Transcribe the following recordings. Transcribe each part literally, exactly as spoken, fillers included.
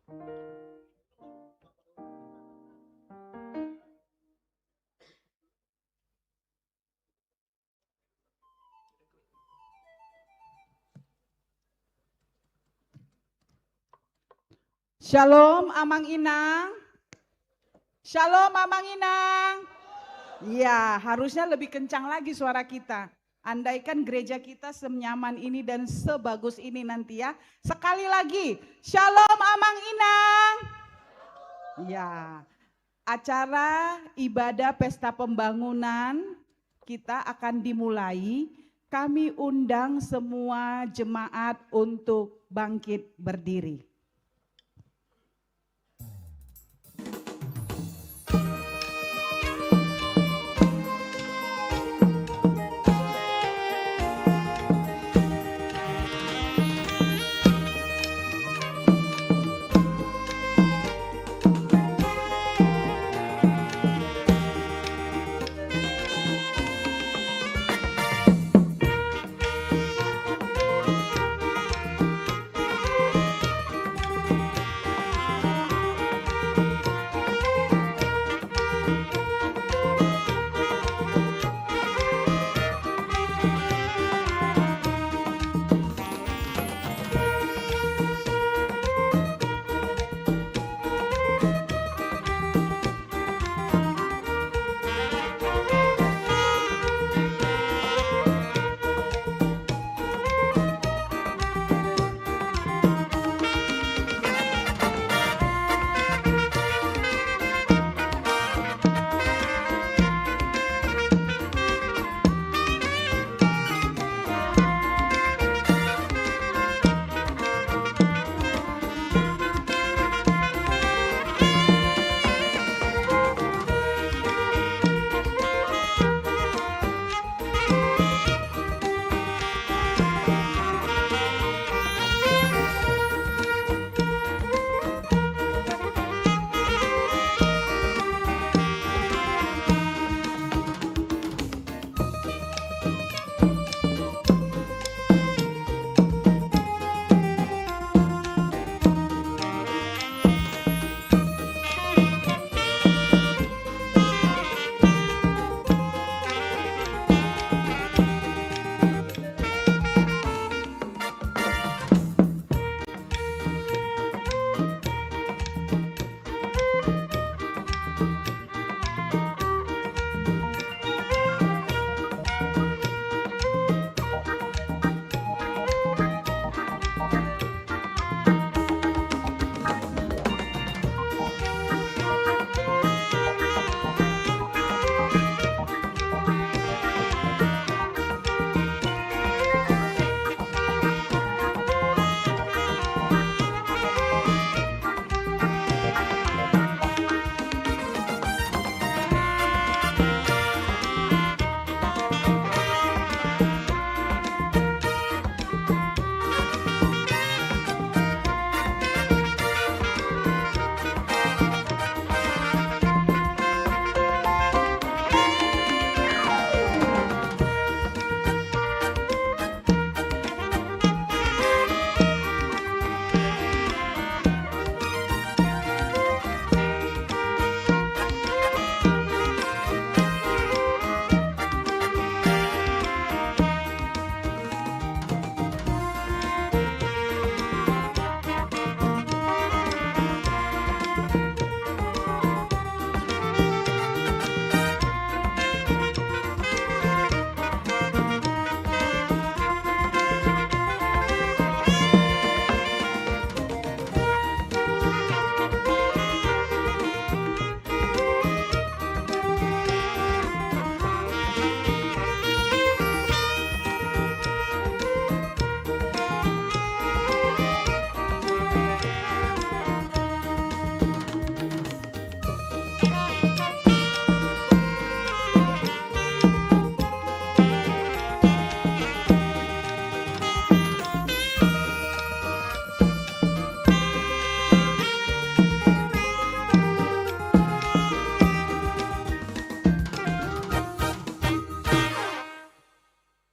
Shalom, Amang Inang. Shalom, Amang Inang. Ya, harusnya lebih kencang lagi suara kita. Andaikan gereja kita senyaman ini dan sebagus ini nanti ya. Sekali lagi, Shalom, Amang Inang. Ya, acara ibadah pesta pembangunan kita akan dimulai. Kami undang semua jemaat untuk bangkit berdiri.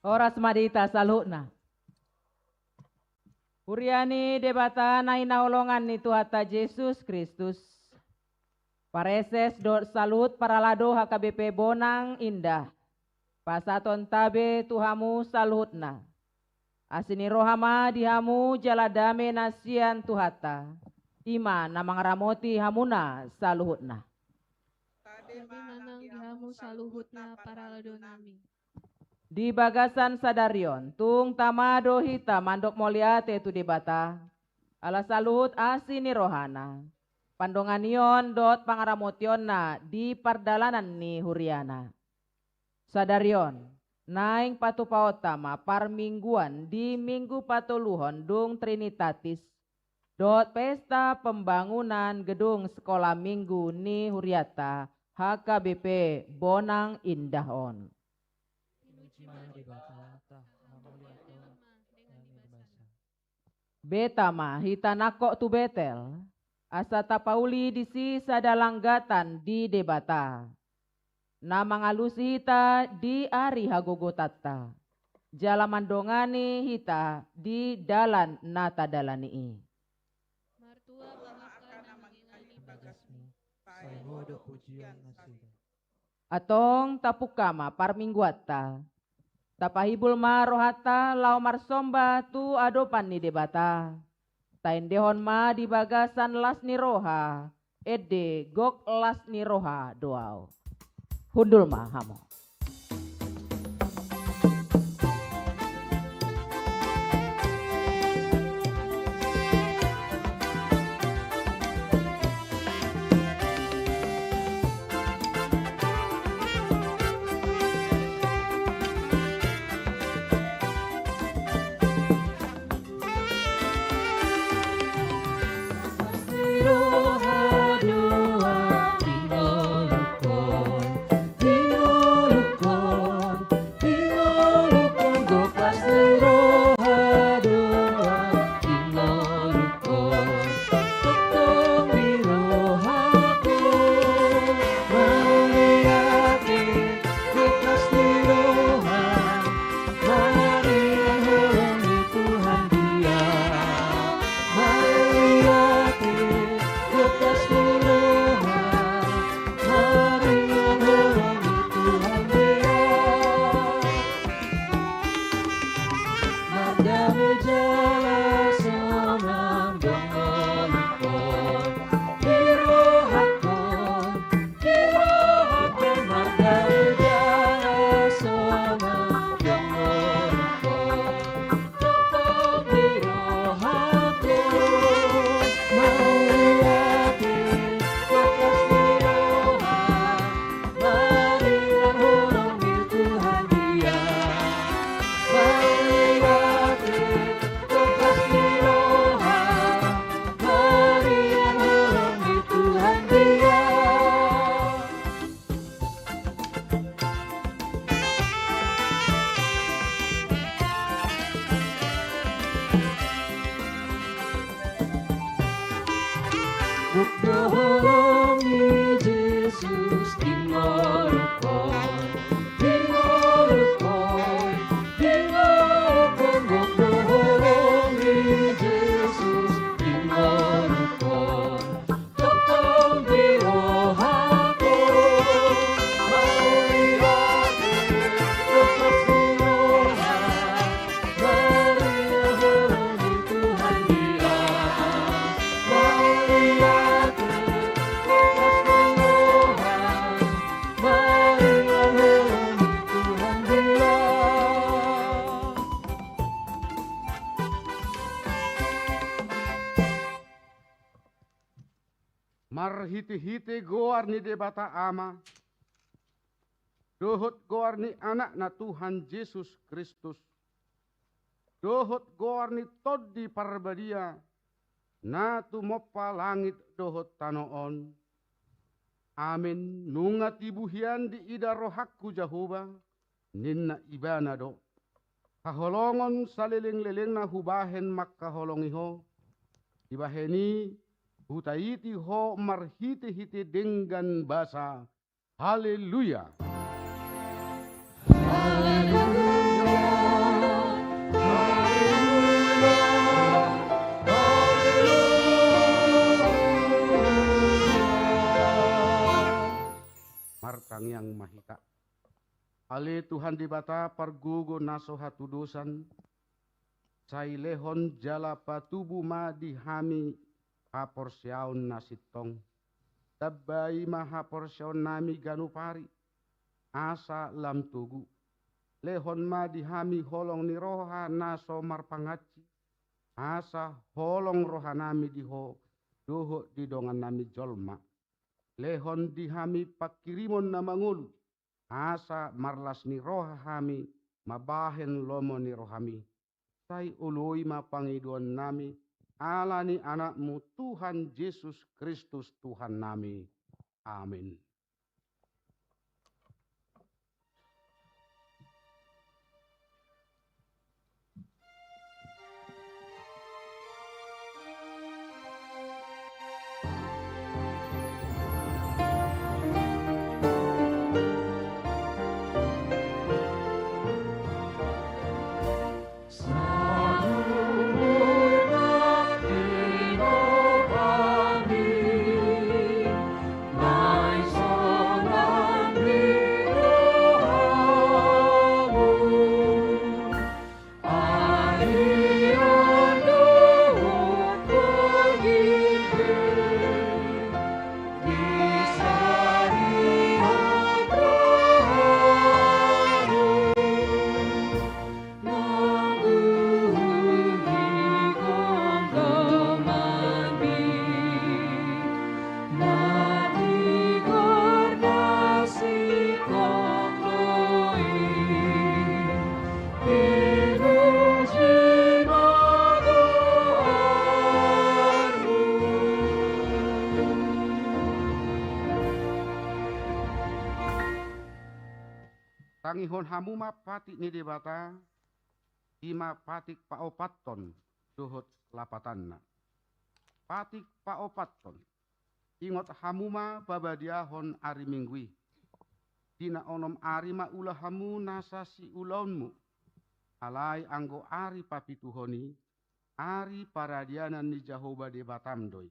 Horas ma di hita saluhutna. Huria ni Debata na hinaholongan ni Tuhanta Jesus Kristus, pareses dohot saluhut parhalado H K B P Bonang Indah, pasahatonta be tu hamu saluhutna. Asi ni roha ma di hamu jala dame na sian Tuhanta, i ma na mangaramoti hamuna saluhutna. Tabe ma nang di hamu saluhutna parhalado nami. Di bagasan sadari on, tung tama do hita mandok mauliate tu Debata, ala saluhut asi ni rohana, pandonganion dohot pangaramotionna di pardalanan ni huriana. Sadari on, naeng patupaonta ma parmingguan di minggu patoluhon dung Trinitatis, dohot pesta pembangunan gedung sekolah minggu ni hurianta H K B P Bonang Indah on. Pinuji ma Debata, tahamuliathon ma Debata. Beta ma hita nangkok tu Betel, asa tapauli disi sada langgatan di Debata, na mangalusi hita di ari hagogotanta, jala mandongani hita di dalan na tadalani i. Martua ma angka na mangingani bagasmu, sai Ho do pujion nasida. Antong tapungka ma parmingguanta. Tapahibul ma rohanta laho marsomba tu adopan ni Debata. Taendehon ma di bagasan las ni roha, ende gok las ni roha do ahu. Hundul ma hamu. Marhitehite goar ni Debata Ama, dohot goar ni Anakna Tuhan Jesus Kristus, dohot goar ni Tondi Parbadia, na tumompa langit dohot tano on. Amen. Nunga tibu hian diida rohangku Jahowa, ninna Ibana do. Haholongon salelenglelengna hubahen mangkaholongi ho, dibahen i hutaiti ho marhitehite denggan basa. Haleluya. Haleluya. Haleluya. Ale Tuhan Debata pargogo na so hatudosan, sai lehon jala patubu ma di hami haporseaon na sintong. Tambai ma haporseaonnami ganup ari, asa lam togu. Lehon ma di hami holong ni roha na so marpangansi, asa holong rohanami di Ho dohot di dongannami jolma. Lehon di hami pangkirimon na mangolu, asa marlas ni roha hami mambahen lomo ni rohami. Sai oloi ma pangidoannami, ala ni Anakmu Tuhan Jesus Kristus Tuhannami. Amin. Tangihon hamu ma patik ni Debata, i ma patik paopathon dohot lapatanna. Patik paopathon. Ingot hamu ma pabadiahon ari Minggu i. Di na onom ari ma ula hamu nasa siulaonmu. Alai anggo ari papituhon i, ari paradianan ni Jahowa Debatam do i.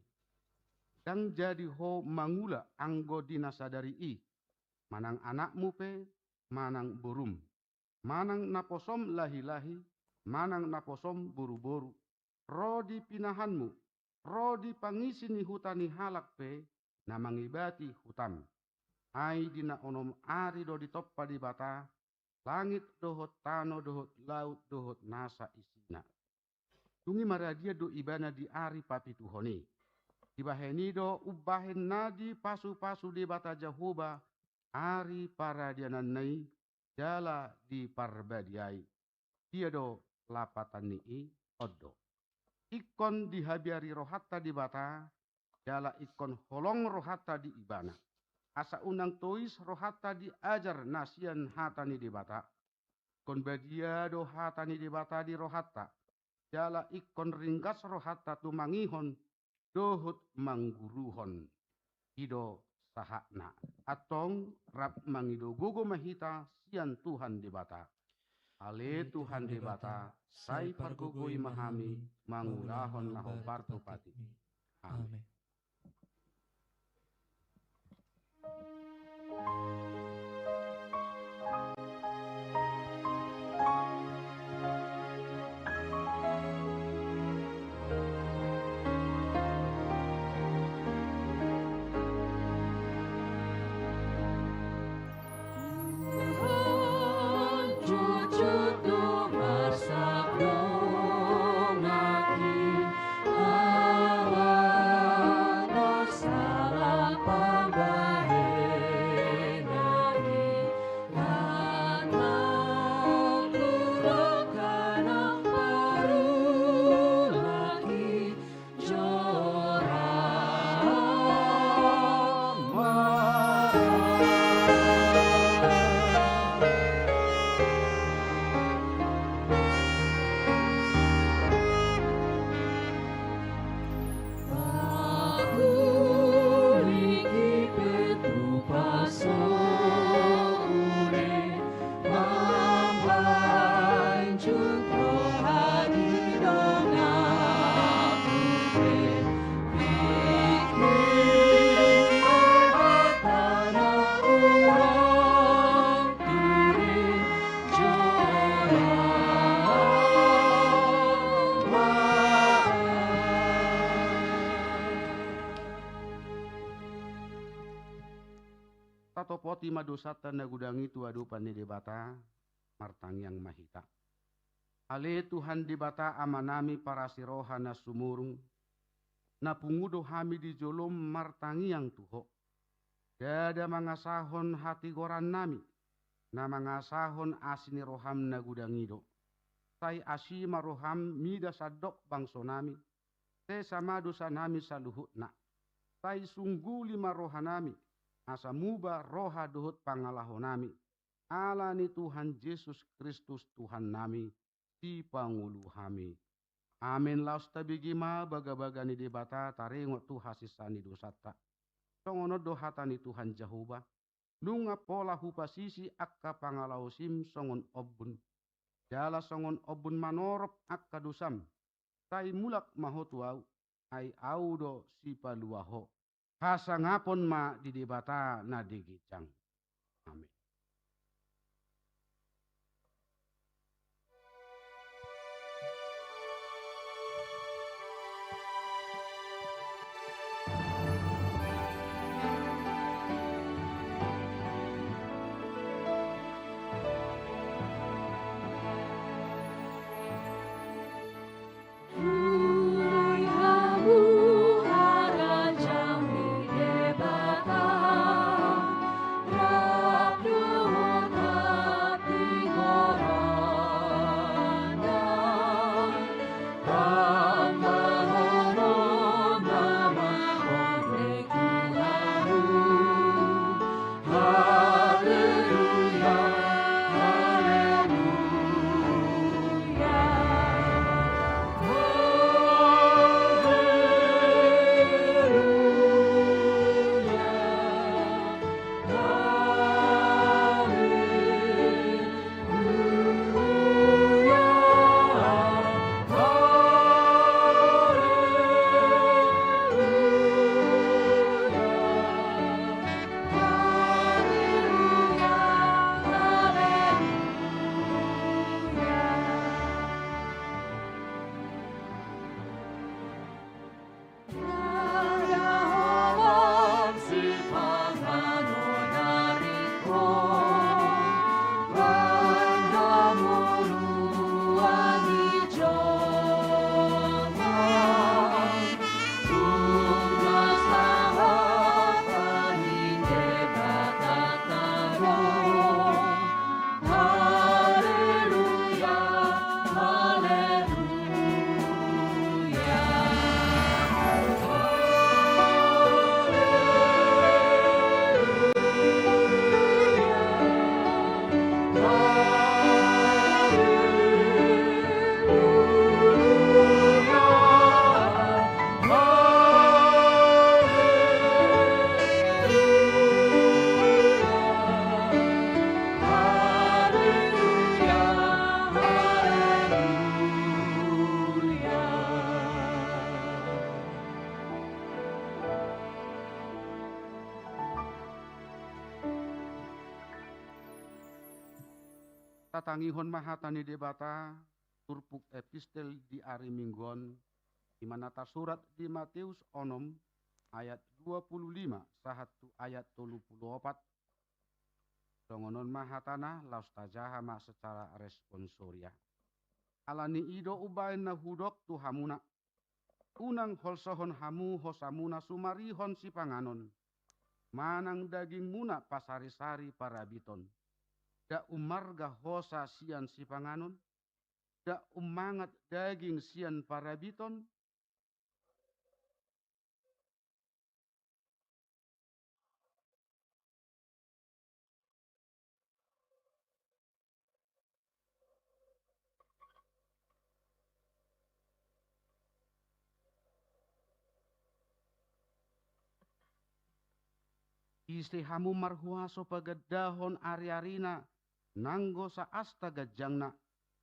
Ndang jadi ho mangula anggo di na sadari i, manang anakmu pe, manang borum, manang naposom lahilahi, manang naposom boruboru, ro di pinahanmu, ro di pangisi ni huta ni halak pe na mangibati hutam. Ai di na onom ari do ditompa Debata langit dohot tano dohot laut dohot nasa isina. Dung i maradia do ibana di ari papituhon i. Dibahen i do umbahen na dipasupasu Debata Jahowa ari paradiananna i jala diparbadiai. Dia do lapatan ni i? On do. Ingkon dihabiari rohanta Debata, jala ingkon holong rohanta di Ibana. Asa unang tois rohanta di ajar na sian hata ni Debata. Ingkon badia do hata ni Debata di rohanta, jala ingkon ringgas rohanta tumangihon dohot mangguruhon. I do sahatna. Antong rap mangido gogo ma hita sian Tuhan Debata. Ale Tuhan Debata, sai pargogoi ma hami mangulahon na hombar tu patikmi. Amen. Satopoti ma dosanta na godang i tu adopan ni Debata. Martangiang ma hita. Ale Tuhan Debata Amanami parasi roha na sumurung, na pungu do hami di jolom martangiang tu Ho. Ndada mangasahon hatigorannami, na mangasahon asi ni roham na godang i do. Sai asi ma roham mida sandok bangsonami, sesa ma dosanami saluhutna. Sai sungguli ma rohanami, asa muba roha dohot pangalahonami, ala ni Tuhan Jesus Kristus Tuhannami, Sipangolu hami. Amen. Laos tabege ma bagabaga ni Debata taringot tu hasesaan ni dosanta. Songon on do hata ni Tuhan Jahowa: Nunga pola hupasisi angka pangalaosim songon ombun, jala songon ombun manorop angka dosam. Sai mulak ma ho tu Ahu, ai Ahu do Sipalua ho. Hasangapon ma di Debata na di ginjang. Amen. Tatangihon ma hata ni Debata, turpuk epistel di ari Minggu on, di mana tarsurat di Mateus onom ayat dua pulu lima sahat tu ayat tolu pulu opat. Songon on ma hatana, laos tajaha ma secara responsoria. Ala ni i do umbahen na hudok tu hamuna: Unang holsohon hamu hosamuna sumarihon sipanganon, manang dagingmuna pasarisari parabiton. Nda ummarga hosa sian sipanganon? Nda ummangat daging sian parabiton? Ise hamu marhuaso pagandahon ariarina, nanggo saasta ganjangna,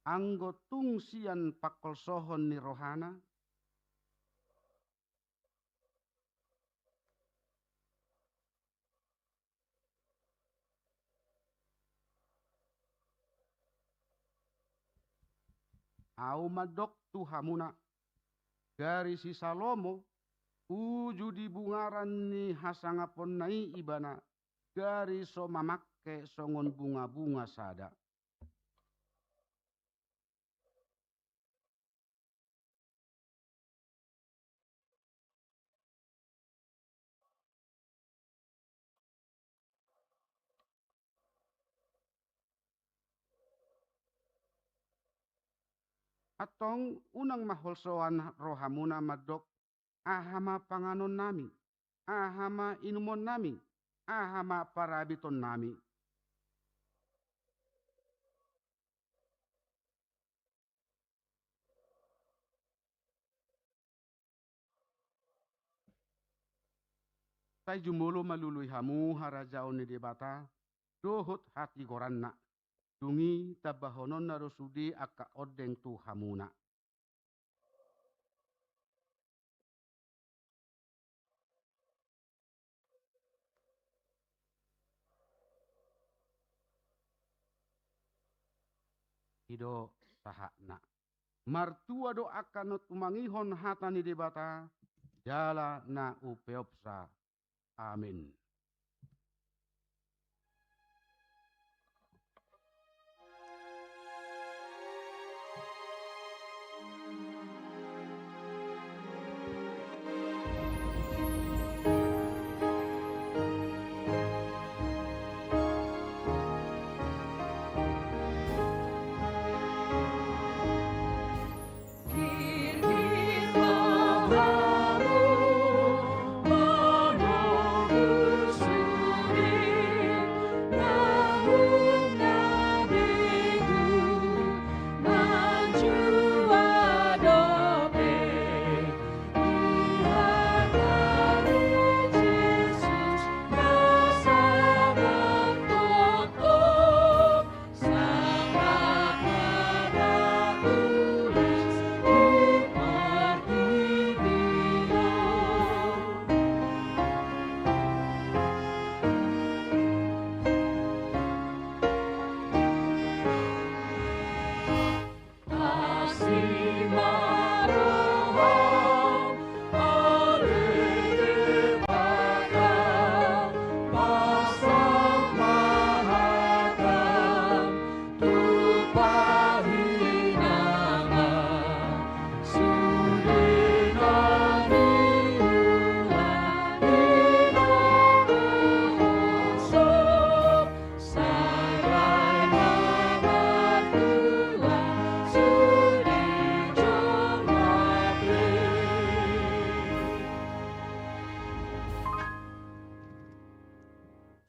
anggo tung sian pangholsohon ni rohana? Ahu mandok tu hamuna, gari si Salomo, uju di bungaran ni hasangaponna i ibana, gari so mamangke songon bunga-bunga sada. Antong unang ma holsoan rohamuna mandok, aha ma panganonnami, aha ma inumonnami, aha ma parabitonnami. Sai jumolo ma lului hamu harajaon ni Debata dohot hatigoranna. Dung i tambahononna do sude angka ondeng tu hamuna. I do sahatna. Martua do angka na tumangihon hata ni Debata jala na upeopsa. Amin.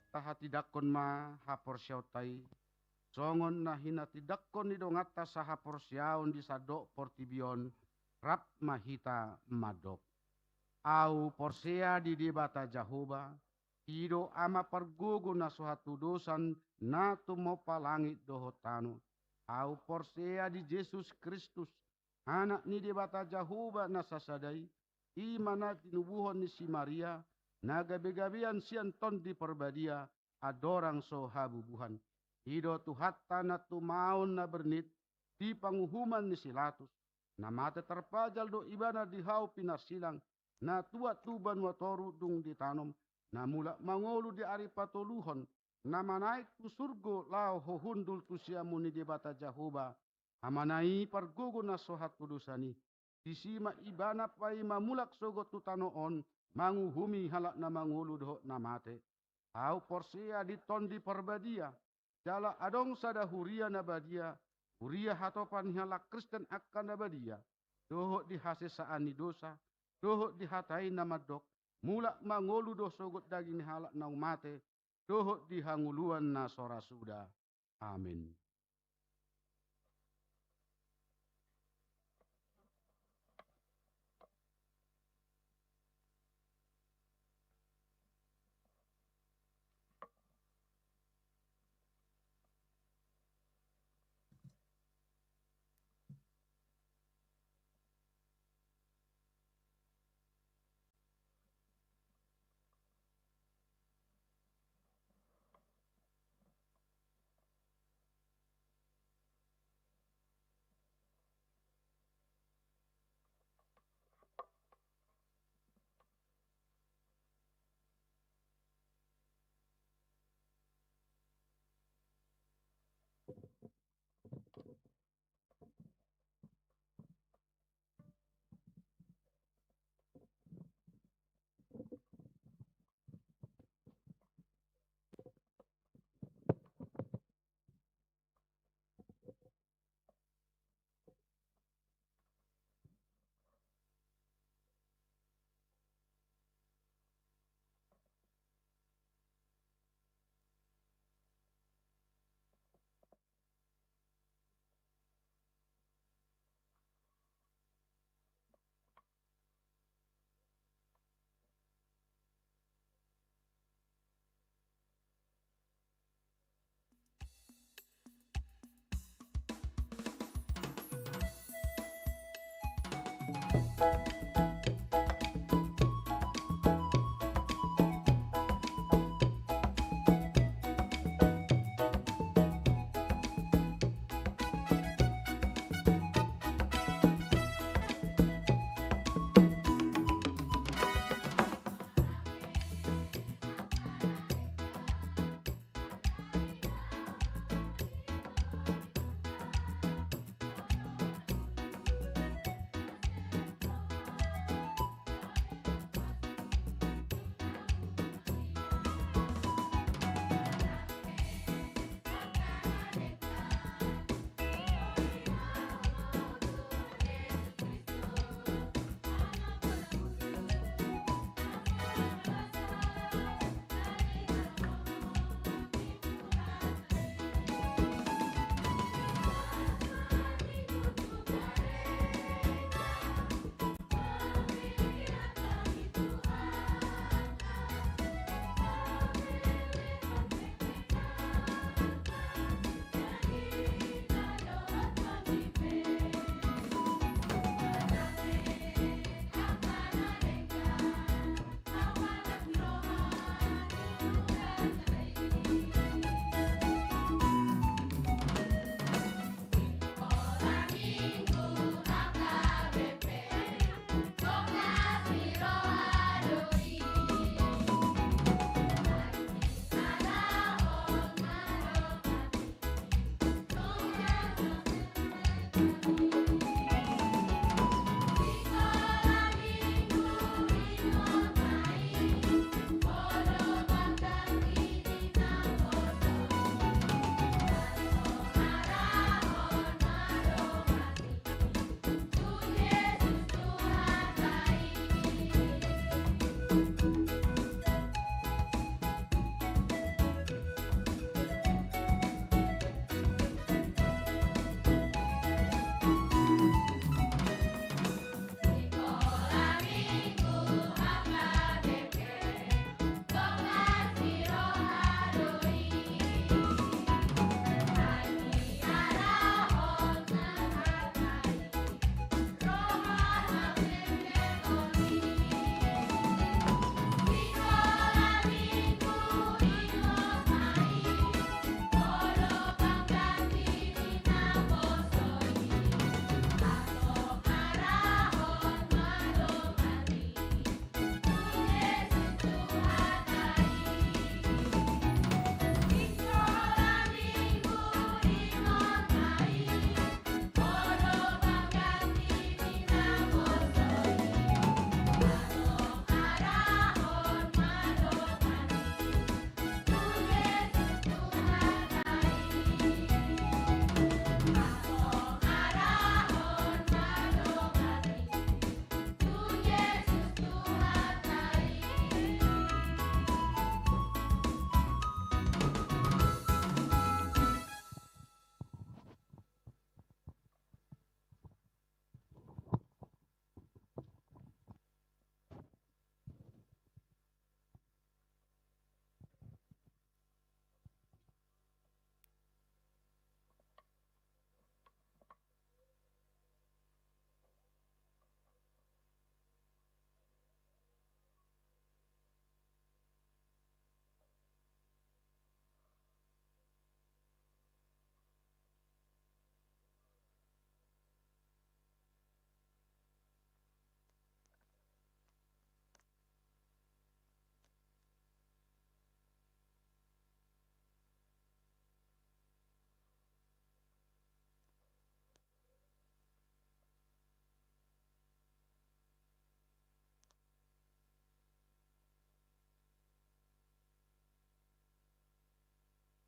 Tahatindangkon ma haporseaonta i, songon na hinatindangkon ni donganta sahaporseaon di sandok portibi on, rap ma hita mandok. Ahu porsea di Debata Jahowa, i do Ama pargogo na so hatudosan na tumompa langit dohot tano. Ahu porsea di Jesus Kristus, Anak ni Debata Jahowa na sasada i, i ma na tinubuhon ni si Maria, na gabegabean sian Tondi Parbadia, andorang so habubuhan. I do Tuhanta na tumaon na bernit di panguhuman ni si Latus, na mate tarpajal do Ibana di hau pinarsilang, na tuat tu banua toru dung ditanom, na mulak mangolu di ari patoluhon, na manaek tu surgo laho hundul tu siamun ni Debata Jahowa, Amana i pargogo na so hatudosan i. Disi ma Ibana paima mulak sogot tu tano on, manguhumi halak na mangolu dohot na mate. Ahu porsea di Tondi Parbadia, jala adong sada huria na badia, huria hatopan ni halak Kristen angka na badia, dohot di hasesaan ni dosa, dohot di hata i na mandok, mulak mangolu do sogot daging ni halak naung mate, dohot di hangoluan na so ra suda. Amin.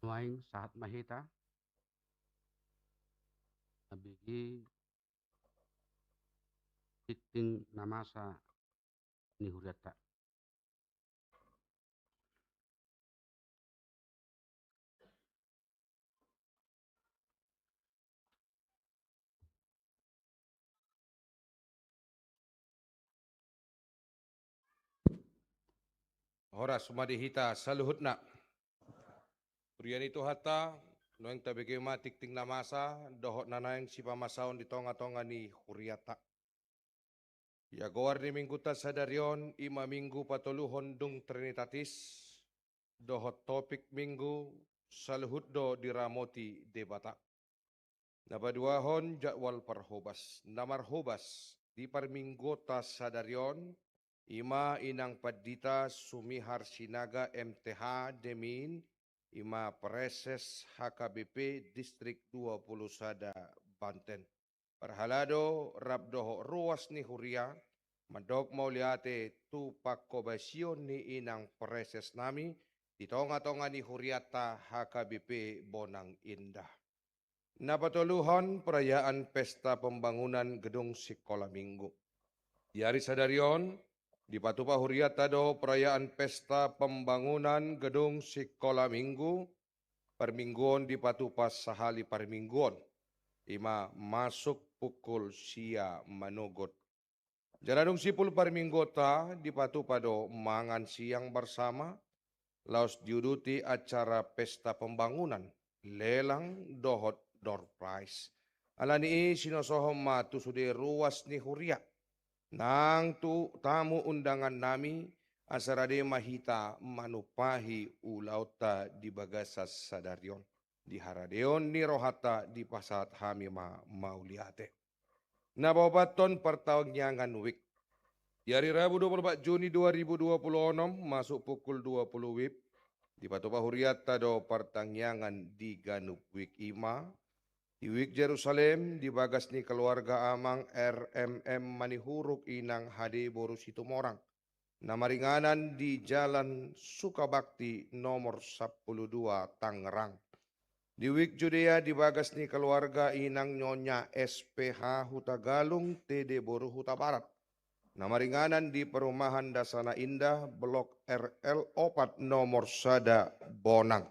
Nuaeng sahat ma hita mambege tingting na masa ni hurianta. Horas ma di hita saluhutna. Huria ni Tuhanta, nuaeng tabege ma tingting na masa dohot na naeng sipamasaon di tongatonga ni hurianta. Ia goar ni mingguta sadari on, ima minggu patoluhon dung Trinitatis, dohot topik minggu, saluhut do diramoti Debata. Na paduahon jadwal parhobas. Na marhobas di parmingguonta sadari on, ima inang pandita Sumihar Sinaga M T H Demin, ima Praeses H K B P Distrik dua puluh sada Banten. Parhalado rap dohot ruas ni huria, mandok mauliate tu panghobasion ni inang praeses nami, di tonga-tonga ni hurianta H K B P Bonang Indah. Na patoluhon perayaan pesta pembangunan gedung sikola minggu. Di ari sadari on, dipatupa hurianta do perayaan pesta pembangunan gedung sikola minggu, parmingguon dipatupa sahali parmingguon, ima masuk pukul sia manogot. Jala dung simpul parmingguonta dipatupa do mangan siang bersama, laos diuduti acara pesta pembangunan, lelang dohot door prize. Alani i sinosohon ma tu sude ruas ni huria, nang tu tamu undangan nami, asa rade ma hita manumpahi ulaonta di bagasan sadari on. Di haradeon ni rohanta dipasahat hami ma mauliate. Na paopathon partangiangan wijk. Di ari Rabu dua puluh opat Juni dua ribu dua puluh onom masuk pukul dua puluh wib, dipatupa hurianta do partangiangan di ganup wijk, ima di wijk Jerusalem di bagas ni keluarga amang R M M Manihuruk inang H D boru Situmorang, na maringanan di Jalan Sukabakti nomor sampulu dua Tangerang. Di wijk Judea di bagas ni keluarga inang Nyonya S P H Hutagalung T D boru Hutabarat, na maringanan di perumahan Dasana Indah blok R L opat nomor sada Bonang.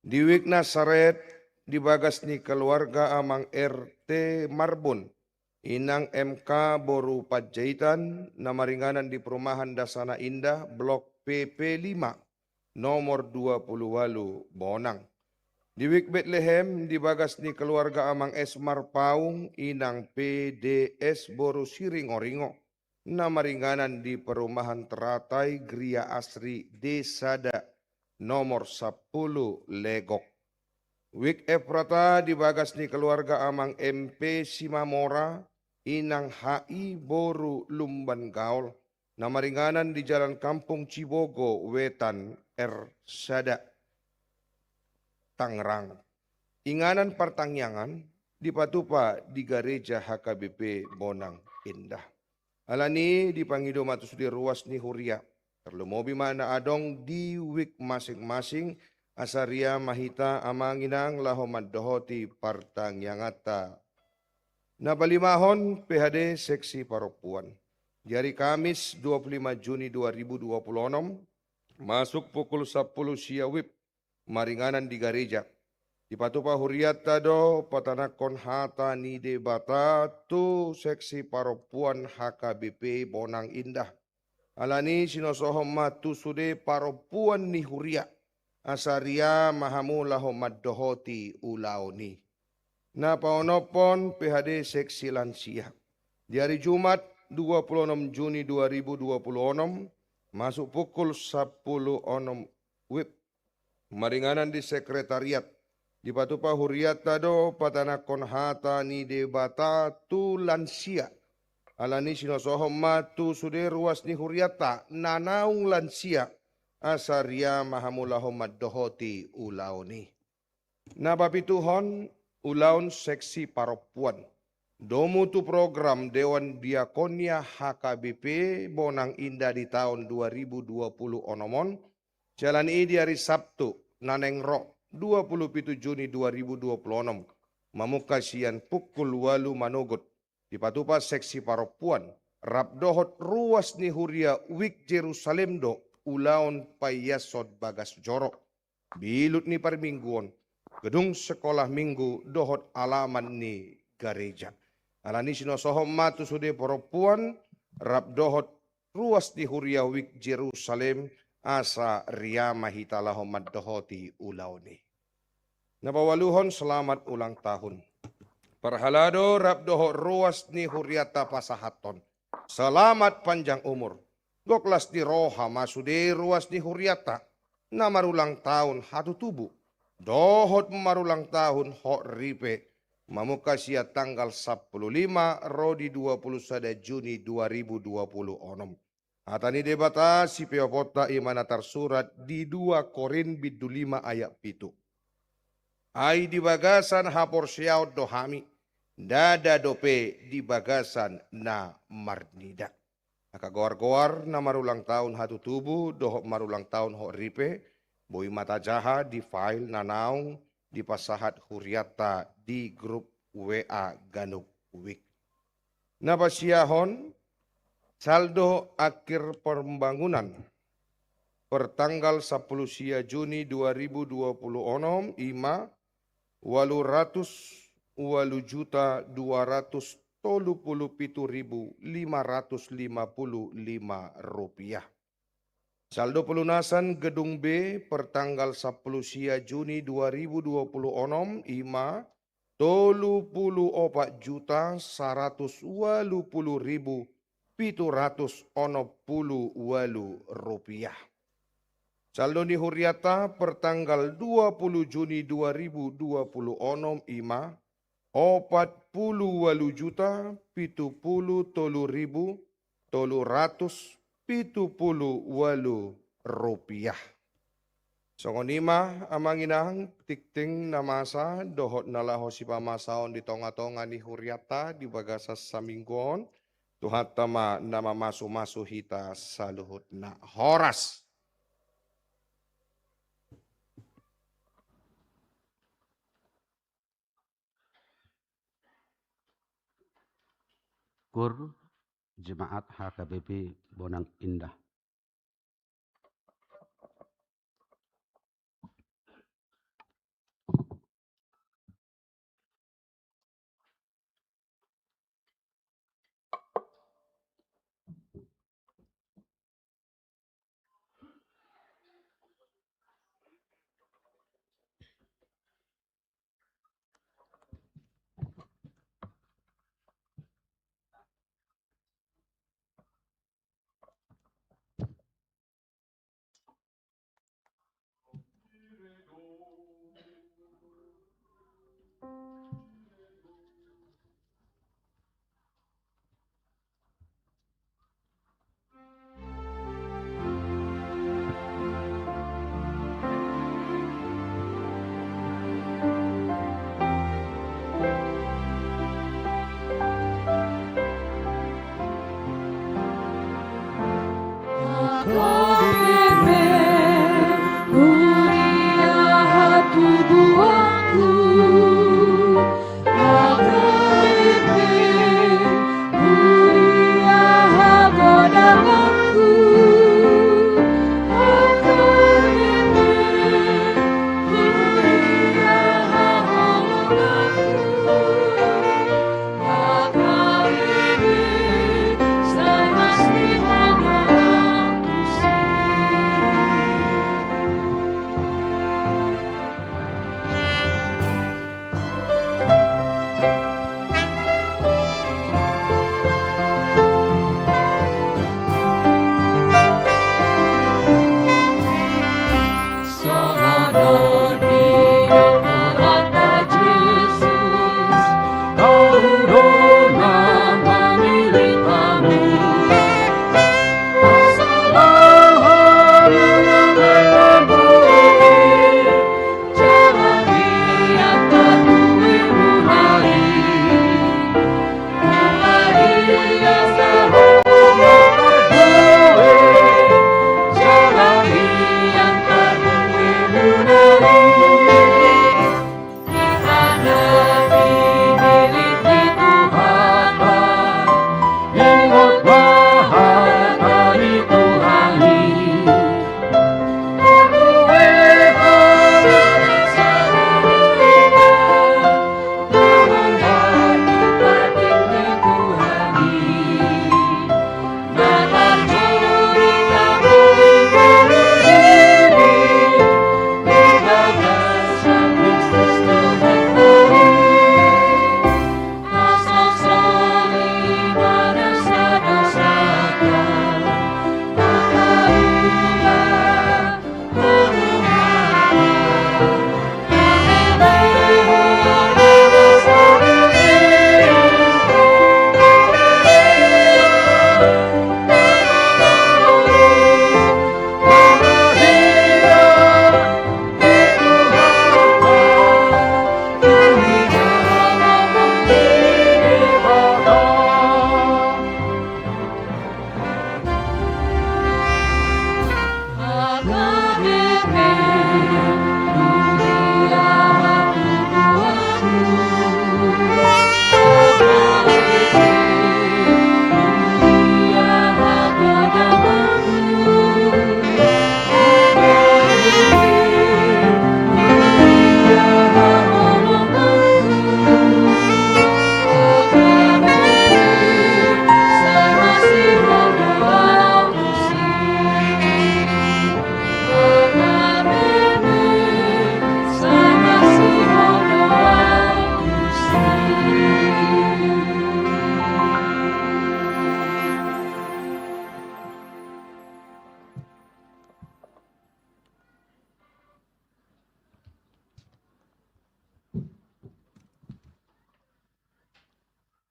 Di wijk Nasaret di bagas ni keluarga amang R T Marbun, inang M K boru Panjaitan, na maringanan di perumahan Dasana Indah blok P P lima nomor dua puluh ualu Bonang. Di wijk Betlehem di bagas ni keluarga amang S Marpaung inang P D S boru Siringoringo, na maringanan di perumahan teratai Gria Asri D sada nomor sampulu Legok. Wijk Efrata di bagas ni keluarga amang M P Simamora inang H I boru Lumban Gaol, na maringanan di Jalan Kampung Cibogo Wetan R sada Tangerang. Inganan partangiangan dipatupa di gareja H K B P Bonang Indah. Alani i dipangido ma tu sude ruas ni huria, tarlumobi ma na adong di wijk masing-masing, asa ria ma hita amang inang laho mandohoti partangianganta. Na palimahon P H D seksi parompuan. Di ari Kamis dua puluh lima Juni dua ribu dua puluh onom, masuk pukul sampulu sia wib, maringanan di gareja. Dipatupa hurianta do patanangkon hata ni Debata tu seksi parompuan H K B P Bonang Indah. Alani i sinosohon ma tu sude parompuan ni huria, asa ria ma hamu laho mandohoti ulaon i. Na paonomhon P H D seksi lansia. Di ari Jumat dua puluh onom Juni dua ribu dua puluh onom, masuk pukul sampulu onom wib, maringanan di sekretariat. Dipatupa hurianta do patanangkon hata ni Debata tu lansia. Alani i sinosohon ma tu sude ruas ni hurianta na naung lansia, asa ria ma hamu laho mandohoti ulaon i. Na papituhon, ulaon seksi parompuan. Domu tu program Dewan Diakonia H K B P Bonang Indah di taon dua ribu dua puluh onom on, siala ni i di ari Sabtu na naeng ro, dua puluh pitu Juni dua ribu dua puluh onom, mamungka sian pukul ualu manogot, dipatupa seksi parompuan rap dohot ruas ni huria wijk Jerusalem do ulaon paiashon bagas joro, bilut ni parmingguon, gedung sekolah minggu dohot alaman ni gareja. Alani i sinosohon ma tu sude parompuan rap dohot ruas ni huria wijk Jerusalem, asa ria ma hita laho mandohoti ulaon i. Na paualuhon, selamat ulang tahun. Parhalado rap dohot ruas ni hurianta pasahathon. Selamat panjang umur. Gok las ni roha ma sude ruas ni hurianta na marulang taon hatutubu dohot marulang taon hot ripe, mamungka sian tanggal sampulu lima ro di dua pulu sada Juni dua ribu dua pulu onom. Hata ni Debata sipeoponta i ma na tarsurat di dua Korint bindu lima ayat pitu. Ai di bagasan haporseaon do hami, ndada dope di bagasan na marnida. Angka goar-goar na marulang taon hatutubu dohot marulang taon hot ripe, boi ma tajaha di file na naung dipasahat hurianta di grup W A ganup wik. Na pasiahon, saldo akhir pembangunan pertanggal sampulu sia Juni dua ribu dua pulu onom i ma ualu ratus ualu juta dua ratus tolu pulu pitu ribu lima ratus lima pulu lima rupiah. Saldo pelunasan gedung B pertanggal sampulu sia Juni dua ribu dua pulu onom i ma tolu pulu opat juta saratus ualu pulu ribu pitu ratus onom pulu ualu rupiah. Saldo ni hurianta pertanggal dua pulu Juni dua ribu dua pulu onom i ma opat pulu ualu juta pitu pulu tolu ribu tolu ratus pitu pulu ualu rupiah. Songon i ma amang inang, tingting na masa dohot na laho sipamasaon di tonga-tonga ni hurianta di bagasan saminggu on. Tuhanta ma na mamasu-masu hita saluhutna. Horas. Kur Jemaat H K B P Bonang Indah.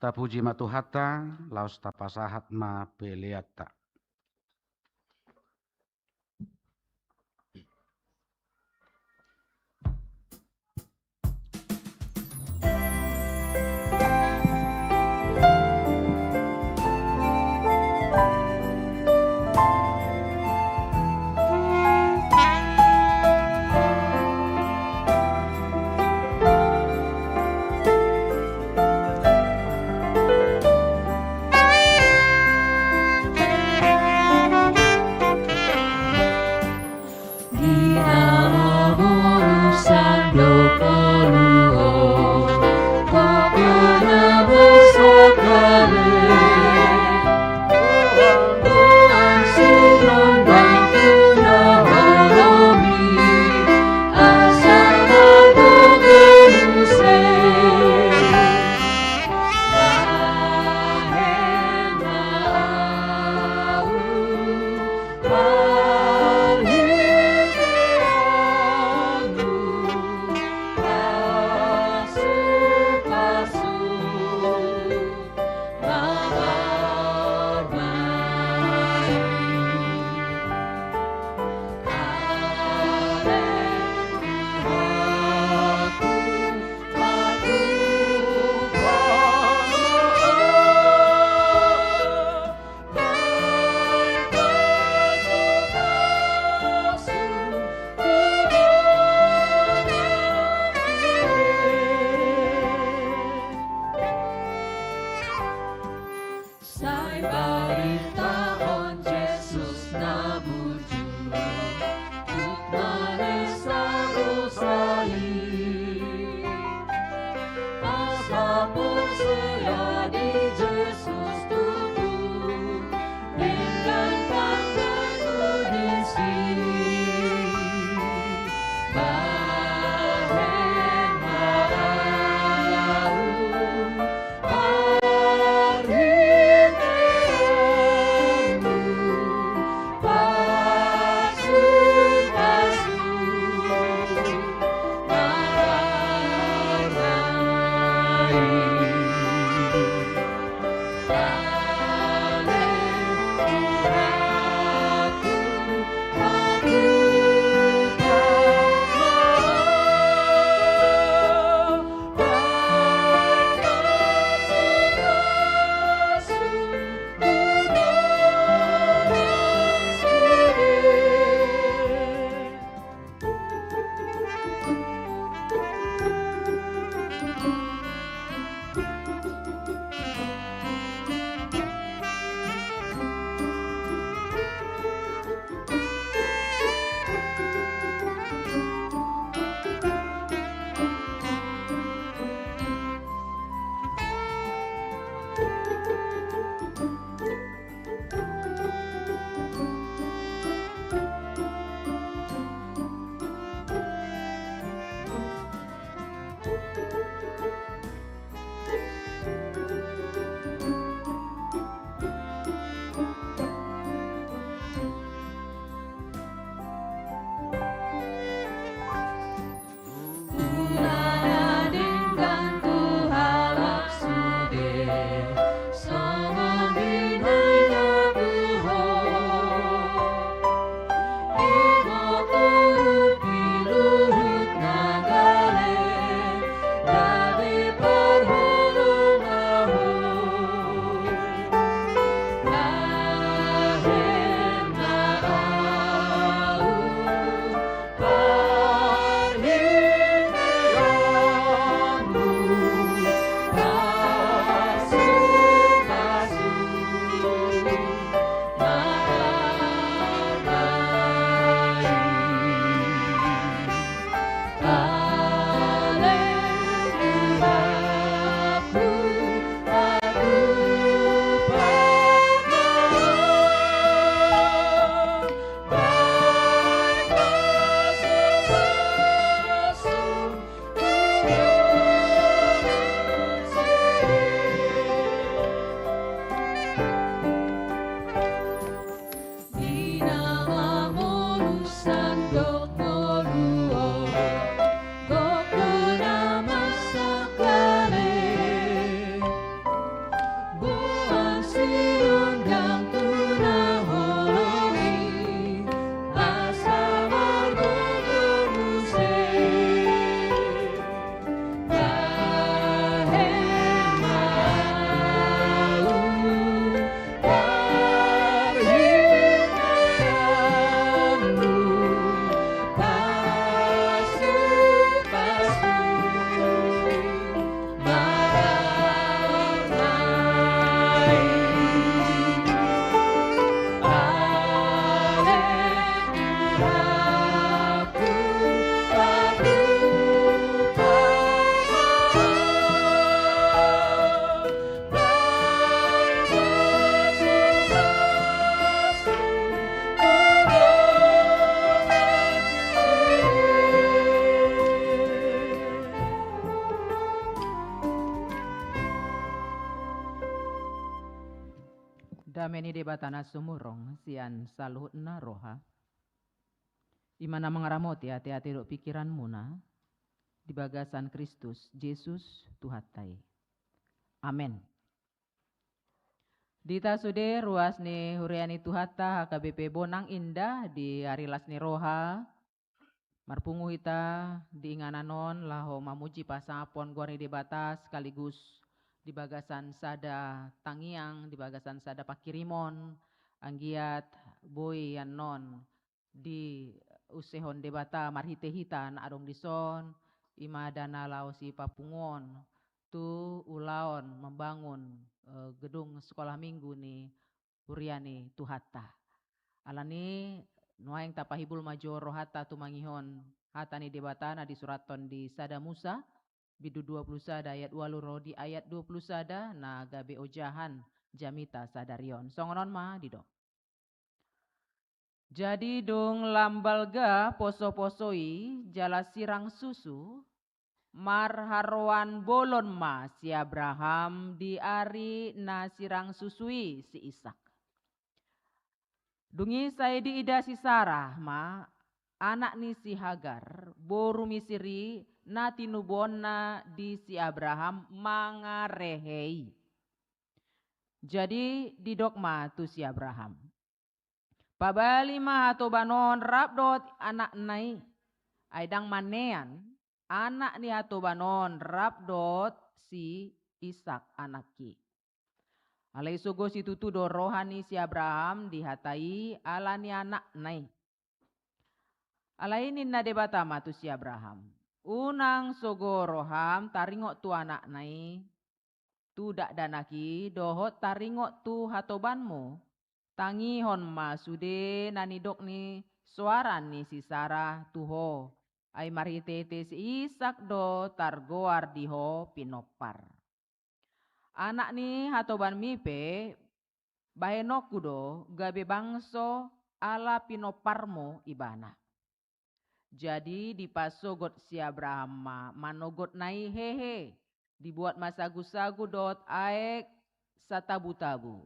Tapuji ma Tuhanta, laos tapasahat ma peleanta. Sai baritahon Jesus na bujur, tuk manesa dosa i. Asa porsea di Jesus tutu, denggan tangganmu disi. Bahen ma au, Dame ni Debata na sumurung sian saluhutna roha, i ma na mangaramoti ateate dohot pingkiranmuna di bagasan Kristus Jesus Tuhanta i. Amen. Di hita sude ruas ni huria ni Tuhanta H K B P Bonang Indah di ari las ni roha, marpungu hita di inganan on laho mamuji pasangaphon goar ni Debata sekaligus di bagasan sada tangiang, di bagasan sada pangkirimon, anggiat boi annon diusehon Debata marhite hita na adong dison, i ma dana laho sipapunguon tu ulaon mambangun, eh, gedung sekolah minggu ni huria ni Tuhanta. Alani nuaeng tapahibul ma jo rohanta tumangihon hata ni Debata na disurathon di Sada Musa, bindu dua pulu sada ayat ualu ro di ayat dua pulu sada na gabe ojahan jamita sadari on. Songon on ma didok. Jadi dung lam balga posoposo i jala sirang susu, marharoan bolon ma si Abraham di ari na sirang susu i si Isak. Dung i sai diida si Sarah ma anak ni si Hagar, boru Misir i na tinubuonna di si Abraham mangarehe i. Jadi didok ma tu si Abraham, pabali ma hatoban on rap dohot anakna i, ai ndang manean anak ni hatoban on rap dohot si Isak anakki. Alai sogo situtu do roha ni si Abraham di hata i ala ni anakna i. Alai ninna Debata ma tu si Abraham, unang sogo roham taringot tu anakna i, tu dakdanak i dohot taringot tu hatobanmu, tangihon ma sude na nidok ni soara ni si Sarah tu ho, ai marhitehite si Isak do targoar di ho pinompar. Anak ni hatobanmi pe bahenonku do gabe bangso ala pinomparmu ibana. Jadi dipasogot si Abraham ma manogotna i hehe, dibuat ma sagusagu dohot aek satabutabu.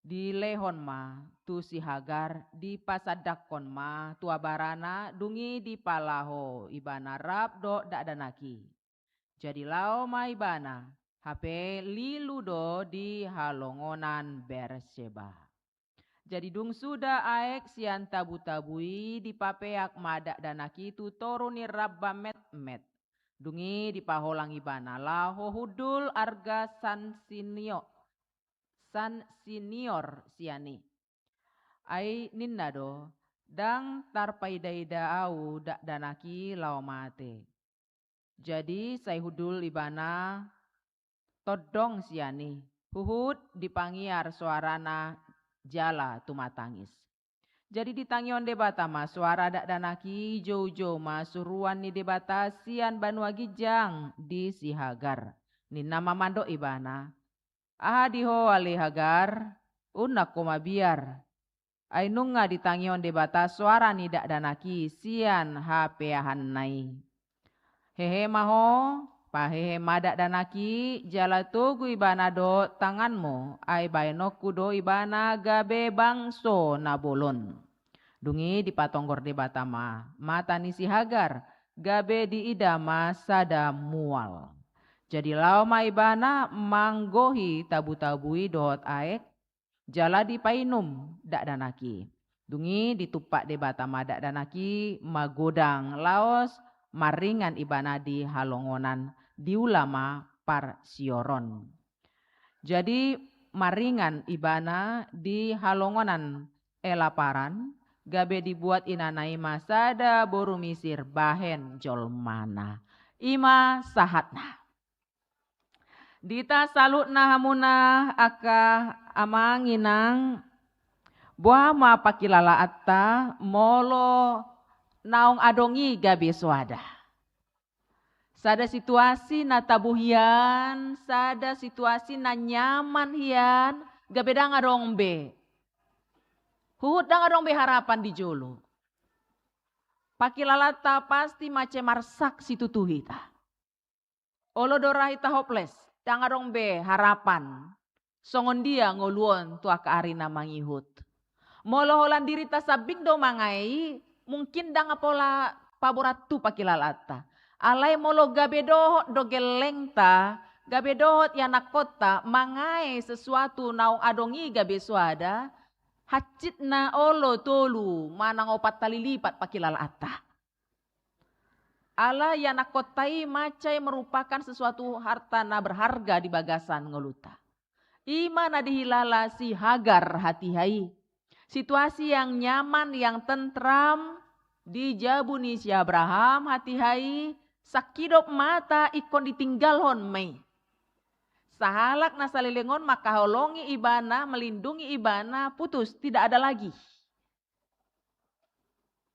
Dilehon ma tu si Hagar, dipasandangkon ma tu abarana, dung i dipalaho ibana rap dohot dakdanak i. Jadi laho ma ibana, hape lilu do di halongonan Berseba. Jadi dung suda aek sian tabutabu i, dipapeak ma dakdanak i tu toru ni ramba metmet. Dung i dipaholang ibana laho hundul arga san sinio-, san sinior sian i. Ai ninna do, ndang tarpaidaida ahu dakdanak i laho mate. Jadi sai hundul ibana tondong sian i, huhut dipangiar soarana jala tumatangis. Jadi ditangihon Debata ma soara dakdanak i, joujou ma suruan ni Debata sian banua ginjang di si Hagar. Ninna ma mandok ibana, aha di ho ale Hagar, unang ho mabiar. Ai nunga ditangihon Debata soara ni dakdanak i sian hapeahanna i. Hehe ma ho, pahehe ma dakdanak i, jala togu ibana dohot tanganmu, ai bahenonku do ibana gabe bangso na bolon. Dung i dipatonggor Debata ma mata ni si Hagar, gabe diida ma sada mual. Jadi laho ma ibana manggohi tabutabu i dohot aek, jala dipainum dakdanak i. Dung i ditumpak Debata ma dakdanak i magodang laos maringan ibana di halongonan, diula ma parsioron. Jadi maringan ibana di halongonan Ela Paran, gabe dibuat inana i ma sada boru Misir bahen jolmana. I ma sahatna. Di hita saluhutna hamuna angka amang inang, Boha ma pangkilalaanta molo naung adong i gabe soada. Sada situasi na tabo hian, sada situasi na nyaman hian, gabe ndang adong be. Huhut ndang adong be harapan di jolo. Pangkilalaanta pasti mansai marsak situtu hita. Olo do ra hita hopeless, ndang adong be harapan. Songon dia ngolu on tu angka ari na mangihut. Molo holan dirita sambing do mangae i, mungkin ndang pola paborat tu pangkilalaanta. Alai molo gabe dohot do gellengta, gabe dohot ianakkonta mangae sesuatu naung adong i gabe soada, hansit na olo tolu manang opat kali lipat pangkilalaanta. Ala ianakkonta i mansai merupakan sesuatu harta na berharga di bagasan ngolunta. I ma na dihilala si Hagar hatiha i. Situasi yang nyaman, yang tentram di jabu ni si Abraham hatiha i, sangkidop mata ingkon ditinggalhon ma i. Sahalak na saleleng on mangkaholongi ibana, melindungi ibana, putus, tidak ada lagi.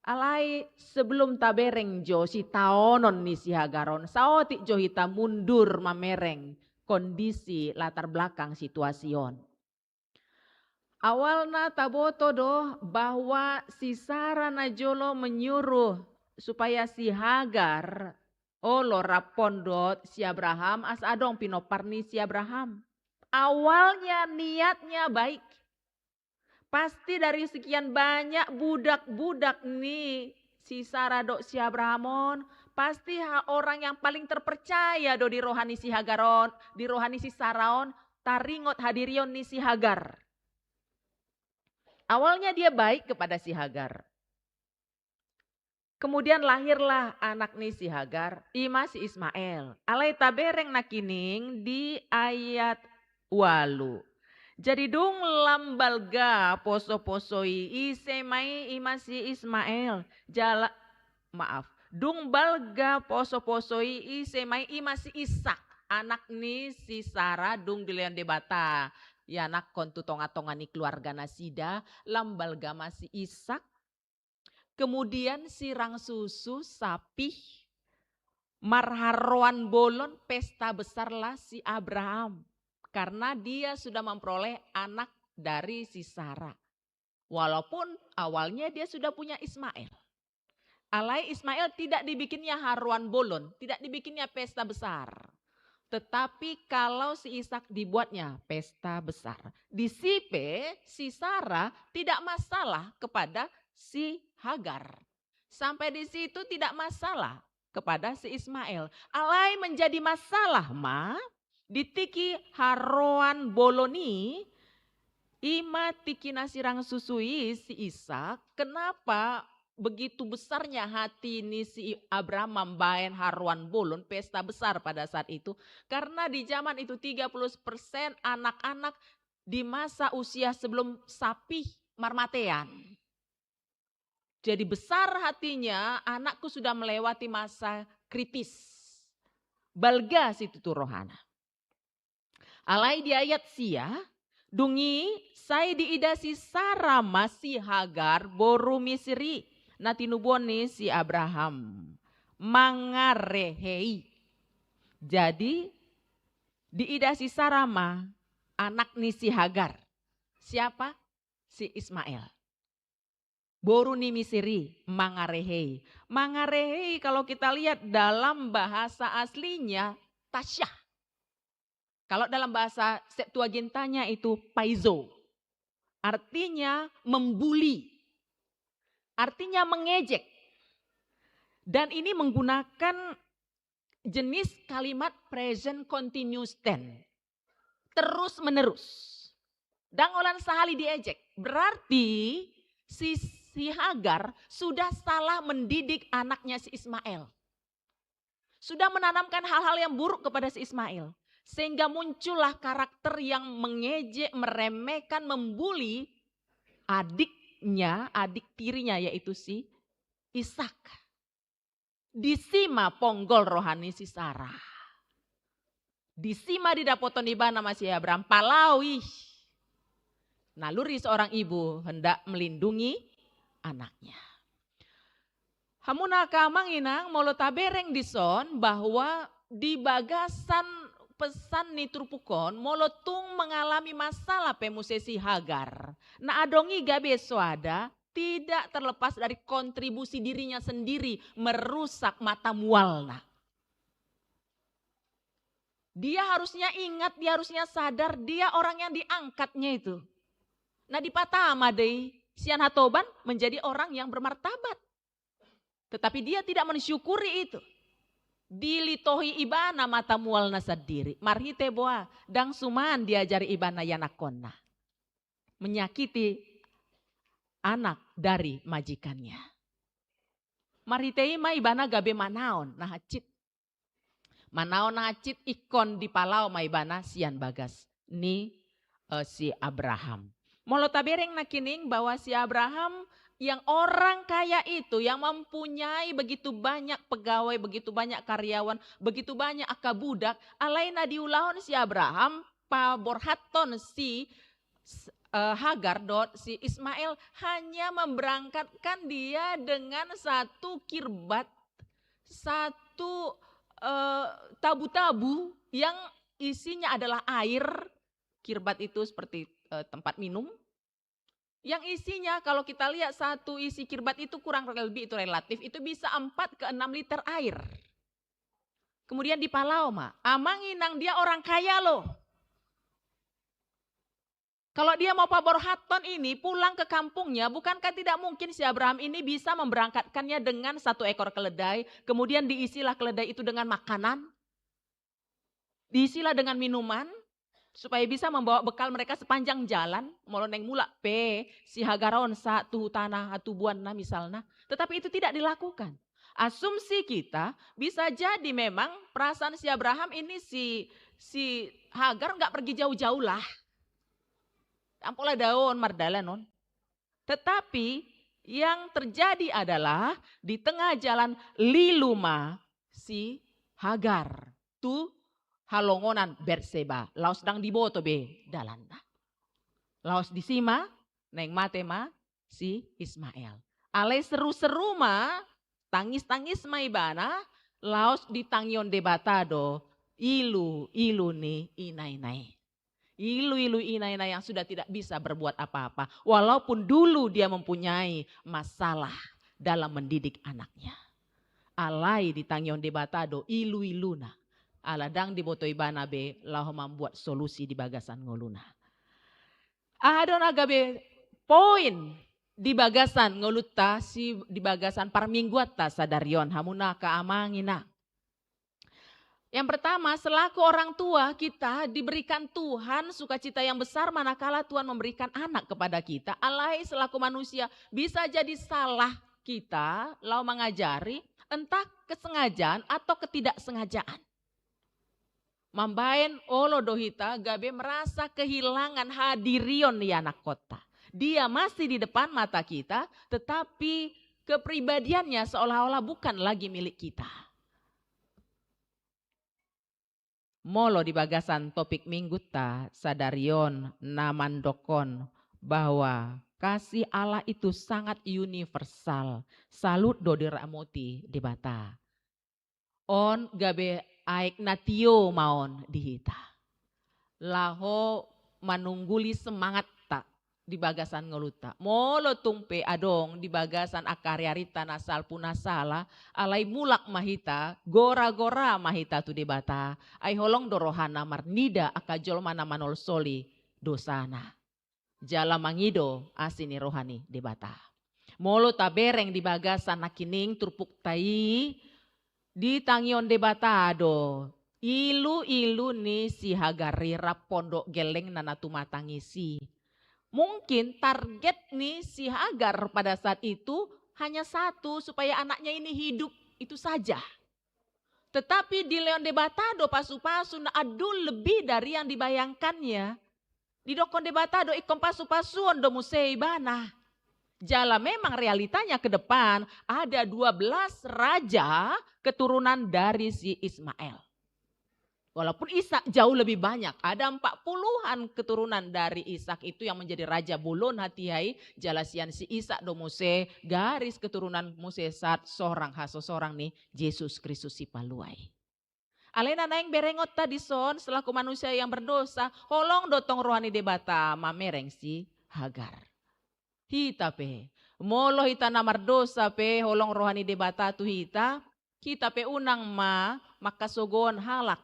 Alai sebelum tabereng jo sitaonon ni si Hagar on, saotik jo hita mundur mamereng kondisi latar belakang situasi on. Awalna taboto do bahwa si Sara na jolo menyuruh supaya si Hagar olo rap on dohot si Abraham asa adong pinompar ni si Abraham. Awalnya niatnya baik. Pasti dari sekian banyak budak-budak ni si Sara dohot si Abraham on, pasti ha-, orang yang paling terpercaya do di roha ni si Hagar on, di roha ni si Sara on, taringot hadirion ni si Hagar. Awalnya dia baik kepada si Hagar. Kemudian lahirlah anak ni si Hagar, i ma si Ismael. Alai tabereng nangkining di ayat ualu. Jadi dung lam balga poso-poso i, ise ma i, i ma si Ismael. Jala, maaf, dung balga poso-poso i, ise ma i, i ma si Ishak, anak ni si Sara, dung dilehon Debata ianakhon tu tonga-tonga ni keluarga nasida, lam balga ma si Ishak. Kemudian sirang susu, sapi, marharroan bolon, pesta besarlah si Abraham. Karena dia sudah memperoleh anak dari si Sara. Walaupun awalnya dia sudah punya Ismael. Alai Ismael tidak dibikinnya harroan bolon, tidak dibikinnya pesta besar. Tetapi kalau si Ishak dibuatnya pesta besar. Disi pe si Sara tidak masalah kepada si Hagar. Sampai di situ tidak masalah kepada si Ismael. Alai menjadi masalah ma, di tingki harroan bolon i, i ma tingki na sirang susu i si Ishak, kenapa begitu besarnya hati ni si Abraham mambaen harroan bolon, pesta besar pada saat itu? Karena di zaman itu tiga puluh persen anak-anak di masa usia sebelum sapih marmatean. Jadi besar hatinya, anakku sudah melewati masa kritis. Balga situtu rohana. Alai di ayat sia, dung i sai diida si Sara ma si Hagar boru Misir i, na tinubuon ni si Abraham, mangarehei. Jadi diida si Sara ma anak ni si Hagar. Siapa? Si Ismael. Boru ni Misir i, mangarehei. Mangarehei kalau kita lihat dalam bahasa aslinya, tasyah. Kalau dalam bahasa Septuagintanya itu paizo. Artinya membuli. Artinya mengejek. Dan ini menggunakan jenis kalimat present continuous tense. Terus menerus. Ndang holan sahali diejek. Berarti si, si Hagar sudah salah mendidik anaknya si Ismael. Sudah menanamkan hal-hal yang buruk kepada si Ismael. Sehingga muncullah karakter yang mengejek, meremehkan, membuli adiknya, adik tirinya, yaitu si Ishak. Disi ma ponggol roha ni si Sara. Disi ma didapothon ibana ma si Abraham, palaho i. Naluri seorang ibu hendak melindungi anaknya. Hamuna angka amang inang, molo tabereng dison bahwa di bagasan pesan ni turpuk on, molo tung mengalami masalah pe muse si Hagar, na adong i gabe soada, tidak terlepas dari kontribusi dirinya sendiri merusak mata mualna. Dia harusnya ingat, dia harusnya sadar, dia orang yang diangkatnya itu. Na dipatama do i sian hatoban menjadi orang yang bermartabat. Tetapi dia tidak mensyukuri itu. Dilitohi ibana mata mualna sandiri. Marhite boha, ndang suman diajari ibana ianakkonna. Menyakiti anak dari majikannya. Marhite i ma ibana gabe manaon na hansit. Manaon na hansit, ingkon dipalao ma ibana sian bagas ni, eh, si Abraham. Molo tabereng nangkining bahwa si Abraham yang orang kaya itu, yang mempunyai begitu banyak pegawai, begitu banyak karyawan, begitu banyak angka budak, alai na diulahon si Abraham, paborhathon si, s-, eh, Hagar dohot si Ismael, hanya memberangkatkan dia dengan satu kirbat, satu, eh, tabu-tabu yang isinya adalah air. Kirbat itu seperti, eh, tempat minum. Yang isinya, kalau kita lihat satu isi kirbat itu kurang lebih, itu relatif, itu bisa empat ke enam liter air. Kemudian dipalao ma. Amang inang, dia orang kaya loh. Kalau dia mau paborhathon ini pulang ke kampungnya, bukankah tidak mungkin si Abraham ini bisa memberangkatkannya dengan satu ekor keledai, kemudian diisilah keledai itu dengan makanan, diisilah dengan minuman, supaya bisa membawa bekal mereka sepanjang jalan, molo naeng mulak pe si Hagar on sahat tu hutana hatubuanna misalna. Tetapi itu tidak dilakukan. Asumsi kita, bisa jadi memang perasaan si Abraham ini, si, si Hagar nggak pergi jauh-jauh lah. Ndang pola daon mardalan on. Tetapi yang terjadi adalah di tengah jalan lilu ma si Hagar tu halongonan Berseba, laos ndang diboto be dalanna. Laos disi ma, naeng mate ma si Ismael. Alai seru-seru ma, tangis-tangis ma ibana, laos ditangihon Debata do ilu-ilu ni ina-ina i. Ilu-ilu ina-ina yang sudah tidak bisa berbuat apa-apa. Walaupun dulu dia mempunyai masalah dalam mendidik anaknya. Alai ditangihon Debata do ilu-iluna. Ala ndang diboto ibana be laho mambuat solusi di bagasan ngoluna. Aha do na gabe poin di bagasan ngolunta, si, di bagasan parmingguanta sadari on, hamuna angka amang inang. Yang pertama, selaku orang tua, kita diberikan Tuhan sukacita yang besar manakala Tuhan memberikan anak kepada kita. Alai selaku manusia, bisa jadi salah kita laho mangajari, entah kesengajaan atau ketidaksengajaan. Mambaen olo do hita gabe merasa kehilangan hadirion ni anakkonta. Dia masih di depan mata kita, tetapi kepribadiannya seolah-olah bukan lagi milik kita. Molo di bagasan topik minggunta sadari on na mandokkon bahwa kasih Allah itu sangat universal, salut do diramoti Debata. On gabe aek na tio ma on di hita. Laho manungguli semangatta di bagasan ngolunta. Molo tung pe adong di bagasan angka ari-arinta na salpu na sala, alai mulak ma hita, gora-gora ma hita tu Debata, ai holong do rohana marnida angka jolma na manolsoli dosana. Jala mangido asi ni roha ni Debata. Molo tabereng di bagasan nangkining turpukta i, ditangihon Debata do ilu-ilu ni si Hagar i rap pondok gellengna na tumatangis i. Mungkin target ni si Hagar pada saat itu hanya satu, supaya anaknya ini hidup, itu saja. Tetapi dilehon Debata do pasu-pasu na andul lebih dari yang dibayangkannya. Didokkon Debata do ingkon pasu-pasuon do muse ibana. Jala memang realitanya ke depan ada dua belas raja keturunan dari si Ismael. Walaupun Ishak jauh lebih banyak, ada empat puluhan keturunan dari Ishak itu yang menjadi raja bolon hatiha i, jala sian si Ishak do muse garis keturunan muse sahat sorang hasosorang ni Jesus Kristus Sipalua i. Alai na naeng berengonta dison selaku manusia yang berdosa, holong do tong roha ni Debata mamereng si Hagar. Hita pe, molo hita na mardosa pe holong roha ni Debata tu hita, hita pe unang ma mangkasogoon halak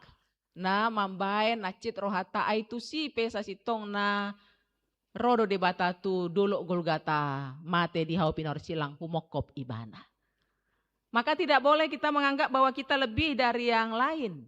na mambaen hansit rohanta, ai tusi pe sasintongna ro do Debata tu dolok Golgata, mate di hau pinorsilang humongkop Ibana. Maka tidak boleh kita menganggap bahwa kita lebih dari yang lain.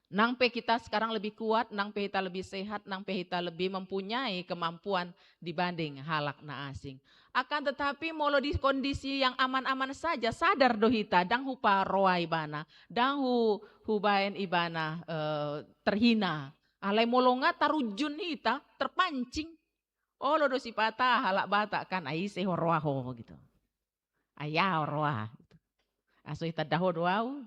Nang pe kita sekarang lebih kuat, nang pe hita lebih sehat, nang pe hita lebih mempunyai kemampuan dibanding halak na asing. Akan tetapi molo di kondisi yang aman-aman saja, sadar do hita, ndang huparoa Ibana, ndang hu-, hubaen Ibana, eh, terhina. Alai molo nga tarunjun hita, terpancing. Olo do sipata halak Batak kan, ai ise ho roa ho gitu. Ai au roa gitu. Aso itanda ho do au.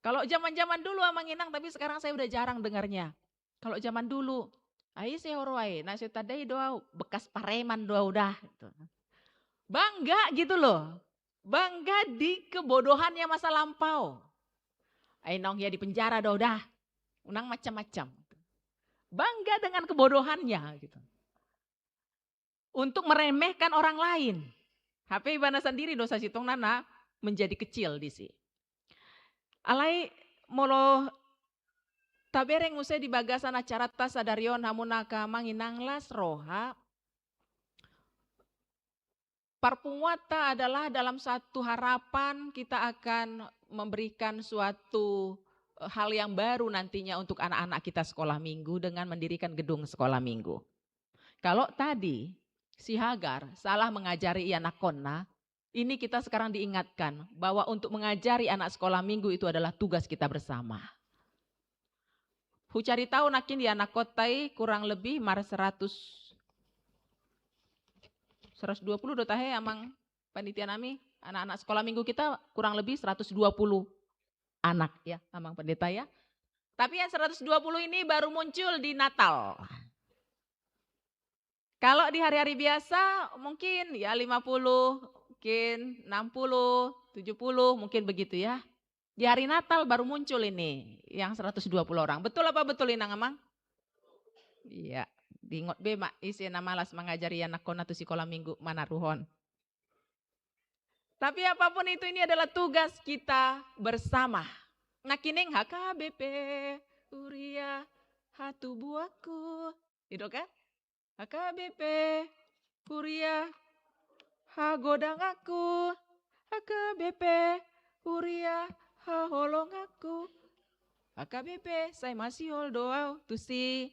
Kalau zaman-zaman dulu, Amang Inang, tapi sekarang saya udah jarang dengarnya. Kalau zaman dulu, ai ise ho roa i, na so itandai do au, bekas pareman do au dah. Gitu. Bangga gitu loh. Bangga di kebodohannya masa lampau. Ai naung hea di penjara do au dah. Unang macam-macam. Bangga dengan kebodohannya gitu. Untuk meremehkan orang lain. Hape ibana sandiri do sasintongna na menjadi kecil disi. Alai molo tabereng muse di bagasan acaranta sadari on, hamu na angka Amang Inang, las roha. Parpunguanta adalah dalam satu harapan kita akan memberikan suatu, eh, hal yang baru nantinya untuk anak-anak kita sekolah minggu dengan mendirikan gedung sekolah minggu. Kalau tadi si Hagar salah mengajari ianakkonna, ini kita sekarang diingatkan bahwa untuk mengajari anak sekolah minggu itu adalah tugas kita bersama. Hucari tahu nangkin ianakkonta i kurang lebih mar seratus, seratus dua puluh do tahe, Amang Panitia nami, anak-anak sekolah minggu kita kurang lebih seratus dua puluh anak ya, Amang Pendeta ya. Tapi yang seratus dua puluh ini baru muncul di Natal. Kalau di hari-hari biasa mungkin ya lima puluh, mungkin enam puluh, tujuh puluh, mungkin begitu ya. Di hari Natal baru muncul ini yang seratus dua puluh orang. Betul apa betul, Inang Amang? Iya, diingot be ma ise na malas mangajari anakkonna tu sikola minggu manaruhon. Tapi apapun itu, ini adalah tugas kita bersama. Nangkining H K B P, huria, hatubuanku. Gitu kan? H K B P, huria, hagodanganku. H K B P, huria, haholonganku. H K B P, sai masihol do au tusi.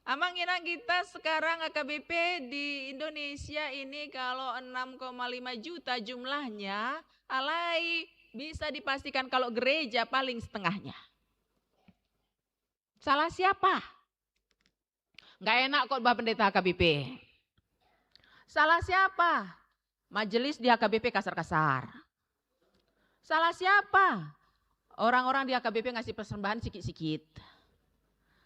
Amang Inang, kita sekarang H K B P di Indonesia ini kalau enam koma lima juta jumlahnya, alai bisa dipastikan kalau gereja paling setengahnya. Salah siapa? Nggak enak khotbah pendeta H K B P. Salah siapa? Majelis di H K B P kasar-kasar. Salah siapa? Orang-orang di H K B P ngasih persembahan sikit-sikit.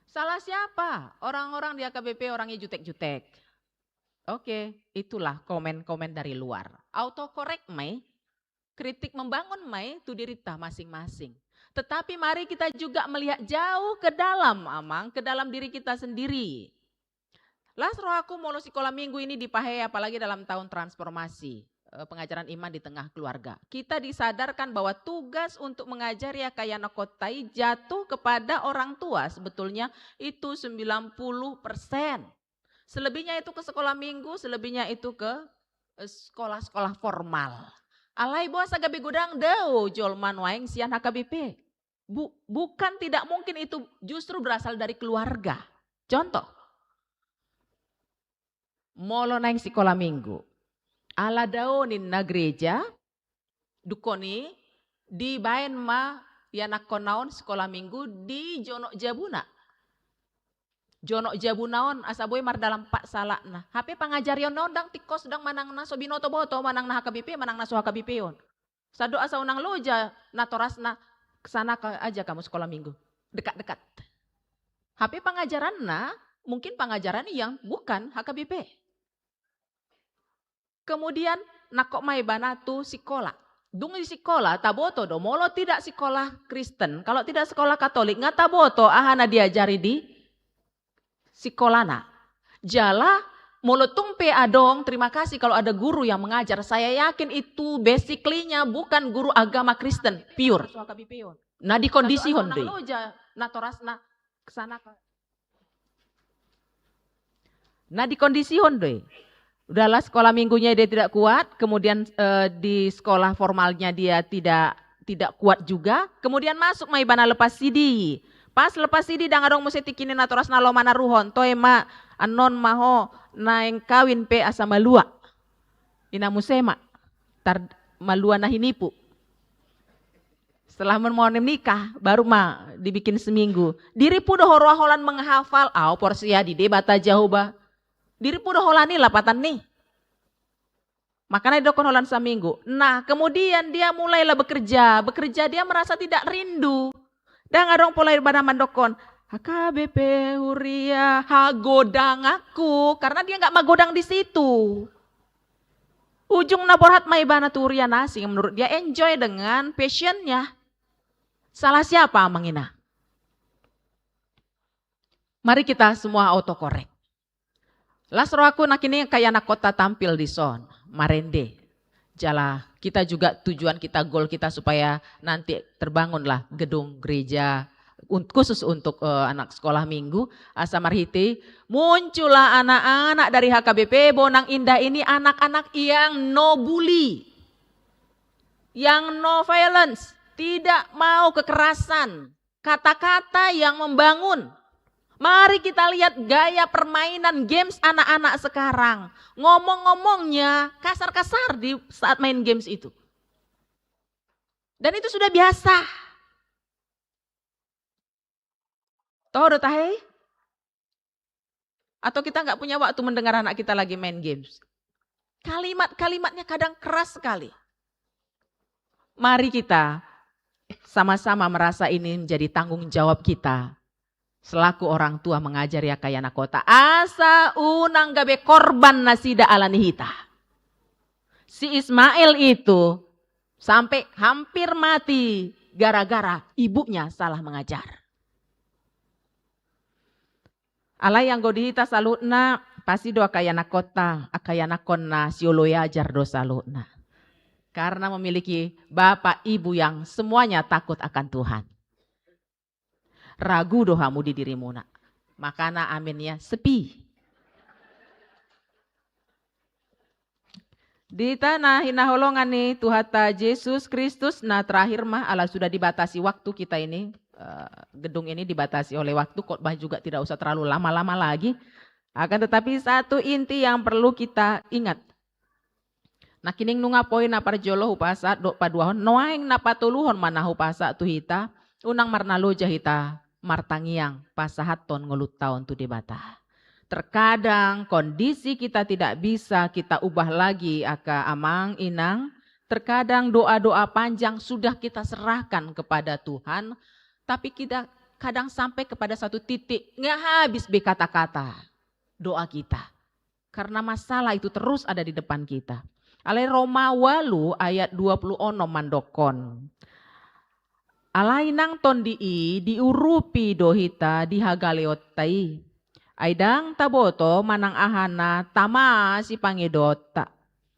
Salah siapa? Orang-orang di H K B P orangnya jutek-jutek. Oke, itulah komen-komen dari luar. Autocorrect ma i, kritik membangun ma i tu dirinta masing-masing. Tetapi mari kita juga melihat jauh ke dalam, Amang, ke dalam diri kita sendiri. Las rohaku molo sikola minggu ini dipahe, apalagi dalam tahun transformasi, eh, pengajaran iman di tengah keluarga. Kita disadarkan bahwa tugas untuk mengajari angka ianakkon i jatuh kepada orang tua. Sebetulnya itu sembilan puluh persen. Selebihnya itu ke sekolah minggu, selebihnya itu ke, eh, sekolah-sekolah formal. Alai boasa gabe godang dao jolma nuaeng sian H K B P? Bu-, bukan tidak mungkin itu justru berasal dari keluarga. Contoh, molo naeng sikola minggu. Ala dao ninna gereja, dungkon i, dibaen ma ianakkonna on sikola minggu di jonok jabuna. Jonok jabuna on asa boi mardalan pat salakna. Hape pangajarionna on ndang tingkos, ndang manang na so binoto-boto, manang na H K B P, manang na so H K B P on. Sandok asa unang loja natorasna, ke sana ka-, aja kamu sekolah minggu. dekat-dekat. Hape pangajaranna mungkin pangajaran yang bukan H K B P. Kemudian nangkok ma ibana tu sikola. Dung di sikola, taboto do, molo tidak sikola Kristen, kalau tidak sekolah Katolik, nga taboto aha na diajari di sikolana. Jala, molo tung pe adong, terima kasih kalau ada guru yang mengajar. Saya yakin itu basically-nya bukan guru agama Kristen, pure. Na dikondisihon do i. Na torasna kesana. Na dikondisihon do i. Udahlah, sekolah minggunya dia tidak kuat, kemudian, eh, di sekolah formalnya dia tidak, tidak kuat juga, kemudian masuk ma ibana lepas sidi. Pas lepas sidi, ndang adong muse tingki ni natorasna, lomo ma naruhon, toe ma, annon ma ho naeng kawin pe asa malua. Ina muse ma, tar malua na hinipu. Setelah menikah, baru ma dibikin seminggu. Diripu do ho roha holan menghafal, au porsea di Debata Jahowa. Diripu do holan i lapatan ni. Makana didokkon holan saminggu. Nah, kemudian dia mulailah bekerja. Bekerja, dia merasa tidak rindu. Ndang adong pola ibana mandokkon, H K B P, huria, hagodanganku. Karena dia nggak magodang di situ. Ujungna borhat ma ibana tu huria na asing, menurut dia enjoy dengan passion-nya. Salah siapa, Amang Ina? Mari kita semua autocorrect. Las rohangku nangkining angka ianakhonta tampil dison, marende. Jala kita juga, tujuan kita, goal kita supaya nanti terbangunlah gedung gereja un-, khusus untuk, eh, anak sekolah minggu. Asa marhite i, muncullah anak-anak dari H K B P Bonang Indah ini, anak-anak yang no bully, yang no violence, tidak mau kekerasan, kata-kata yang membangun. Mari kita lihat gaya permainan games anak-anak sekarang. Ngomong-ngomongnya kasar-kasar di saat main games itu. Dan itu sudah biasa. Toho do tahe? Atau kita nggak punya waktu mendengar anak kita lagi main games? Kalimat-kalimatnya kadang keras sekali. Mari kita sama-sama merasa ini menjadi tanggung jawab kita selaku orang tua mengajari angka ianakhonta. Asa unang gabe korban nasida ala ni hita. Si Ismail itu sampai hampir mati gara-gara ibunya salah mengajar. Alai anggo di hita saluhutna, pasti do angka ianakhonta, angka ianakhon na sioloi ajar do saluhutna. Karena memiliki bapak ibu yang semuanya takut akan Tuhan. Ragu do hamu di dirimuna. Makana aminnya sepi. Di hita na hinaholongan ni Tuhanta Jesus Kristus, na terakhir ma, ala sudah dibatasi waktu kita ini, eh, gedung ini dibatasi oleh waktu, khotbah juga tidak usah terlalu lama-lama lagi. Akan tetapi satu inti yang perlu kita ingat. Nangkining nunga poin na parjolo hupasahat dohot paduahon, nuaeng na patoluhon ma na hupasahat tu hita, unang marnaloja hita martangiang pasahathon ngolunta on tu Debata. Terkadang kondisi kita tidak bisa kita ubah lagi, angka amang inang. Terkadang doa-doa panjang sudah kita serahkan kepada Tuhan, tapi kita kadang sampai kepada satu titik, nggak habis be kata-kata doa kita. Karena masalah itu terus ada di depan kita. Alai Roma ualu ayat dua puluh onom mandokkon. Alai nang tondi i diurupi do hita di hagaleonta i. Ai ndang taboto manang aha na tama sipangidoonta.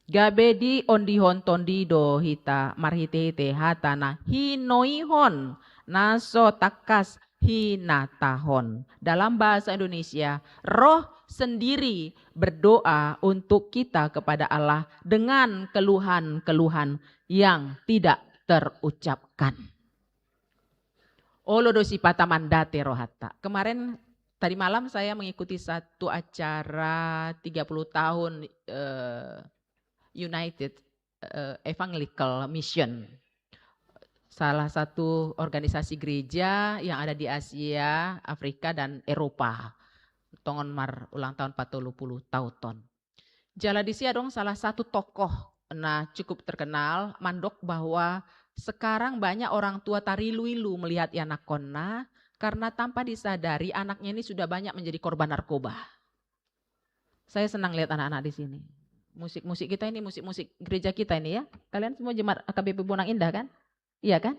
Gabe diondihon tondi do hita marhitehite hata na hinoihon na so tangkas hinatahon. Dalam bahasa Indonesia, Roh sendiri berdoa untuk kita kepada Allah dengan keluhan-keluhan yang tidak terucapkan. Olo do sipata mandate rohanta. Kemarin, tadi malam saya mengikuti satu acara tiga puluh tahun, eh, United, eh, Evangelical Mission. Salah satu organisasi gereja yang ada di Asia, Afrika, dan Eropa. Tongon mar ulang tahun patolu puluh taon on. Jala disi adong salah satu tokoh na cukup terkenal mandok bahwa sekarang banyak orang tua tarilu-ilu melihat ianakhonna, Karena tanpa disadari, anaknya ini sudah banyak menjadi korban narkoba. Saya senang lihat anak-anak di sini. Musik-musik kita ini, musik-musik gereja kita ini ya. Kalian semua jemaat H K B P Bonang Indah kan? Iya kan?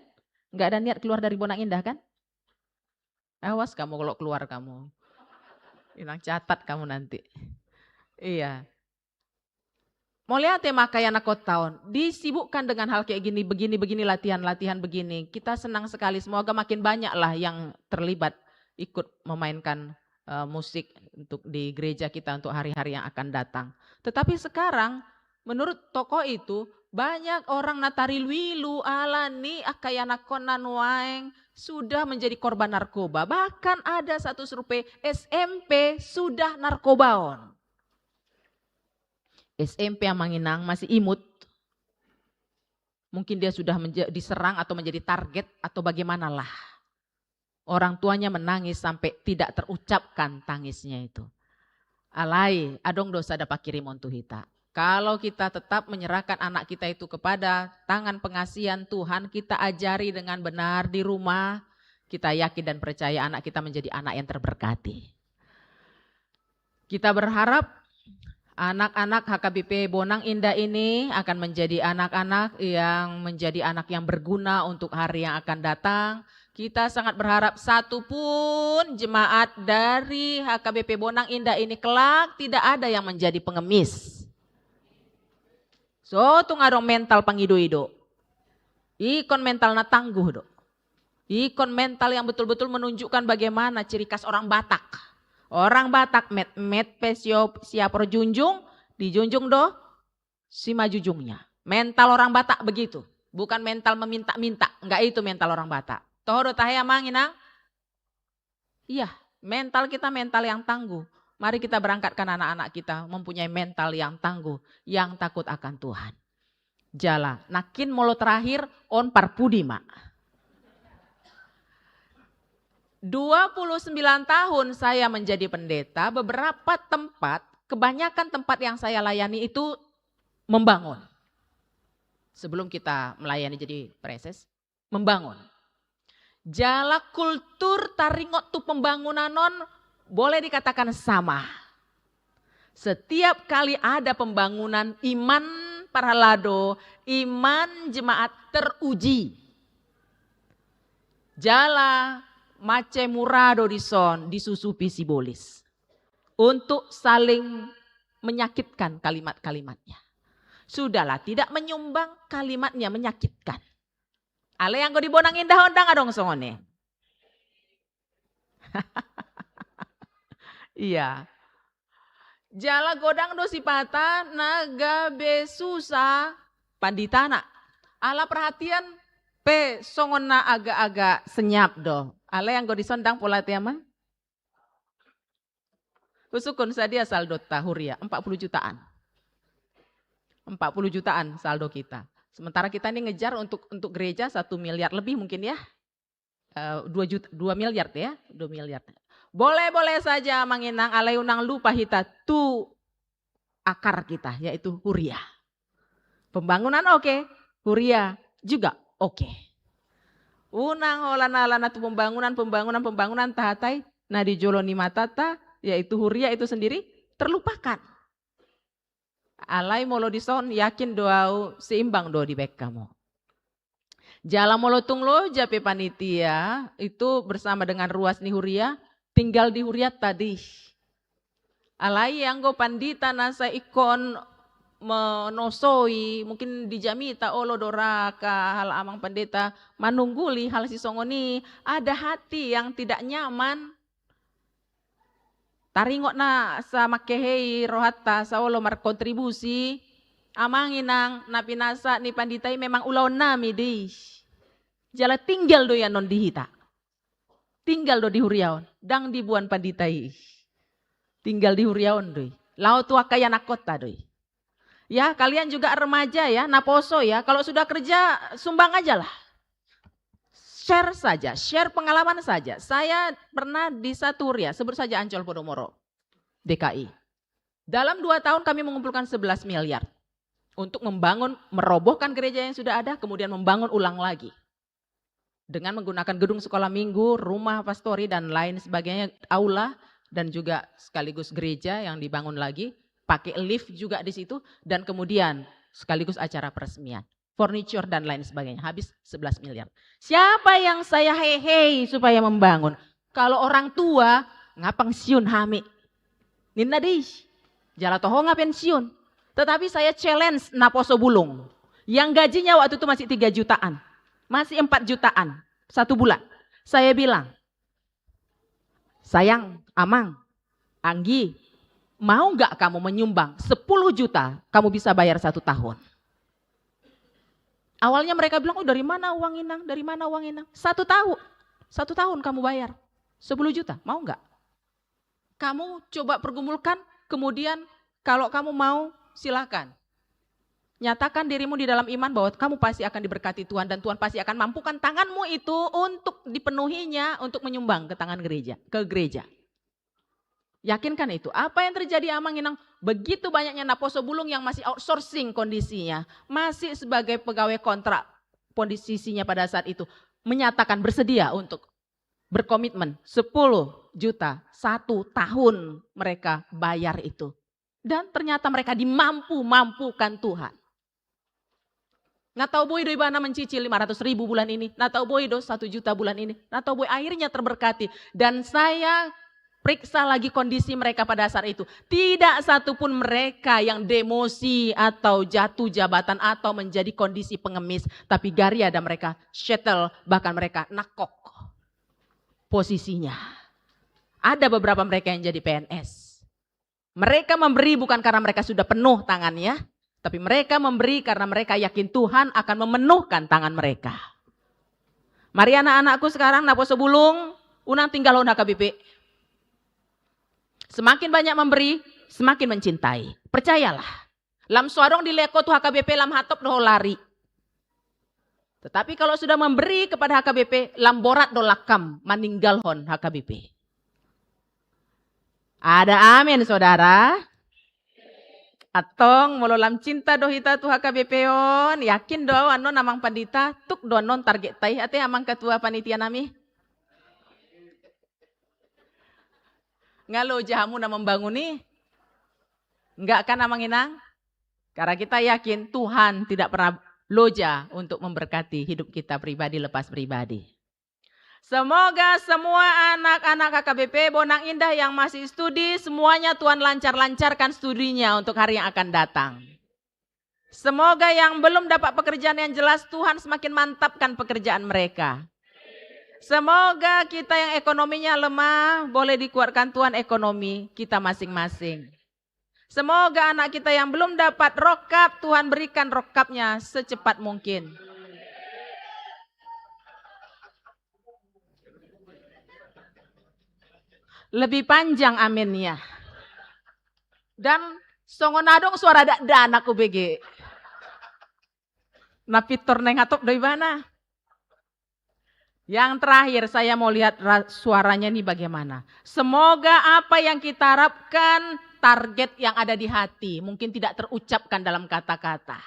Nggak ada niat keluar dari Bonang Indah kan? Awas kamu kalau keluar kamu. Inang catat kamu nanti. Iya. Mauliate ma angka ianakhonta on, disibukkan dengan hal kayak gini, begini, begini, latihan, latihan begini. Kita senang sekali, semoga makin banyaklah yang terlibat ikut memainkan, eh, musik untuk di gereja kita untuk hari-hari yang akan datang. Tetapi sekarang, menurut tokoh itu, banyak orang na tarilu-ilu alani angka ianakhonna nuaeng sudah menjadi korban narkoba. Bahkan ada satu survei, S M P sudah narkobaon. S M P, amang inang, masih imut. Mungkin dia sudah menja-, diserang atau menjadi target atau bagaimanalah. Orang tuanya menangis sampai tidak terucapkan tangisnya itu. Alai, adong do sada panghirimon tu hita. Kalau kita tetap menyerahkan anak kita itu kepada tangan pengasihan Tuhan, kita ajari dengan benar di rumah, kita yakin dan percaya anak kita menjadi anak yang terberkati. Kita berharap anak-anak H K B P Bonang Indah ini akan menjadi anak-anak yang menjadi anak yang berguna untuk hari yang akan datang. Kita sangat berharap satu pun jemaat dari H K B P Bonang Indah ini kelak tidak ada yang menjadi pengemis. So tung adong mental pangido-ido. Ingkon mental na tangguh do. Ingkon mental yang betul-betul menunjukkan bagaimana ciri khas orang Batak. Orang Batak metmet pe sio-, siapor junjung, dijunjung do simanjujungnya. Mental orang Batak begitu. Bukan mental meminta-minta. Enggak itu mental orang Batak. Toho do tahe, amang inang? Iya, mental kita mental yang tangguh. Mari kita berangkatkan anak-anak kita mempunyai mental yang tangguh, yang takut akan Tuhan. Jala, nangkin molo terakhir, on parpudi ma. Dua puluh sembilan tahun saya menjadi pendeta, beberapa tempat, kebanyakan tempat yang saya layani itu membangun. Sebelum kita melayani jadi praeses, membangun. Jala kultur taringot tu pembangunan on boleh dikatakan sama. Setiap kali ada pembangunan, iman parhalado, iman jemaat teruji. Jala mansai mura do dison disusupi sibolis untuk saling menyakitkan kalimat-kalimatnya. Sudahlah tidak menyumbang, kalimatnya menyakitkan. Alai anggo di Bonang Indah on ndang adong songon i. Iya. Jala godang do sipata na gabe susa panditana. Ala perhatian pe songon na agak-agak senyap do. Alai anggo dison ndang pola, ate amang. Husungkun sadia saldonta huria, empat puluh jutaan. Empat puluh jutaan saldo kita. Sementara kita ini ngejar untuk, untuk gereja satu miliar lebih mungkin ya. Eh, dua juta, dua miliar ya, dua miliar. Boleh-boleh saja, amang inang, alai unang lupa hita tu akar kita, yaitu huria. Pembangunan oke, huria juga oke. Unang holan-holan tu pembangunan, pembangunan, pembangunan, tahatai na di jolo ni matata, yaitu huria itu sendiri terlupakan. Alai molo dison, yakin do au seimbang do dibaen hamu. Jala molo tung loja pe panitia itu bersama dengan ruas ni huria, tinggal di hurianta dih. Alai anggo pandita na sai ingkon menosoi, mungkin di jamita olo do ra angka hal amang pandita manungguli hal sisongon i, ada hati yang tidak nyaman. Taringot na sa mangkehei rohanta, sa olo markontribusi, amang inang, na pinasahat ni pandita i memang ulaon nami do i. Jala tinggal do i annon di hita. Tinggal do di huria on, ndang diboan pandita i. Tinggal di huria on do i. Laho tu angka ianakhonta do i. Ya, kalian juga remaja ya, naposo ya, kalau sudah kerja, sumbang aja lah. Share saja, share pengalaman saja. Saya pernah di satu huria, sebut saja Ancol Podomoro, D K I. Dalam dua tahun kami mengumpulkan sebelas miliar untuk membangun, merobohkan gereja yang sudah ada, kemudian membangun ulang lagi. dengan menggunakan gedung sekolah minggu, rumah pastori, dan lain sebagainya, aula, dan juga sekaligus gereja yang dibangun lagi, pakai lift juga di situ, dan kemudian sekaligus acara peresmian, furniture, dan lain sebagainya, habis sebelas miliar. Siapa yang saya hehei supaya membangun? Kalau orang tua, nga pensiun hami, ninna disi. Jala toho nga pensiun. Tetapi saya challenge naposo bulung yang gajinya waktu itu masih tiga jutaan, masih empat jutaan satu bulan. Saya bilang, "Sayang, Amang, Anggi, mau nggak kamu menyumbang sepuluh juta, kamu bisa bayar satu tahun?" Awalnya mereka bilang, "Oh, dari mana uang, Inang? Dari mana uang, Inang?" Satu tahun, satu tahun kamu bayar sepuluh juta, mau nggak? Kamu coba pergumulkan, kemudian kalau kamu mau, silakan. Nyatakan dirimu di dalam iman bahwa kamu pasti akan diberkati Tuhan dan Tuhan pasti akan mampukan tanganmu itu untuk dipenuhinya, untuk menyumbang ke tangan gereja, ke gereja. Yakinkan itu. Apa yang terjadi, Amang Inang? Begitu banyaknya naposo bulung yang masih outsourcing kondisinya, masih sebagai pegawai kontrak posisinya pada saat itu, menyatakan bersedia untuk berkomitmen sepuluh juta satu tahun mereka bayar itu. Dan ternyata mereka dimampu-mampukan Tuhan. Na tau boi do ibana mencicil lima ratus ribu bulan ini, na tau boi do satu juta bulan ini, na tau boi, akhirnya terberkati. Dan saya periksa lagi kondisi mereka pada saat itu. Tidak satu pun mereka yang demosi atau jatuh jabatan atau menjadi kondisi pengemis. Tapi gari ada mereka settle, bahkan mereka nakok posisinya. Ada beberapa mereka yang jadi P N S. Mereka memberi bukan karena mereka sudah penuh tangannya, tapi mereka memberi karena mereka yakin Tuhan akan memenuhkan tangan mereka. Mari anak-anakku sekarang, naposo bulung, unang tinggalhon H K B P. Semakin banyak memberi, semakin mencintai. Percayalah. Lam so adong dilehon ho tu H K B P, lam hatop do ho lari. Tetapi kalau sudah memberi kepada H K B P, lam borat do langkam maninggalhon H K B P. Ada amin, saudara? Antong, molo lam cinta do hita tu H K B P on, yakin do au annon, Amang Pandita, tuk do annon targetta i ate, Amang Ketua Panitia nami? Nga loja hamu na membangun i? Enggak kan, Amang Inang? Karena kita yakin Tuhan tidak pernah loja untuk memberkati hidup kita pribadi lepas pribadi. Semoga semua anak-anak H K B P Bonang Indah yang masih studi, semuanya Tuhan lancar-lancarkan studinya untuk hari yang akan datang. Semoga yang belum dapat pekerjaan yang jelas, Tuhan semakin mantapkan pekerjaan mereka. Semoga kita yang ekonominya lemah, boleh dikuatkan Tuhan ekonomi kita masing-masing. Semoga anak kita yang belum dapat rokap, Tuhan berikan rokapnya secepat mungkin. Lebih panjang aminnya. Dan songon adong suara dakdanak hubege. Na pintor naeng hatop do ibana. Yang terakhir, saya mau lihat ra-, suaranya ini bagaimana. Semoga apa yang kita harapkan, target yang ada di hati, mungkin tidak terucapkan dalam kata-kata.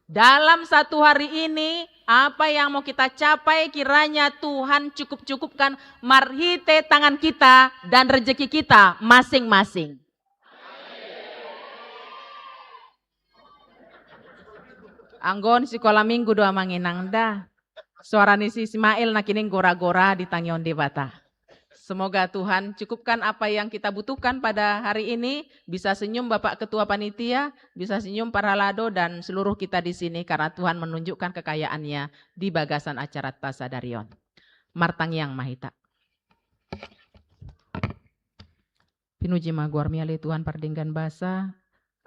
Dalam satu hari ini, apa yang mau kita capai, kiranya Tuhan cukup-cukupkan marhite tangan kita dan rezeki kita masing-masing. Anggo on sikola minggu do, Amang Inang, da. Suara ni si Ismail nangkining gora-gora di tangiang Debata. Semoga Tuhan cukupkan apa yang kita butuhkan pada hari ini. Bisa senyum Bapak Ketua Panitia, bisa senyum para lado dan seluruh kita di sini karena Tuhan menunjukkan kekayaan-Nya di bagasan acara ta sadari on. Martangiang ma hita. Pinuji ma goar-Mi ale Tuhan pardenggan basa,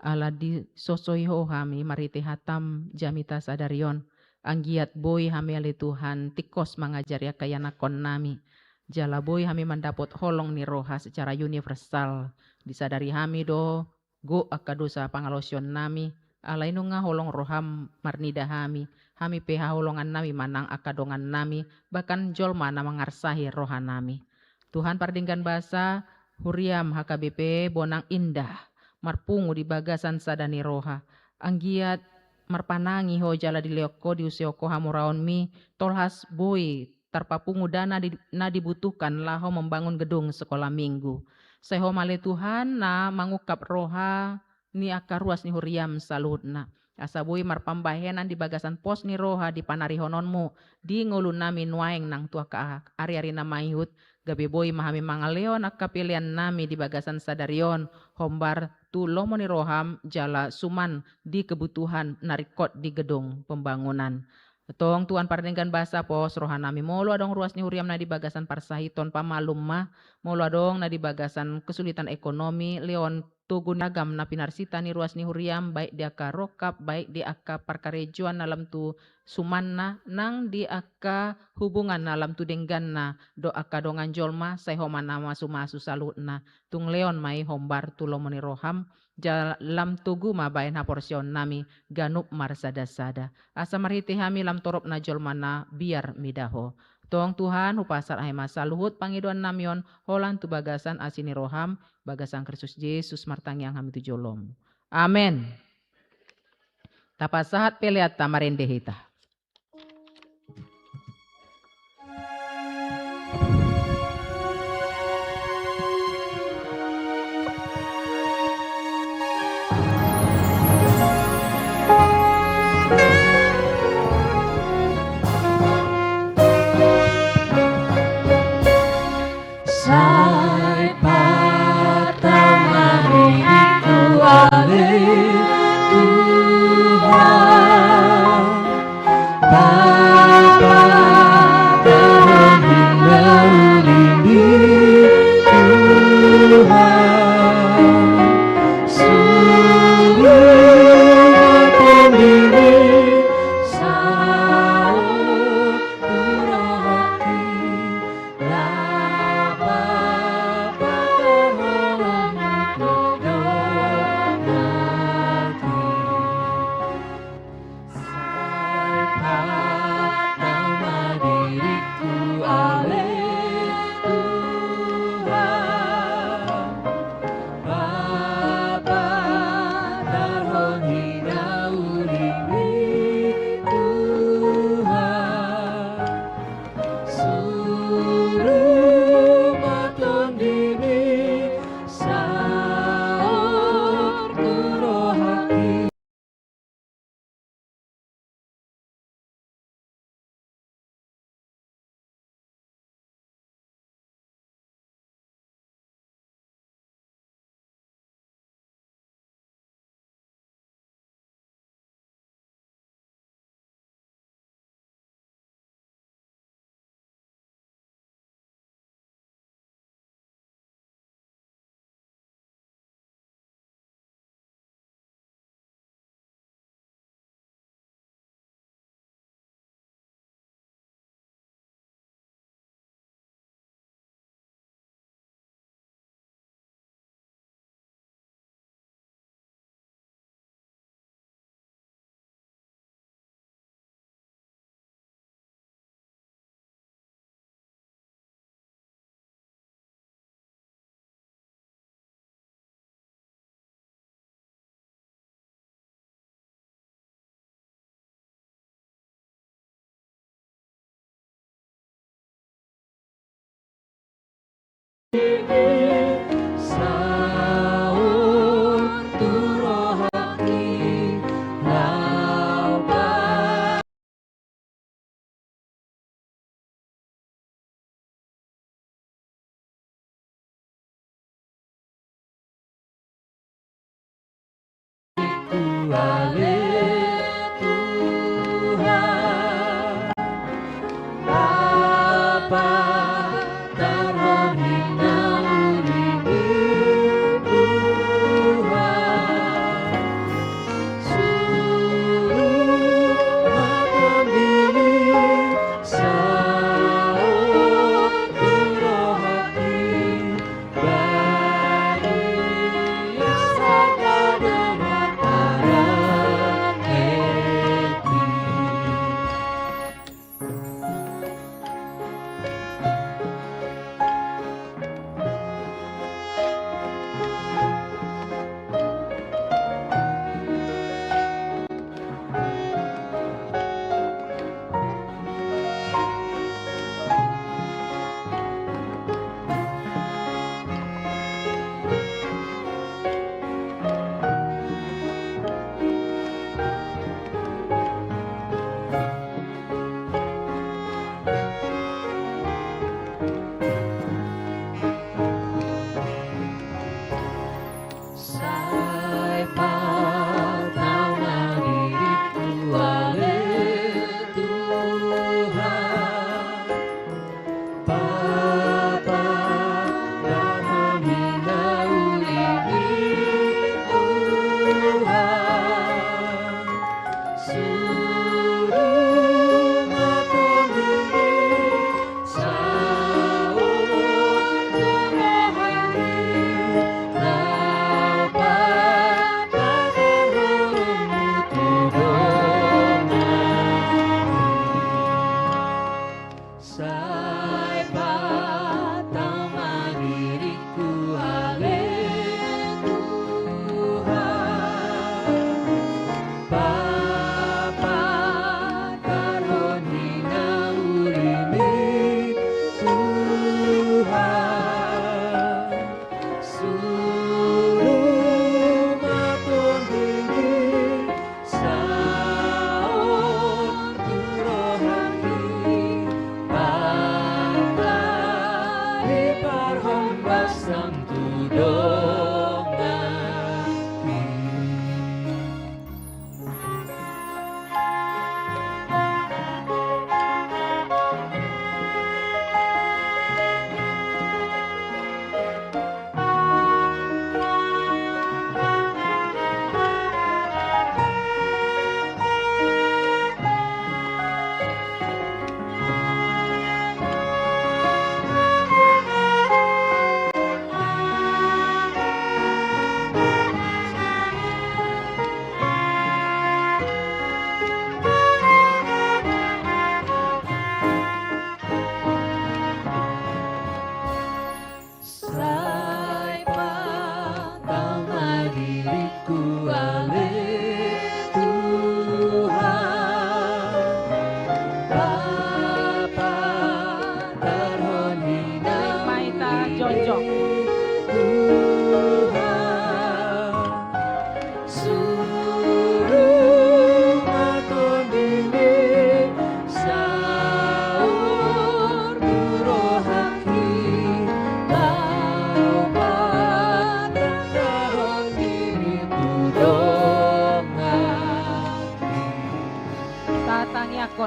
ala disosoi Ho hami marhite hata-M jamita sadari on. Anggiat boi hami ale Tuhan tingkos mangajari angka ianakhon nami. Jala boi hami mandapot holong ni roha secara universal. Disadari hami do gok angka dosa pangalaosion nami, alai nunga holong roha-M marnida hami, hami pe haholongan nami manang angka dongan nami, bahkan jolma na mangarsahi roha nami. Tuhan pardenggan basa, huria-M H K B P Bonang Indah, marpungu di bagasan sada ni roha. Anggiat marpanangi Ho jala dilehon Ho, diusehon Ho hamoraon-Mi, tolhas boi tarpapungu dana di, na dibutuhkan laho mambangun gedung sekolah minggu. Sai Ho ma ale Tuhan na mangungkap roha ni angka ruas ni huriaM saluhutna. Asa boi marpambahenan di bagasan pos ni roha di panarihononMu di ngolunami nuaeng nang tu angka ariari na maihut, gabe boi ma hami mangalehon angka peleannami di bagasan sadari on, hombar tu lomo ni rohaM jala suman di kebutuhan na ringkot di gedung pembangunan. Tong Tuhan pardenggan basa, pos rohanami, molo adong ruas ni huriaM na di bagasan parsahiton pamalum ma, molo adong na di bagasan kesulitan ekonomi, lehon togu ni ragam na pinarsita ni ruas ni huriaM, baik di angka rongkap, baik di angka parkarejoan na lam tu sumanna, nang di angka hubungan na lam tu dengganna dohot angka dongan jolma, sai Ho ma na mamasumasu saluhutna. Tung lehon ma i hombar tu lomo ni rohaM, jala lam togu ma baen haporseaonnami ganup marsadasada. Asa marhite hami lam toropna jolma na biar mida Ho. Tong Tuhan, hupasahat hami ma saluhut pangidoannami on holan tu bagasan asi ni rohaM, bagasan Kristus Jesus martangiang hami tu joloM. Amen. Tapasahat peleanta marende hita. Sai patau ma diringku ale Tuhan, Bapa, tarhon hinauli Tuhan, suru ma tondiMi saut tu rohangki. Suru ma tondiMi saut tu rohangki.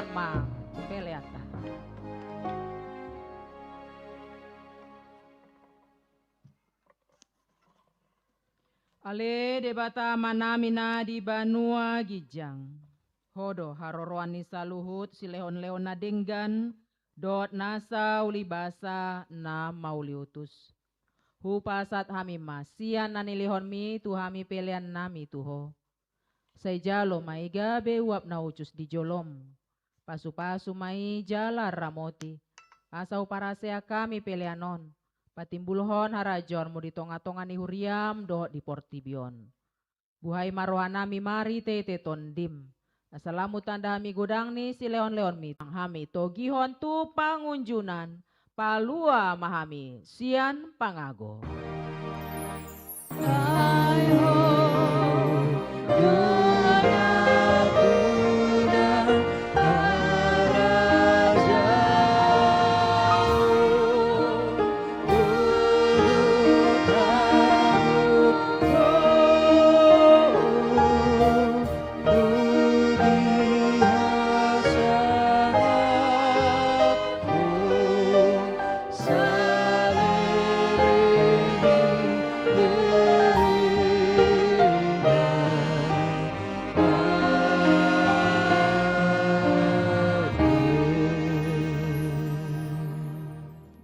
ma peleanta. Ale Debata Amanami na di banua ginjang, Ho do haroroan ni saluhut silehonlehon na denggan dohot nasa ulibasa na mauliutus. Hupasahat hami ma sian na nilehonmi tu hami peleannami tu Ho. Sai jalo ma i gabe uap na ucus di jolom. Pasupasu ma i jala ramoti, asa huparaseak hami pelean on patimbulhon harajaonmu di tongatonga ni huriam dohot di portibi on. Buhai ma rohanami marhitehite Tondim, asa lam hutanda hami godang ni silehonlehonmi, hami togihon tu pangunjunan. Palua ma hami sian pangago.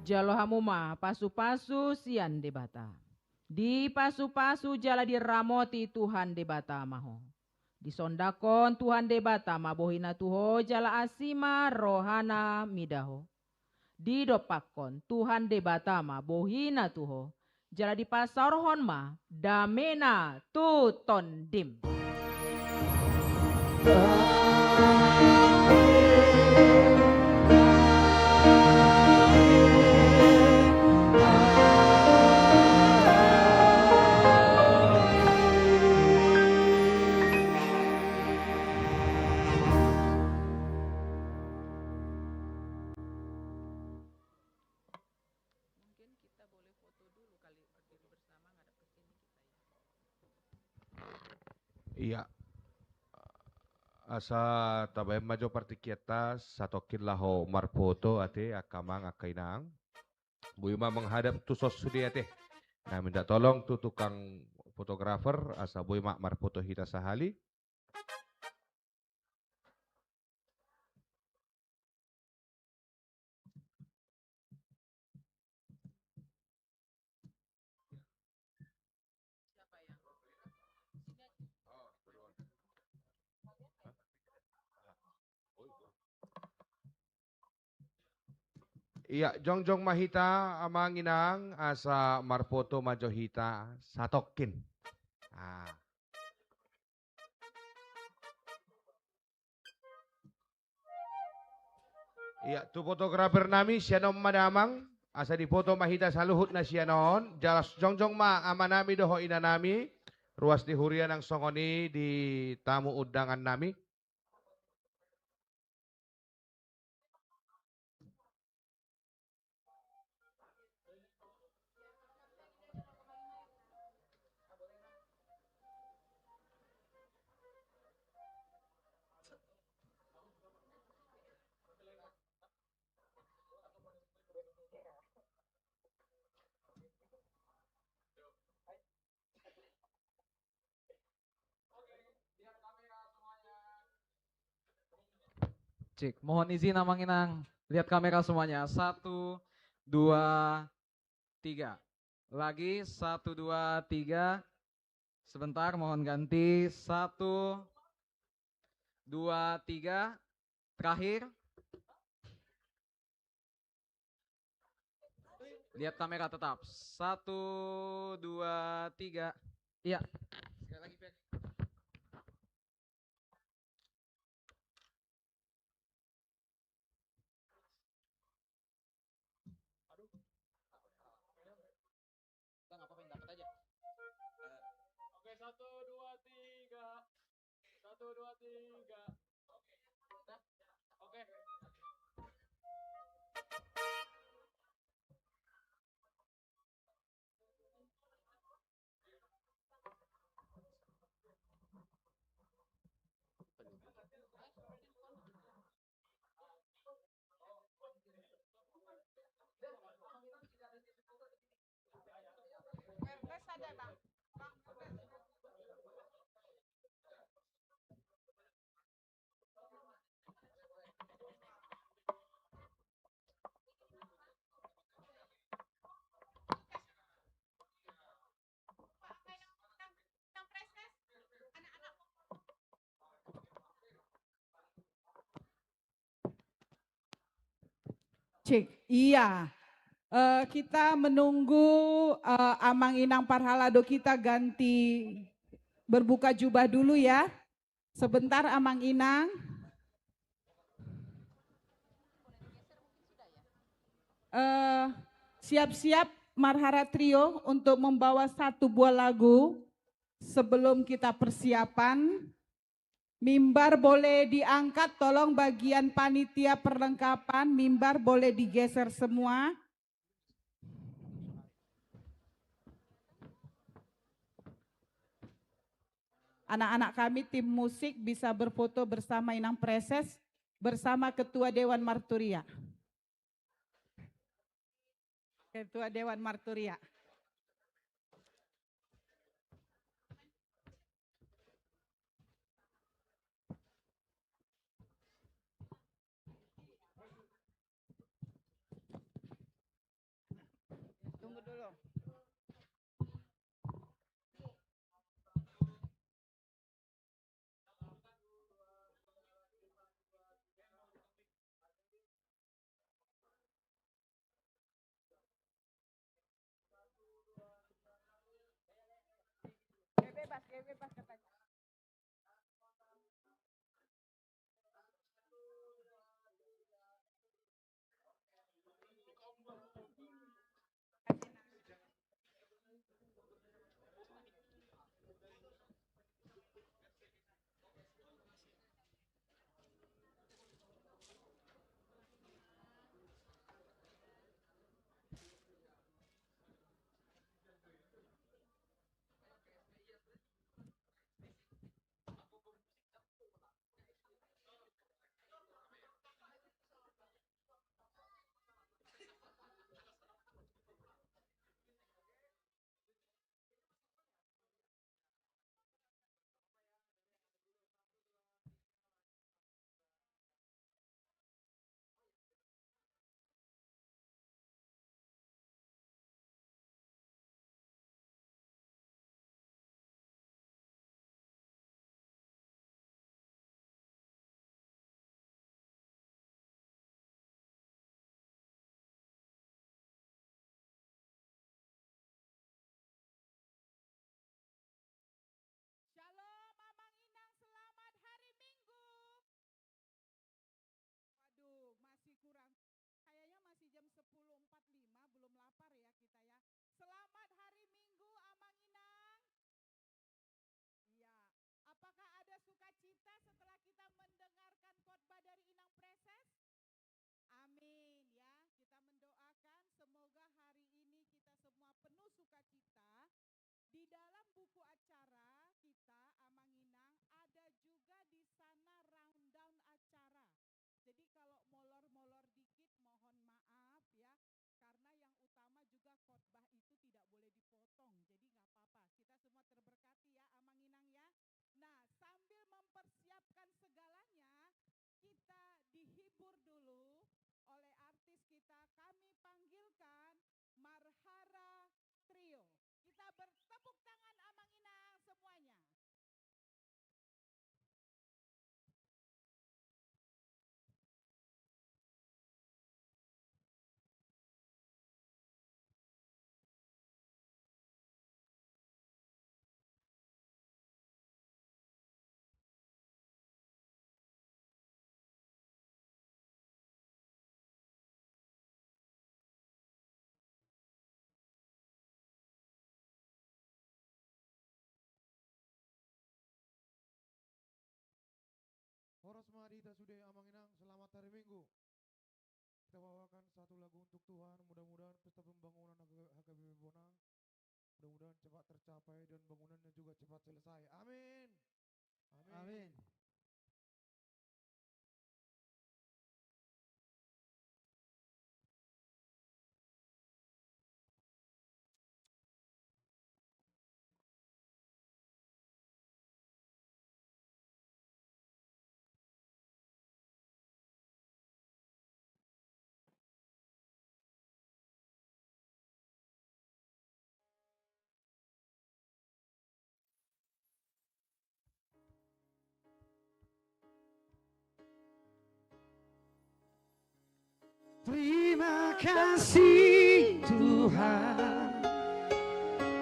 Jalo hamu ma pasupasu sian Debata. Dipasupasu jala diramoti Tuhan Debata ma ho. Disondangkon Tuhan Debata ma bohina tu ho jala asi ma rohana mida ho. Didompakkon Tuhan Debata ma bohina tu ho jala dipasaorhon ma damena tu Tondim. Mungkin kita boleh foto dulu kali, berdiri bersama, ngadep ke sini kita, ya. Iya. Asa tabaen ma jo partingkianta, satongkin laho marfoto ate, angka amang, angka inang. Boi ma menghadap tu son sude ate. Nah, minta tolong tu tukang fotografer, asa boi ma marfoto hita sahali. Iya, jongjong ma hita amang inang, asa marfoto ma jo hita satongkin. Ah. Iya, tu fotografer nami, sian on ma damang, asa difoto ma hita saluhutna sian on, jala jongjong ma amanami dohot inanami, ruas ni huria nang songon i di tamu undangan nami. Cek, mohon izin amang inang. Lihat kamera semuanya. Satu, dua, tiga. Lagi, satu, dua, tiga. Sebentar, mohon ganti. Satu, dua, tiga. Terakhir. Lihat kamera tetap. Satu, dua, tiga. Iya. Sekali lagi, Ferry. Aduh. Bang, apa yang dapat aja? Oke, satu, dua, tiga. Satu, dua, tiga. Oke. Nah, oke. Cek. Iya. Eh, kita menunggu, eh, Amang Inang parhalado kita ganti berbuka jubah dulu ya. Sebentar, Amang Inang. Eh, siap-siap Marhara Trio untuk membawa satu buah lagu sebelum kita persiapan. Mimbar boleh diangkat, tolong bagian panitia perlengkapan, mimbar boleh digeser semua. Anak-anak kami, tim musik, bisa berfoto bersama Inang Preses, bersama Ketua Dewan Marturia. Ketua Dewan Marturia. Tunggu dulu. Bebas, bebas katanya. Shalom, Amang Inang, selamat hari Minggu. Waduh, masih kurang. Kayaknya masih jam sepuluh empat lima, belum lapar ya kita ya. Selamat hari Minggu, Amang Inang. Iya. Apakah ada sukacita setelah kita mendengarkan khotbah dari Inang Preses? Amin ya. Kita mendoakan semoga hari ini kita semua penuh sukacita. Di dalam buku acara kita, Amang Inang, ada juga di sana rundown acara. Jadi kalau molor-molor dikit, mohon maaf ya, karena yang utama juga khotbah itu tidak boleh dipotong, jadi nggak apa-apa. Kita semua terberkati ya, Amang Inang ya. Nah, sambil mempersiapkan segalanya, kita dihibur dulu oleh artis kita. Kami panggilkan Marhara Trio. Kita bertepuk tangan, Amang Inang semuanya. Horas ma di hita sude, Amang Inang, selamat hari Minggu. Kita bawakan satu lagu untuk Tuhan, mudah-mudahan pesta pembangunan H K B P Bonang mudah-mudahan cepat tercapai dan bangunannya juga cepat selesai. Amin. Amin. Amin. Kasih Tuhan,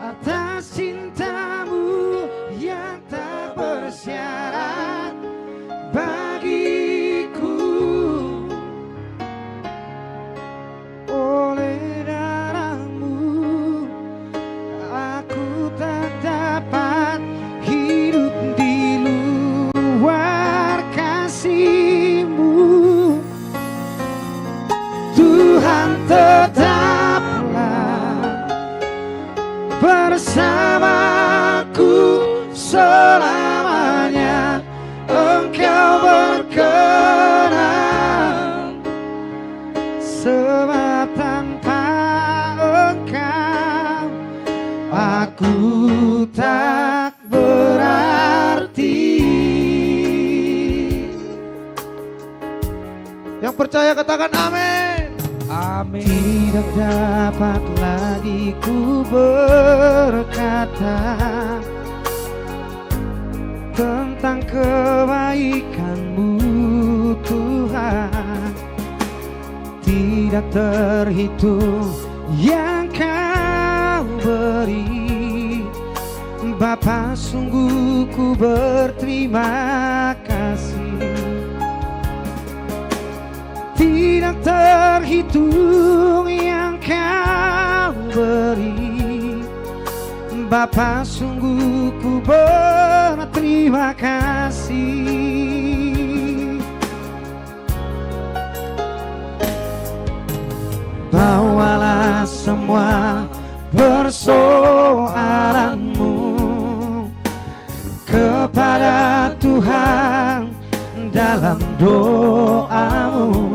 atas cinta-Mu yang tak bersyarat bagiku. Oleh darah-Mu, aku tak dapat hidup di luar kasih-Mu. Tuhan, tetaplah bersamaku selamanya. Engkau berkenan, sebab tanpa Engkau, aku tak berarti. Yang percaya katakan amin. Amin. Tidak dapat lagi ku berkata tentang kebaikan-Mu, Tuhan. Tidak terhitung yang Kau beri, Bapa, sungguh ku berterima kasih. Tidak terhitung yang Kau beri, Bapa, sungguh ku berterima kasih. Bawalah semua persoalanmu kepada Tuhan dalam doamu.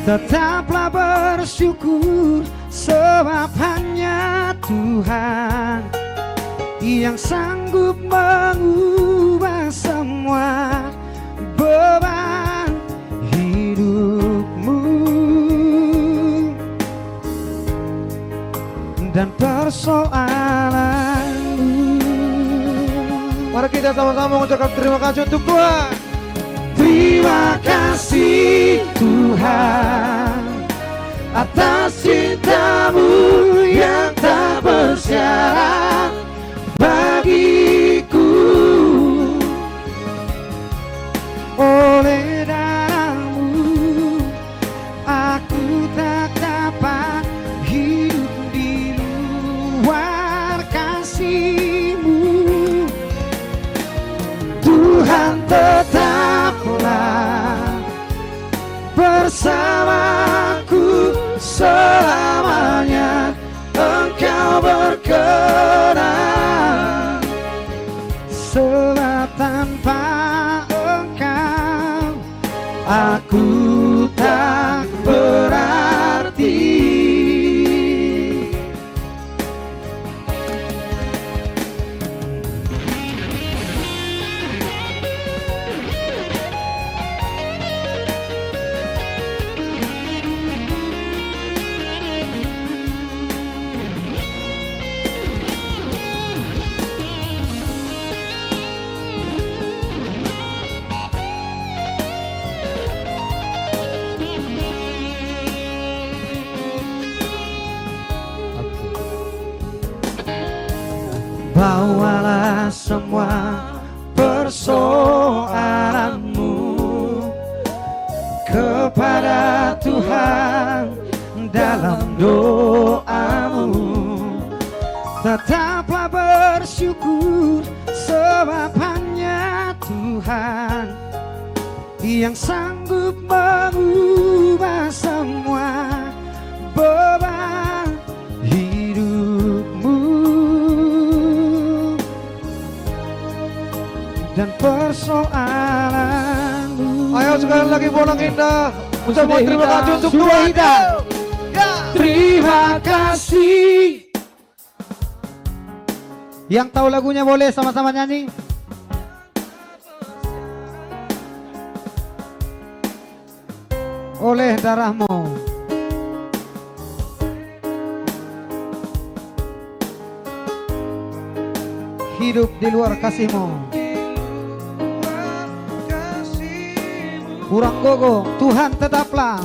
Tetaplah bersyukur, sebab hanya Tuhan yang sanggup mengubah semua beban hidupmu dan persoalanmu. Mari kita sama-sama mengucapkan terima kasih untuk Tuhan. Terima kasih, Tuhan, atas cinta-Mu yang tak bersyarat bagiku. Oleh darah-Mu, aku tak dapat hidup di luar kasih-Mu. Tuhan, tetaplah bersamaku selamanya. Engkau berkenan, sebab tanpa Engkau, aku tak berarti. Bawalah semua persoalanmu kepada Tuhan dalam doamu. Tetaplah bersyukur, sebab hanya Tuhan yang sanggup mengubah semua beban hidupmu dan persoalanmu. Ayo, sekali lagi, bolang indah. Ucapkan terima kasih untuk Tuhan. Ya. Terima kasih. Yang tahu lagunya boleh sama-sama nyanyi. Oleh darah-Mu, hidup di luar kasih-Mu. Kurang gogo, Tuhan tetaplah.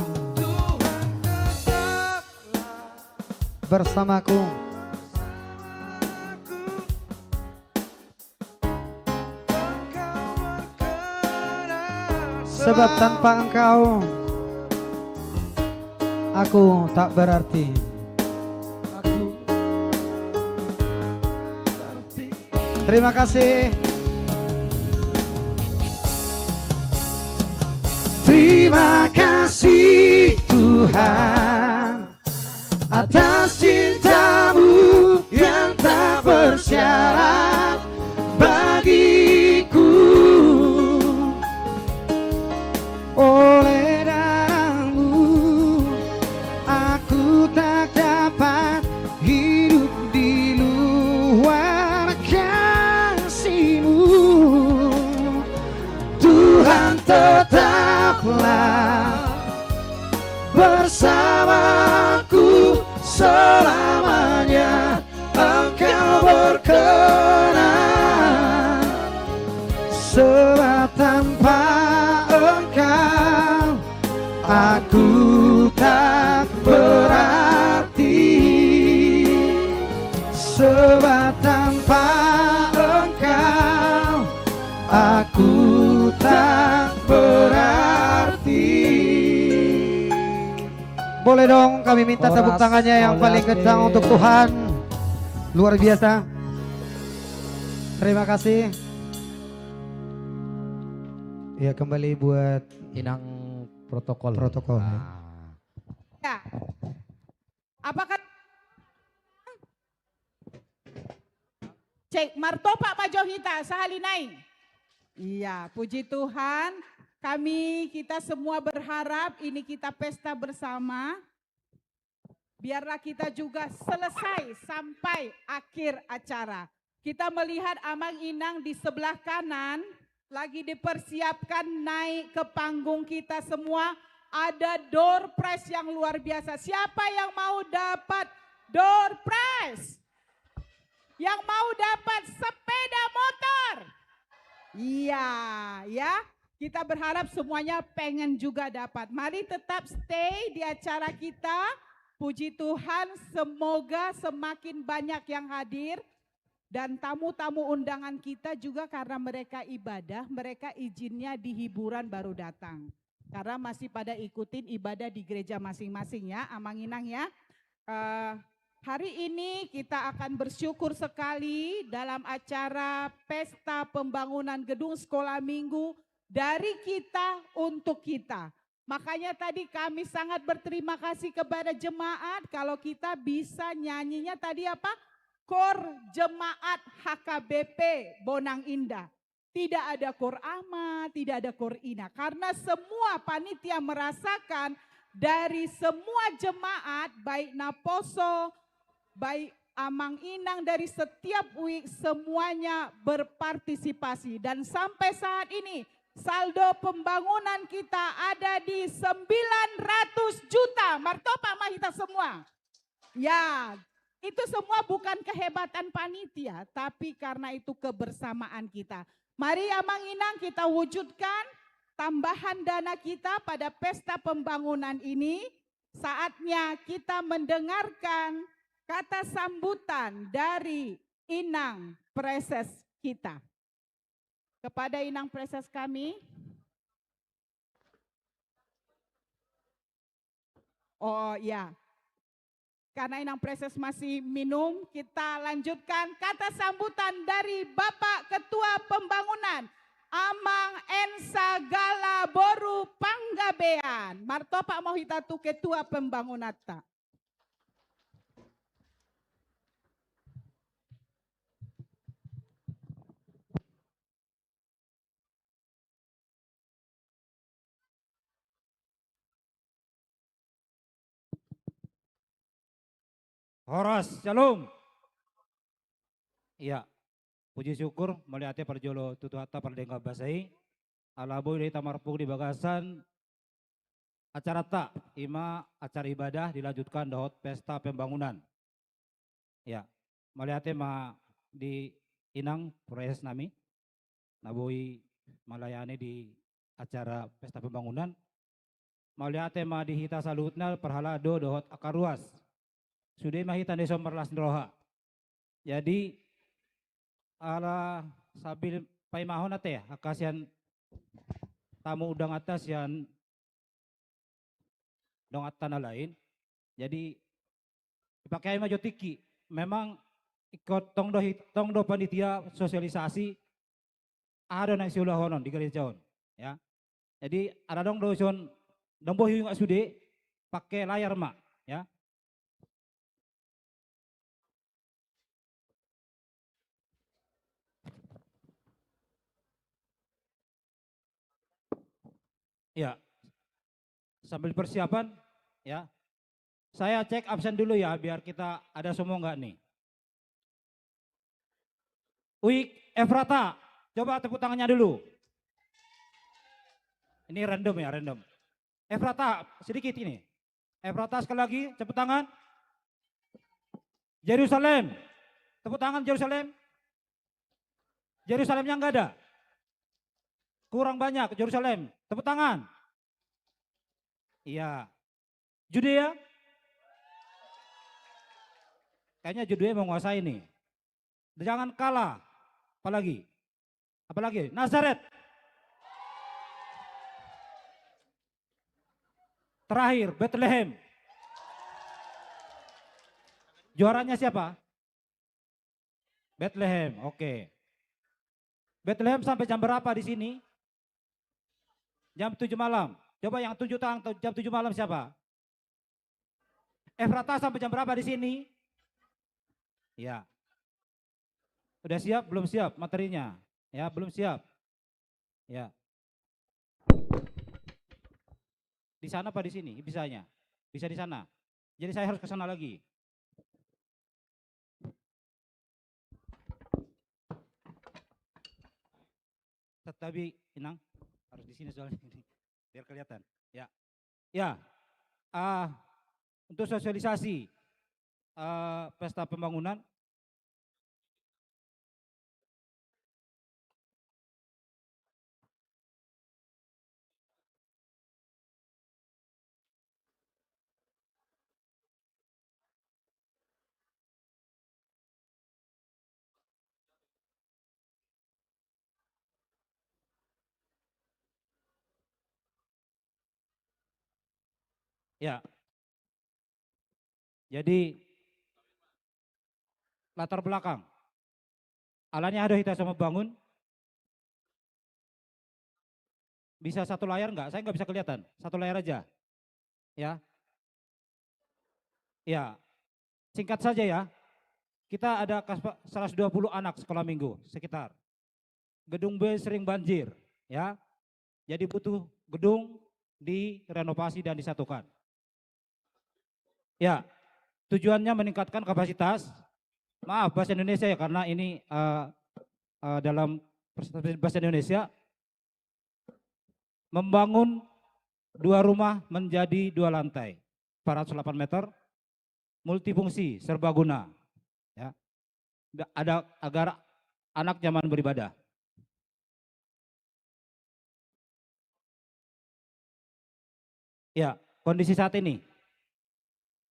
bersamaku. Sebab tanpa Engkau, aku tak berarti. Terima kasih. Terima kasih, Tuhan, atas cinta-Mu yang tak bersyarat bagiku. Oleh darah-Mu, aku tak dapat hidup di luar kasih-Mu. Tuhan, tetaplah bersamaku selamanya. Engkau berkenan, sebab tanpa Engkau, aku tak berarti. Sebab tanpa Engkau, aku tak berarti. Boleh dong kami minta tepuk tangannya yang paling kencang untuk Tuhan. Luar biasa. Terima kasih. Ya, kembali buat Inang protokol. Protokol, ya. Ah. Ya. Apakah Cek, martopak ma jo hita sahali nai. Iya, puji Tuhan. Kami, kita semua berharap ini kita pesta bersama. Biarlah kita juga selesai sampai akhir acara. Kita melihat Amang Inang di sebelah kanan lagi dipersiapkan naik ke panggung kita semua. Ada door prize yang luar biasa. Siapa yang mau dapat door prize? Yang mau dapat sepeda motor? Iya, ya. Kita berharap semuanya pengen juga dapat. Mari tetap stay di acara kita. Puji Tuhan, semoga semakin banyak yang hadir. Dan tamu-tamu undangan kita juga, karena mereka ibadah, mereka izinnya di hiburan baru datang. Karena masih pada ikutin ibadah di gereja masing-masing ya, Amang Inang ya. Eh, hari ini kita akan bersyukur sekali dalam acara Pesta Pembangunan Gedung Sekolah Minggu dari kita untuk kita. Makanya tadi kami sangat berterima kasih kepada jemaat, kalau kita bisa nyanyinya tadi apa? Kor Jemaat H K B P Bonang Indah. Tidak ada kor ama, tidak ada kor ina. Karena semua panitia merasakan dari semua jemaat, baik naposo, baik Amang Inang dari setiap wijk, semuanya berpartisipasi. Dan sampai saat ini, saldo pembangunan kita ada di sembilan ratus juta. Martopak ma hita semua. Ya, itu semua bukan kehebatan panitia, tapi karena itu kebersamaan kita. Mari Amang Inang kita wujudkan tambahan dana kita pada pesta pembangunan ini. Saatnya kita mendengarkan kata sambutan dari Inang Preses kita. Kepada Inang Preses kami. Oh ya. Karena Inang Preses masih minum, kita lanjutkan kata sambutan dari Bapak Ketua Pembangunan, Amang Ensa Gala Boru Panggabean. Martopak ma hita tu Ketua Pembangunanta. Horas, syalom. Iya, puji syukur mauliate parjolo tu Tuhanta pardenggan basa i. Ala boi do hita marpungu di bagasan acaranta, ima acara ibadah dilanjutkan dohot pesta pembangunan. Ya, mauliate ma di Inang Preses nami na boi melayani di acara pesta pembangunan. Mauliate ma di hita saluhutna parhalado dohot angka ruas. sude ma hita na dison marlas ni roha. Jadi ala sambil paimahon ate angka sian tamu undanganta sian donganta na lain. Jadi dipakeai ma jo tingki. Memang ingkon tong do hit-, tong do panitia sosialisasi aha do na siulahonon di gareja on, ya. Jadi ala adong do dison, dang boi huingot sude, pake layar ma, ya. Ya. Sambil persiapan, ya. Saya cek absen dulu ya, biar kita ada semua nggak nih. Uik Efrata, coba tepuk tangannya dulu. Ini random ya, random. Efrata, sedikit ini. Efrata sekali lagi, tepuk tangan. Jerusalem, tepuk tangan Jerusalem. Jerusalemnya nggak ada. Kurang banyak Jerusalem. Tepuk tangan. Iya. Judea? Kayaknya Judea menguasai nih. Jangan kalah. Apalagi? Apalagi? Nazaret. Terakhir, Betlehem. Juaranya siapa? Betlehem, oke. Betlehem sampai jam berapa di sini? Jam tujuh malam. Coba yang tunjuk tangan, jam tujuh malam siapa? Efrata sampai jam berapa di sini? Ya. Udah siap? Belum siap materinya? Ya, belum siap. Ya. Di sana apa di sini bisanya? Bisa di sana. Jadi saya harus ke sana lagi. Tetapi, Inang, harus di sini soalnya. Biar kelihatan. Ya. Ya. Ah, untuk sosialisasi, eh, pesta pembangunan, ya. Jadi, latar belakang. Alani aha do hita so mambangun? Bisa satu layar nggak? Saya nggak bisa kelihatan. Satu layar aja. Ya. Ya. Singkat saja ya. Kita ada kas-, seratus dua puluh anak sekolah minggu sekitar. Gedung B sering banjir, ya. Jadi butuh gedung direnovasi dan disatukan. Ya, tujuannya meningkatkan kapasitas. Maaf, bahasa Indonesia ya, karena ini, eh, eh, dalam pers-, bahasa Indonesia. Membangun dua rumah menjadi dua lantai, empat ratus delapan meter, multifungsi, serbaguna. Ya. Ada agar anak nyaman beribadah. Ya, kondisi saat ini.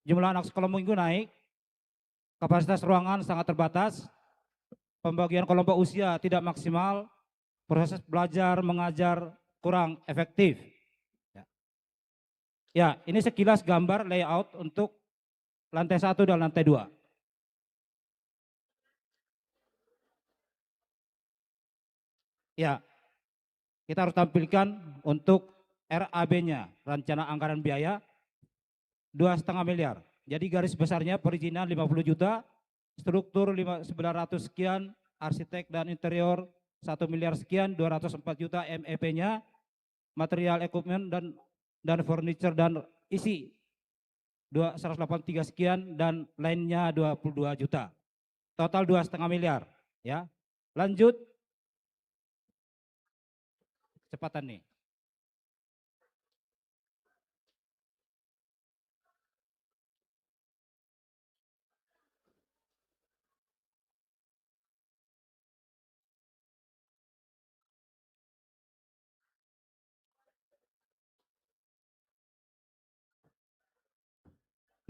Jumlah anak sekolah minggu naik, kapasitas ruangan sangat terbatas, pembagian kelompok usia tidak maksimal, proses belajar mengajar kurang efektif. Ya. Ya, ini sekilas gambar layout untuk lantai satu dan lantai dua. Ya, kita harus tampilkan untuk R A B-nya, rencana anggaran biaya, dua setengah miliar. Jadi garis besarnya perizinan lima puluh juta, struktur lima, sembilan ratus sekian, arsitek dan interior satu miliar sekian, dua ratus empat juta M E P-nya, material, equipment, dan, dan furniture dan isi dua, seratus delapan puluh tiga sekian, dan lainnya dua puluh dua juta. Total dua setengah miliar, ya. Lanjut. Cepatan nih.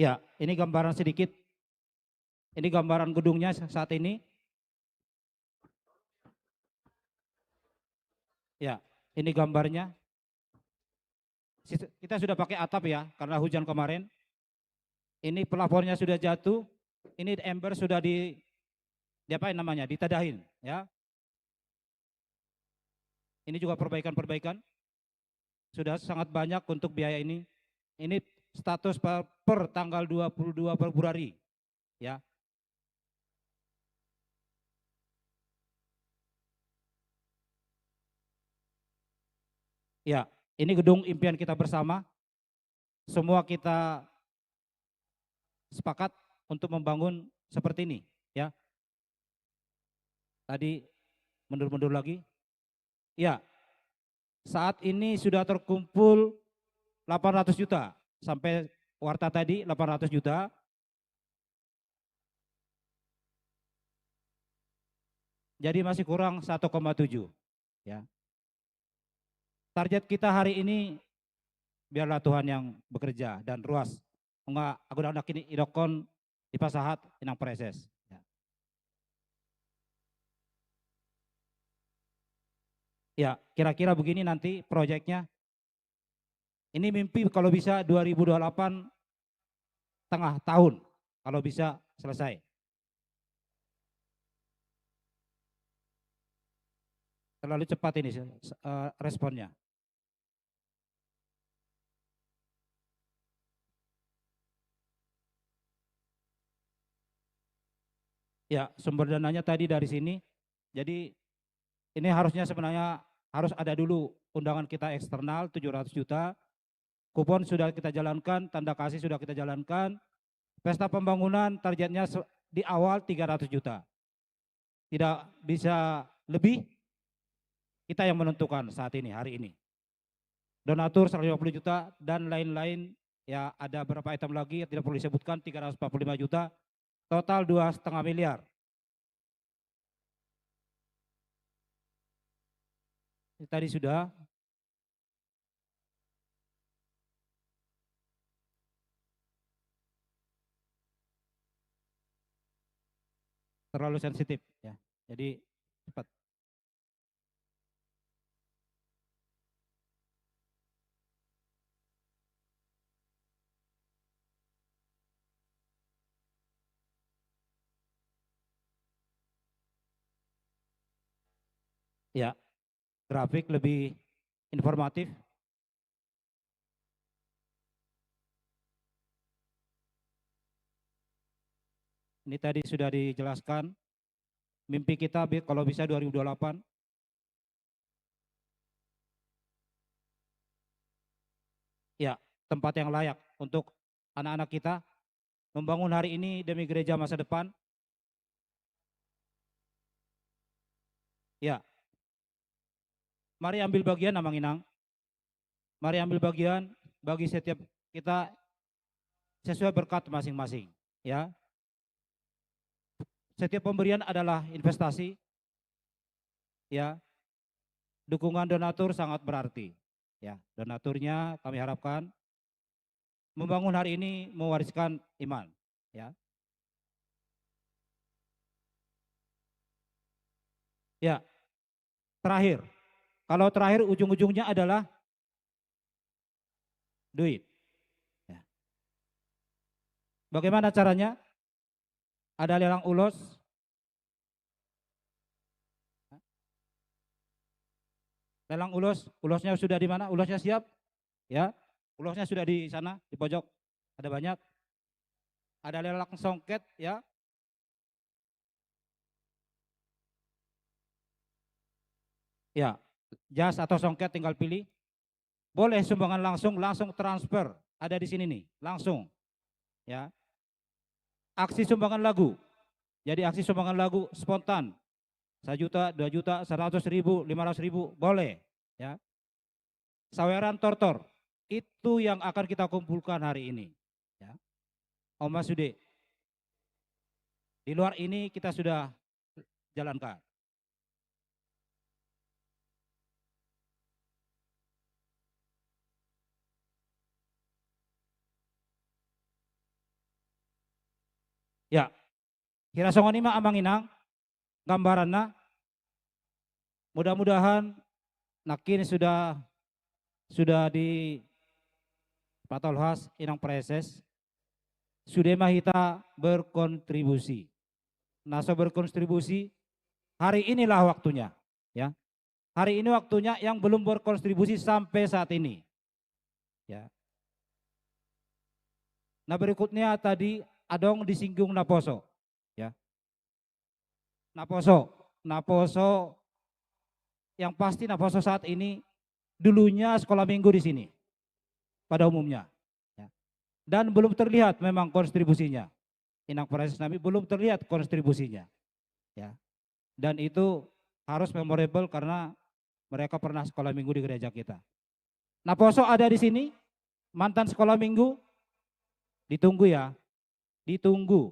Ya, ini gambaran sedikit Ini gambaran gedungnya sa-, saat ini. Ya, ini gambarnya. Sis-, kita sudah pakai atap ya, karena hujan kemarin. Ini pelapornya sudah jatuh, ini ember sudah di, diapain namanya, ditadahin, ya. Ini juga perbaikan-perbaikan. Sudah sangat banyak untuk biaya ini. Ini status per, per tanggal dua puluh dua Februari, ya. Ya, ini gedung impian kita bersama. Semua kita sepakat untuk membangun seperti ini, ya. Tadi mundur-mundur lagi. Ya, saat ini sudah terkumpul delapan ratus juta. Sampai warta tadi delapan ratus juta. Jadi masih kurang satu koma tujuh. Ya. Target kita hari ini, biarlah Tuhan yang bekerja dan ruas. Nunga agung na hini didokkon, dipasahat, inang praeses. Ya. Ya, kira-kira begini nanti proyeknya. Ini mimpi kalau bisa dua ribu dua puluh delapan tengah tahun, kalau bisa selesai. Terlalu cepat ini, eh, responnya. Ya, sumber dananya tadi dari sini. Jadi, ini harusnya sebenarnya harus ada dulu undangan kita eksternal tujuh ratus juta. Kupon sudah kita jalankan, tanda kasih sudah kita jalankan. Pesta pembangunan targetnya se-, di awal tiga ratus juta. Tidak bisa lebih, kita yang menentukan saat ini, hari ini. Donatur seratus lima puluh juta, dan lain-lain, ya, ada berapa item lagi yang tidak perlu disebutkan, tiga ratus empat puluh lima juta, total dua setengah miliar. Ini tadi sudah. Terlalu sensitif, ya. Jadi, cepat. Ya, grafik lebih informatif. Ini tadi sudah dijelaskan. Mimpi kita bi-, kalau bisa dua ribu dua puluh delapan. Ya, tempat yang layak untuk anak-anak kita membangun hari ini demi gereja masa depan. Ya. Mari ambil bagian, Amang Inang. Mari ambil bagian bagi setiap kita sesuai berkat masing-masing, ya. Setiap pemberian adalah investasi, ya. Dukungan donatur sangat berarti, ya. Donaturnya kami harapkan membangun hari ini mewariskan iman, ya. Ya. Terakhir, kalau terakhir ujung-ujungnya adalah duit. Ya. Bagaimana caranya? Ada lelang ulos. Lelang ulos, ulosnya sudah di mana? Ulosnya siap? Ya. Ulosnya sudah di sana, di pojok. Ada banyak. Ada lelang songket, ya. Ya, jas atau songket tinggal pilih. Boleh sumbangan langsung, langsung transfer. Ada di sini nih, langsung. Ya. Aksi sumbangan lagu. Jadi aksi sumbangan lagu spontan. Sajuta, dua juta, seratus ribu, lima ratus ribu, boleh. Ya. Saweran tortor. Itu yang akan kita kumpulkan hari ini. Ya. Oma sude. Di luar ini kita sudah jalankan. Ya. Hira songon i ma amang inang gambaranna. Mudah-mudahan nangkin sudah, sudah dipatolhas inang preses, sude ma hita berkontribusi. Na so berkontribusi, hari inilah waktunya, ya. Hari ini waktunya yang belum berkontribusi sampai saat ini. Ya. Nah, berikutnya tadi adong disinggung naposo. Ya. Naposo, naposo yang pasti naposo saat ini dulunya sekolah minggu di sini pada umumnya. Ya. Dan belum terlihat memang kontribusinya. Inang preses nami belum terlihat kontribusinya. Ya. Dan itu harus memorable karena mereka pernah sekolah minggu di gereja kita. Naposo ada di sini, mantan sekolah minggu, ditunggu ya, ditunggu.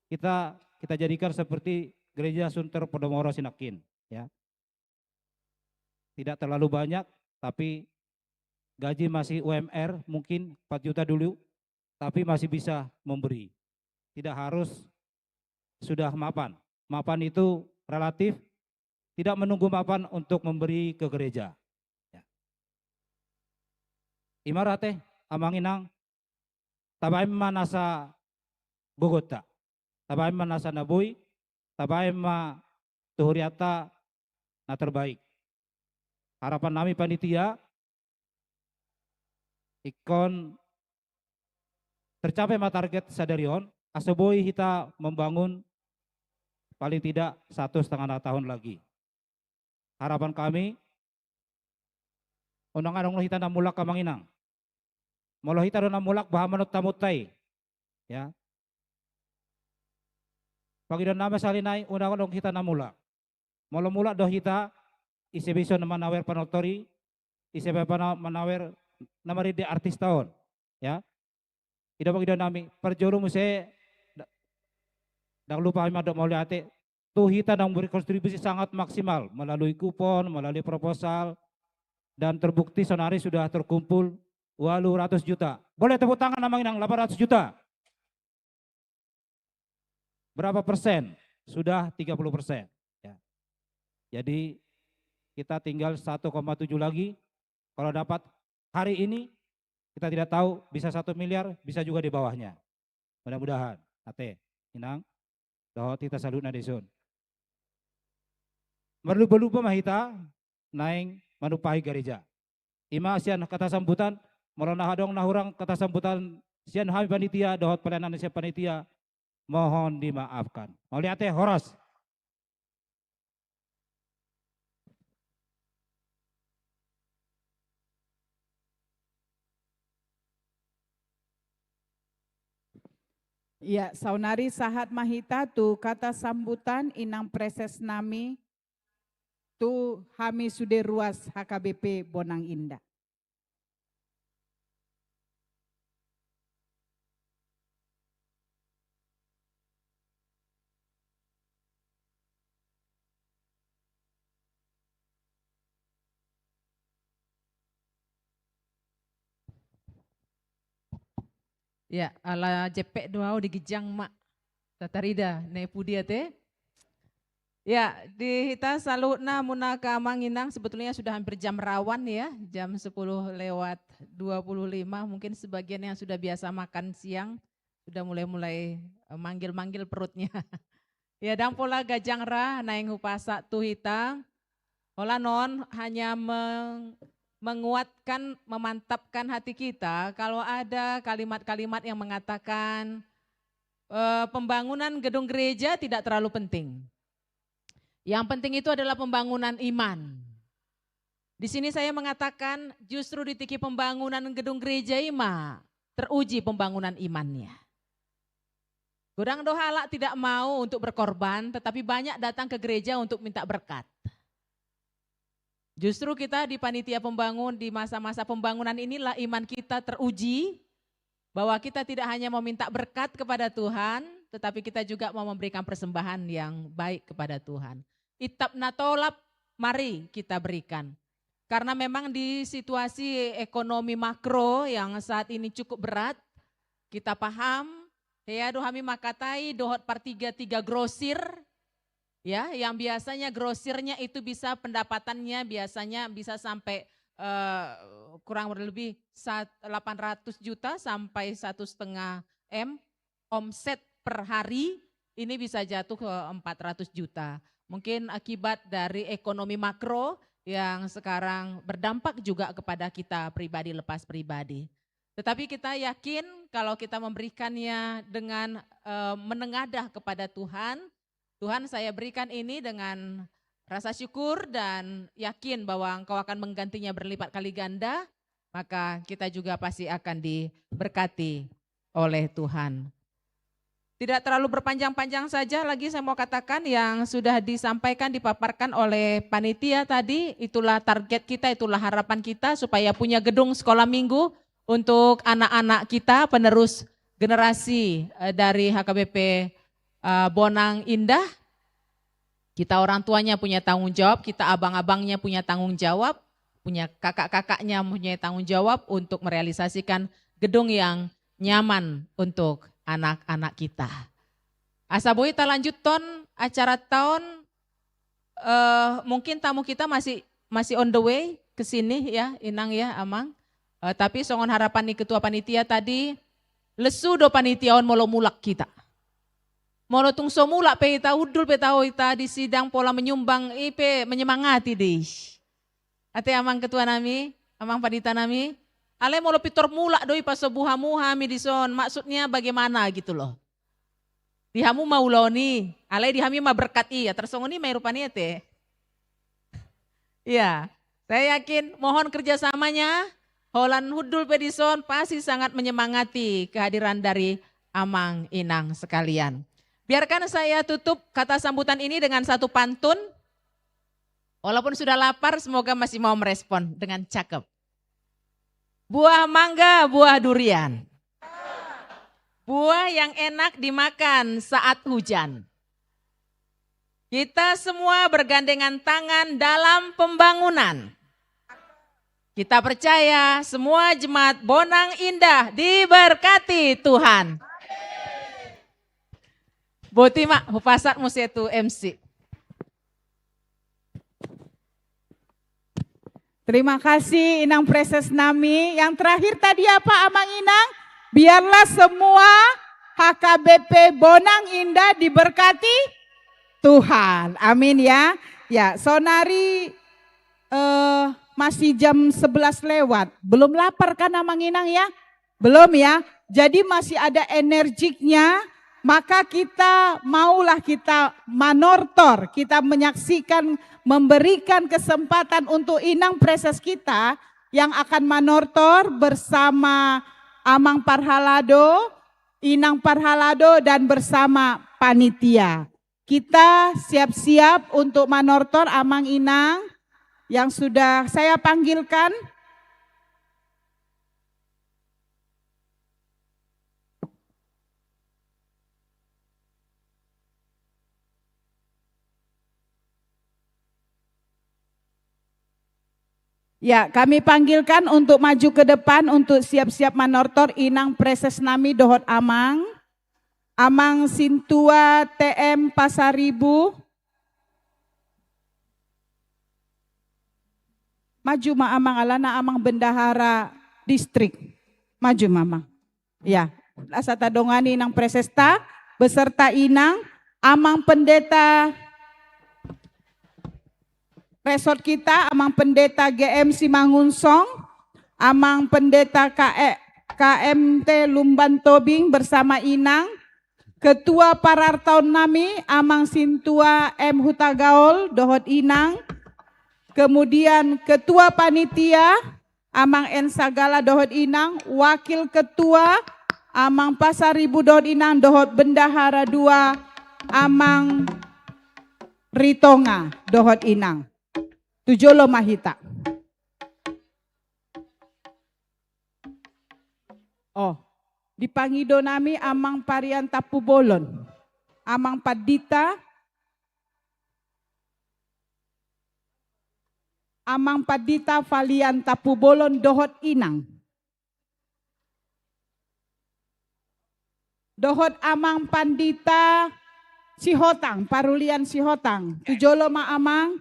Kita, kita jadikan seperti gereja Sunter Podomoro sinangkin, ya. Tidak terlalu banyak, tapi gaji masih U M R, mungkin empat juta dulu, tapi masih bisa memberi. Tidak harus sudah mapan. Mapan itu relatif, tidak menunggu mapan untuk memberi ke gereja. Ya. I ma ra ate, amang inang, tabaen ma nasa gogonta, tabaen ma nasa na boi, tabaen ma tu hurianta na terbaik. Harapan nami panitia, ingkon tercapai ma target sadari on, asa boi hita membangun paling tidak satu setengah tahun lagi. Harapan kami, unang adong hita na mulak amang inang. Molo hita do na mulak, boha ma tamunta i? Ya. Pangidoan nami sahali nai, unang adong hita na mulak. Molo mulak do hita, ise be ison na manawer panortor i, ise be pana-, manawer na marende artista on. Ya. I do pangidoan nami, parjolo muse, nda-, ndang lupa hami mandok mauliate, tu hita na memberi kontribusi sangat maksimal, melalui kupon, melalui proposal, dan terbukti sonari sudah terkumpul walu ratus juta. Boleh tepuk tangan amang inang, delapan ratus juta. Berapa persen? Sudah tiga puluh persen. Ya. Jadi kita tinggal satu koma tujuh lagi. Kalau dapat hari ini, kita tidak tahu, bisa satu miliar, bisa juga di bawahnya. Mudah-mudahan. Ate, inang, dohot hita saluhutna dison. Marlumba-lumba ma hita naeng manumpahi gareja. I ma sian kata sambutan, molo na adong na hurang kata sambutan sian hami panitia dohot pelayanan sian panitia, mohon dimaafkan. Mauliate, horas. Ia, saonari sahat ma hita tu kata sambutan inang preses nami, tu hami sude ruas H K B P Bonang Indah. Ya, ala jempek do au di ginjang ma. Tatarida, na i pudi ate. Ya, di hita saluhutna muna ka amang inang, sebetulnya sudah hampir jam rawan ya, jam sepuluh lewat dua puluh lima, mungkin sebagian yang sudah biasa makan siang, sudah mulai-mulai, eh, manggil-manggil perutnya. Ya, ndang pola ganjang ra naeng hupasahat tu hita. Holan on hanya meng-, menguatkan, memantapkan hati kita kalau ada kalimat-kalimat yang mengatakan, eh, pembangunan gedung gereja tidak terlalu penting. Yang penting itu adalah pembangunan iman. Di sini saya mengatakan justru di tingki pembangunan gedung gereja i ma teruji pembangunan imannya. Godang do halak tidak mau untuk berkorban, tetapi banyak datang ke gereja untuk minta berkat. Justru kita di panitia pembangun, di masa-masa pembangunan inilah iman kita teruji, bahwa kita tidak hanya meminta berkat kepada Tuhan, tetapi kita juga mau memberikan persembahan yang baik kepada Tuhan. Itap na tolap, mari kita berikan. Karena memang di situasi ekonomi makro yang saat ini cukup berat, kita paham Hea do hami mangkatai dohot partiga-tiga grosir, ya, yang biasanya grosirnya itu bisa pendapatannya biasanya bisa sampai, eh, kurang lebih sat-, delapan ratus juta sampai satu setengah M omset per hari ini bisa jatuh ke empat ratus juta. Mungkin akibat dari ekonomi makro yang sekarang berdampak juga kepada kita pribadi lepas pribadi. Tetapi kita yakin kalau kita memberikannya dengan, eh, menengadah kepada Tuhan, "Tuhan, saya berikan ini dengan rasa syukur dan yakin bahwa Engkau akan menggantinya berlipat kali ganda," maka kita juga pasti akan diberkati oleh Tuhan. Tidak terlalu berpanjang-panjang saja lagi saya mau katakan yang sudah disampaikan, dipaparkan oleh panitia tadi, itulah target kita, itulah harapan kita supaya punya gedung sekolah minggu untuk anak-anak kita, penerus generasi, eh, dari H K B P, eh, Bonang Indah. Kita orang tuanya punya tanggung jawab, kita abang-abangnya punya tanggung jawab, punya kakak-kakaknya punya tanggung jawab untuk merealisasikan gedung yang nyaman untuk anak-anak kita. Asa boi talanjuthon acaranta on, eh, mungkin tamu kita masih, masih on the way ke sini ya, Inang ya, Amang. Eh, tapi songon harapan ni ketua panitia tadi, lesu do panitia on molo mulak hita. Molo tung so mulak pe hita, hundul pe taho hita di sidang pola menyumbang, i pe menyemangati do i. Ate Amang ketua nami, Amang pandita nami, alai molo pintor mulak do i, pasobu hamu hami dison, maksudnya bagaimana gitu loh. Di hamu ma ulaon i, alai di hami ma berkat i, tarsongon i ma i rupani ate. Iya, saya yakin mohon kerjasamanya, holan hundul pe dison pasti sangat menyemangati kehadiran dari Amang Inang sekalian. Biarkan saya tutup kata sambutan ini dengan satu pantun. Walaupun sudah lapar, semoga masih mau merespon dengan cakep. Buah mangga, buah durian. Buah yang enak dimakan saat hujan. Kita semua bergandengan tangan dalam pembangunan. Kita percaya semua jemaat Bonang Indah diberkati Tuhan. Boti ma, hupasahat muse tu M C. Terima kasih Inang Preses nami. Yang terakhir tadi apa, Amang Inang? Biarlah semua H K B P Bonang Indah diberkati Tuhan. Amin ya. Ya, sonari, eh, masih jam sebelas lewat. Belum lapar kan, Amang Inang ya? Belum ya? Jadi masih ada energinya, maka kita maulah kita manortor, kita menyaksikan, memberikan kesempatan untuk Inang Preses kita yang akan manortor bersama Amang Parhalado, Inang Parhalado, dan bersama panitia. Kita siap-siap untuk manortor, Amang Inang yang sudah saya panggilkan. Ya, kami panggilkan untuk maju ke depan untuk siap-siap manortor Inang Preses nami dohot Amang. Amang Sintua T M Pasaribu. Maju ma Amang, alana Amang Bendahara Distrik. Maju ma Amang. Ya, asa tadongani Inang Presesta beserta Inang, Amang Pendeta Resort kita, Amang Pendeta G M Simangunsong, Amang Pendeta K E, K M T Lumban Tobing bersama Inang, Ketua Parartaon nami, Amang Sintua M Hutagaol dohot Inang, kemudian Ketua Panitia, Amang N Sagala dohot Inang, Wakil Ketua, Amang Pasaribu dohot Inang, dohot Bendahara dua, Amang Ritonga dohot Inang. Tu jolo ma hita. Oh, dipangido nami Amang Parian Tampubolon, Amang Pandita, Amang Pandita Falian Tampubolon dohot Inang. dohot Amang Pandita Sihotang, Parulian Sihotang. Tu jolo ma Amang.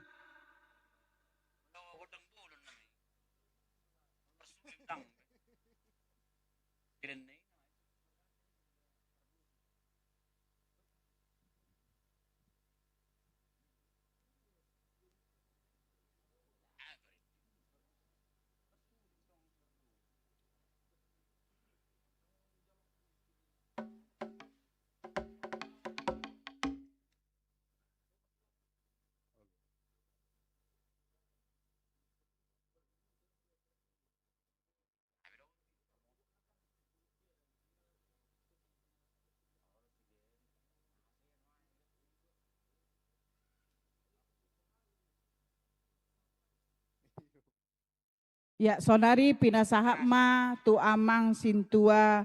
Ya, saonari pinasahat ma tu Amang Sintua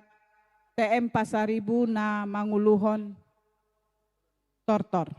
T M Pasaribu na manguluhon tortor.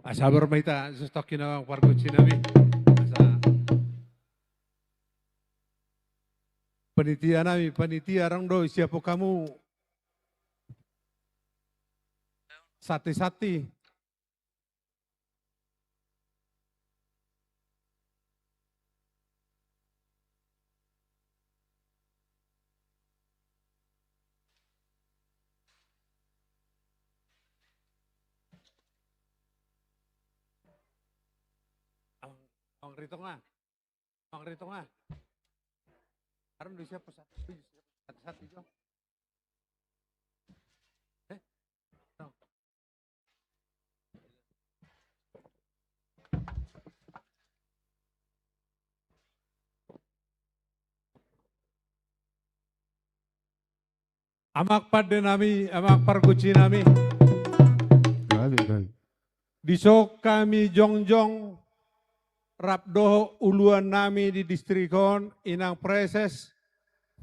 Asa sabar ma hita, sustokkin Amang pargonsi nami. Asa panitia nami, panitia, adong do siapon hamu santi-santi. Amang, Amang Ritonga. Amang Ritonga. Adong do siapon santi-santi jo. Eh? Amang pande nami, amang pargonsi nami. Dison hami jongjong rap dohot uluan nami di distrik on, Inang Preses,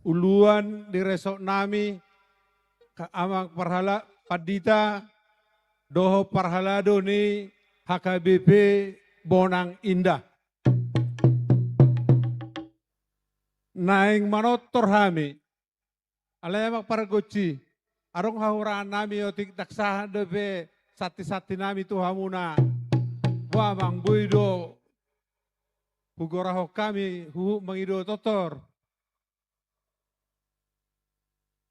uluan di resort nami, Amang parhala-, pandita dohot parhalado ni H K B P Bonang Indah. Naeng manortor hami. Alai amang pargonsi, adong hahurangan nami otik, ndang sahat dope santi-santi nami tu hamuna. Boa amang, boi do hugorahon hami huhut mangido tortor.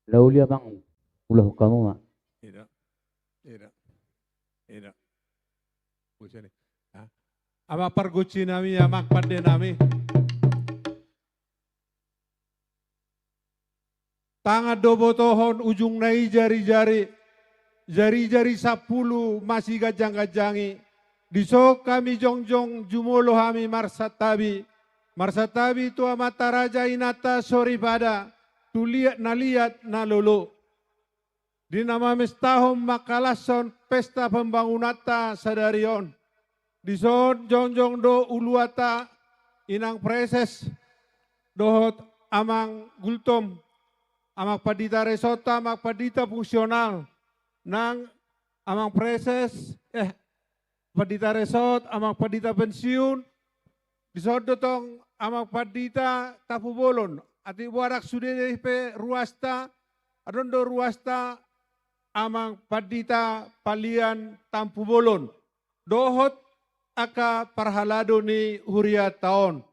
Lauli amang, ulahon hamu ma. Ida. Ida. Ida. Amang pargonsi nami, amang pande nami. Tangan do botohon, ujungna i jari-jari, jari-jari sampulu masiganjang-ganjangi. Dison hami jongjong jumolo hami marsantabi. Marsantabi tu amanta raja, inanta soripada, tu liat na liat na lolo. Di na mamestahon mangkalashon pesta pembangunanta sadari on. Dison jongjong do uluanta, Inang Preses dohot Amang Gultom, amang pandita resort, amang pandita fungsional, nang amang preses, eh, pandita resort, amang pandita pensiun, dison do tong amang pandita Tampubolon. Atik boa ndang sude dope ruasta, adong do ruasta amang pandita Palian Tampubolon. Dohot angka parhalado ni hurianta on.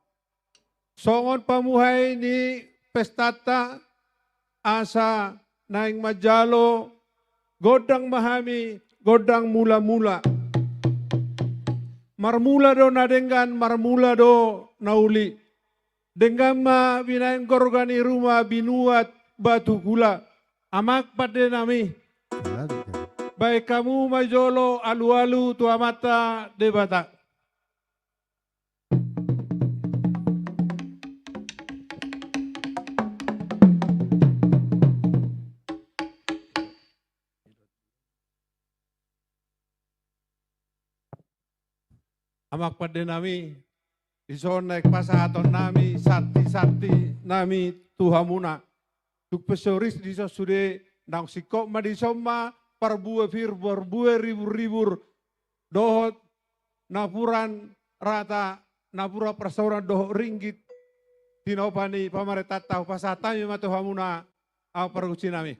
Songon pamuhai ni pestanta, asa naeng manjalo gondang ma hami, gondang mula-mula. Marmula do na denggan, marmula do na uli. Denggan ma binahen gorga ni ruma binuat batu kula. Amang pande nami, bahen hamu ma jolo alualu tu Amanta Debata. Amang pande nami, dison naeng pasahaton nami santi-santi nami tu hamuna. Tung pe so ris dison sude, naung singkop ma dison ma parbue pir, parbue ribur-ribur, dohot napuran rata, napuran parsaoran dohot ringgit, tinopa ni pamarentanta, hupasahat hami ma tu hamuna, amang pargonsi nami.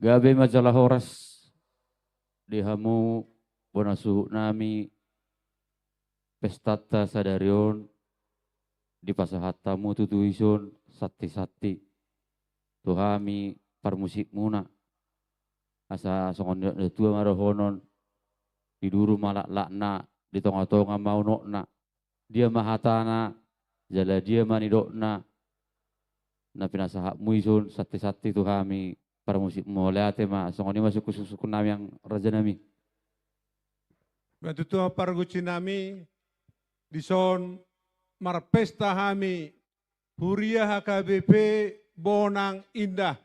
Gabe ma jala horas di hamu bona suhut nami, pestanta sadari on dipasahat hamu tutu dison santi-santi tu hami parmusikmuna. Asa songon nidok ni natua ma dohonon, di duru ma laklakna, di tonga-tonga ma unokna, dia ma hatana, jala dia ma nidokna, na pinasahatmu dison santi-santi tu hami parmusikmuna. Mauliate ma, songon i ma sungkun-sungkun nami, amang raja nami. Ba tutu, amang pargonsi nami, dison marpesta hami, Huria H K B P Bonang Indah.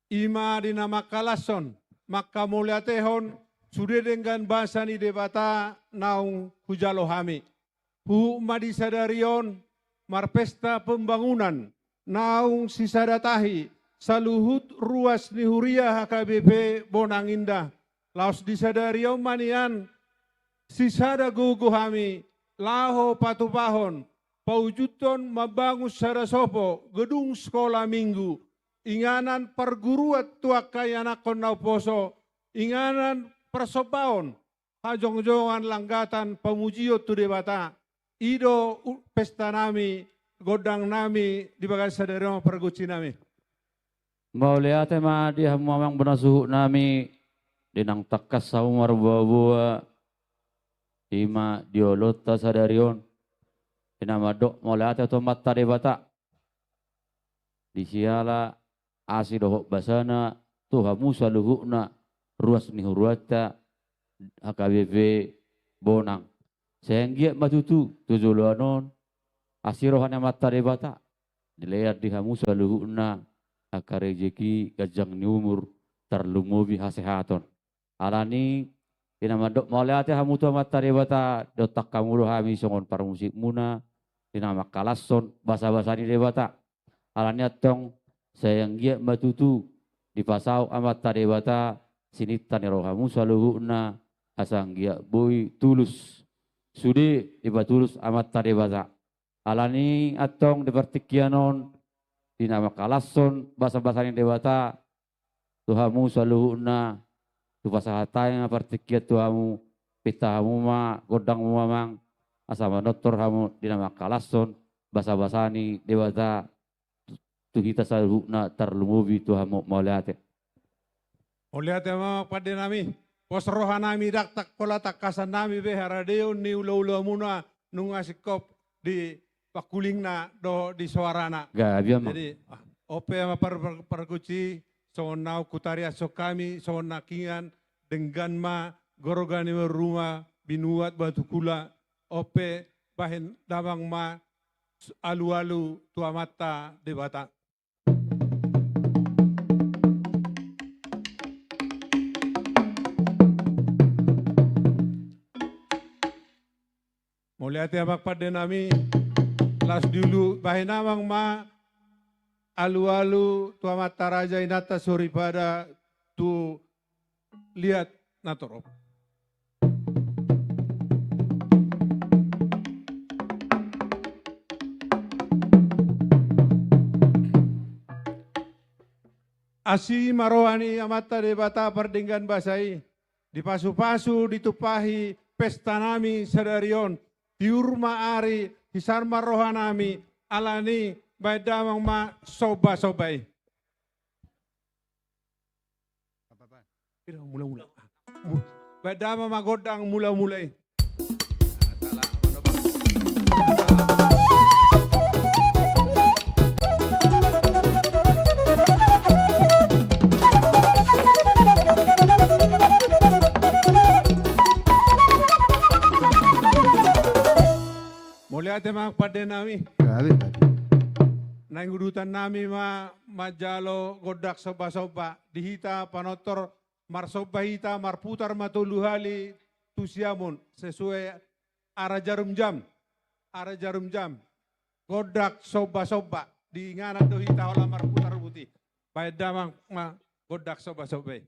I ma di na mangkalashon, manghamauliatehon sude denggan basa ni Debata naung hujalo hami. Huhut ma di sadari on marpesta pembangunan naung sisada tahi saluhut ruas ni huria H K B P Bonang Indah. Laos di sadari on ma nian sisada gogo hami laho patupahon, paujudhon mambangun sada sopo gedung sekolah minggu, inganan parguruan tu angka ianakhon na umposo, inganan parsombaon, hajongjongan, langgatan pamujion tu Debata. I do u-, pesta nami, gondang nami di bagasan sadari on, amang pargonsi nami. Mauliate ma di hamu amang bona suhut nami, di naung tangkas hamu marboaboa, i ma di oloanta sadari on, di na mandok mauliate tu Amanta Debata. Di siala asi dohot basana tu hamu saluhutna ruas ni huroanta H K B P Bonang. Sai anggiat ma tutu tu joloan on asi roha ni Amanta Debata, dilean di hamu saluhutna angka rejeki, ganjang ni umur, tarlumobi hasehaton. Alani i, di na mandok mauliate hamu tu Amanta Debata, diontang hamu do hami songon parmusikmuna, di na mangkalashon basabasa ni Debata. Alani i antong, sai anggiat ma tutu dipasaut Amanta Debata sininta ni rohamu saluhutna, asa anggiat boi tulus sude dipatulus Amanta Debata. Alani i antong di partingkian on, di na mangkalashon basabasa ni Debata tu hamu saluhutna, hupasahat hami ma partingkian tu hamu, pinta hamu ma gondangmu, amang, asa manortor hamu di na mangkalashon basabasa ni Debata tu hita saluhutna, tarlumobi tu hamu. Mauliate. Mauliate ma, amang pande nami. Pos roha nami, ndang tangkas pola tangkasan nami be haradeon ni ulaula muna nunga singkop di pangkulingna dohot di soarana. Gabe, amang. Jadi, ah, on pe, amang par-, par-, pargonsi, songon naung hutariashon hami, songon nangkiningan, denggan ma gorga ni ruma binuat batu kula, on pe bahen damang ma alualu tu Amanta Debata. Mauliate, amang pande nami. Laos diulu bahen damang ma alualu tu amanta raja, inanta soripada, tu liat na torop. Asi ma roha ni Amanta Debata pardenggan basa i, dipasupasu, ditumpahi pesta nami sadari on, tiur ma ari, hisar ma roha nami, alani Baen damang ma somba-somba i. Baen damang ma gondang mula-mula i. Mauliate ma pande nami. Naeng udutan nami ma manjalo gondang somba-somba di hita panortor. Marsomba hita, marputar ma tolu hali tu siamun sesuai ara jarum jam. Ara jarum jam. Gondang somba-somba, diinganan do hita holan marputar buti. Baen damang ma gondang somba-somba i.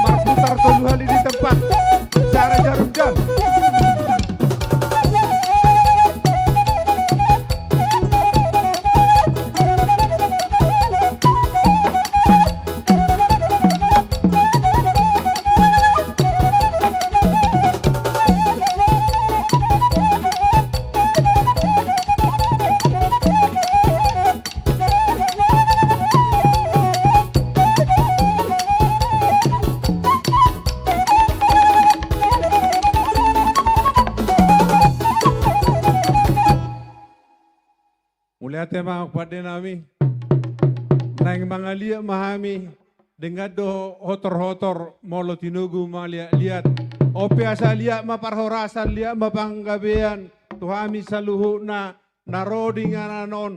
Marputar tolu hali di tempat. Sesuai ara jarum jam. Mauliate ma pande nami. Naeng mangaliat ma hami, denggan do hotor-hotor molo tinogu mangaliat-liat. On pe asa liat ma parhorasan, liat ma panggabean tu hami saluhutna na ro di inganan on,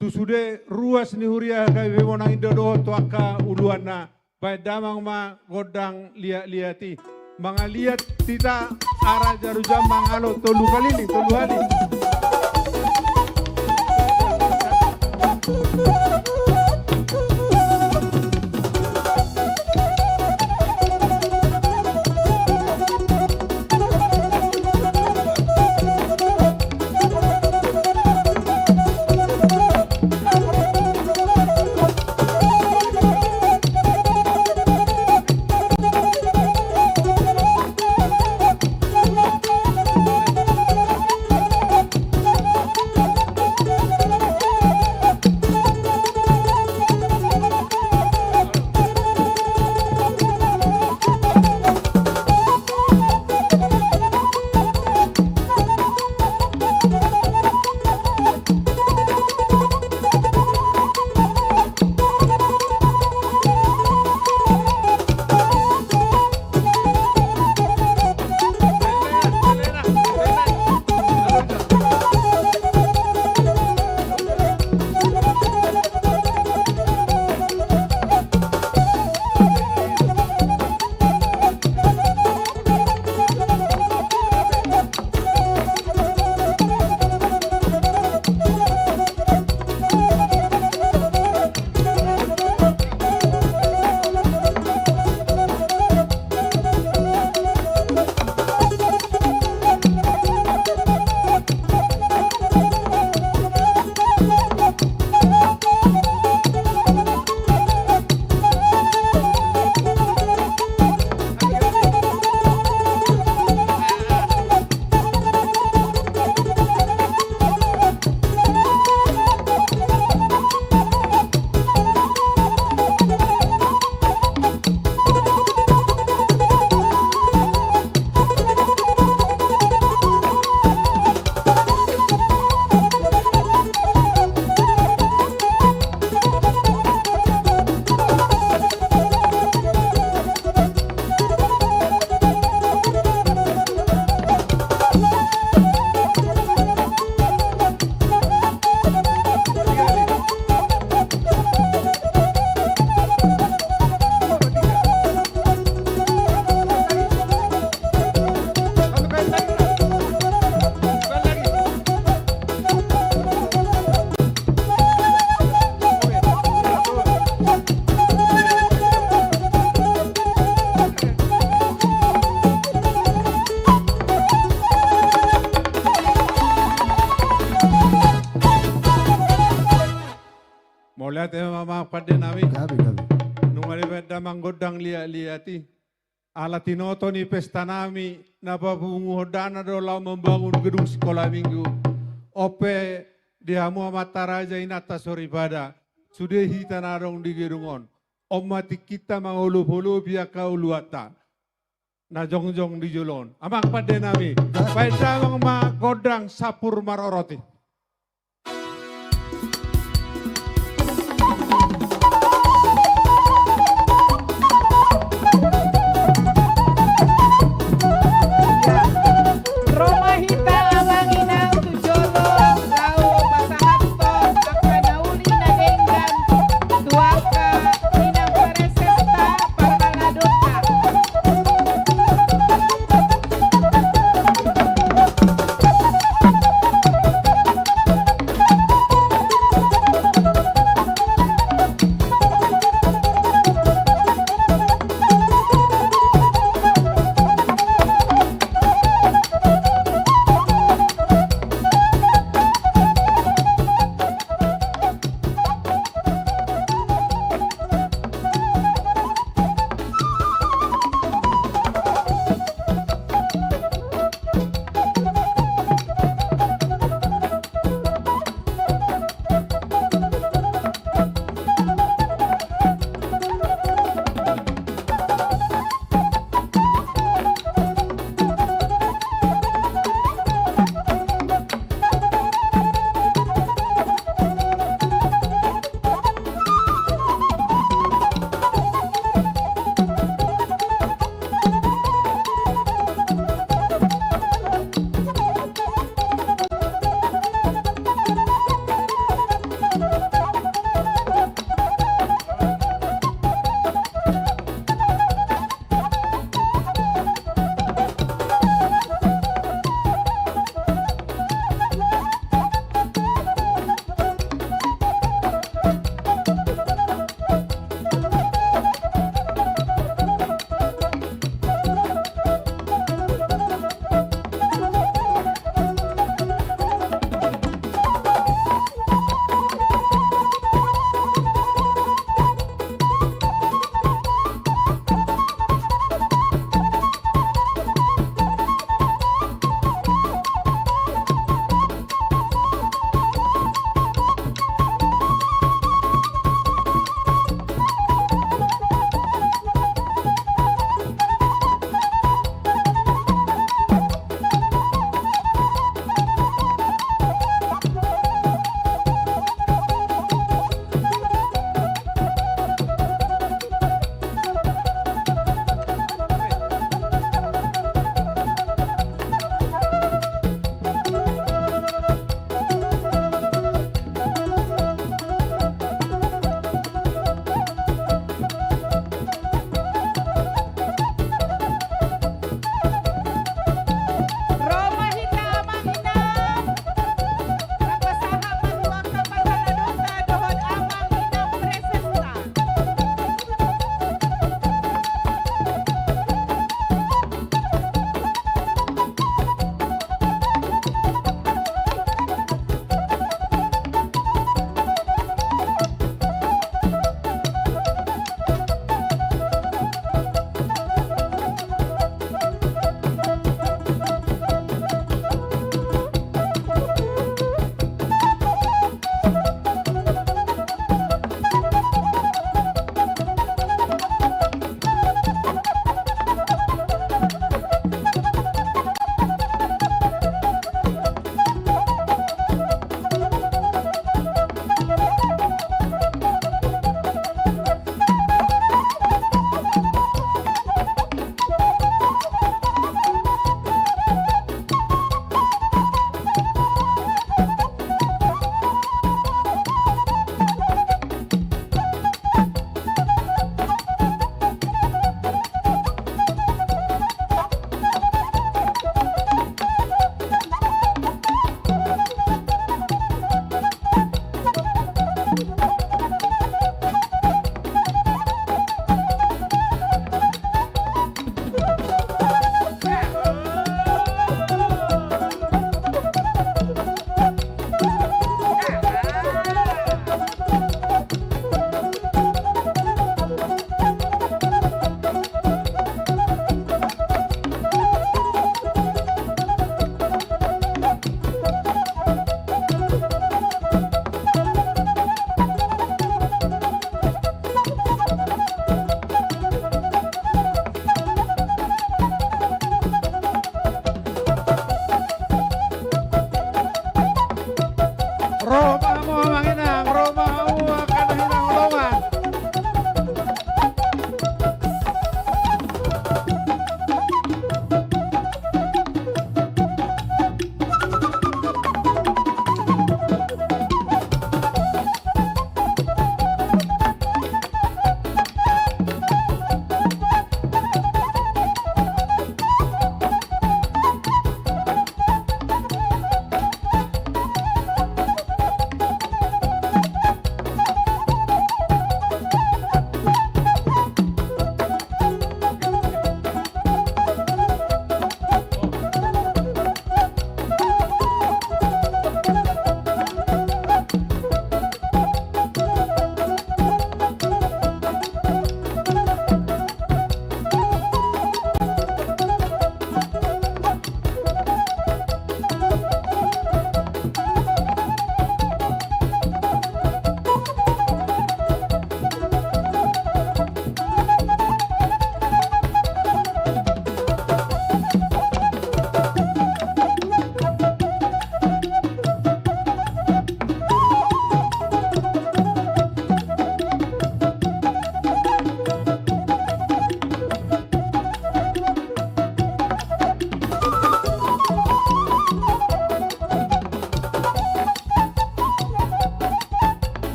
tu sude ruas ni huria gabe monang inda dohot tu angka uluanna. Baen damang ma gondang liat-liat i. Mangaliat hita ara jarum jam mangalo tolu kali ni, tolu hali. Mauliate ma pande nami. Gabe, gabe. Nunga dibaen damang gondang liat-liat i. Ala tinoto ni pesta nami na papunguhon dana do laho mambangun gedung sikola minggu. On pe di hamu amanta raja, inanta soripada, sude hita na adong di gedung on. On ma tingkinta mangolopolopi angka uluanta na jongjong di jolo on. Amang pande nami, baen damang ma gondang sampur maroroti. Ro ma hita amang inang tu jolo, laho pasahathon angka na uli na denggan tu angka inang paresesta parhaladota.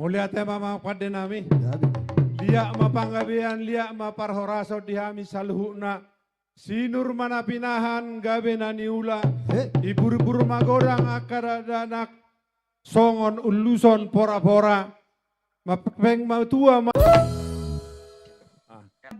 Mauliate ma amang pande nami. Gabe. Liat ma panggabean, liat ma parhorasan di hami saluhutna. Sinur ma na pinahan, gabe na niula. He. Ibur-ibur ma godang angka dakdanak, songon ulusan pora-pora. Mapeng matua ma.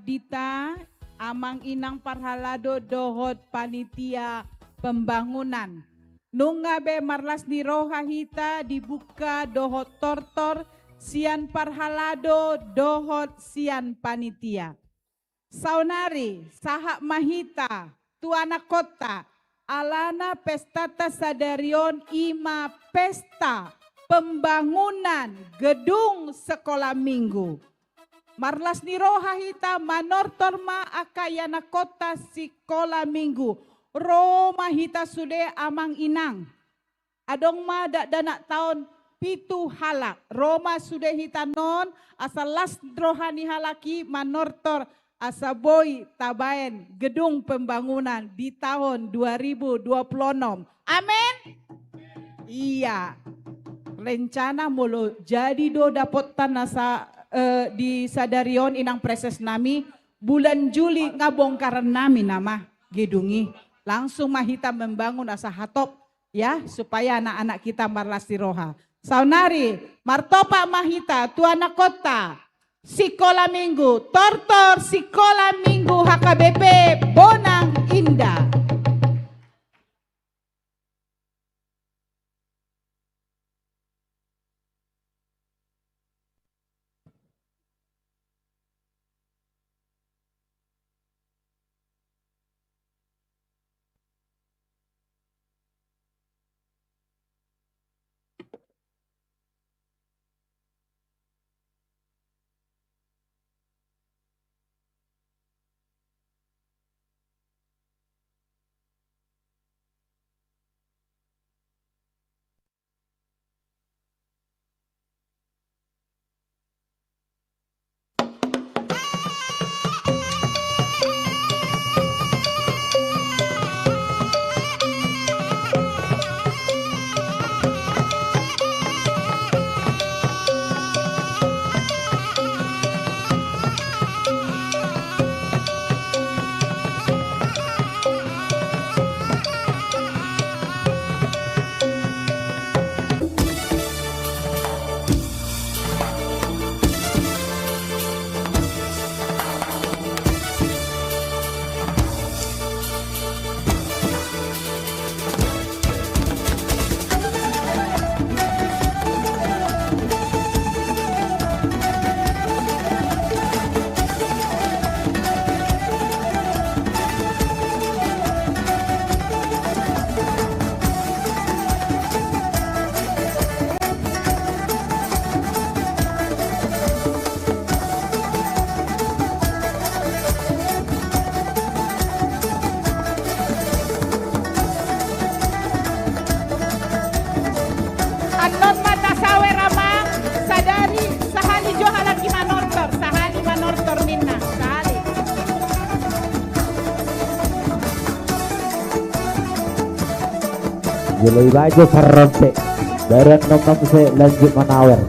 Dita, amang inang parhalado dohot panitia pembangunan. Nunga be marlas ni roha hita di buka dohot tortor sian parhalado dohot sian panitia. Saonari, sahat ma hita tu anakkonta, alana pestanta sadari on i ma pesta pembangunan gedung sekolah minggu. Marlas ni roha hita manortor ma angka ianakkonta sikola minggu. Ro ma hita sude amang inang. Adong ma dakdanak taon pitu halak. Ro ma sude hita non, asa las roha ni halak i manortor, asa boi tabaen gedung pembangunan di taon dua ribu dua puluh enam. Amen. Ia, rencana molo jadi do dapotta na sa, eh, di sadari on inang preses nami, bulan Juli nga bongkaran nami nama gedung i. Langsung ma hita membangun asa hatop, ya, supaya anak-anak kita marlas ni roha. Saonari, martopak ma hita tu anakkonta sikola minggu, tortor sikola minggu H K B P Bonang Indah. Annon ma tasawer amang, sadari sahali jo halak i manortor, sahali manortor ninna, sahali. Jolo ibaen jo parrompe. Baru annon ma muse lanjut manawer.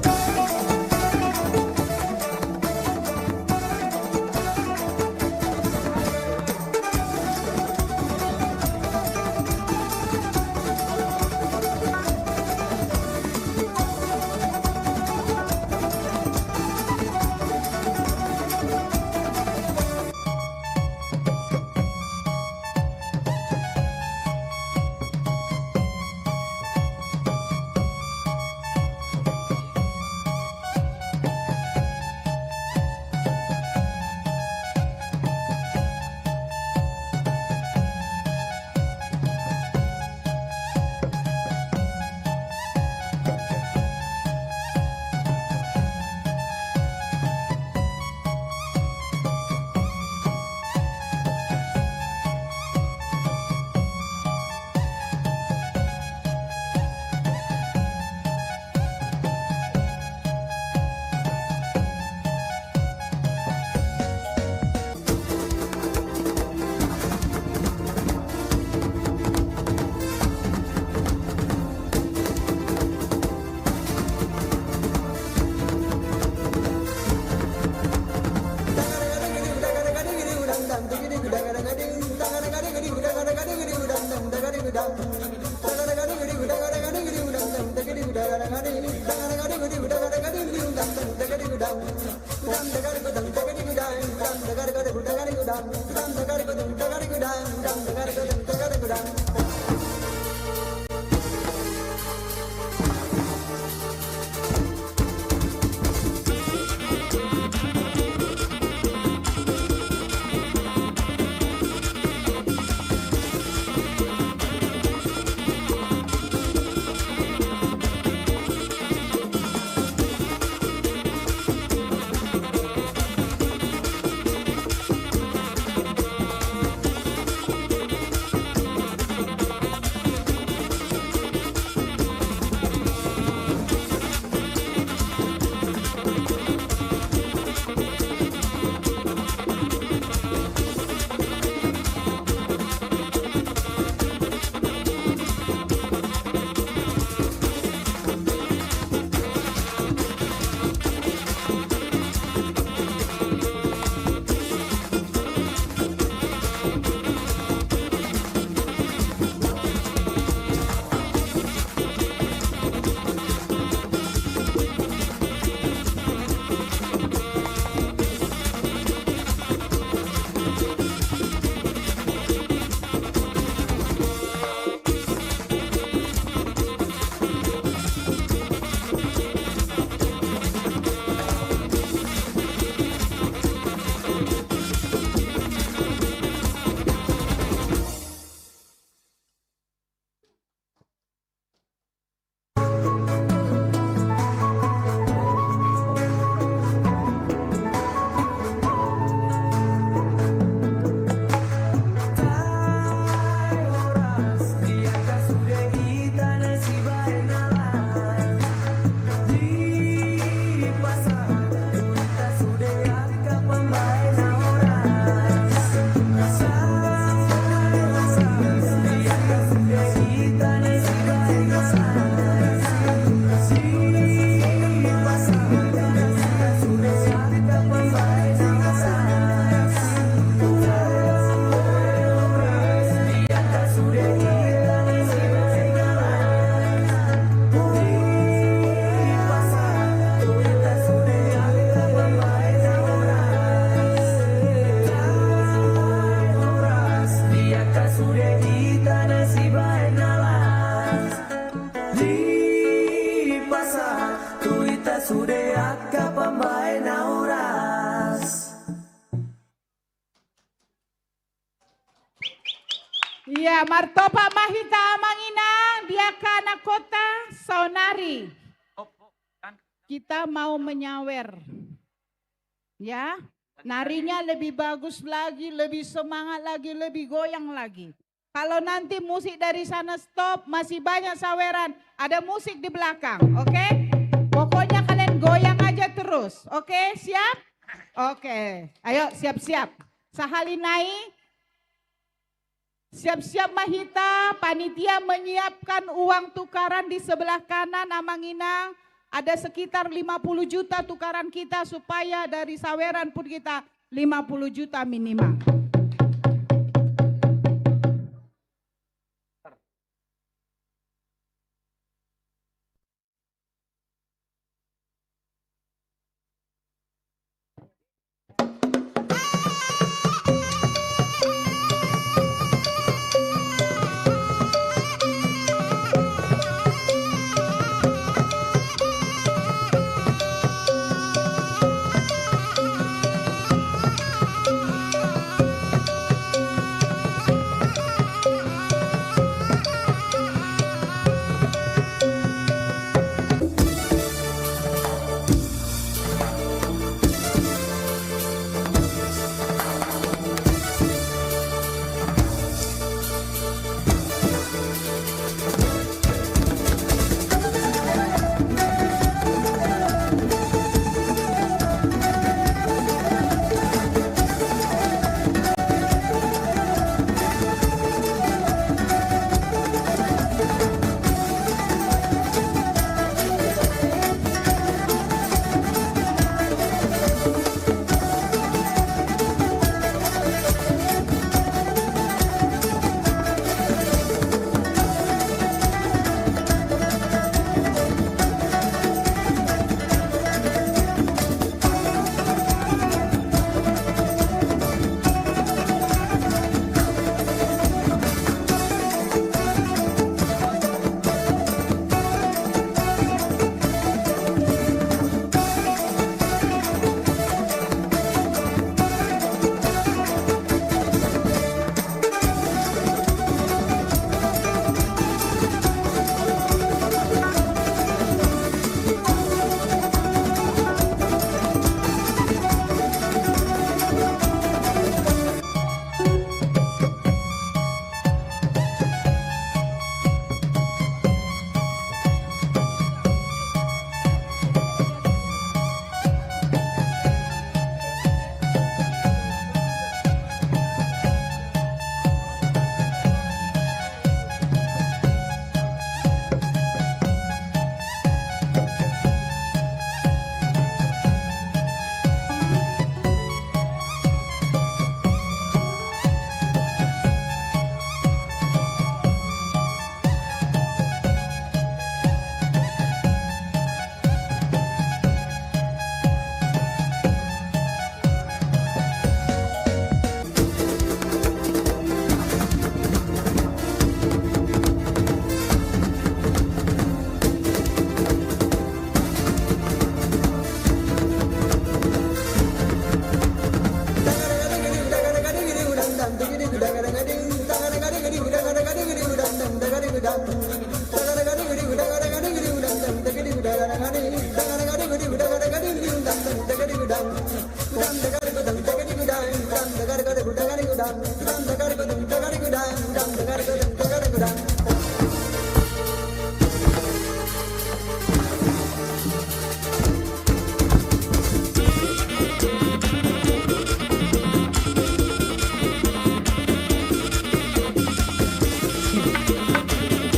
Iya, martopak ma hita amang inang di angka anakhonta. Saonari kita mau menyawer. Ya, narinya lebih bagus lagi, lebih semangat lagi, lebih goyang lagi. Kalau nanti musik dari sana stop, masih banyak saweran, ada musik di belakang, oke? Pokoknya kalian goyang aja terus, oke? Siap? Oke, ayo siap-siap. Sahali nai, siap-siap ma hita, panitia menyiapkan uang tukaran di sebelah kanan, amang inang. Ada sekitar lima puluh juta tukaran kita supaya dari saweran pun kita lima puluh juta minimal.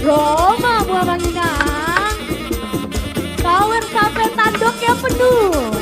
Ro ma Amang Inang. Sawer sampe tandokna penuh.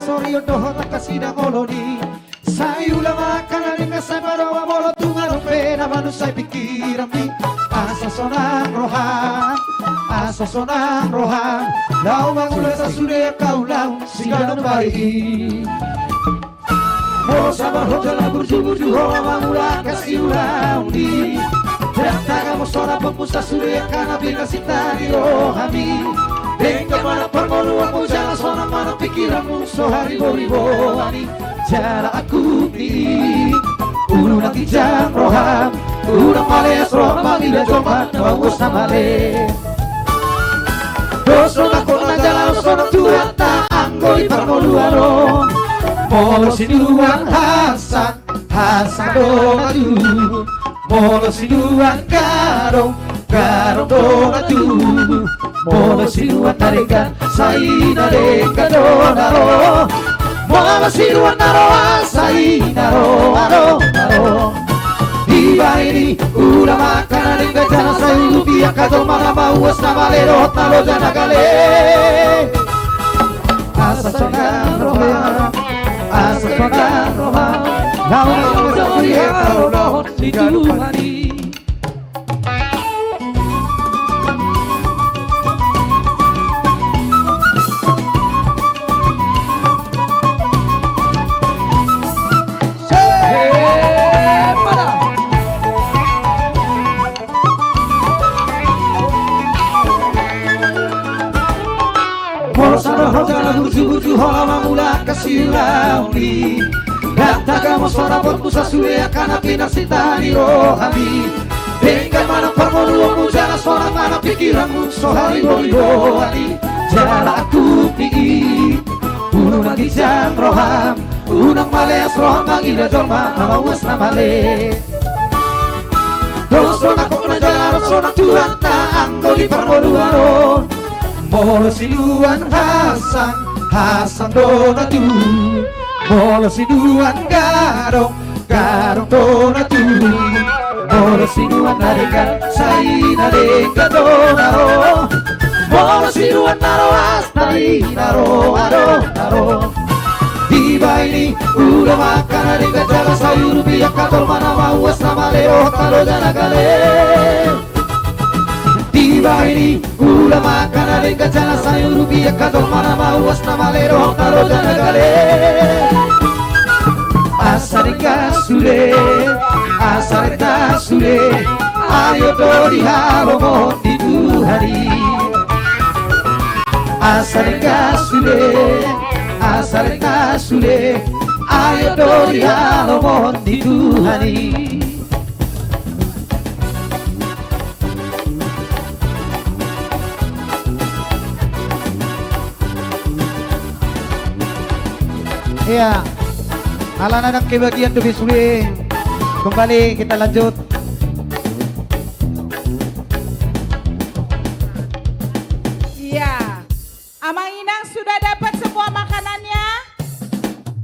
sorion dohot angka sinangolon i. Sai ula ma angka na denggan, sai padomu molo tung adong pe na manunsai pingkiranmi. Asa sonang roham, asa sonang roham, laho mangula sasude angka ulaon siganup ari i. Molo sabar ho jala burju-burju ho mangula angka siulaon i, ndang tagamon sonang potmu sasude angka na pinasinta ni rohami. Denggan ma nang parngoluanmu jala sonang ma nang pingkiranmu so hariboriboan i. Jala angkup ni i, unang ginjang roham, unang maleas roham mangida jolma na mauas na male. Dos do nangkok na jala dos do nang Tuhanta anggo di parngoluan on. Molo sinuan hasang, hasang do na tubu. Molo sinuan gadong, gadong do na tubu. Molo sinuan na denggan, sai na denggan do na ro. Molo sinuan na roa, sai na roa do na ro. Dibahen i, ula ma angka na denggan jala sai urupi angka jolma na mauas na male dohot na loja na gale. Asa sonang roham, asa sonang roham, laho mangula sasude angka ulaon ni Tuhan i. Molo sabar ho jala burju-burju ho laho mangula angka siulaon i, ndang tagamon sonang potmu sasude angka na pinasinta ni rohami. Denggan ma nang parngoluanmu jala sonang ma nang pingkiranmu so hariboriboan i. Jala angkup ni i, unang ginjang roham, unang maleas roham mangida jolma na mauas na male. Dos do nangkok na jala dos do nang Tuhanta anggo di parngoluan on. Molo sinuan hasang, hasang do na tubu. Molo sinuan gadong, gadong do na tubu. Molo sinuan na denggan, sai na denggan do na ro. Molo sinuan na roa, sai na roa do na ro. Dibahen i, ula ma angka na denggan jala sai urupi angka jolma na mauas na male dohot na loja na gale. Dibahen i, ula ma angka na denggan jala sai urupi angka jolma na mauas na male dohot na loja na gale. Asa denggan sude, asa renta sude, ai on do di halomohon ni Tuhan i. Asa denggan sude, asa renta sude, ai on do di halomohon ni Tuhan i. Iya. Alana ndang kebagian dope sude. Kembali kita lanjut. Iya. Amang Inang sudah dapat semua makanannya?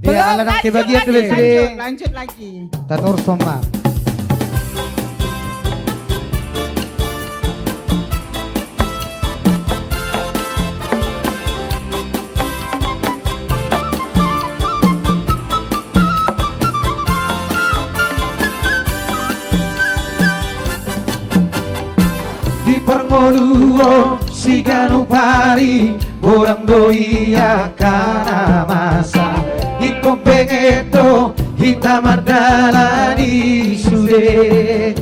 Iya, belum, ala ndang kebagian dope sude. Lanjut, lanjut lagi. Tator somba. Di parngoluon siganup ari, godang do i angka na masa. Ingkon benget do hita mandalani sude.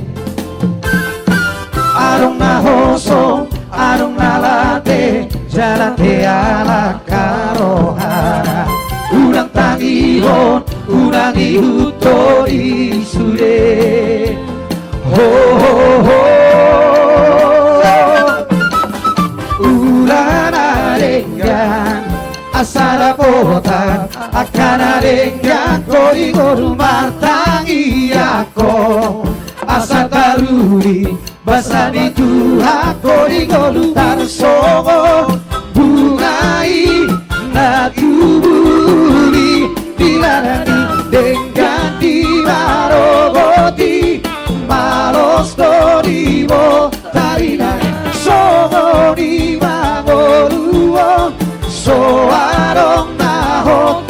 Adong na hoso, adong na late, jala teala angka rohana. Unang tangihon, unang ihuthon i sude. Ho, ho, ho. Ula na denggan asa dapotan angka na denggan, ho di ngolu martangiangkon asa taruli basa ni Tuhan, ho di ngolu tarsongon bunga i na tubu di lada ni denggan di maroboti. Malos do di botari nai songon i ma ngolu on, so adong na hot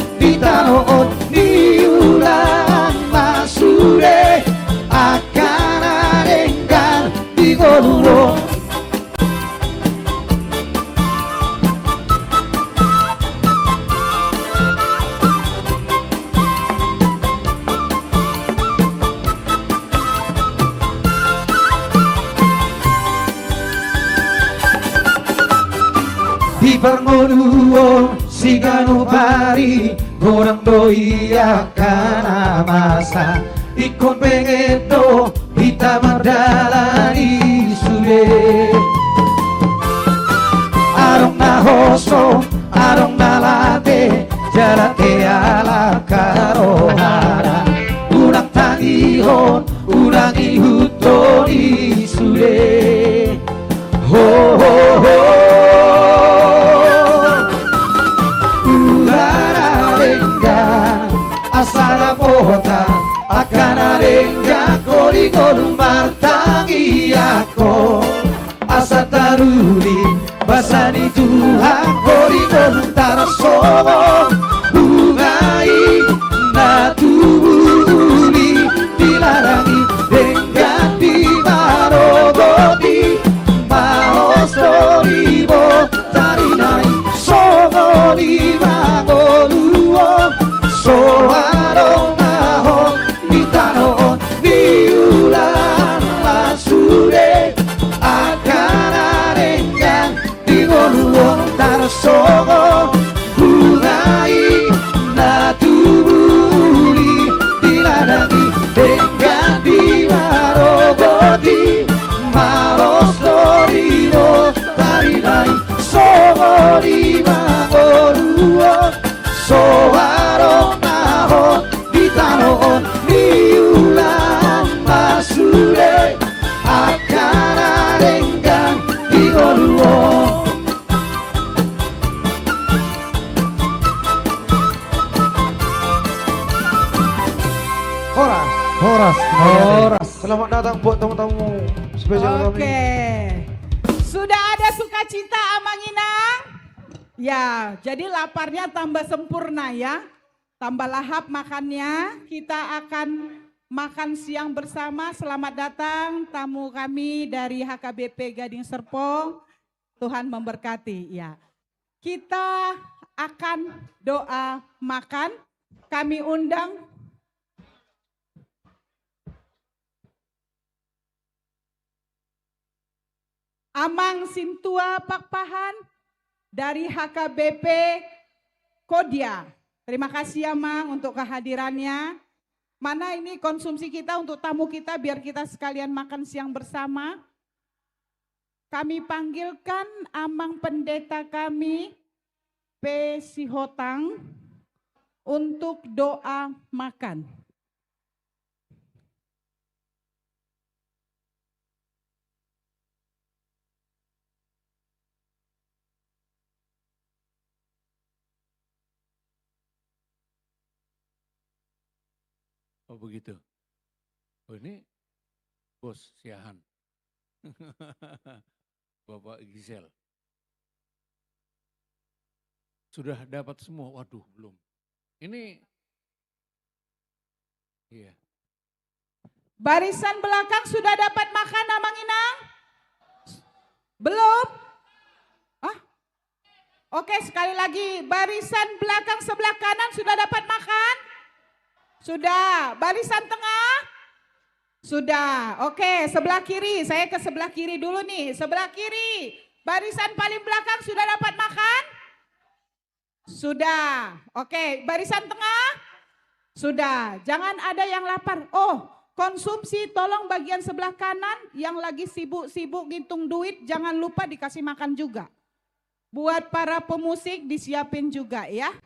Parngoluon siganup ari, godang do i angka na masa. Ingkon pengen do hita mardalani sude. Adong na hoso, adong na late, jala te ala karohana. Unang tangihon, unang ihuthon i sude. Ho, ho, ho. Ula na denggan, asa dapotan angka na denggan, holi ngolu martangiangkon. Asa taruli basa ni Tuhan, holi ngolu tarsongon. Bunga i na tubu uli, di ladang i denggan di marogot i, malos do di botari nai, songon i ma ngolu on. So adong na hot di tano on, di ulaon ma sude angka na denggan di ngolu on tarsongon. Bunga i na tubu uli, di ladang i denggan di marogot i, malos do di botari nai, songon i ma ngolu on. So adong na hot di tano on, di ulaon ma sude angka na denggan di ngolu on. Horas. Horas. Horas. Selamat datang buat tamu-tamu spesial kami. Oke. Sudah ada sukacita, Amang Inang? Ya, jadi laparnya tambah sempurna ya. Tambah lahap makannya. Kita akan makan siang bersama. Selamat datang tamu kami dari H K B P Gading Serpong. Tuhan memberkati, ya. Kita akan doa makan. Kami undang Amang Sintua Pakpahan dari H K B P Kodia. Terima kasih, Amang, untuk kehadirannya. Mana ini konsumsi kita untuk tamu kita, biar kita sekalian makan siang bersama. Kami panggilkan Amang Pendeta kami, P. Sihotang, untuk doa makan. Oh, begitu. Oh, ini Bos Siahaan. Bapak Gisel. Sudah dapat semua? Waduh, belum. Ini, iya. Barisan belakang sudah dapat makan, Amang Inang? Belum? Ah? Oke, sekali lagi. Barisan belakang sebelah kanan sudah dapat makan? Sudah. Barisan tengah? Sudah. Oke, sebelah kiri. Saya ke sebelah kiri dulu nih. Sebelah kiri. Barisan paling belakang sudah dapat makan? Sudah. Oke, barisan tengah? Sudah. Jangan ada yang lapar. Oh, konsumsi tolong bagian sebelah kanan yang lagi sibuk-sibuk ngitung duit, jangan lupa dikasih makan juga. Buat para pemusik disiapin juga ya.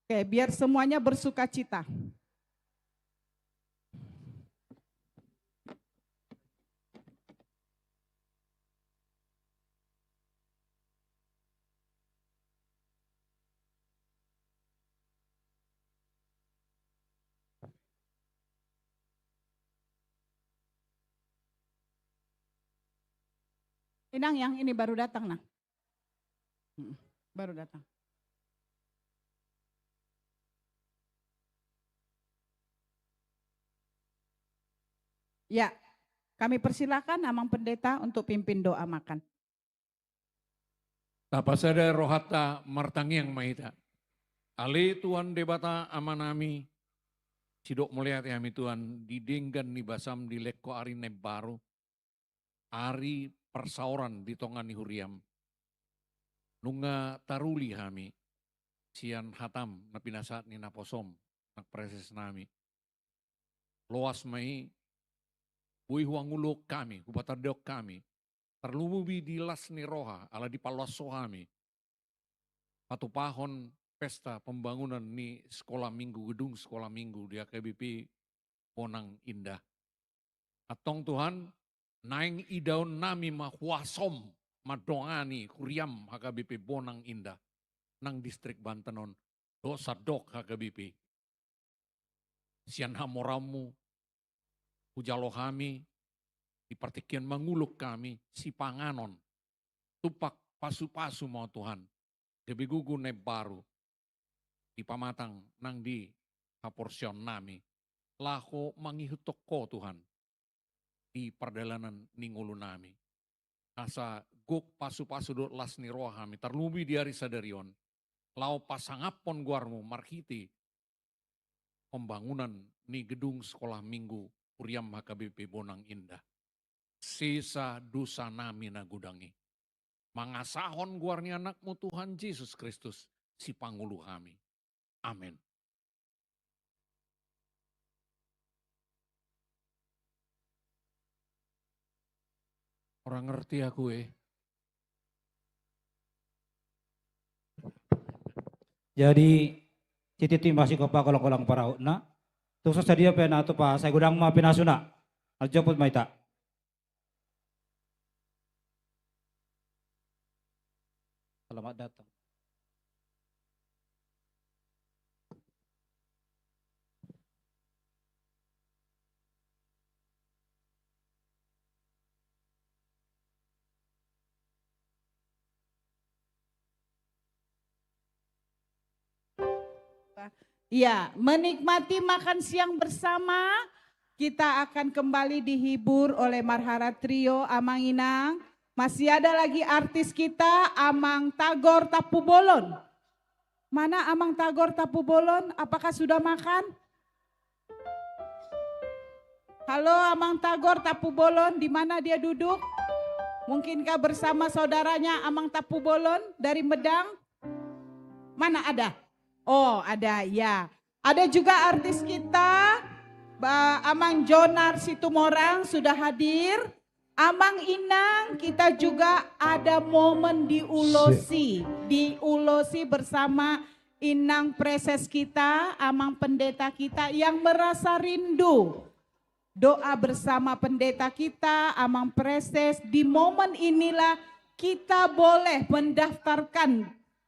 Oke, biar semuanya bersukacita. Inang, yang ini baru datang, Nang. Mm-mm. Baru datang. Ya, kami persilakan Amang Pendeta untuk pimpin doa makan. Tapasada rohanta, martangiang ma hita. Ale Tuhan Debata Amanami, sidok mauliate hami Tuhan, di denggan ni basaM di lehon Ho ari na imbaru, ari parsaoran di tonga ni huriaM. Nunga taruli hami sian hatam na pinasahat ni naposom, nang presesnami. Loas ma i, boi huanguluhon hami, hupatandok hami, tarlumobi di las ni roha, ala dipaloas Ho hami patupahon pesta pembangunan ni sekolah minggu, gedung sekolah minggu di H K B P Bonang Indah. Antong Tuhan, naeng idaonnami ma huasoM mandongani huriaM H K B P Bonang Indah, nang distrik Banten on, dohot sandok H K B P. Sian hamoraonMu hujalo hami, di partingkian manguluk hami, sipanganon, tumpak pasupasu ma Ho Tuhan, gabe gogo na imbaru di pamatang nang di haporseaonnami, laho mangihuthon Ho Tuhan di pardalanan ni ngolunami. Asa gok pasupasu dohot las ni roha hami, tarlumobi di ari sadari on, laho pasangaphon goarMu marhite pembangunan ni gedung sekolah minggu huriaM H K B P Bonang Indah. Sesa dosanami na godang i. Mangasahon goar ni AnakMu Tuhan Jesus Kristus, sipangolu hami. Amen. Orang ngerti aku, eh. Jadi, titi masih kopa kolong-kolong parahutna. Tung so sadia pe na tu pa, sai godang ma pinasuna. Aljoput ma ita. Selamat datang. Ya, menikmati makan siang bersama. Kita akan kembali dihibur oleh Marhara Trio, Amang Inang. Masih ada lagi artis kita, Amang Tagor Tampubolon. Mana Amang Tagor Tampubolon? Apakah sudah makan? Halo, Amang Tagor Tampubolon, di mana dia duduk? Mungkinkah bersama saudaranya Amang Tampubolon dari Medang? Mana ada? Oh, ada, ya. Ada juga artis kita, Ba-, Amang Jonar Situmorang sudah hadir. Amang Inang, kita juga ada momen diulosi, diulosi bersama Inang Preses kita, Amang Pendeta kita yang merasa rindu. Doa bersama pendeta kita, Amang Preses, di momen inilah kita boleh mendaftarkan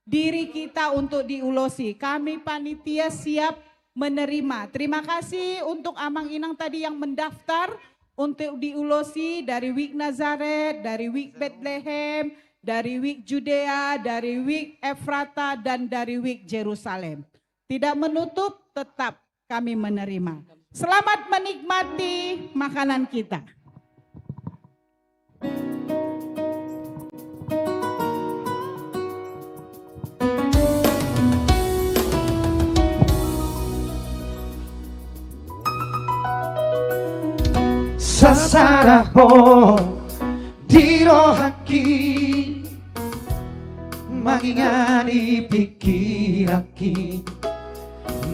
diri kita untuk diulosi. Kami panitia siap menerima. Terima kasih untuk Amang Inang tadi yang mendaftar untuk diulosi dari Wijk Nazaret, dari Wijk Betlehem, dari Wijk Judea, dari Wijk Efrata, dan dari Wijk Jerusalem. Tidak menutup, tetap kami menerima. Selamat menikmati makanan kita. Sasada ho di rohangki, mangingani pingkiranki,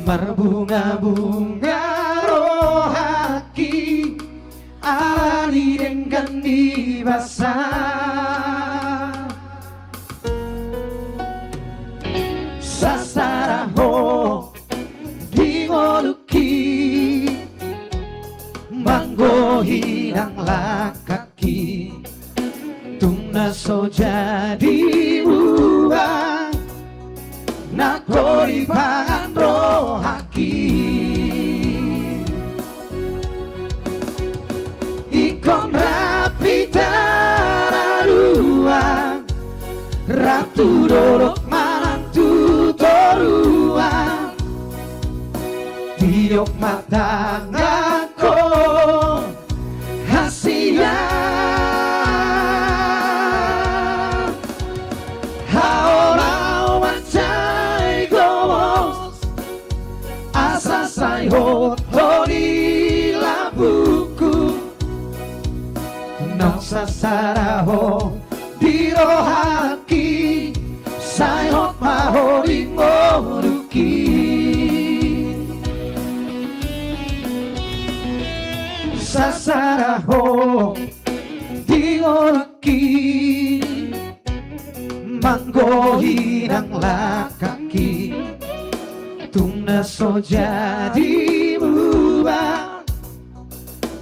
marbungabunga rohangki, ala ni denggan ni basa. Sasada ho di ngolungki, manggohi nang langkangki, tung na so jadi buha, nanggo dipangan rohangki. Ingkon rap hita na dua, rap tu dolok manang tu toruan. Tiop ma tanganhon hasian. Haholao mansai gomos, asa sai hot ho di lambungku. Naung sasada ho di rohangki, Sasada ho di ngolungki, manggohi nang langkangki, tung na so jadi muba,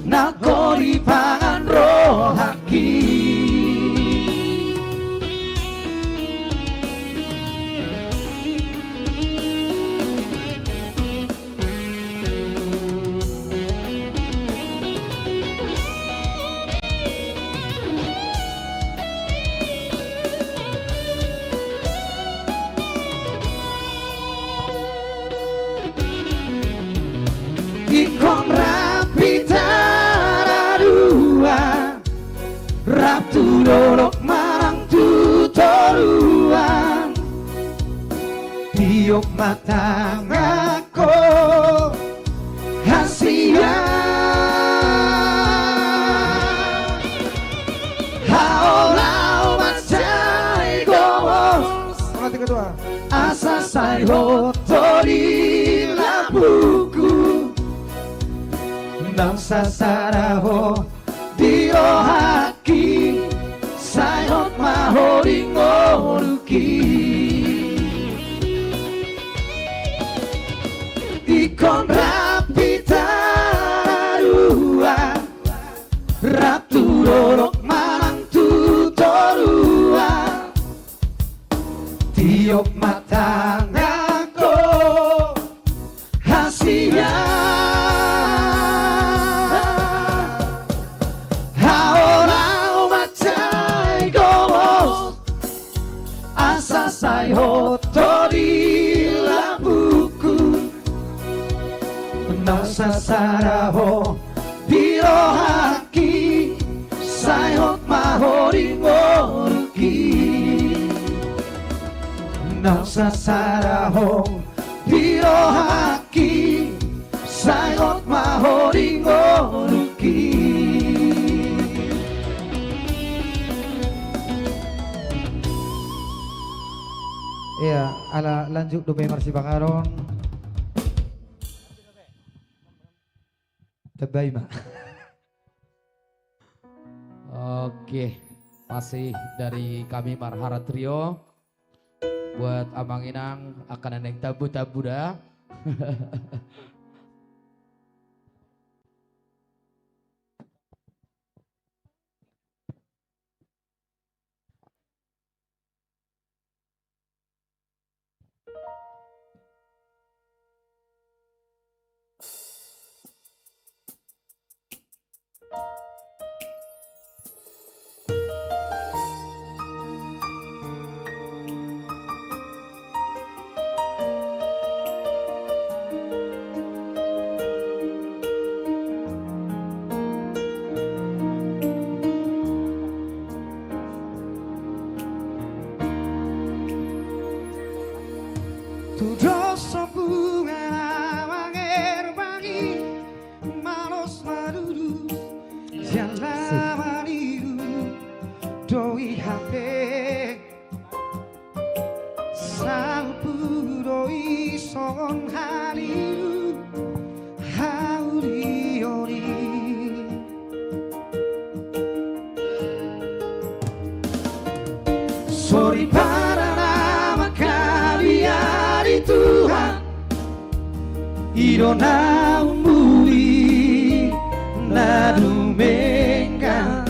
na ho dipangan rohangki. Ingkon rap hita na dua, rap tu dolok manang tu toruan. Tiop ma tanganku, hasian. Haola mansai gomos. Asa sai hot ho di lambungku. Naung sasada ho di rohangki, sai hot ma ho di ngolungki. Ingkon rap hita na dua, rap tu dolok manang tu toruan. Tiop ma tanganku, hasian. Haola mansai gomos, asa sai hot ho di lambungku. Naung sasada ho di rohangki, sai hot ma ho di ngolungki. Naung sasada ho di rohangki, sai hot ma ho di ngolungki. Ia, ala lanjut dope marsipanganon. Tambai ma. Oke, masih dari kami Marhara Trio. Buat amang inang, angka na naeng tambu-tambu da. Tu dos sombungan mangerbangi, malos madudu jala maniru, doi hape salpu do i songon halilu hau di on i. Soripada na mangkabiari Tuhan, i do na umuli na dumenggan.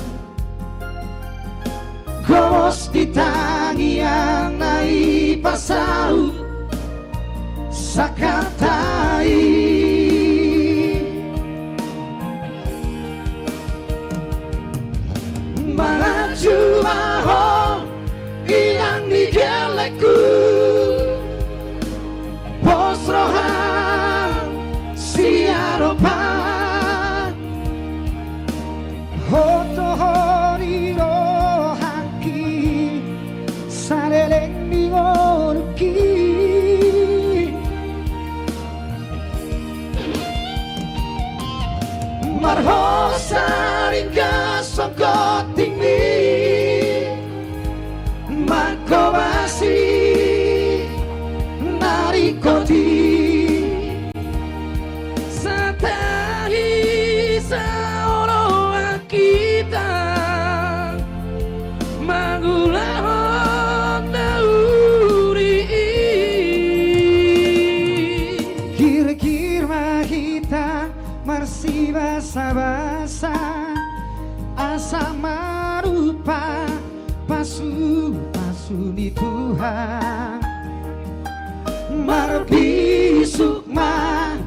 Gomos di tangiang na i pasaut sakata i. Mananjung ma ho inang ni gellengku, pos roha siadopan. Hot do ho di rohangki, saleleng ni ngolungki. Marhosa ringgas songgot tinggi, mangkobasi na ringkot i. Satahi sa Basabasa asa marupa pasupasu ni Tuhan. Marbisuk ma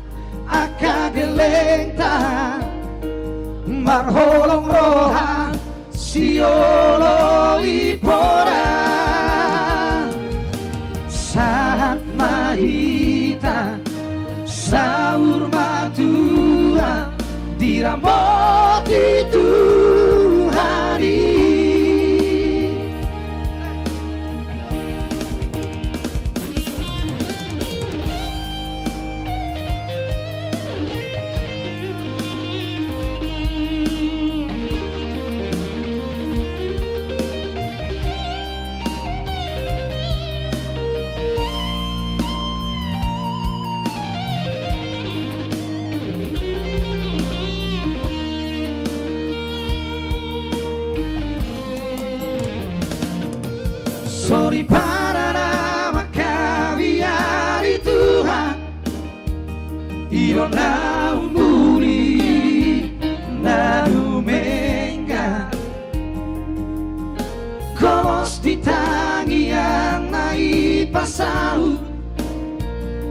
angka gellengta, marholong roha sioloi pora. Sahat ma hita, saur matua, diramoti Tuhan i. Soripada na mangkabiari Tuhan, i do na umuli na dumenggan. Kolos di tangiang na i pasaut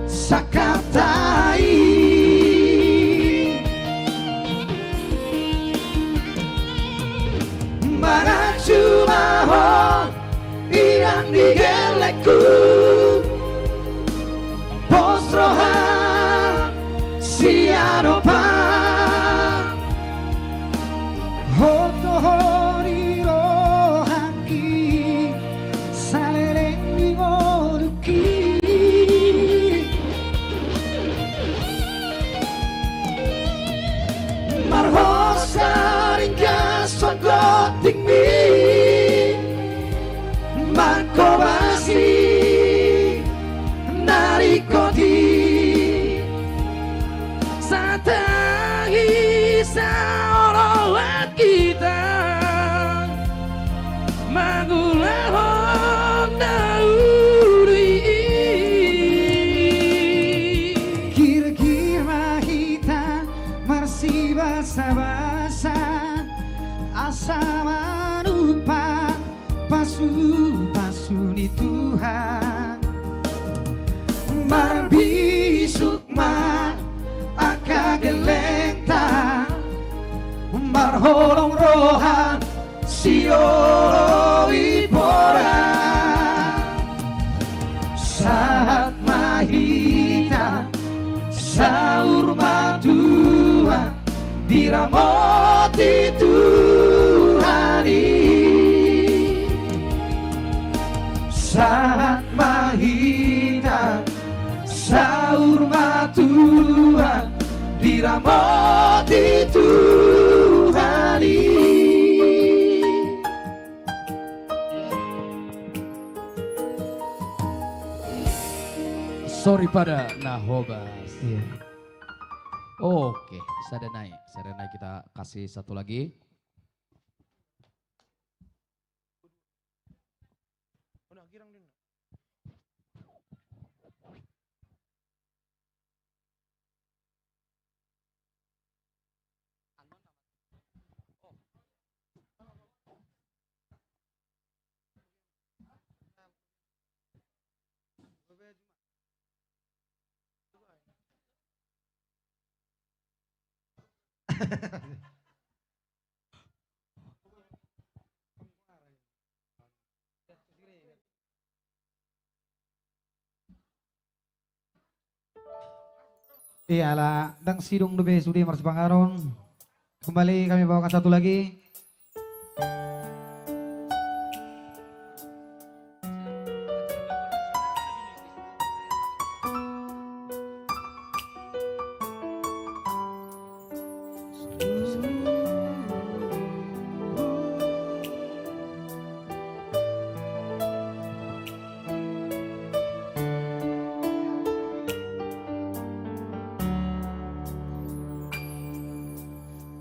sangkapta i. Manat jumahon inang ni gellengku, pos roha sian opa. Oto hori rohangki, saleleng ni ngolungki. Marhosa ringgas songon tingmi, mangkobasi na ringkot i. Santahi saoloan hita mangulahon na uli i. Girgir ma hita marsibasabasa asa manupa pasupasu ni Tuhan. Marbisuk ma angka gellengta, marholong roha sioloi pora. Sahat ma hita, saur matua, diramoti Tuhan i. Sahat ma hita, saur matua, diramoti Tuhan i. Soripada na hobas. Iya. Oke, sada nai, sada nai, kita kasih satu lagi. Iya, ala ndang sidung dope sude marsipanganon. Kembali kami bawakan satu lagi.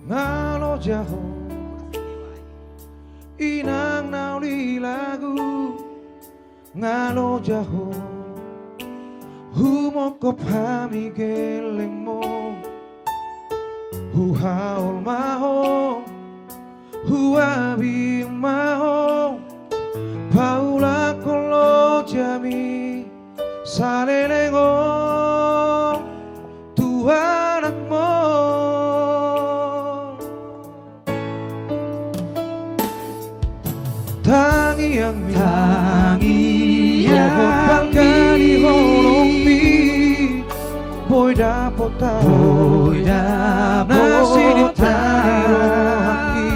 Nga loja ho, inang na uli lagu. Nga loja ho, humongkop hami gellengmu. Huhaol ma ho, huabing ma ho, paulakhon lojami saleleng on tu anakmu. Tangiangmi, tangiangmi, dohot balga ni holongmi, boi dapot ahu, boi dapot ahu na sininta ni rohangki.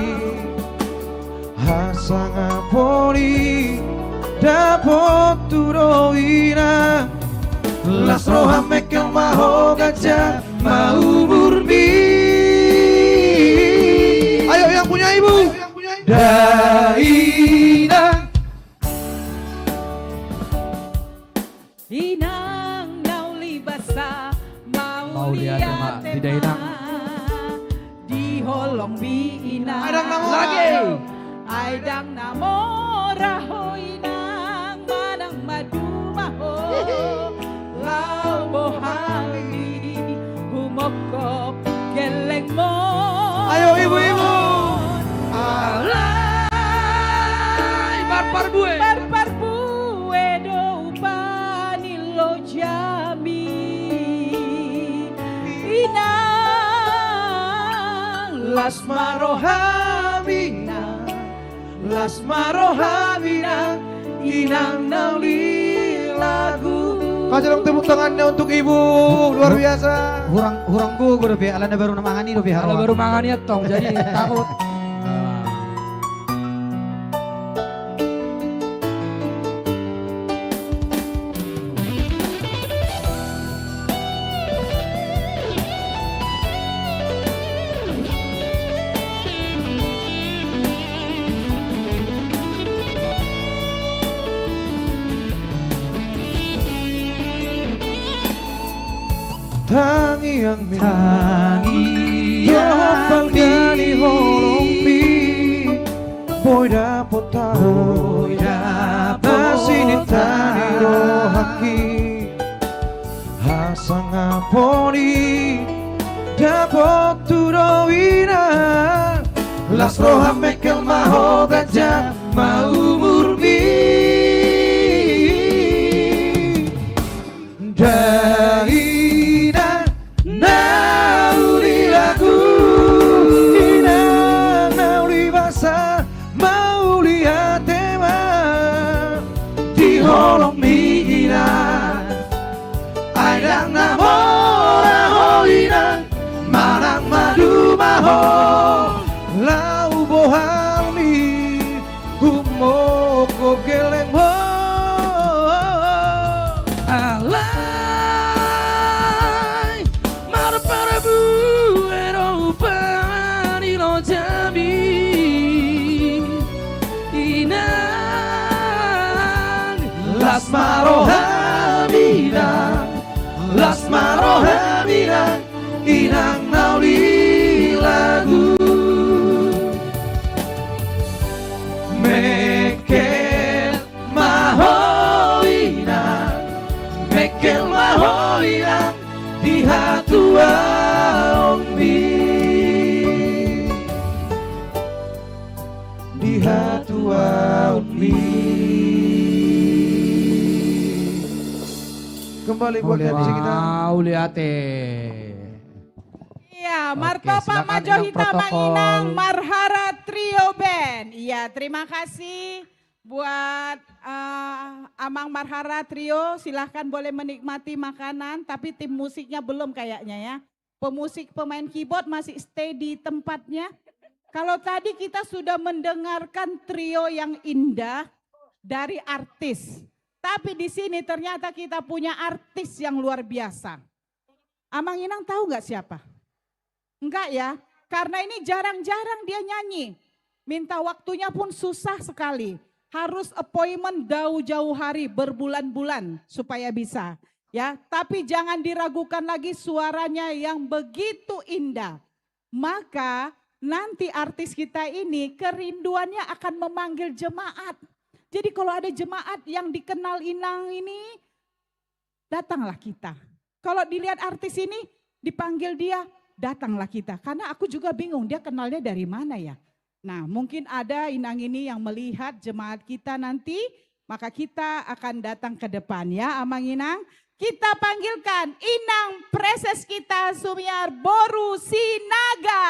Hasangapon i dapotu do inang, las roham mengkel ma ho ganjang ma umurmi. Ayo, yang punya ibu. Dainang. Inang na uli basa, mauliate ma. Mauliate ma. Tidak, Inang. Di holongmi, Inang. Ai ndang na mora. Lagi. Ai ndang na mora ho, Inang, manang madu ma ho. Laho bohalmi humongkop gellengmon. Ayo, ibu-ibu. Alai, marparbue. Marparbue do upa ni lojami. Inang, las ma roham, Inang. Las ma roham, Inang, Inang na uli lagu. Kasih dong tepuk tangannya untuk ibu, luar biasa. Hurang, hurang gogo dope, ala na baru na mangan i dope. Ala baru mangan i antong, jadi takut. Tangiangmi, tangiangmi, dohot balga ni holongmi, boi dapot ahu, boi dapot ahu na sininta ni rohangki. Hasangapon i dapotu do inang, las roham mengkel ma ho ganjang ma umurmi. Dainang na uli lagu, inang na uli basa, mauliate ma. Di holongmi, Inang, ai ndang na mora ho, Inang, manang madu ma ho. Laho bohalmi humongkop gellengmon. Alai, marparbue do upa ni lojami, Inang. Las ma roham, Inang. Las ma roham, Inang. Inang na uli lagu. Mengkel ma ho, Inang, mengkel ma ho, Inang, di hatuaonmi. Di hatuaonmi. Kembali buat M C kita. Mauliate. Iya, oke, martopak ma jo hita, Amang Inang, protokol. Marhara Trio Band. Iya, terima kasih buat, eh, Amang Marhara Trio. Silahkan boleh menikmati makanan, tapi tim musiknya belum kayaknya ya. Pemusik, pemain keyboard masih stay di tempatnya. Kalau tadi kita sudah mendengarkan trio yang indah dari artis, tapi di sini ternyata kita punya artis yang luar biasa. Amang Inang tahu nggak siapa? Enggak ya, karena ini jarang-jarang dia nyanyi. Minta waktunya pun susah sekali. Harus appointment jauh-jauh hari, berbulan-bulan supaya bisa. Ya, tapi jangan diragukan lagi suaranya yang begitu indah. Maka nanti artis kita ini kerinduannya akan memanggil jemaat. Jadi kalau ada jemaat yang dikenal Inang ini, datanglah kita. Kalau dilihat artis ini, dipanggil dia, datanglah kita. Karena aku juga bingung, dia kenalnya dari mana ya? Nah, mungkin ada inang ini yang melihat jemaat kita nanti, maka kita akan datang ke depan ya, Amang Inang. Kita panggilkan Inang Preses kita, Sumiar boru Sinaga.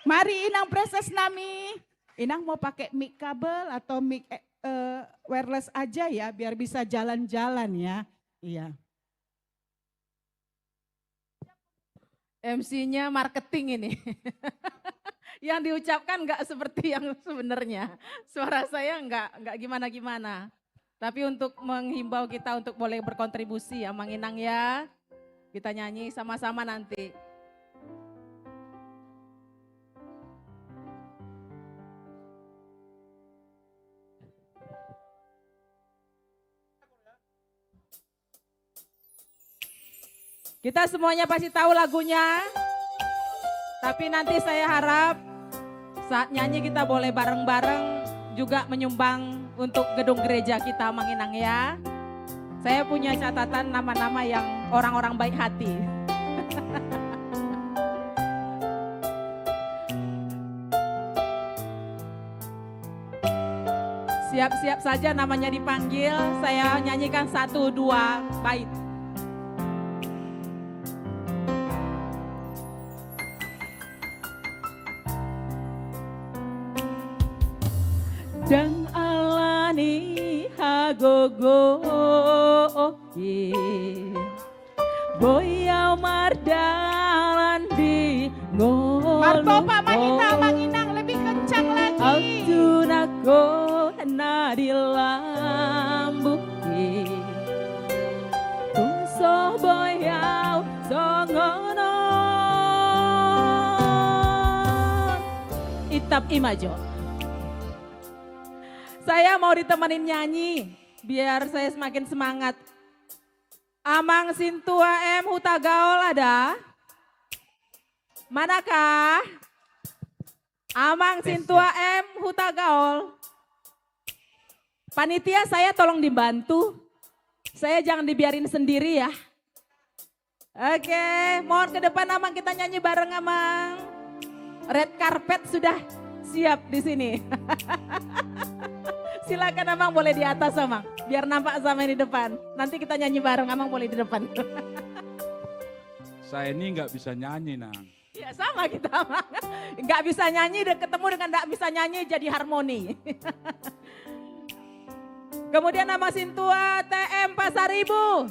Mari Inang Preses nami. Inang mau pakai mic kabel atau mic, eh, eh, wireless aja ya, biar bisa jalan-jalan ya. Iya. M C-nya marketing ini. Yang diucapkan nggak seperti yang sebenarnya. Suara saya nggak, nggak gimana-gimana. Tapi untuk menghimbau kita untuk boleh berkontribusi ya, Amang Inang ya. Kita nyanyi sama-sama nanti. Kita semuanya pasti tahu lagunya. Tapi nanti saya harap saat nyanyi kita boleh bareng-bareng juga menyumbang untuk gedung gereja kita, Amang Inang ya. Saya punya catatan nama-nama yang orang-orang baik hati. Siap-siap saja namanya dipanggil, saya nyanyikan satu dua bait. Ndang ala ni hagogoon i, boi au mardalan di ngolu. Martopak ma hita, Amang Inang, lebih kencang lagi. Au tunangkon na di lambungki, tung so boi au songon on. Itap i ma jo. Saya mau ditemenin nyanyi, biar saya semakin semangat. Amang Sintua M Hutagaol ada? Manakah? Amang Sintua M Hutagaol. Panitia, saya tolong dibantu. Saya jangan dibiarin sendiri ya. Oke, mohon ke depan Amang, kita nyanyi bareng Amang. Red carpet sudah siap di sini. Silakan Amang, boleh di atas Amang. Biar nampak sama yang di depan. Nanti kita nyanyi bareng, Amang boleh di depan. Saya ini nggak bisa nyanyi, Nang. Ya sama kita, Amang. Nggak bisa nyanyi, de-, ketemu dengan nggak bisa nyanyi jadi harmoni. Kemudian Amang Sintua T M Pasaribu.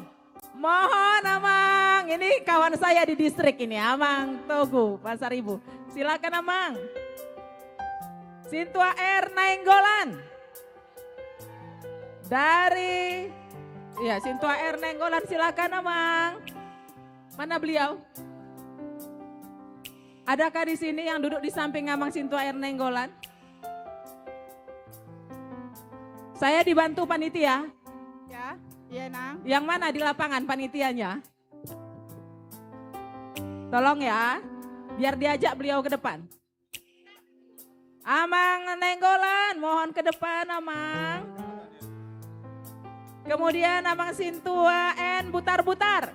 Mohon Amang, ini kawan saya di distrik ini, Amang Togu Pasaribu. Silakan Amang. Sintua R Nainggolan. Dari, ya, Sintua R Nainggolan, silakan Amang. Mana beliau? Adakah di sini yang duduk di samping Amang Sintua R Nainggolan? Saya dibantu panitia. Ya, iya, Nang. Yang mana di lapangan panitianya? Tolong ya, biar diajak beliau ke depan. Amang Nainggolan, mohon ke depan, Amang. Kemudian Amang Sintua N Butar-Butar.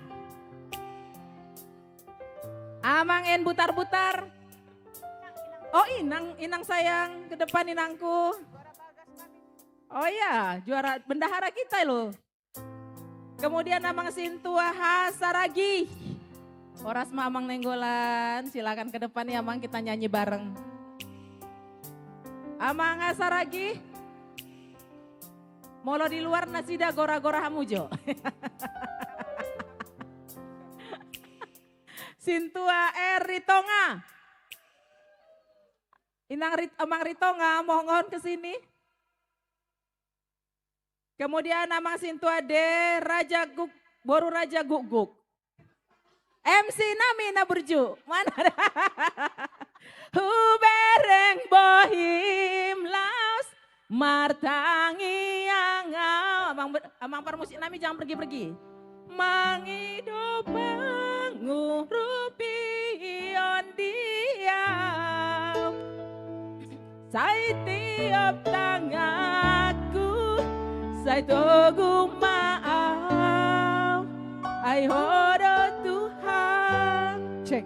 Amang N Butar-Butar. Oh, Inang, Inang sayang, ke depan Inangku. Oh iya, juara bendahara kita loh. Kemudian Amang Sintua H Saragih. Horas ma Amang Nainggolan, silakan ke depan ya Amang, kita nyanyi bareng. Amang H Saragih. Molo di luar nasida gora-gora hamu jo. Sintua R Ritonga. Inang Rit-, Amang Ritonga, mohon ke sini. Kemudian Amang Sintua D, Raja Guk-, boru Raja Gukguk. M C nami na burju. Mana? Hubereng bohim laos martangiang au. Amang ber-, Amang parmusik nami jangan pergi-pergi. Mangido pangurupion di au. Sai tiop tanganku, sai togu ma au. Ai Ho do Tuhan. Cek.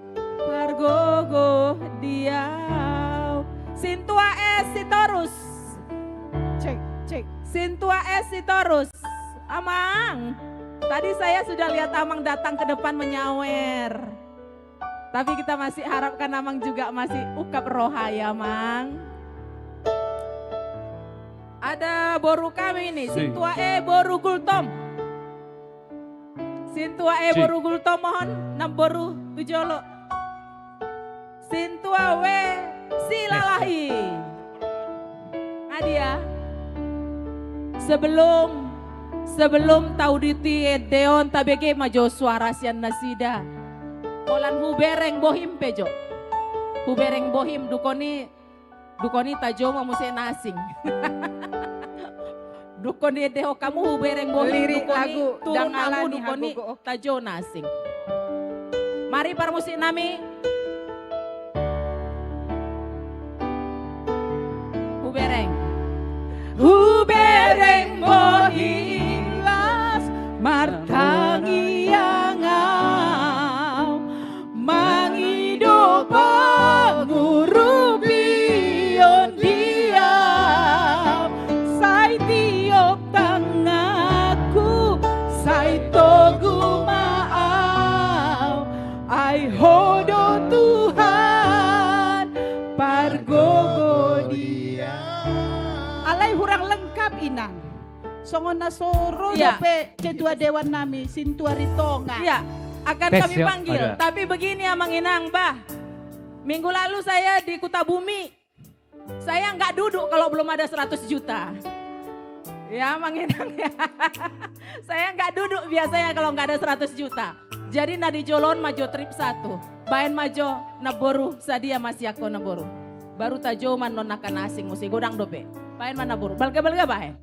Sintua S Sitorus. Cek, cek. Sintua S Sitorus. Amang. Tadi saya sudah lihat Amang datang ke depan menyawer. Tapi kita masih harapkan Amang juga masih ungkap roha ya, Mang. Ada boru kami ini, Sintua E boru Gultom. Sintua E boru Gultom, mohon namboru tu jolo. Sintua W Silalahi. Adia. Sebelum, sebelum tauduti ende on, tabege ma jo suara sian nasida. Holan hubereng bohim pe jo. Hubereng bohim, dukon i, dukon i tajou ma muse na asing. Dukon i ende on hamu hubereng bohim, lirik dukon i lagu turun hamu, dangani dukon i hagogoon. Tajou na asing. Mari parmusik nami. Hubereng. Hubereng bohim las martangiang au, mangido pangurupion di au, sai tiop tanganku, sai togu ma au, ai Ho do Tuhan, pargogo di au. Alai hurang lengkap, Inang. Songon na so ro dope ketua dewan nami, Sintua Ritonga. Iya, akan kami panggil. Tapi begini, Amang Inang, bah. Minggu lalu saya di Kutabumi. Saya nggak duduk kalau belum ada seratus juta. Ya, Amang Inang, ya. Saya nggak duduk biasanya kalau nggak ada seratus juta. Jadi na di jolo on ma jo trip satu. Baen ma jo namboru, sadia ma sian ho namboru. Baru tajou ma annon angka na asing muse, godang dope. Baen ma namboru. Balga-balga baen.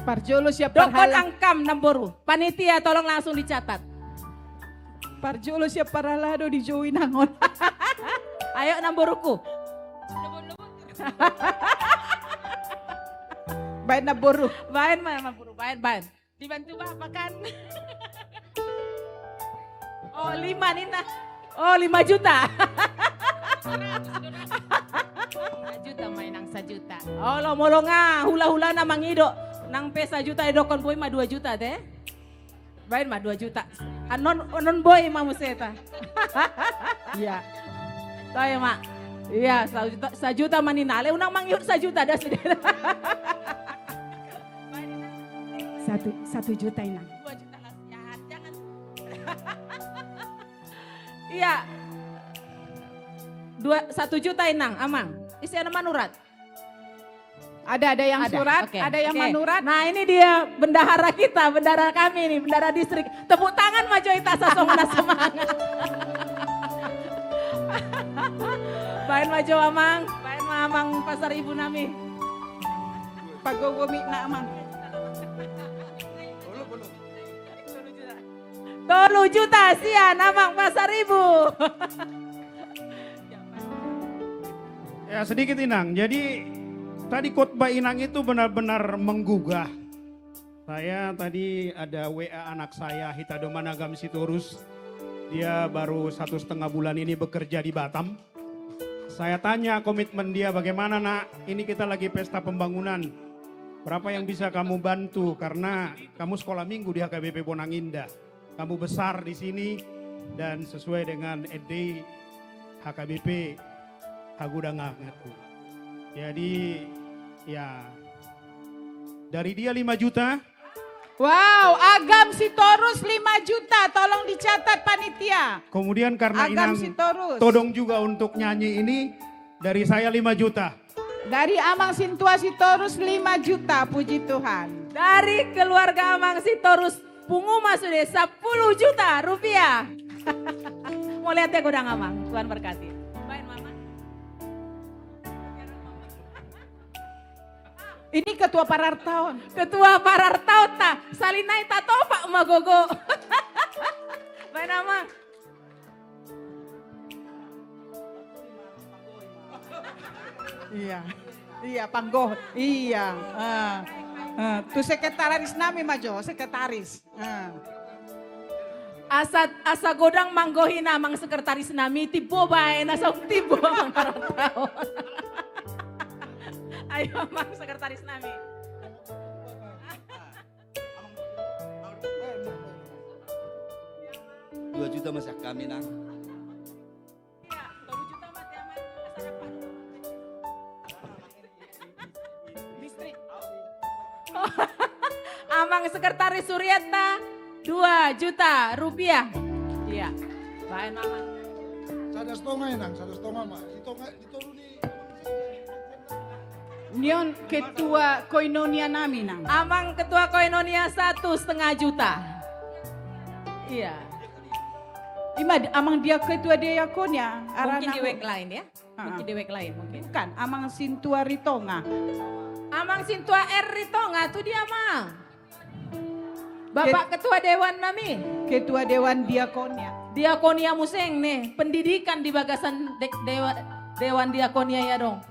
Parjolo siap parhalado. Dokon angkam namboru. Panitia, tolong langsung dicatat. Parjolo siap parhalado dijou Inang on. Ayo namboruku. Baen namboru. Baen ma namboru, baen, baen. Dibantu bapak kan. Oh, lima ninna. Oh, lima juta. Sajuta ma Inang, sajuta. Olo, molo nga hula-hulana mangido nang pe sajuta, didokkon boi ma dua juta te. Baen ma dua juta. Annon, annon boi ma muse ta. Iya. Toe ma. Iya, sajuta, sajuta ma ninna. Alai unang mangihut sajuta, da sude. Satu, satu juta, Inang. Dua juta lah, ya, jangan. Iya. Dua, satu juta, Inang, Amang. Ise na manurat? Ada, ada yang surat, ada yang manurat. Nah, ini dia bendahara kita, bendahara kami ini, bendahara distrik. Tepuk tangan ma jo ita, asa songon na semangat. Baen ma jo, Amang, baen ma, Amang Pasaribu nami. Pagogo mic na, Amang. Tolu juta sian Amang Pasaribu. Ya, sedikit, Inang. Jadi, tadi khotbah Inang itu benar-benar menggugah. Saya tadi ada W A anak saya, Hita Domana Agam Sitorus. Dia baru satu setengah bulan ini bekerja di Batam. Saya tanya komitmen dia, "Bagaimana, Nak? Ini kita lagi pesta pembangunan. Berapa yang bisa kamu bantu? Karena kamu sekolah minggu di H K B P Bonang Indah. Kamu besar di sini dan sesuai dengan ende i H K B P Hagodang Anakku." Jadi, ya, dari dia lima juta. Wow, Agam Sitorus lima juta, tolong dicatat panitia. Kemudian karena Inang todong juga untuk nyanyi ini, dari saya lima juta. Dari Amang Sintua Sitorus lima juta, puji Tuhan. Dari keluarga Amang Sitorus, pungu ma sude, sepuluh juta rupiah. Mauliate godang, Amang, Tuhan berkati. Baen, Mama. Ini ketua parartaon. Ketua parartaon ta, sahali nai tatopak ma gogo. Baen, Amang. Iya. Iya, panggohi. Iya. Ah. Ah. Tu sekretaris nami ma jo, sekretaris. Ah. Asa, asa godang manggohi na amang sekretaris nami, timbo baen, asa timbo amang parartaon. Ayo amang sekretaris nami. Dua juta ma sian hami, Nang. Iya, tolu juta ma, Amang. Asa dapat. Listrik. Amang Sekretaris Surianta, dua juta rupiah. Iya. Baen, Amang. Sada satonga, Inang, sada satonga ma. Di tonga, di tolu ni. Nion ketua koinonia nami, Nang. Amang ketua koinonia satu setengah juta. Iya. Ima, amang dia ketua diakonia. Mungkin di wijk lain, ya. Mungkin di wijk lain, mungkin. Bukan, Amang Sintua Ritonga. Amang Sintua R Ritonga, tu dia, Amang? Bapak Ketua Dewan nami. Ketua Dewan Diakonia. Diakonia muse, nih, pendidikan di bagasan de-, dewa-, Dewan Diakonia, ya dong.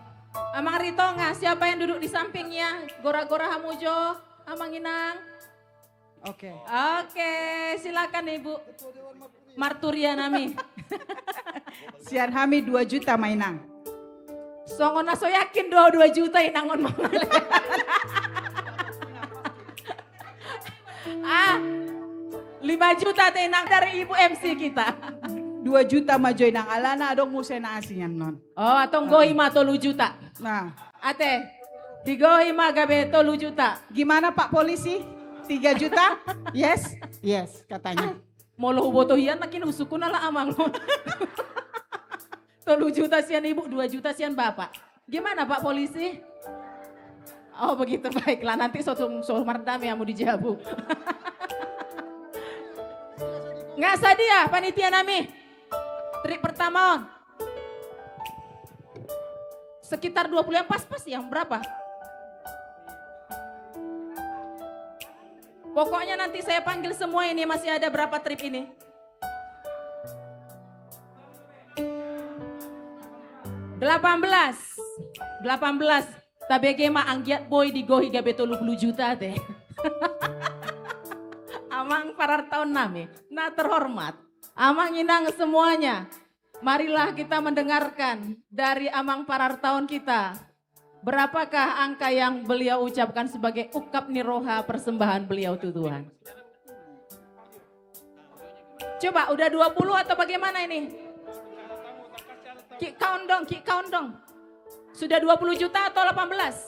Amang Ritonga, siapa yang duduk di sampingnya? Gora-gora hamu jo, Amang Inang. Oke. Oke, silakan Ibu. Marturia nami. Sian hami dua juta ma, Inang. Songon na so yakin do dua juta, Inang, on mangale. Ah, lima juta te, Inang, dari Ibu M C kita. Dua juta ma jo, Inang, alana adong muse na asing annon. Oh, antong gohi ma tolu juta. Nah. Ate, digohi ma gabe tolu juta. Gimana, Pak Polisi? Tiga juta? Yes? Yes, katanya. Ah, molo huboto hian, nangkin husungkun ala amang. Tolu juta sian Ibu, dua juta sian Bapak. Gimana, Pak Polisi? Oh, begitu, baiklah. Nanti so, so, so mardame hamu di jabu. Nggak sadia, panitia nami. Trip pertama on. Sekitar dua puluh yang pas-pas, yang berapa? Pokoknya nanti saya panggil semua ini, masih ada berapa trip ini? Delapan belas. Delapan belas. Tabege ma anggiat boi digohi gabe tolu puluh juta te. Amang parartaon nami na terhormat, Amang Inang semuanya. Marilah kita mendengarkan dari Amang parartaon kita. Berapakah angka yang beliau ucapkan sebagai ungkap ni roha persembahan beliau tu Tuhan? Coba, udah dua puluh atau bagaimana ini? Quick count dong, quick count dong. Sudah dua puluh juta atau delapan belas?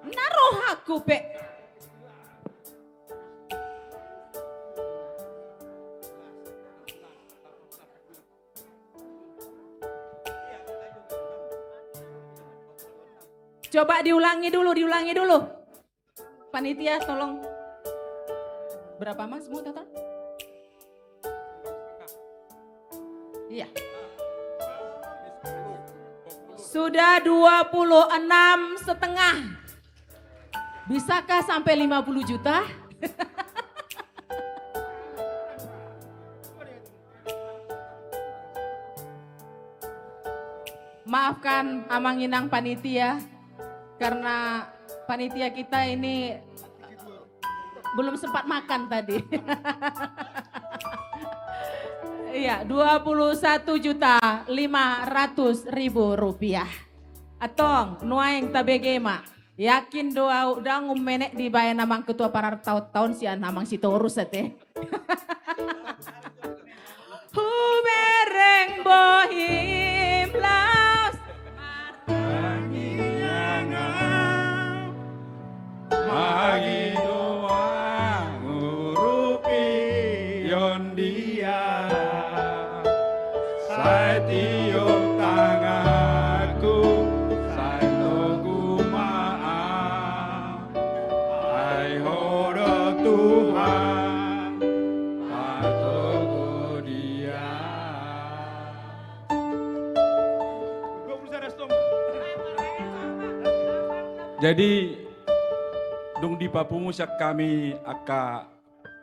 Na rohaku pe. Coba diulangi dulu, diulangi dulu. Panitia, tolong. Berapa, Mas, semua total? Iya. Sudah dua puluh enam setengah. Bisakah sampai lima puluh juta? Maafkan Amang Inang panitia, karena panitia kita ini belum sempat makan tadi. Iya, dua puluh satu juta lima ratus ribu rupiah. Antong, nuaeng tabege ma. Yakin do ahu, ndang ummenek dibaen Amang Ketua Parartaon-taon sian Amang Sitorus ate. Hubereng bohim laos. Martangiang, margidoan, urupi on dia. Sai tiop tanganku, sai togu ma au. Ai Ho do Tuhan, patogu dia. Jadi, dung dipapungu sian hami angka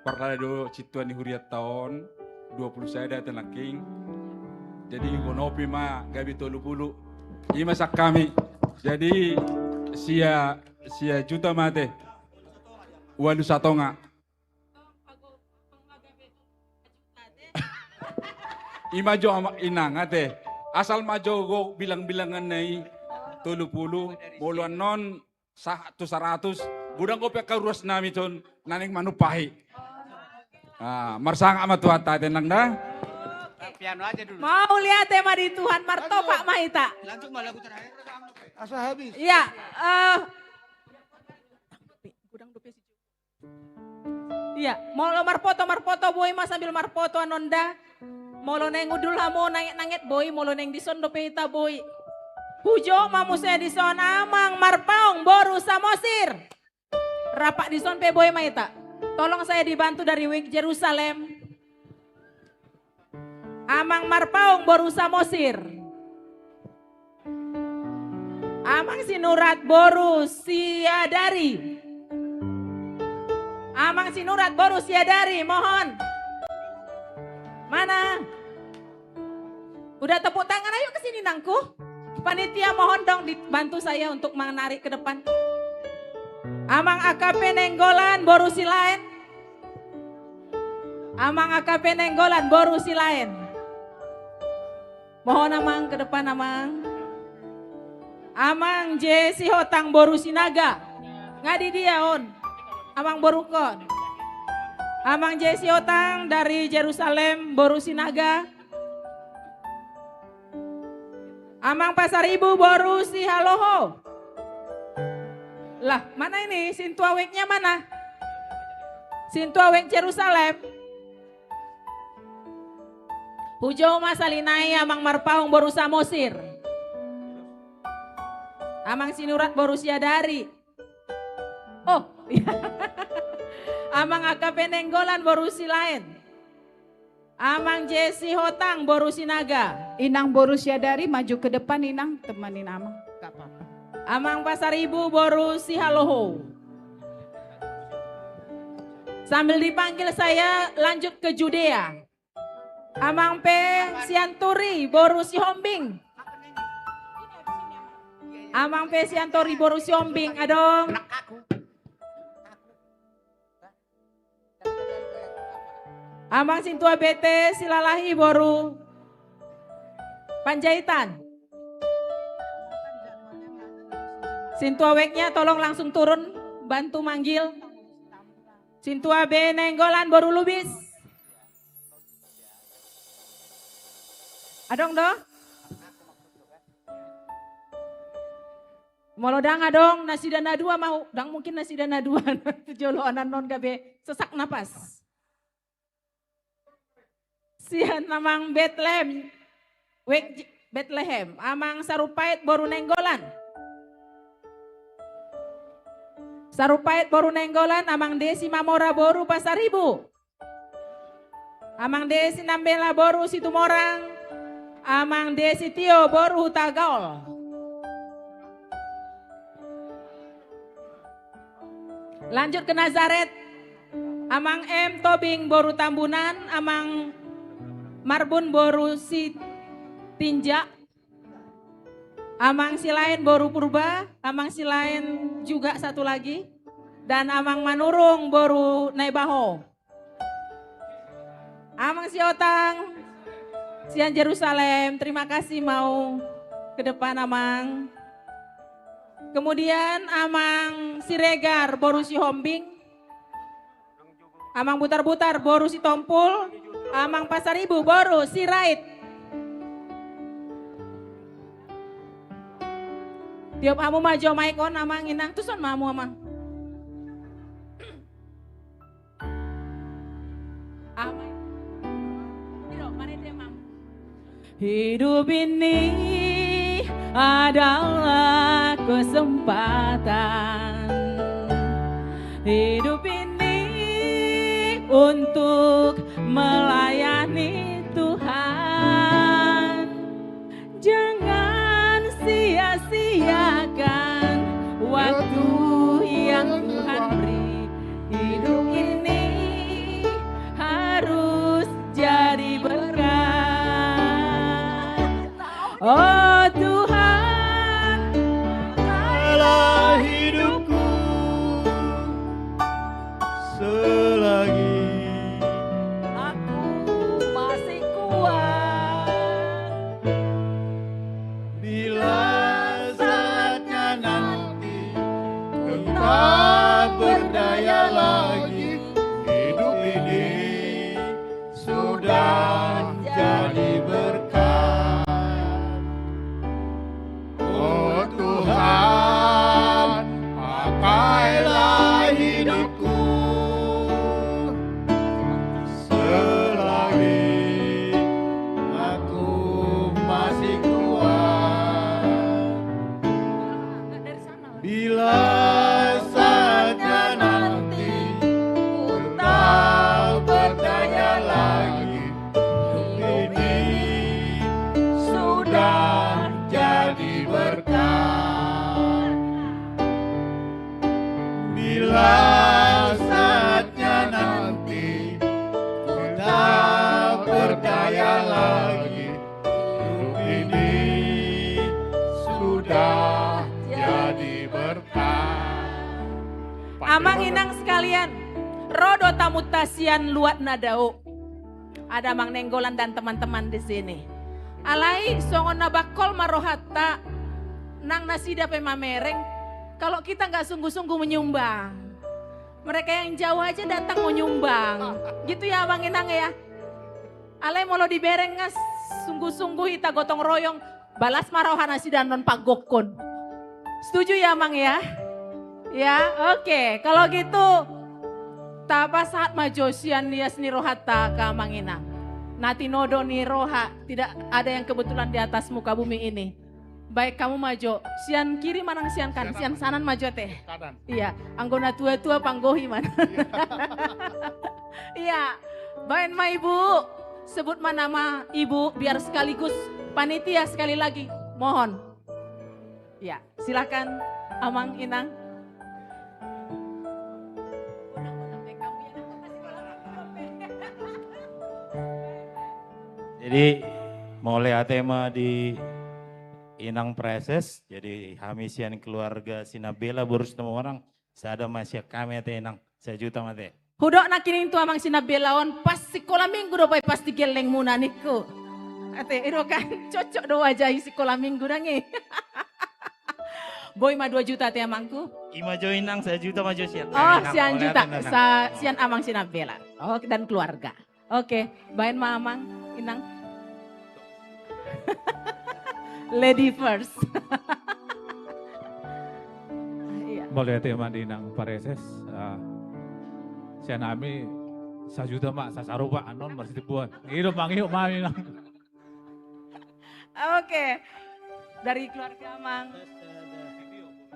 parlale dohot sintua ni hurianta on, dua puluh sada ate nangkin. Jadi, bonopi ma gabe tolu pulu. Ima sian hami. Jadi, sia, sia juta ma ate. Ualu satonga. Ima jo ama-, inang ate. Asal ma jo gok bilang-bilanganna i tolu pulu, molo annon sa-, tu saratus, godang dope angka ruas nami on na naeng manumpahi. Ah, marsangap ma Tuhanta ate nang da. Piano aja dulu. Mauliate ma di Tuhan, martopak ma hita. Lanjut ma lagu terakhir. Asa habis. Iya, eh, Iya, molo marpoto, marpoto boi ma, sambil marpoto annon da. Molo naeng hundul hamu nanget-nanget boi, molo naeng dison dope hita boi. Hujou ma muse dison Amang Marpaung boru Samosir. Rap dison pe boi ma hita. Tolong saya dibantu dari Wijk Jerusalem. Amang Marpaung boru Samosir. Amang Sinurat boru Siadari. Amang Sinurat boru Siadari, mohon. Mana? Udah tepuk tangan, ayo ke sini, nangku. Panitia, mohon dong dibantu saya untuk menarik ke depan. Amang A K P Nainggolan boru Silaen. Amang A K P Nainggolan boru Silaen. Mohon, Amang, ke depan, Amang. Amang J Sihotang boru Sinaga. Nga di dia on? Amang boru kon. Amang J Sihotang dari Jerusalem boru Sinaga. Amang Pasaribu boru Sihaloho. Lah, mana ini? Sintua wijk-nya mana? Sintua wijk Jerusalem. Hujou ma sahali nai Amang Marpaung boru Samosir. Amang Sinurat boru Siadari. Oh, iya. Amang A K P Nainggolan boru Silaen. Amang J Sihotang boru Sinaga. Inang boru Siadari, maju ke depan, Inang, temanin Amang. Gak apa-apa. Amang Pasaribu boru Sihaloho. Sambil dipanggil saya lanjut ke Judea. Amang P Sianturi boru Sihombing. Amang P Sianturi boru Sihombing, adong. Amang Sintua B T Silalahi boru Panjaitan. Sintua wijk-nya tolong langsung turun, bantu manggil. Sintua B Nainggolan boru Lubis. Adong do? Molo ndang adong, nasida na dua ma, ndang mungkin nasida na dua tu jolo on, annon gabe sesak napas. Sian Amang Betlehem, wijk Betlehem, Amang Sarumpait boru Nainggolan. Sarumpait boru Nainggolan, Amang D Simamora boru Pasaribu. Amang D Sinambela boru Situmorang. Amang D Sitio boru Hutagaol. Lanjut ke Nazaret. Amang M Tobing boru Tambunan, Amang Marbun boru Sitinjak. Amang Silaen boru Purba, Amang Silaen juga satu lagi, dan Amang Manurung boru Naibaho. Amang Siotang sian Jerusalem, terima kasih mau ke depan, Amang. Kemudian Amang Siregar boru Sihombing. Amang Butarbutar boru Sitompul, Amang Pasaribu boru Sirait. Tiop hamu ma jo mic on, Amang, Inang, tuson ma hamu, Amang. Amang. Hidup ini adalah kesempatan. Hidup ini untuk melayani Tuhan. Jangan sia-siakan waktu yang Tuhan beri. Hidup ini harus jadi berkat. Oh Tuhan, pakailah hidupku selagi aku masih kuat. Jadi berkat. Bila saatnya nanti ku tak berdaya lagi, hidup ini sudah jadi berkat. Amang inang sekalian, ro do tamunta sian luat na dao. Ada Amang Nainggolan dan teman-teman di sini. Alai songon na bangkol ma rohanta, nang nasida pe mamereng, kalau kita nggak sungguh-sungguh menyumbang. Mereka yang jauh aja datang menyumbang. Gitu ya, Amang Inang ya. Alai molo dibereng nga sungguh-sungguh hita gotong royong, balas ma roha nasida annon panggokkon. Setuju ya, Amang ya? Ya, oke. Kalau gitu, tapasahat ma jo sian ias ni rohanta ke Amang Inang. Na tinodo ni roha, tidak ada yang kebetulan di atas muka bumi ini. Baen hamu ma jo, sian kiri manang sian kanan, sian sanan ma jo ate. Kanan. Iya, anggo na tua-tua panggohi ma. Iya. Iya, baen ma Ibu, sebut ma nama Ibu, biar sekaligus panitia sekali lagi. Mohon. Ya, silakan Amang Inang. Jadi, mauliate ma di Inang Praeses, jadi hami sian keluarga Sinambela boru Situmorang, sada ma sian hami ate Inang, sajuta ma ate. Hudok nangkining tu Amang Sinambela on, pas sikola minggu dope pas di gellengmuna ningku. Ate, i do kan, cocok do wajah i sikola minggu nang i. Boi ma dua juta ate Amangku. I ma jo Inang, sajuta ma jo sian. Oh, sian juta, sian Amang Sinambela. Oh, dan keluarga. Oke, baen ma Amang, Inang. Lady first. Iya. Mauliate ma di Inang Praeses, ah, sian hami sajuta ma, sasarupa annon marsitimbuan. I do mangihut ma hami Inang. Oke. Dari keluarga Amang.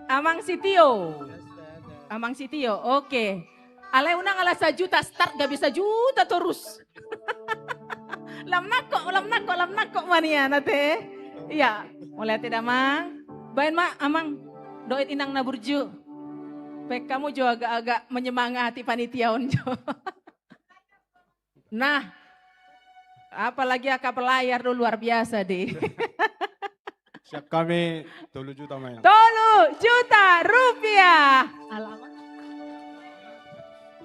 Amang Sitio. Amang Sitio, oke. Alai unang ala sajuta start gabe sajuta torus. Lam nangkok, lam nangkok, lam nangkok ma nian ate. Iya, mauliate da Amang. Baen ma Amang, dohot Inang na burju. Baen hamu jo agak-agak menyemangati panitia on jo. Nah, apalagi angka pelayar do luar biasa deh. Sian hami tolu juta ma Inang. Tolu juta rupiah. Alamak.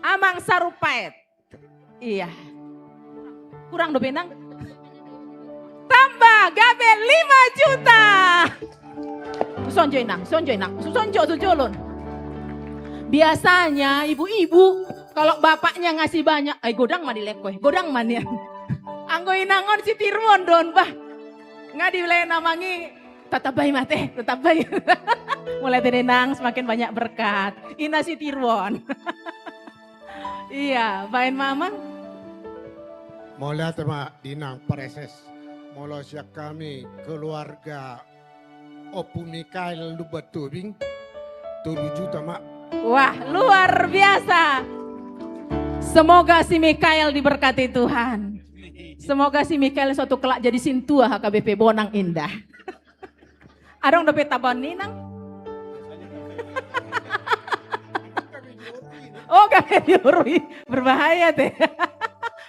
Amang Sarupaet. Iya. Kurang dope Inang. Tambah gabe lima juta. Sonjo Inang, sonjo Inang, sonjo tu jolon. Biasanya ibu-ibu kalau bapaknya ngasih banyak, ai godang ma dilehon, godang ma nian. Anggo Inang on sitiruon do on bah. Nga dilehon Amang i, tatambai ma ate, tatambai. Mauliate da Inang, semakin banyak berkat. Ina sitiruon. Iya, baen ma Amang. Mauliate ma di Inang Praeses. Molo sian hami keluarga Ompu Mikael Lumban Tobing, tolu juta ma. Wah, luar biasa. Semoga si Mikael diberkati Tuhan. Semoga si Mikael suatu kelak jadi sintua H K B P Bonang Indah. Adong dope tabaon ni Inang. Oh, gabe diurui. Berbahaya ate.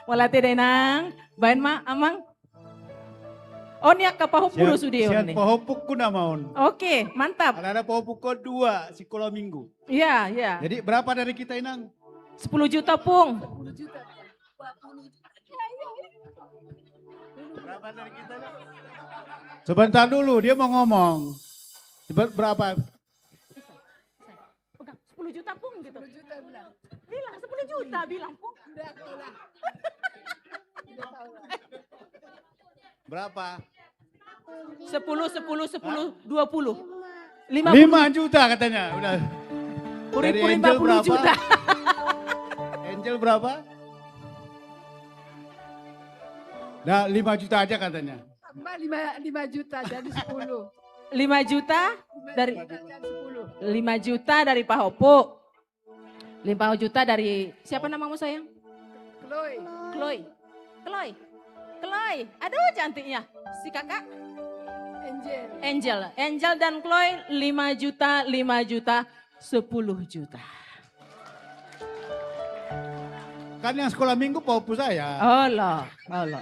Mauliate da Inang. Baen ma Amang. Oh, ni angka pahompu do sude on ni. Sian pahompuku nama on. Oke, mantap. Ada, ada pahompuku dua sikola minggu. Iya, iya. Jadi berapa dari kita Inang? Sepuluh juta Pung. Sebentar dulu, dia mau ngomong. Ber-, berapa? Pegang, sepuluh juta Pung gitu. Sepuluh juta bilang. Bilang sepuluh juta, bilang Pung. Udah, udah. Berapa? Sepuluh, sepuluh, sepuluh, dua puluh. Lima puluh. Lima juta katanya, udah. Puri-puri lima puluh juta. Angel berapa? Nah, lima juta aja katanya. Tambah lima, lima juta jadi sepuluh. Lima juta dari, lima juta jadi sepuluh. Lima juta dari pahompu. Lima juta dari, siapa namamu sayang? Chloe. Chloe. Chloe. Chloe. Aduh, cantiknya. Si kakak. Angel. Angel. Angel dan Chloe, lima juta, lima juta, sepuluh juta. Kan yang sekolah minggu pahompu saya. Olo, olo.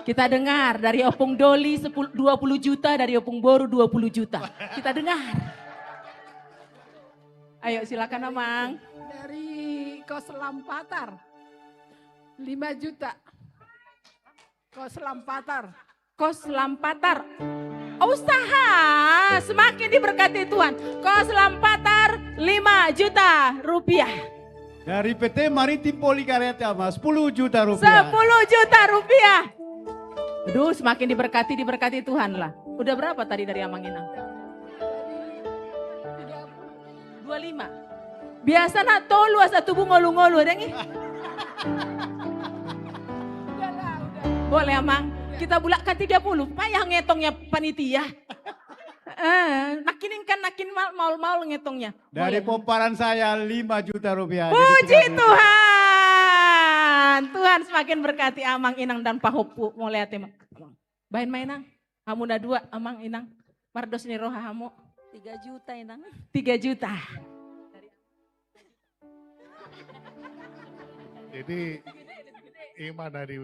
Kita dengar dari Opung Doli sepuluh, dua puluh juta, dari Opung Boru dua puluh juta. Kita dengar. Ayo, silakan, Amang. Dari Kos Lampatar, lima juta. Kos Lampatar. Kos Lampatar. Usaha semakin diberkati Tuhan. Kos Lampatar, lima juta rupiah. Dari P T Maritim Polikareta, Mas, sepuluh juta rupiah. Sepuluh juta rupiah. Aduh, semakin diberkati, diberkati Tuhan lah. Udah berapa tadi dari Amang Inang? Dua lima. Biasana tolu asa tubu ngolu-ngolu, adong i? Boleh, Amang. Kita bulatkan tiga puluh. Payah ngetongnya panitia. Eh, nangkin kan, nangkin maol-maol ngetongnya. Dari pomparan saya lima juta rupiah. Puji Tuhan. Tuhan semakin berkati Amang, Inang, dan pahompu. Mauliate ma. Baen ma, Inang. Hamu na dua, Amang, Inang. Mardos ni roha hamu. Tiga juta, Inang. Tiga juta. Jadi, ima na di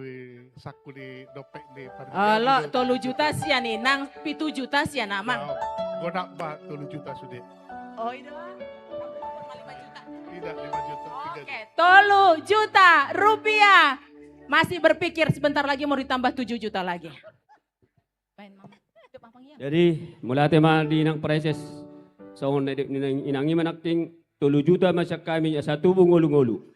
sangku di dompet ni parjolo. Olo, tolu juta sian Inang, pitu juta sian Amang. Godang ma tolu juta sude. Oh, i do. Tidak, lima juta, tiga juta. Oke, tolu juta rupiah. Masih berpikir, sebentar lagi mau ditambah tujuh juta lagi. Jadi, mauliate ma di Inang Princess. Songon na nidok ni Inang i ma nangkin, tolu juta ma sian hami asa tubu ngolu-ngolu.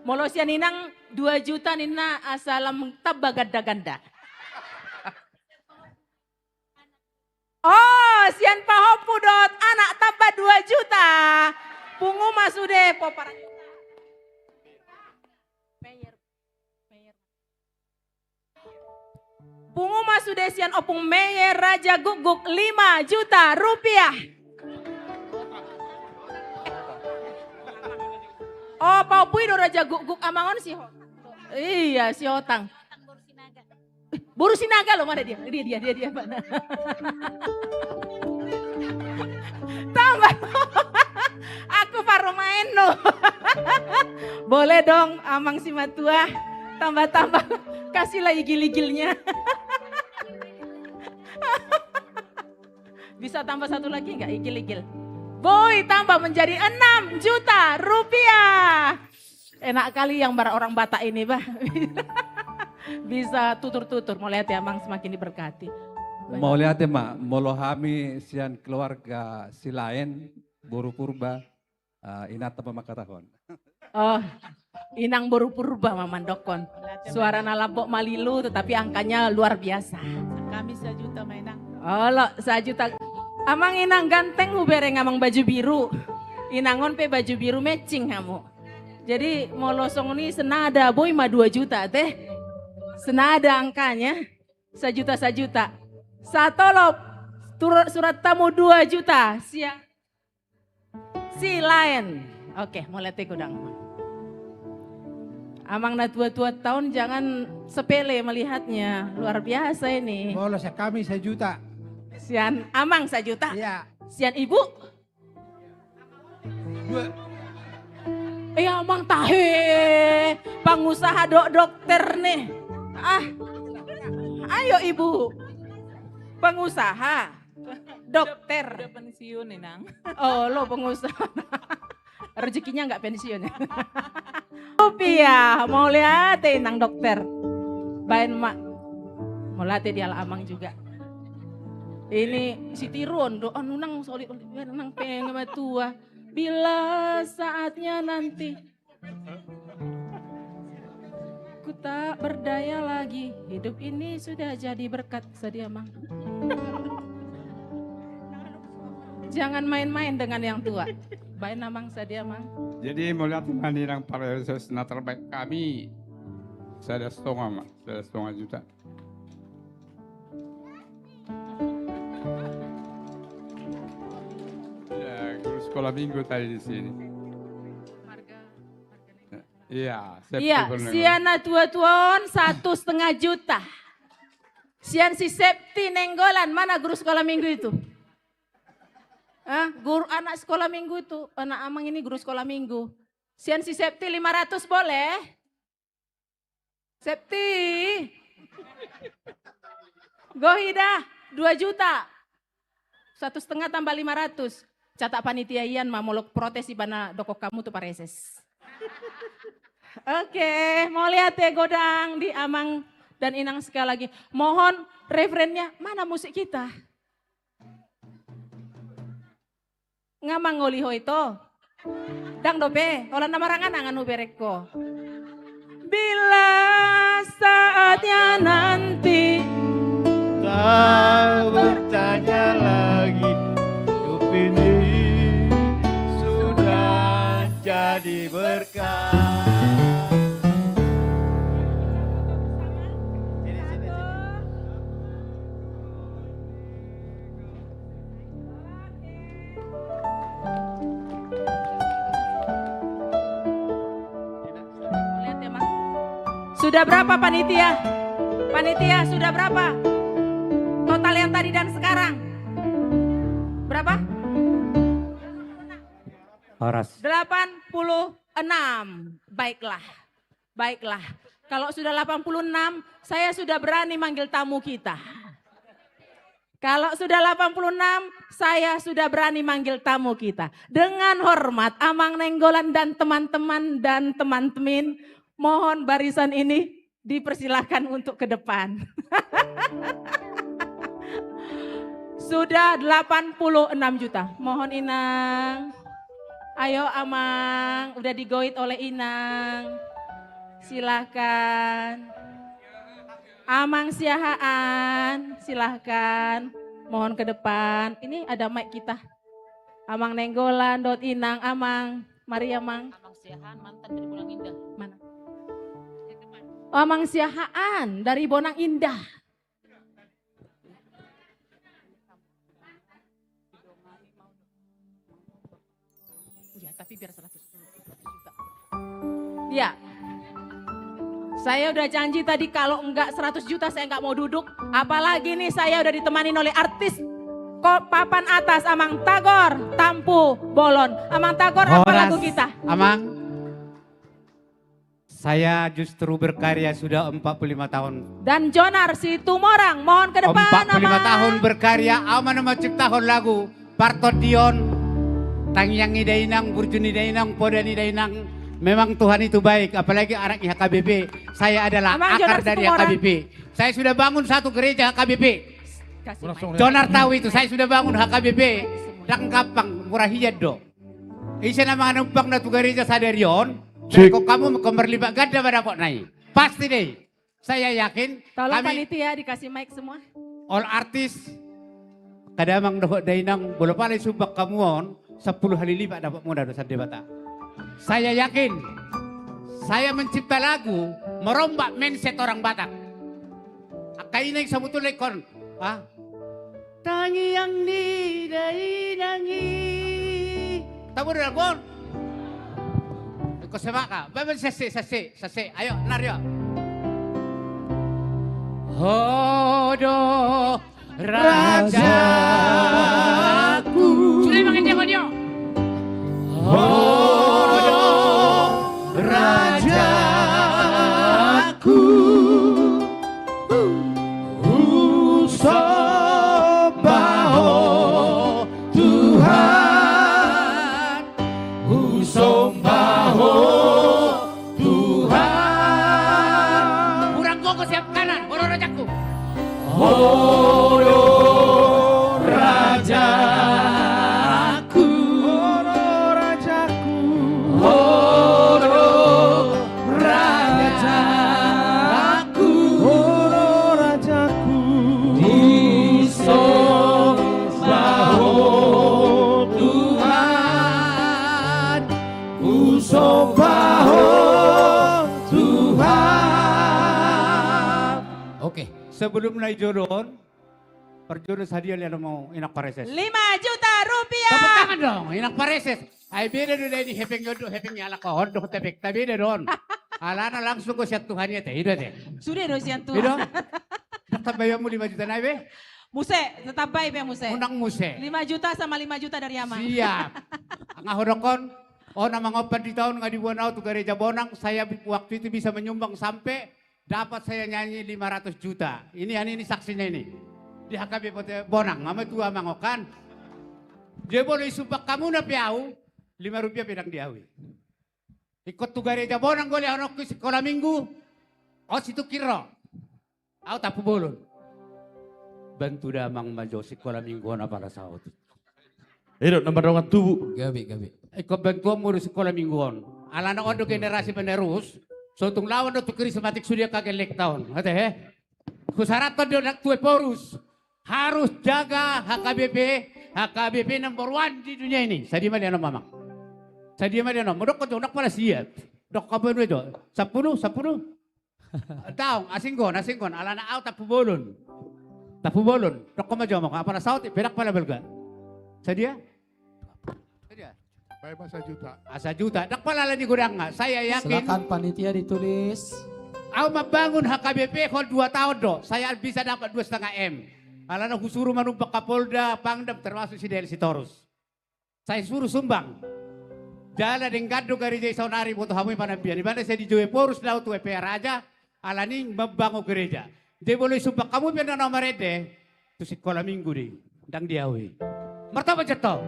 Molo sian Inang dua juta ninna asa lam tamba ganda-ganda. Oh, sian pahompu dohot anak tamba dua juta. Pungu ma sude pomparan. Pungu ma sude sian Opung Meyer Raja Gukguk lima juta rupiah. Oh, pahompu i do Raja Gukguk, Amang on si Ho-, iya, si Otang. Eh, boru Sinaga lo, mana dia? Dia, dia, dia, dia, mana? Tambah. Aku parumaen lo. Boleh dong, Amang Simatua. Tambah-tambah. Kasihlah igil-igilnya. Bisa tambah satu lagi nggak, igil-igil? Boi, tambah menjadi enam juta rupiah. Enak kali yang bar-, orang Batak ini, bah. Bisa tutur-tutur. Mauliate, Amang, semakin diberkati. Mauliate ma, molo hami sian keluarga Silaen, boru Purba, eh, inanta ma mangkatahon. Oh, Inang boru Purba ma mandokkon. Suara na lambok malilu, tetapi angkanya luar biasa. Hami sajuta ma, Inang. Olo, sajuta. Amang, Inang ganteng hubereng Amang baju biru. Inang on pe baju biru, matching hamu. Jadi, molo songon i senada, boi ma dua juta, teh. Senada angkanya. Sajuta, sajuta. Satolop, tur-, surat tamu dua juta. Sia-, Silaen. Oke, mauliate godang. Amang na tua-tua taon, jangan sepele melihatnya. Luar biasa ini. Molo sian hami sajuta. Sian Amang sajuta? Iya. Sian Ibu? Dua. Eh, Amang, tahe, pengusaha dohot dokter nih. Ah. Ayo, Ibu. Pengusaha. Dokter. Udah, udah pensiun, Inang. Oh, lo pengusaha. Rezekinya nggak pensiun. Rupiah, mauliate, Inang dokter. Baen ma. Mauliate di halak Amang juga. Ini si Tiron, do, anu, nang solid, nang pengen matua. Bila saatnya nanti ku tak berdaya lagi, hidup ini sudah jadi berkat, sadia, Mang. Jangan main-main dengan yang tua. Baen, Amang, sadia, Mang. Jadi, mauliate ma di Inang Princess, na terbaik hami. Sada stonga, Mang. Sada stonga juta. Ya, guru sekolah minggu tadi di sini. Iya, iya, sian na tua-tua on satu setengah juta. Sian si Septi Nainggolan, mana guru sekolah minggu itu? Ah, guru anak sekolah minggu itu, anak amang ini guru sekolah minggu. Sian si Septi lima ratus boleh? Septi. Gohi dah, dua juta. Satu setengah tambah lima ratus. Catat panitia ian ma molo protes ibana dokok hamu tu pareses. Oke, mauliate godang di amang dan inang sekali lagi. Mohon referennya, mana musik kita? Nga mangoli ho ito. Dang dope, holan na marangan angan huberek ho. Bila saatnya nanti. Tak bertanya lagi, hidup ini sudah jadi berkah. Sini, sini, sini. Sudah berapa panitia? Panitia, sudah berapa? Total yang tadi dan sekarang. Berapa? Horas. Delapan puluh enam. Baiklah. Baiklah. Kalau sudah delapan puluh enam, saya sudah berani manggil tamu kita. Kalau sudah delapan puluh enam, saya sudah berani manggil tamu kita. Dengan hormat, Amang Nainggolan dan teman-teman dan teman-temin, mohon barisan ini dipersilakan untuk ke depan. Sudah delapan puluh enam juta. Mohon, Inang. Ayo, Amang, udah digoit oleh Inang. Silakan. Amang Siahaan, silakan. Mohon ke depan. Ini ada mic kita. Amang Nainggolan, dohot Inang, Amang. Mari, Amang. Amang Siahaan, mantan dari Bonang Indah. Mana? Oh, Amang Siahaan dari Bonang Indah. Iya, tapi biar seratus juta. Iya. Saya udah janji tadi kalau enggak seratus juta saya enggak mau duduk. Apalagi nih saya udah ditemani oleh artis ko-, papan atas, Amang Tagor Tampubolon. Amang Tagor, apa lagu kita? Horas, Amang. Saya justru berkarya sudah empat puluh lima tahun. Dan Jonar Situmorang, mohon ke depan, Amang. Empat puluh lima tahun berkarya, ahu ma na manciptahon lagu Partondion, Tangiang ni Dainang, Burju ni Dainang, Poda ni Dainang. Memang Tuhan itu baik, apalagi anak ni H K B P. Saya adalah akar dari H K B P. Saya sudah bangun satu gereja H K B P. Jonar tahu itu, saya sudah bangun H K B P. Dang gampang, murah hian do. Ise nama numpang na tu gareja sadari on. Cik. Kok kamu kembar lipat ganda pada kok nai. Pasti deh. Saya yakin. Tolong kami panitia dikasih mic semua. All artis. Kada Amang dohot Dainang, molo pala sumbang hamu on, sepuluh kali lipat dapot muna do sian Debata. Saya yakin. Saya mencipta lagu merombak mindset orang Batak. Angka i na i sabotulna ingkon. Ah. Tangiang ni Dainang i. Tabo do lagu on. Ingkon semak ka. Baban sese, sese, sese. Ayo, nari, ayo. Ho do rajaku. Sudah makan dia, dia. Ho do rajaku. Husomba ho Tuhan, husomba ho Tuhan. Kurang gogo siap kanan, ho do rajaku. Ho do rajaku. Ho do rajaku. Ho do rajaku. Ho do rajaku. Husomba ho Tuhan. Husomba ho Tuhan. Oke, sebelum na i jodohon, parjodoh sadia lean hamu Inang Pareses. Lima juta rupiah. Tepuk tangan dong, Inang Pareses. Ai beda do dai di hepeng on dohot hepeng ni halak on dohot hepengta, beda do on. Alana langsung do sian Tuhan i ate, i do ate. Sudah do sian Tuhan. I do. Dang Tambai hamu lima juta nai be? Muse, tambai be muse. Unang muse. Lima juta sama lima juta dari Amang. Siap. Nga hudokkon, on Amang, on pandita on nga diboan ahu tu gareja Bonang, saya waktu itu bisa menyumbang sampai dapat saya nyanyi lima ratus juta. Ini, ini, ini saksinya ini. Di H K B P Bonang, nama tu Amang on kan. Jadi molo disumbang hamuna pe ahu, lima rupiah pe ndang diahu i. Ingkon tu gareja Bonang gole anakku sikola minggu, on situngkir ro. Ahu Tampubolon. Bantu damang ma jo sikola minggu on apala saotik. Edo, nomor dongan tubu. Gabe, gabe. Ingkon bantuanmu do sikola minggu on. Alana on do generasi penerus. Sotung laho do tu krismatik sude angka gellengta on. Ate he. Husyaratkan do anak tu Ephorus. Harus jaga H K B P, H K B P number one di dunia ini. Sadia ma dia nom, Amang? Sadia ma dia nom? Molo dokkon jo, ndang pala siap. Dokkon apa dua jo? Sampulu, sampulu. Taon, asingkon, asingkon. Alana ahu Tampubolon. Tampubolon. Dokkon ma jo, Amang. Apala saotik pe ndang pala balga. Sadia? Sadia? Baik, Mas, sajuta. Ah, sajuta. Ndang pala ala ni godangna. Saya yakin. Silakan panitia ditulis. Ahu mambangun H K B P hol dua taon do. Saya bisa dapat dua setengah M. Alana husuru manumpang Kapolda, Pangdam, termasuk si Deli Sitorus. Saya suruh sumbang. Jala denggan do gareja i saonari, boto hamu i panambian. Ibana saya dijou Ephorus laho tu F P A Raja. Alani mambangun gereja. Jadi molo disumbang hamu pe na marende tu sikola minggu do i, ndang diahu i. Martaba jatto.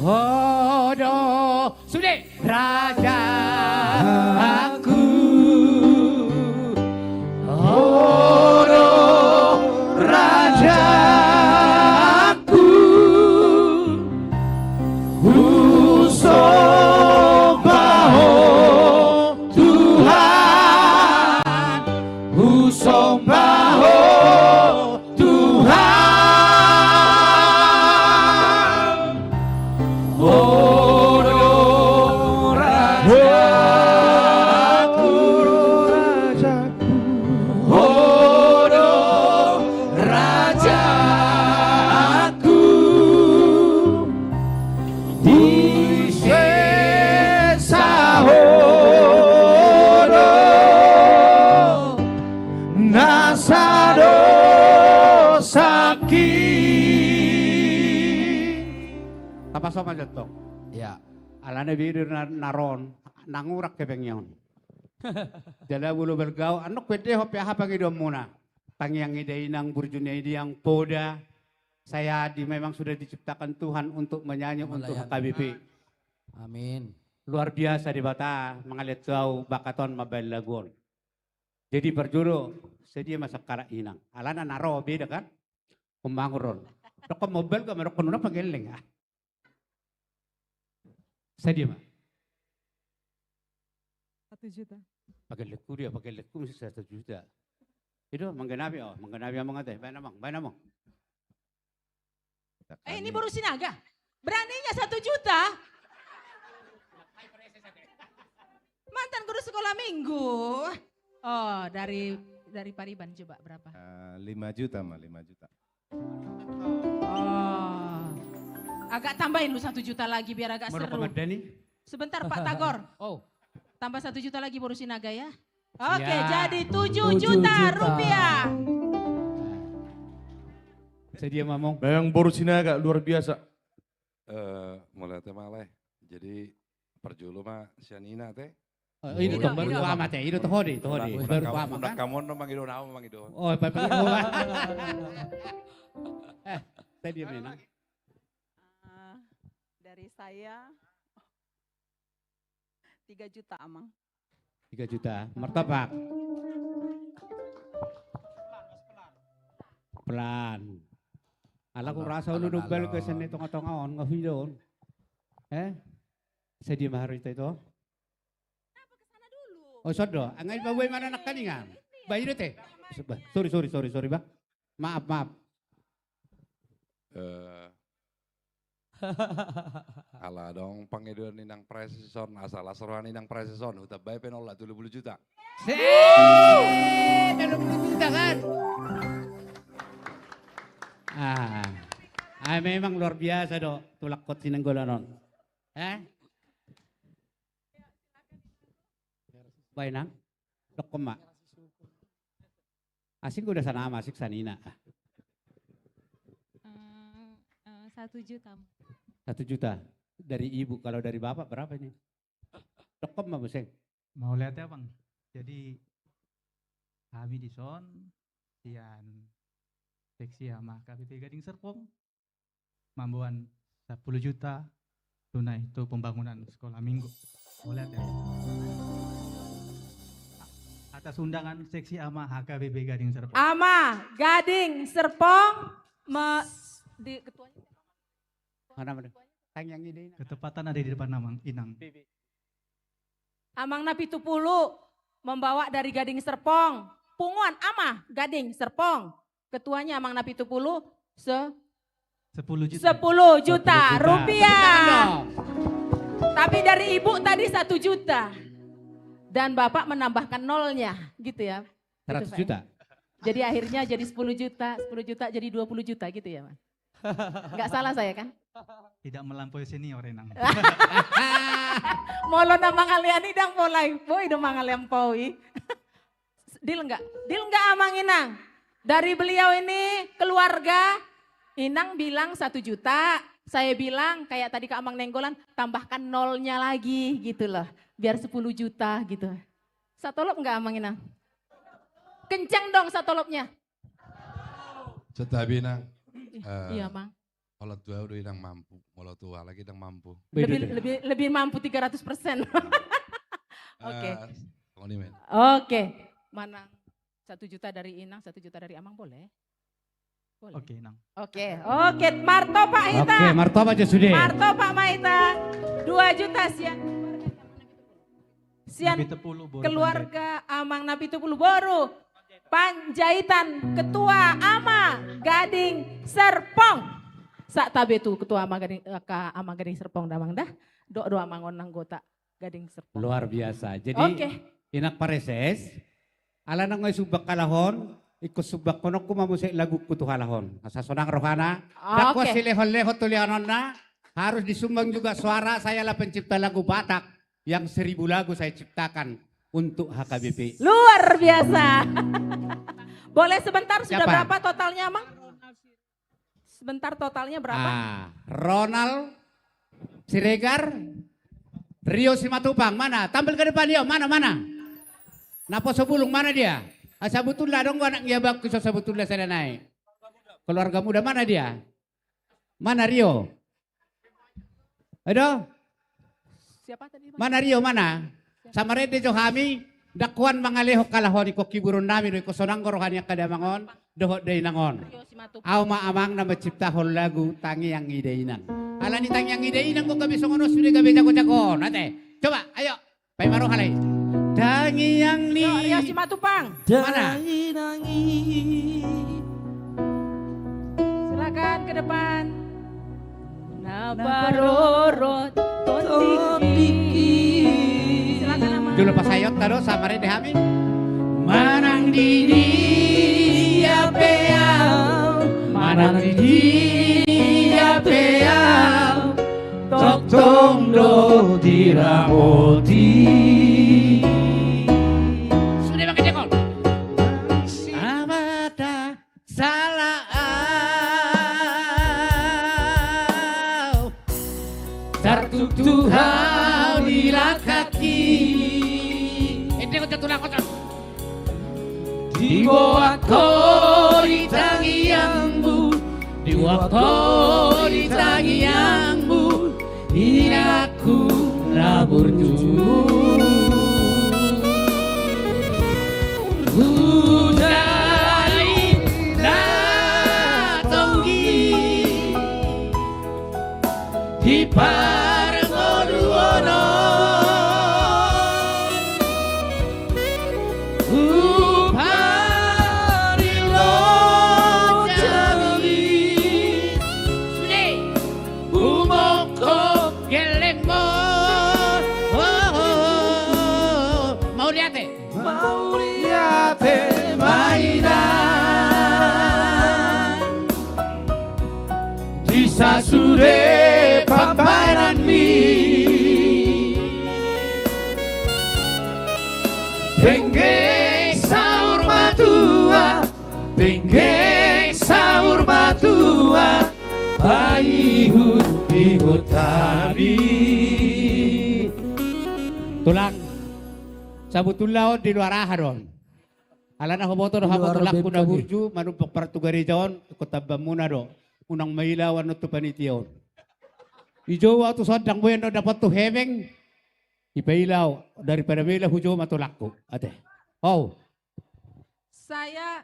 Odo sude rajaku. Odo rajaku. Husomba Ho Tuhan, husomba Ho Tuhan. Ho do rajaku. Ho do rajaku, di sesa Ho do na sadosangki. Tapaso ma jo tong. Ya. Alana bidor na, na ro on, ndang urang hepeng i on. Jala molo balga ahu, annon huendehon pe aha pangidoanmuna. Tangiang i da inang, burju ni i diang, poda. Saya di, memang sudah diciptakan Tuhan untuk menyanyi untuk H K B P. Amin. Luar biasa Debata mangalean tu ahu bakat on mambahen lagu on. Jadi parjolo, sadia ma sangkala inang. Alana na ro beda kan? Umbangun ro on. Dokkon ma umbalga ma, dokkon unang pagelleng ah. Sadia ma? Satu juta. Pagellengku dia, pagellengku mesti satu juta. Ido, manggenapi, oh, manggenapi Amang ate. Baen Amang, baen Amang. Eh, ini boru Sinaga. Beraninya satu juta? Mantan guru sekolah minggu. Oh, dari, dari Pariban coba berapa? Eh, lima juta ma, lima juta. Oh. Agak tambahin lu satu juta lagi biar agak seru. Sebentar, Pak Tagor. Oh. Tambah satu juta lagi boru Sinaga ya. Oke, jadi tujuh juta rupiah. Sadia ma Amang? Memang boru Sinaga luar biasa. Eh, mauliate ma ale. Jadi parjolo ma sian ina ate. Eh, ido tong, baru tu ama ate, ido toho de, toho de. Baru tu ama kan. Kamu on mangido, na au mangido. Oh, bapak. Eh, sadia ma inang? Eh, dari saya tiga juta, Amang. Tiga juta. Martabak. Pelan. Ala ku rasa ulu do balga sian na di tonga-tonga on, nga huida on. Eh? Sadia ma haroita ito? Oh, sodo. Anggo i pabuai ma na nangkaningan. Bah, ido te. Sorry, sorry, sorry, sorry, bah. Maaf, maaf. Eh, ala adong pangidoan ni nang Presison, asa las roha ni nang Presison, hutambai pe nolla tolu pulu juta. Seh, tolu pulu juta kan? Ah. Ah, memang luar biasa do, tulak kot sinenggolan on. Eh? Bah inang, dokkon ma. Asing udah sana ama, asing sanina. Eh, eh, satu juta. Satu juta. Dari ibu, kalau dari bapak berapa ini? Dokon ma muse. Mauliate, Amang. Jadi, hami dison, sian Seksi Ama H K B P Gading Serpong, mamboan sampulu juta tunai tu pembangunan sekolah minggu. Mauliate. Atas undangan Seksi Ama H K B P Gading Serpong. Ama Gading Serpong, me-, di ketuanya. Mana, mana? Tangiang Ida Inang. Ketepatan ada di depan Amang, Inang. Amang Napitupulu membawa dari Gading Serpong. Punguan Ama Gading Serpong. Ketuanya Amang Napitupulu se-, sepuluh juta. Sepuluh juta rupiah. Tepuk tangan dong. Tapi dari ibu tadi satu juta. Dan bapak menambahkan nolnya, gitu ya. Gitu, Pak, ya. Seratus juta. Jadi akhirnya jadi sepuluh juta, sepuluh juta jadi dua puluh juta gitu ya, Mas? Nggak salah saya, kan? Tidak melampaui senior, Inang. Molo na mangalean i ndang pola i, boi do mangalean, poi. Deal nggak? Deal nggak, Amang Inang? Dari beliau ini, keluarga, Inang bilang satu juta, saya bilang, kayak tadi ke Amang Nenggolan, tambahkan nolnya lagi, gitu loh. Biar sepuluh juta, gitu. Satolop nggak, Amang Inang? Kencang dong satolopnya. Santabi, Inang. Ih, eh, iya, Mang. Molo tu au do ndang mampu, molo tu halak i ndang mampu. Beda, lebih, beda. Lebih, lebih mampu tiga ratus persen. Oke. Eh, songon i ma. Oke. Manang satu juta dari Inang, satu juta dari Amang, boleh? Boleh. Oke, Inang. Oke, oke, martopak hita. Oke, martopak jo sude. Martopak ma hita. Dua juta sian. Sian Napitupulu boru keluarga Panjaitan. Amang Napitupulu boru Panjaitan, ketua Ama Gading Serpong. Sak tabe tu ketua Ama Gading, eh, ka Ama Gading Serpong da, Amang, da. Dok do Amang on anggota Gading Serpong. Luar biasa. Jadi, oke. Inang pareses, ala nunga i sumbang halak on, ingkon sumbangkononku ma muse lagungku tu halak on. Asa sonang rohana, ah, ndang, oke, huas silehon-lehon tu lianonna, harus disumbang juga suara, sayalah pencipta lagu Batak. Yang seribu lagu saya ciptakan untuk H K B P. Luar biasa. Boleh sebentar, sudah berapa totalnya, Amang? Sebentar, totalnya berapa? Ah, Ronald Siregar, Rio Simatupang, mana? Tampil ke depan, Rio, mana, mana? Naposo bulung, mana dia? Ah, sabutulna, adong do anak ni abangku so sabutulna sada nai. Keluarga muda, mana dia? Mana Rio? Edo? Siapa tadi, Mas? Mana Rio, mana? Siapa? Samarende jo hami, ndang holan mangalehon halak on, ingkon hiburon nami do, ingkon sonang do roha ni angka damang on dohot dainang on. Rio Simatupang. Au ma amang na manciptahon lagu Tangiang Ida Inang. Ala ni Tangiang Ida Inang do gabe songon on sude, gabe jago-jago on. Ate, coba, ayo. Paima roha, alai. Tangiang ni. Yo, Rio Simatupang. Mana? Silakan ke depan. Na parorot tondingki. Silakan, Amang. Jolo pasahathon do, samarende hami. Manang di dia pe au, manang di dia pe au. Tongtong do diramoti. Sude, Bang, jengkol. Abada salah au, tartuktuk hau di langkangki. Ende kau jatuh langkot. Diboan ho di tangiangmu, diboan ho di tangiangmu, inangku na burju. Hujai na tonggi. Di parngoluon on, huparilo jami. Sude. Humongkop gellengmon. Oh, oh, oh, oh. Mauliate. Mauliate ma inang di sasude pambahenanmi. Dengke saur matua Dengke saur matua, paihut-ihut hami. Tulang, sabotulna on di luar aha do on? Alana huboto do hamu tulangku na burju, manumpak partugareja on, ingkon tambanmuna do. Unang maila ahu annon tu panitia on. Dijou ahu tu son, ndang boi annon dapotu hepeng. Dipaila ahu, daripada maila hujou ma tulangku. Ate. Hau. Saya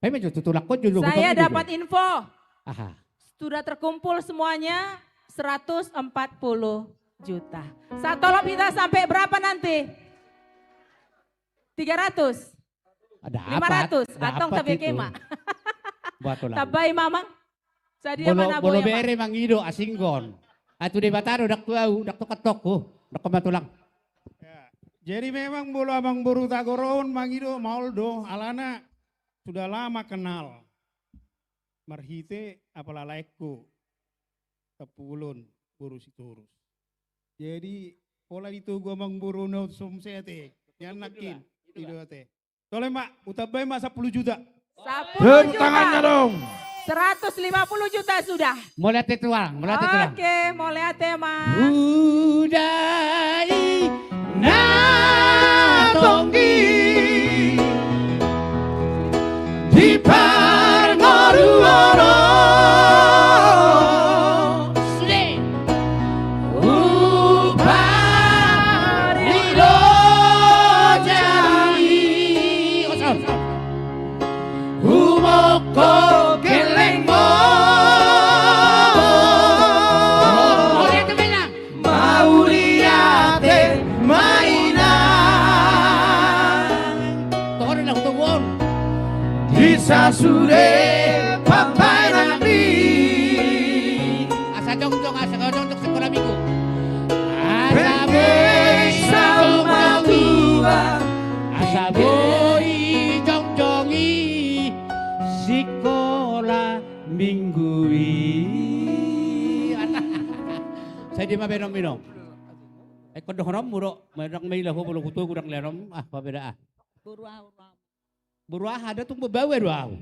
Saya dapat info. Aha. Sudah terkumpul semuanya seratus empat puluh juta. Satolop kita sampai berapa nanti? Tiga ratus? Lima ratus? Atong tabege ma. Tambai, Mamang. Sadia ma na boi, bolo bere mangido asingkon. Ai tu Debata do, ndang tu ahu, ndang tu kantongku. Ndang ma, Tulang. Jadi memang molo amangboru Tagor on mangido maol do, alana sudah lama kenal. Marhite apala laengku, Tampubolon, boru Sitorus. Jadi pola ditogu amangboru na on, som sete. Nian nangkin. Ido ate. Tole ma, hutambai ma sampulu juta. Sampulu juta. Tepuk tangannya dong. Seratus lima puluh juta sudah. Mauliate, Tulang, mauliate, Tulang. Oke, mauliate, Mang. Huda i na tonggi di parngoluon on. Sude. Huparilo jami. Humongkop gellengmu. Mauliate ma inang. Toho do na hutogu on. Di sasude pambahenanmi. Asa jongjong, asa jongjong sikola minggu. Asa boi saur matua. Asa boi jongjong i sikola minggu i. Sadia ma bahenonmi, Inong? Ingkon dohononmu do, manang maila ho molo hutogu ndang lehonom, ah, pabeda ah. Boru aha, boru aha? Boru aha, da tung mambaoa do ahu.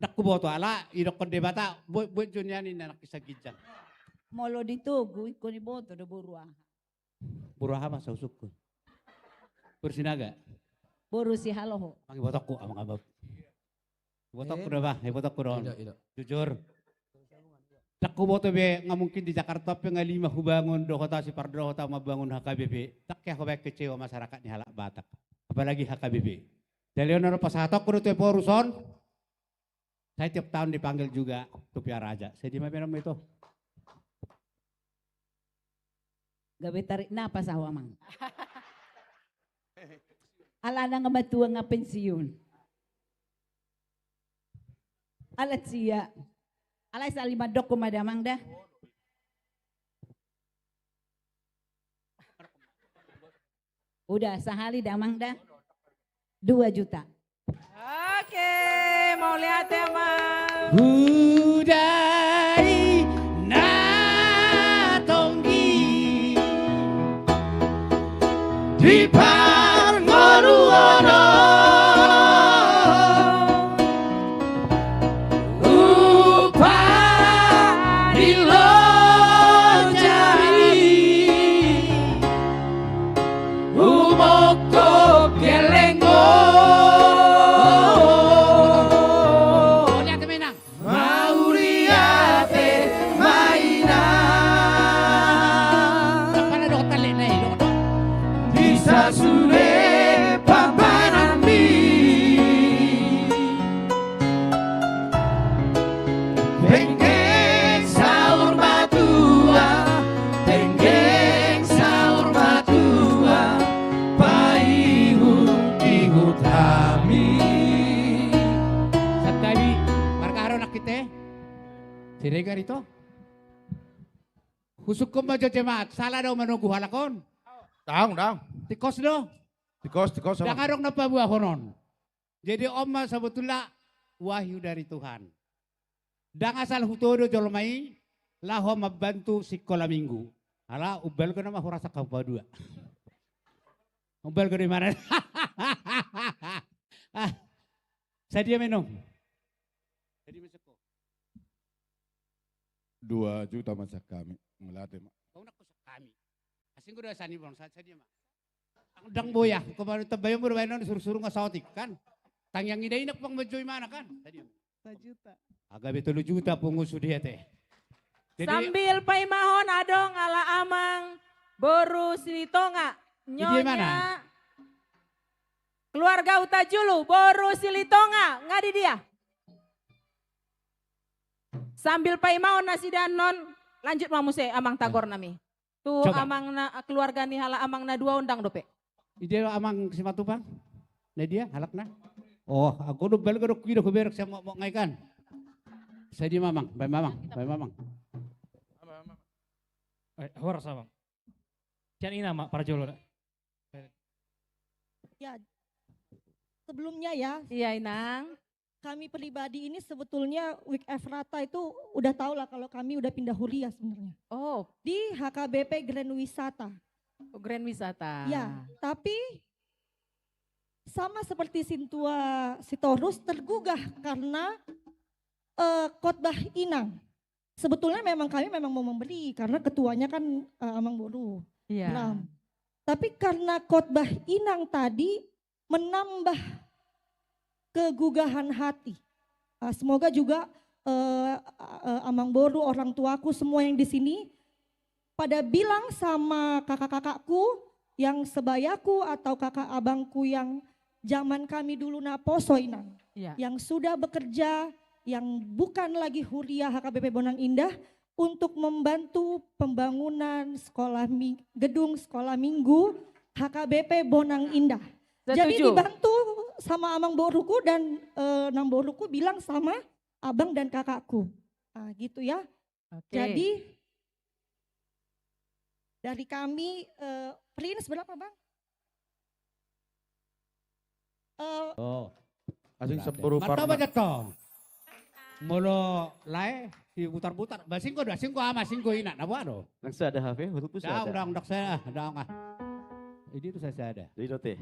Ndang huboto, ala idokkon Debata, buat, buat jo nian ninna nangkin sian ginjang. Molo ditogu ingkon diboto do boru aha. Boru aha ma sausungkun? Boru Sinaga. Boru Sihaloho. Mangibotokku, amang abab. Ibotokku do, bah, ibotokku do. Ido, ido. Jujur. Ndang huboto be, nga mungkin di Jakarta pe nga lima hubangun dohot ahu, sipardohot ahu mambangun H K B P. Ndang hea hubaen kecewa masyarakat ni halak Batak. Apalagi H K B P. Jadi on do pasahatonku do tu Ephorus on. Saya tiap tahun dipanggil juga tu Piara Aja. Sadia ma bahenonmi, Ito? Gabe tarik napas ahu, Amang. Alana nga matua, nga pensiun. Ala sia. Alai sahali mandok ma da, Amang, da. Udah, sahali da, Amang, da. Dua juta. Oke, mauliate, Amang. Huda i na tonggi di parngoluon on. Huparilo jami. Humongkop gellengmu. Mauliate ma inang. Mauliate ma inang. Ndang pala dohot tale na i, dohot, dohot. Di sasude pambahenanmi. Dengke saur matua, dengke saur matua, paihut-ihut hami. Santabi, marga aha do nangkin, Te? Siregar, Ito? Husungkun ma jo jemaat, sala do manogu halak on? Ndang, ndang. Tingkos do? Tingkos, tingkos. Ndang adong na paboahon on. Jadi on ma sabotulna wahyu dari Tuhan. Ndang asal hutodo jolma i laho mambantu sikola minggu. Ala umbalga nama hurasa kamu padua. Umbalga do imana. Ah, Sadia ma inong? Sadia ma sian ho? Dua juta ma sian hami. Mauliate ma. Kau nak sian hami. Asing ko dua sani bang, sa-, sadia ma. Ndang boi ah, kau baru tambayan baru bayanon suru-suru nga saotik kan. Tangiang ida inak bang manjoi mana kan. Sadia ma. Sajuta. Gabe tolu juta pungu sude ate. Jadi sambil paimahon adong ala amang boru Silitonga. Di dia mana? Nyonya keluarga Hutajulu, boru Silitonga, nga di dia. Sambil paimahon nasida annon, lanjut ma muse amang tagor nami. Tu coba. Amang na, keluarga ni halak amang na dua on ndang dope. Ide amang Simatupang? Na dia halakna? Oh, anggo do balik do kuido ko berek sama mau ngaikan. Sadia ma amang, baen ma amang, baen ma amang. Eh, horas amang. Sian ina ma parjolo da. Ya, sebelumnya ya. Iya, Inang. Kami pribadi ini sebetulnya Week Efrata itu udah tau lah kalau kami udah pindah huria sebenarnya. Oh. Di H K B P Grand Wisata. Oh, Grand Wisata. Ya, tapi sama seperti Sintua Sitorus tergugah karena, eh, khotbah Inang. Sebetulnya memang kami memang mau membeli karena ketuanya kan, eh, Amang Boru. Iya. Bram. Tapi karena khotbah Inang tadi menambah kegugahan hati. Ah, semoga juga, eh, eh, Amang Boru, orang tuaku, semua yang di sini pada bilang sama kakak-kakakku yang sebayaku atau kakak abangku yang zaman kami dulu naposo, Inang, iya, yang sudah bekerja, yang bukan lagi huria H K B P Bonang Indah, untuk membantu pembangunan sekolah mi-, gedung sekolah minggu H K B P Bonang Indah. Jadi setuju. Dibantu sama Amang Boruku dan, eh, Nang Boruku bilang sama abang dan kakakku. Ah, gitu ya. Oke. Jadi, dari kami, eh, Prince berapa, Bang? Eh, oh. Asing sempuru. Martaba jatong. Molo lae diputar-putar. Ba singko do, singko ama, singko ina. Na boha do? Nang sada hape, hurufku sada. Ndang, ndang sada, ndang ah. Ini tu sada. Jadi dote.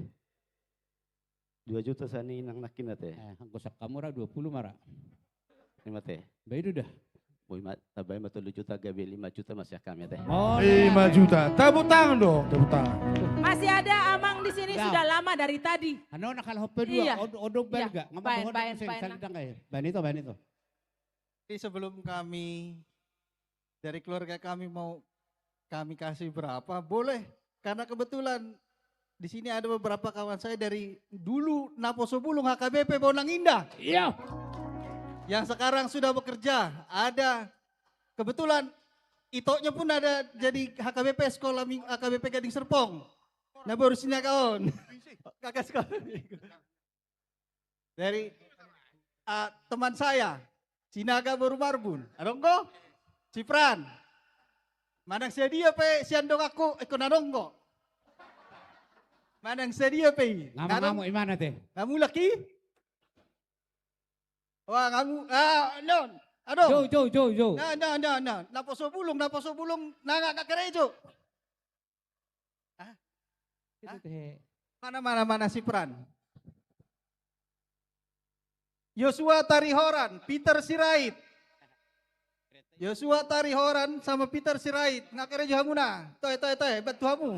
Dua juta sani nang nakin ate. Eh, anggo sian hamu ra dua puluh ma ra. Ima ate. Ba i do da. Boi ma, tambai ma tolu juta gabe lima juta ma sian hami ate. Oh, lima juta. Tepuk tangan dong, tepuk tangan. Masih ada amang di sini sudah lama dari tadi. Ano nak kalah hope dua. Iya. Odo, odo balik gak? Baen, baen, baen. Baen itu, baen itu. Jadi sebelum kami dari keluarga kami mau kami kasih berapa? Boleh. Karena kebetulan di sini ada beberapa kawan saya dari dulu naposo bulung H K B P Bonang Indah. Iya. Yang sekarang sudah bekerja. Ada kebetulan itoknya pun ada jadi H K B P sekolah ming-, H K B P Gading Serpong. Nah, baru sini kawan. Kakak sekolah minggu. Dari, ah, teman saya, Sinaga boru Marbun. Adong do? Si Pran. Manang sadia pe sian donganku, ingkon adong do. Manang sadia pe i. Ngamuk-ngamuk i mana te? Ngamulak i? Wah, ngamuk. Ah, non. Adong. Jou, jou, jou, jou. Nah, nah, nah, nah. Naposo bulung, naposo bulung. Nah, nggak, nggak kerejo. Ah? Hah? Mana, mana, mana si Pran? Yosua Tarihoran, Peter Sirait. Yosua Tarihoran sama Peter Sirait. Nga kerejo hamuna. Toe, toe, toe. Bantu hamu.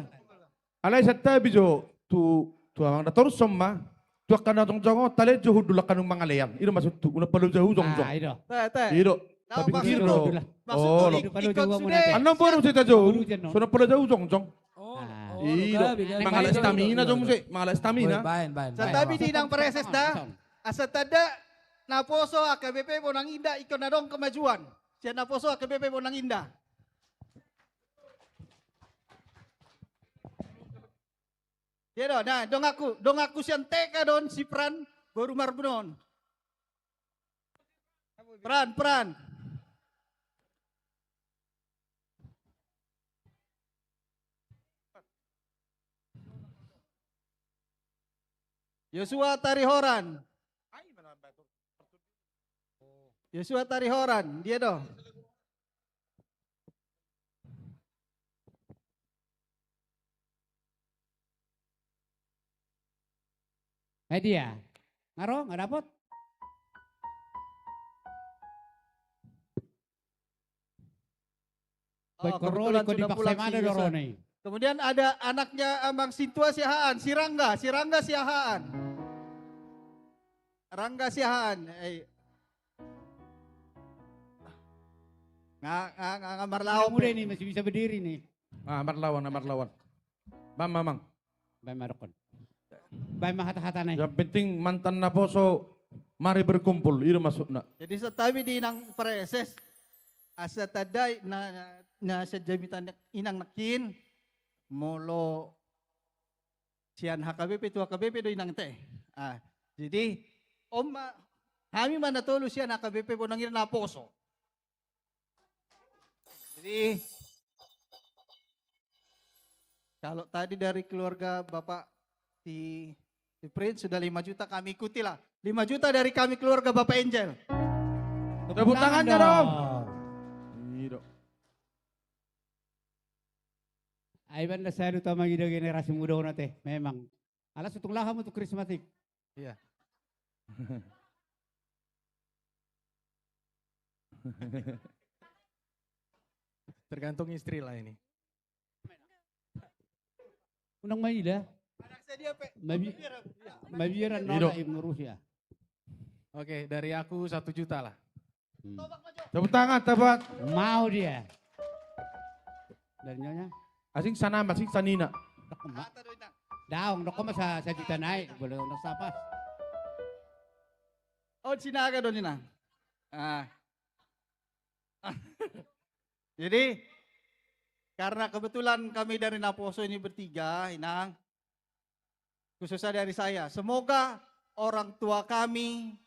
Alai santabi jo tu, tu amang da torus somma. Tu angka na jongjong on, tale jo hundul angka na mangalean. I do maksudhu, unang palo jau jongjong. Ah, i do. Te, te. I do. Tapi maksudhu, maksudhu ikut sude. Annon boru sita jou. So unang palo jau jongjong. Oh, i do. Mangala stamina jo muse, mangala stamina. Baen, baen, baen. Santabi di nang pareses da. Asa tanda naposo H K B P Bonang Indah ingkon adong kemajuan. Sian naposo H K B P Bonang Indah. Dia do, nah, donganku, donganku sian T K do on si Pran, boru Marbun on. Pran, Pran. Yosua Tarihoran. Yosua Tarihoran, dia do. Eh, dia. Nga ro, nga dapot? Oh, kebetulan sudah pulang si Yusuf. Kemudian ada anaknya Amang Sintua Siahaan, si Rangga, si Rangga Siahaan. Rangga Siahaan. Eh. Nga, nga, nga, nga marlawan. Anak muda ini masih bisa berdiri nih. Ah, marlawan, ah, marlawan. Bang, Mamang. Baen ma dokkon. Baen ma hata-hata nai. Yang penting mantan naposo mari berkumpul, itu maksudnya. Jadi santabi di inang praeses. Asa tanda na, na, na sian jamita inang nangkin, molo sian H K B P tu H K B P do inang te. Ah, jadi, on ma, hami ma na tolu sian H K B P Bonang Indah naposo. Jadi, kalau tadi dari keluarga Bapak si, si Prince sudah lima juta, kami ikutilah. Lima juta dari kami keluarga Bapak Angel. Tepuk tangannya dong. Iya dong. Ai banda saya luta mangida generasi muda on ate, memang. Ala sutung laho hamu tu Krismatik. Iya. Tergantung istri lah ini. Unang maila. Mabi-, mabiar nona im ngurus ya. Oke, dari aku satu juta lah. Hmm. Tepuk tangan, tepuk. Mau dia. Dari nyonya. Asing sana, asing sanina. Daong, dokkon ma sa, sajuta nai, boleh untuk sapa? Oh, Sinaga do ninna. Ah. Jadi, karena kebetulan kami dari naposo ini bertiga, Inang, khususnya dari saya, semoga orang tua kami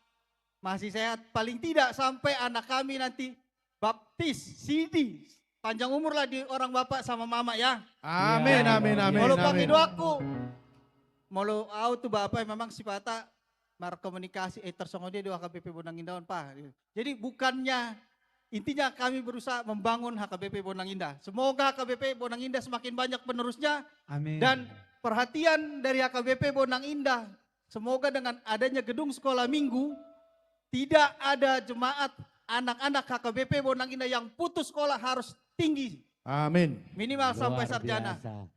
masih sehat, paling tidak sampai anak kami nanti baptis, sidi. Panjang umurlah di orang bapak sama mama ya. Amin, amin, amin. Molo pangidoanku, molo au tu bapak memang sipata markomunikasi, eh, tarsongon dia di H K B P Bonang Indah on, Pak. Jadi bukannya, intinya kami berusaha membangun H K B P Bonang Indah. Semoga H K B P Bonang Indah semakin banyak penerusnya. Amin. Dan perhatian dari H K B P Bonang Indah, semoga dengan adanya gedung sekolah minggu, tidak ada jemaat anak-anak H K B P Bonang Indah yang putus sekolah harus tinggi. Amin. Minimal sampai sarjana. Luar biasa.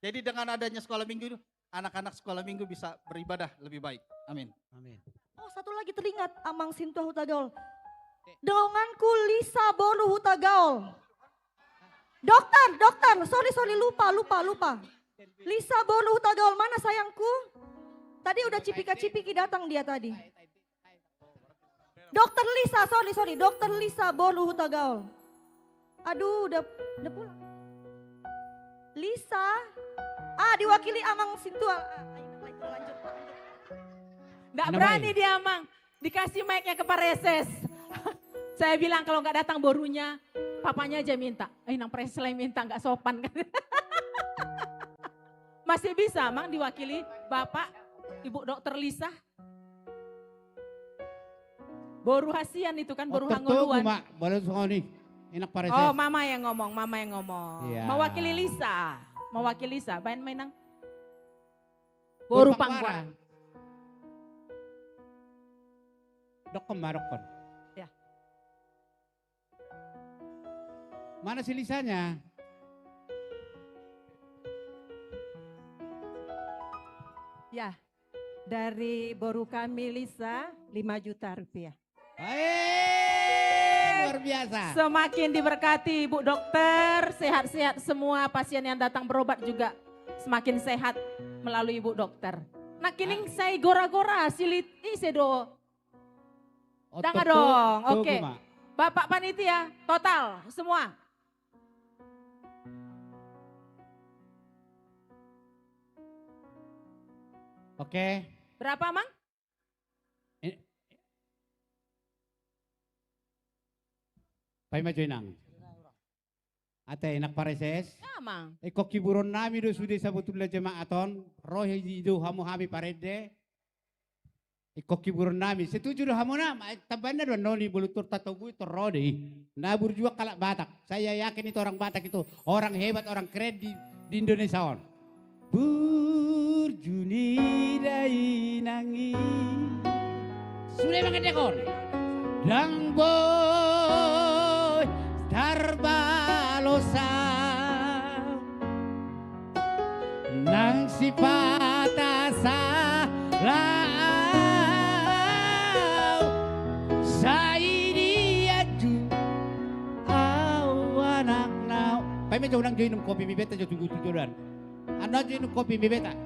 Jadi dengan adanya sekolah minggu itu, anak-anak sekolah minggu bisa beribadah lebih baik. Amin. Amin. Oh, satu lagi teringat, Amang Sintua Hutagaol. Donganku Lisa boru Hutagaol. Dokter, dokter, sorry, sorry, lupa, lupa, lupa. Lisa boru Hutagaol, mana sayangku? Tadi udah cipika-cipiki datang dia tadi. Dokter Lisa, sorry, sorry. Dokter Lisa boru Hutagaol. Aduh, udah, udah pulang. Lisa. Ah, diwakili Amang Sintua. Ah, ayo, lanjut, lanjut, lanjut. Nggak berani dia, Mang. Dikasih mic-nya ke Pak Reses. Saya bilang kalau nggak datang borunya, papanya aja minta. Eh, nang Pak Reses lah yang minta, nggak sopan kan. Masih bisa, Mang, diwakili Bapak, Ibu Dokter Lisa. Boru hasian itu kan, boru hangoluan. Mak, boru songoni. Enak Pak Reses. Oh, mama yang ngomong, mama yang ngomong. Iya. Mewakili Lisa. Mewakili Lisa. Baen ma, Inang. Boru Pangguaran. Dokkon ma, dokkon. Ya. Mana si Lisanya? Ya, dari boru kami Lisa, lima juta rupiah. Hei, luar biasa. Semakin diberkati Ibu Dokter, sehat-sehat semua, pasien yang datang berobat juga semakin sehat melalui Ibu Dokter. Nangkining sai gora-gora, silit, ise do. Dang adong. Oke. Bapak panitia, total semua. Oke. Berapa, Mang? Eh, paima jo, Inang. Ate, Inang Pak Reses. Ya, Mang. Ingkon hiburon nami do sude sabotulna jemaat on, ro i do hamu hami parende. Ingkon hiburon nami, setuju do hamu na, tambaanna do annon i, molo tung tatobui tung ro do i. Na burju halak Batak, saya yakin itu orang Batak itu orang hebat, orang keren di, di Indonesia on. Burju ni dainang i. Sude mangendehon. Ndang boi tarbalosa. Sipata salah au, sai dianju au anakna. Paima jo unang jo inum kopi mi beta jo tugu tujuan. Anu jo inum kopi mi beta.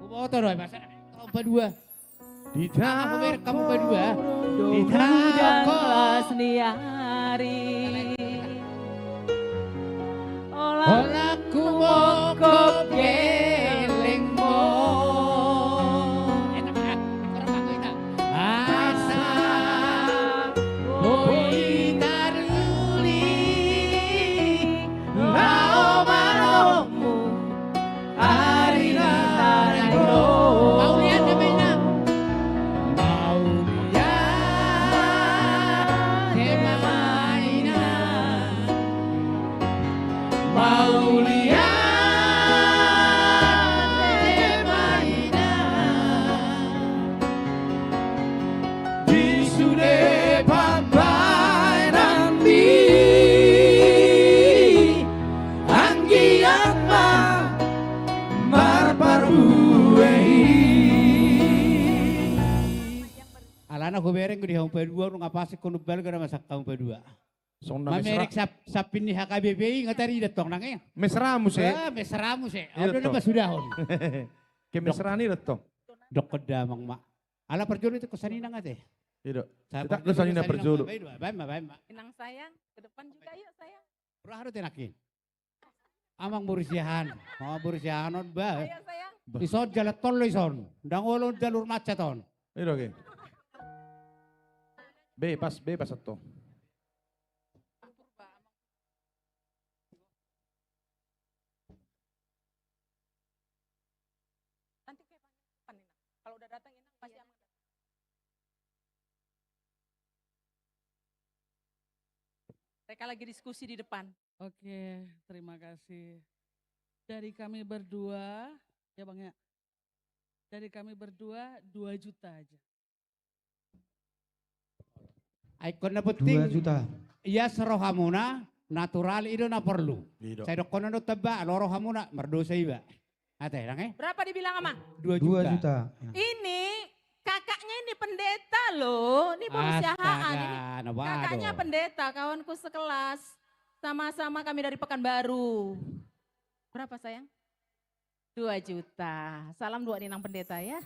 Huboto do masa. Ompa dua. Di dalam kamu berdua, di dalam las ni ari. Olah ku mongkop gelengmu. Asa boi taruli laho marongmu. Ari na tarang do. Mauliate ma inang. Mauliate ma inang. Mauliate ma inang. Di sude pambahenanmi, anggiat ma marparbue i. Alana hubereng di hamu padua, nunga pasik hon balga na masak hamu padua. Songon na mesra. Mamerek sap-, sapin ni H K B P P i nga tarida tong nang e. Mesra muse. Ah, mesra muse. Iya, au do na tong. Pasudahon. Kemesraan i do tong. Dokkon damang ma. Ala parjolo ito ko saninang ate. Iya do. Sa-, kita parjolo do saninang, saninang parjolo. Baen ma, baen ma, baen ma. Inang sayang, ke depan juga yuk sayang. Ura haro tenaki. Amang boru Siahaan. Oh, boru Siahaan on ba. Ayo sayang. Ison jalan tol do ison. Ndang olo jalur macet on. Iya do ke. Bebas, bebas atau. Nanti gue panggil depan, Inang. Kalau udah datang, Inang, pasti Amang datang. Mereka lagi diskusi di depan. Oke, terima kasih. Dari kami berdua, ya Bang ya. Dari kami berdua, dua juta aja. Ai ingkon na penting, dua juta. Ias rohamuna, natural i do na porlu. I do. Sai dokkon na do tamba, olo rohamuna, mardosa iba. Ate, nang e? Berapa dibilang, Amang? Dua juta. Dua juta. Ini kakaknya ini pendeta loh, ini boru Siahaan ini. Astaga, na bado. Kakaknya pendeta, kawanku sekelas. Sama-sama kami dari Pekanbaru. Berapa, sayang? Dua juta. Salam dua ni nang pendeta ya.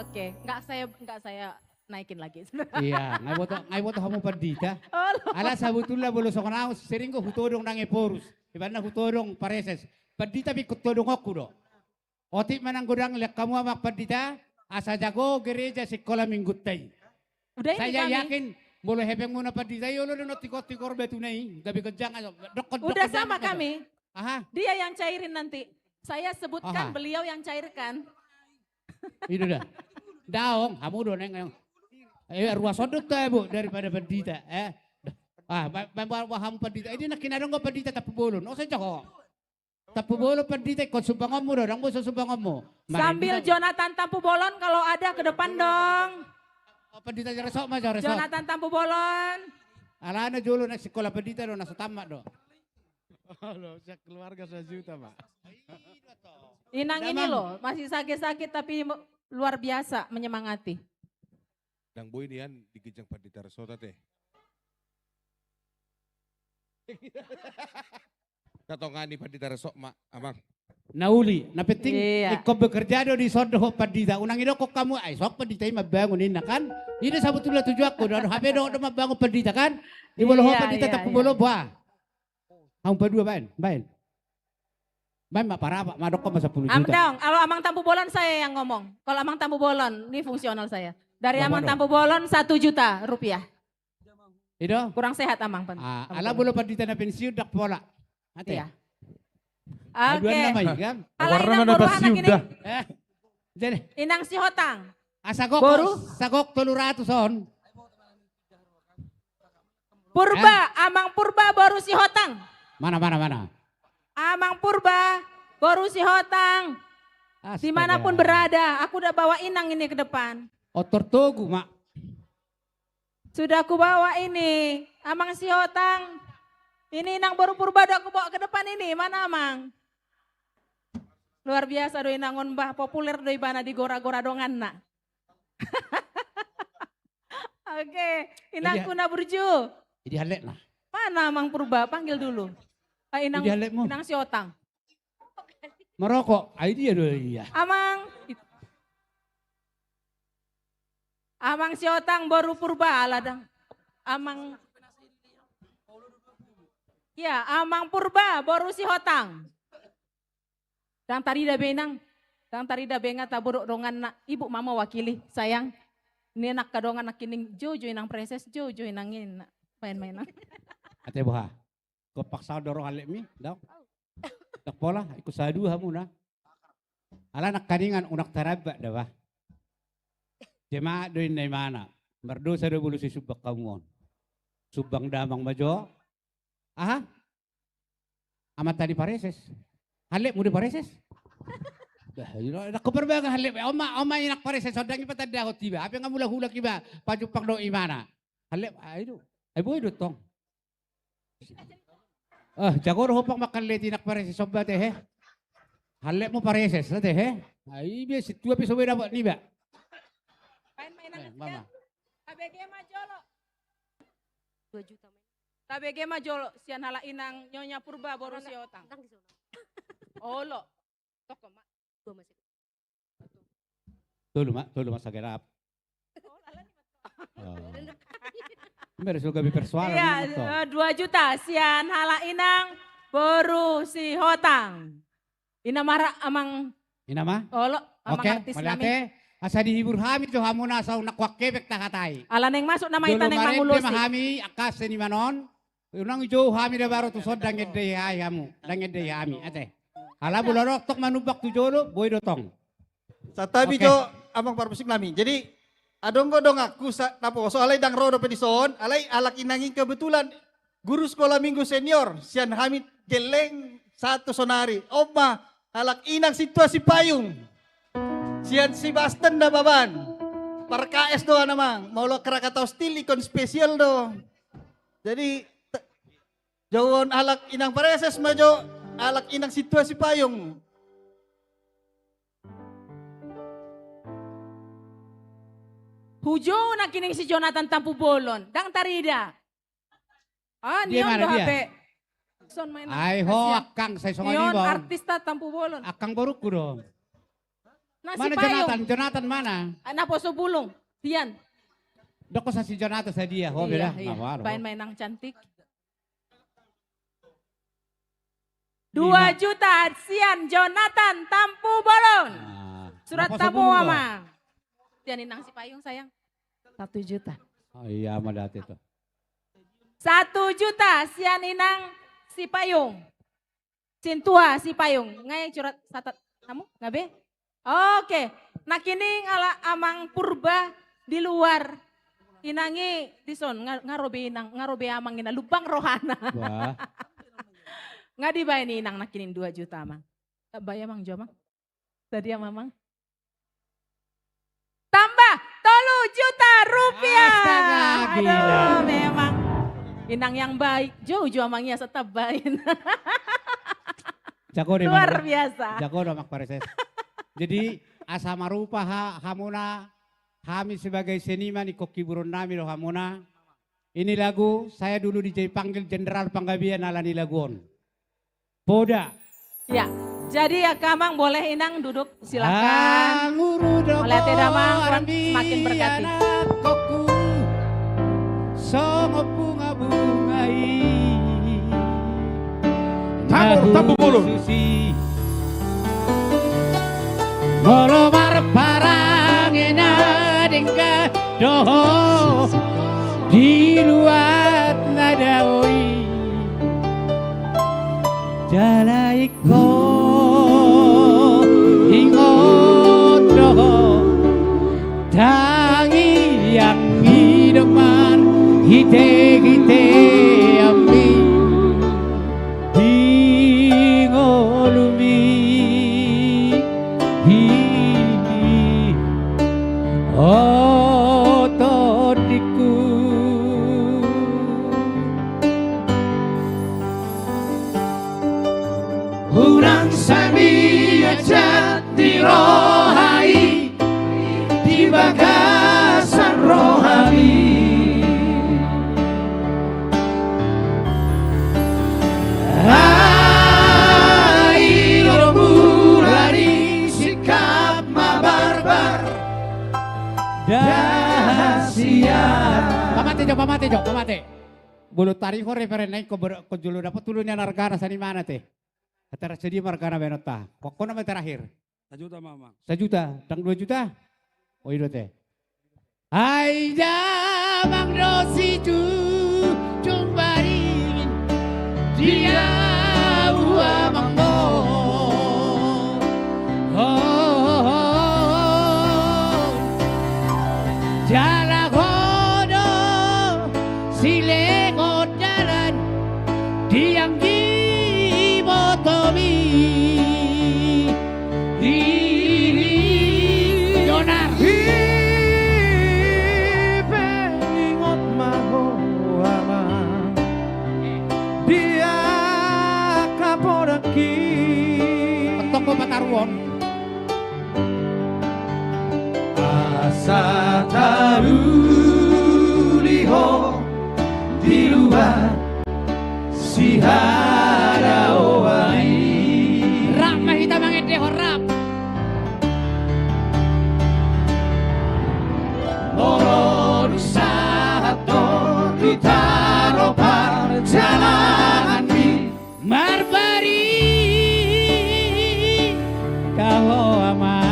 Oke, nggak saya, nggak saya naikin lagi. Iya, nga iboto, nga iboto hamu pandita. Olo. Ala sabutulna molo songon au sering do hutodong nang Ephorus. Ibaen na hutodong Praeses. Pandita pe ingkon todongonku do. Otik ma nang godang lean hamu amang pandita, asa jago gereja sikola minggunta i. Udah ini kami. Saya yakin molo hepengmuna pandita i olo do na tigor-tigor batuna i, gabe ganjang aja. Dokkon, dokkon. Udah sama kami. Aha. Dia yang cairin nanti. Saya sebutkan, aha, beliau yang cairkan. I do da. Daong, hamu do nang. Eh, ruas on do tabo daripada pandita, eh. Ah, ba-, ba-, ba-, ba-, hamu pandita. Ini na kinadong pandita Tampubolon. Oh, saya jago. Tampubolon pandita ingkon sumbangonmu do, ndang boi so sumbangonmu. Sambil Jonathan Tampubolon kalau ada ke depan dong. Oh, pandita Jaresok ma, Jaresok. Jonathan Tampubolon. Alana jolo na sikola pandita do, na so tamat do. Olo, sekeluarga sajuta, Pak. Inang ini loh, masih sakit-sakit tapi luar biasa menyemangati. Ndang boi nian di ginjang pandita Resok ate. Tatongani pandita Resok ma, Amang. Na uli, na penting, iya, ingkon bekerja do dison dohot pandita. Unang idokkon hamu, ai sok pandita i mambangun ninna kan. I do sabutulna tujuanku do, hape dohot do mambangun pandita kan. Di molo ho, iya, pandita, iya, Tampubolon, iya, bah. Hamu padua baen, baen. Baen ma parapat, ma dokkon ma sampulu juta. Am dong, kalau Amang Tampubolon saya yang ngomong. Kalau Amang Tampubolon, ini fungsional saya. Dari Amang Tampubolon satu juta rupiah. I do? Kurang sehat Amang. Ah, ala molo pandita na pensiun ndang pola. Ate. Iya. Oke. Warna mana pensiun dah? Eh, jadi. Inang Sihotang. Asa gok, boru? Sagok tolu ratus on. Purba, Amang Purba boru Sihotang. Mana, mana, mana? Amang Purba boru Sihotang. Astaga. Dimanapun berada, aku udah bawa Inang ini ke depan. Otor togu, Mak. Sudah kubawa ini, Amang Sihotang. Ini Inang boru Purba udah kubawa ke depan ini. Mana, Amang? Luar biasa do inang on, bah, populer do ibana di gora-gora donganna. Oke, inangku na burju. Jadi hallet na. Mana Amang Purba? Panggil dulu. Ah, inang, jadi halletmu. Inang Siotang. Merokok, ai dia do ia. Amang. Amang Siotang boru Purba, ala dang. Amang. Ya, Amang Purba boru Sihotang. Dang tarida be inang. Dang tarida be nga tabo do donganna. Ibu mama wakili, sayang. Ni angka dongan nangkining, jo jo inang Preses, jo jo inang i. Main-main. Ate boha. Gompak saon do ro halletmi, dao. Dang pola, ingkon sada hamu na. Ala nangkaningan unang taramba da bah. Jemaat do inna imana. Mardosa do molo so disumbang hamu on. Sumbang damang ma jo. Aha? Amanta ni Pareses. Halletmu do Pareses? Bah, ino, dang huparbaga hallet. Oma, oma inang Pareses, so dang ipatandahon iba. Hape nga mulak-ulak iba pajumpang dohot imana. Hallet, ai do. Ai boi do tong. Ah, jago do ho pang manghallet inang Pareses on bah ate he. Halletmu Pareses ate he. Ai be sintua pe so boi dapot niba. Main-main. Eh, mama. Tabege ma jolo. Dua juta. Tabege ma jolo sian halak inang Nyonya Purba boru Siotang. Olo. Toko ma. Dua masih. Tolu ma, tolu ma sagerap. Oh. Mere so gabe persoalan. Iya, eh, dua juta sian halak inang boru Sihotang. Ina ma ra Amang. Ina ma? Olo, Amang artis nami. Oke, mauliate. Asa dihibur hami jo hamuna asa unang huangkepeng tahatai. Ala naeng masuk nama ita naeng mangulus i. Jolo marende ma hami angka seniman on. Unang dijou hami da baru tuson, dang ende hami hamu, dang ende hami ate. Ala molo adong tong manumbak tu jolo, boi do tong. Santabi jo Amang parmusik nami. Jadi adong do donganku sa-, naposo alai dang ro dope dison, alai halak inang i kebetulan guru sekolah minggu senior sian hami Gelleng satu sonari. On ma halak inang sintua Sipayung. Sian Sibasten Nababan. Par K S do ana mang. Molo Krakatau Steel ingkon spesial do. Jadi te-, jouon halak inang Pareses ma jo, halak inang sintua Sipayung. Hujou nangkining si Jonatan Tampubolon, dang tarida. Ah, ni on do hape. Ai ho, angkang sai songon i on. Artista Tampubolon. Angkang borungku do. Mana Jonatan? Jonatan mana? Ah, naposo bulung. Dian. Dok ko sa si Jonatan sadia, ho beda. Iya, iya. Main-main nang cantik. Dua juta sian Jonatan Tampubolon. Surat tabo, Amang. Sian inang Sipayung, sayang. Satu juta. Oh iya, ma dati tu. Satu juta sian inang Sipayung. Sintua Sipayung. Nga i surat satat hamu? Nga be? Oke. Nangkining ala Amang Purba di luar. Inang i dison, nga, nga ro be inang, nga ro be amang i na lumbang rohana. Wah. Nga dibaen inang nangkining dua juta, Amang. Tambai Amang jo, Amang. Sadia ma, Amang? Tambah tolu juta rupiah. Astaga, gila. Aduh, memang inang yang baik. Jou jo amang i asa tambaen. Jago do, luar biasa. Jago do Amang Pareses. Jadi asa marupa ha-, hamuna, hami sebagai seniman, ingkon hiburon nami do hamuna. Ini lagu, saya dulu dipanggil Jenderal Panggabean ala ni lagu on. Poda. Ya, jadi ya, Amang boleh inang duduk, silakan. Mauliate damang, Tuhan semakin berkati. Songon bunga-bunga i. Tamur, Tampubolon. Molo marparange na denggan do ho di luat na dao i. Jala ingkon ingot do ho tangiang i do marhite-hite ami di ngolumi. Hi, hi, o tondingku. Unang sadia Dahasian. Pamate jo, pamate jo, pamate. Molo tariho referenna ingkon ber-, ingkon jolo dapot ulu nian argana sanimanna te. Antara sadia ma argana baenonta. Pokokna ma terakhir. Sajuta ma amang. Sajuta, ndang dua juta? O, i do te. Ai damang do sijujung baringin di ahu amang on. Jala ho do silengot dalan di anggi botomi. Donar. Ipe ingot ma ho amang di angka podangki. Antong ho pataruon. Asa taruli ho di luat sihadaoan i. Rap ma hita mangendehon, rap. Molo dung sahat ho di tano parjalananmi. Marbarita ho amang.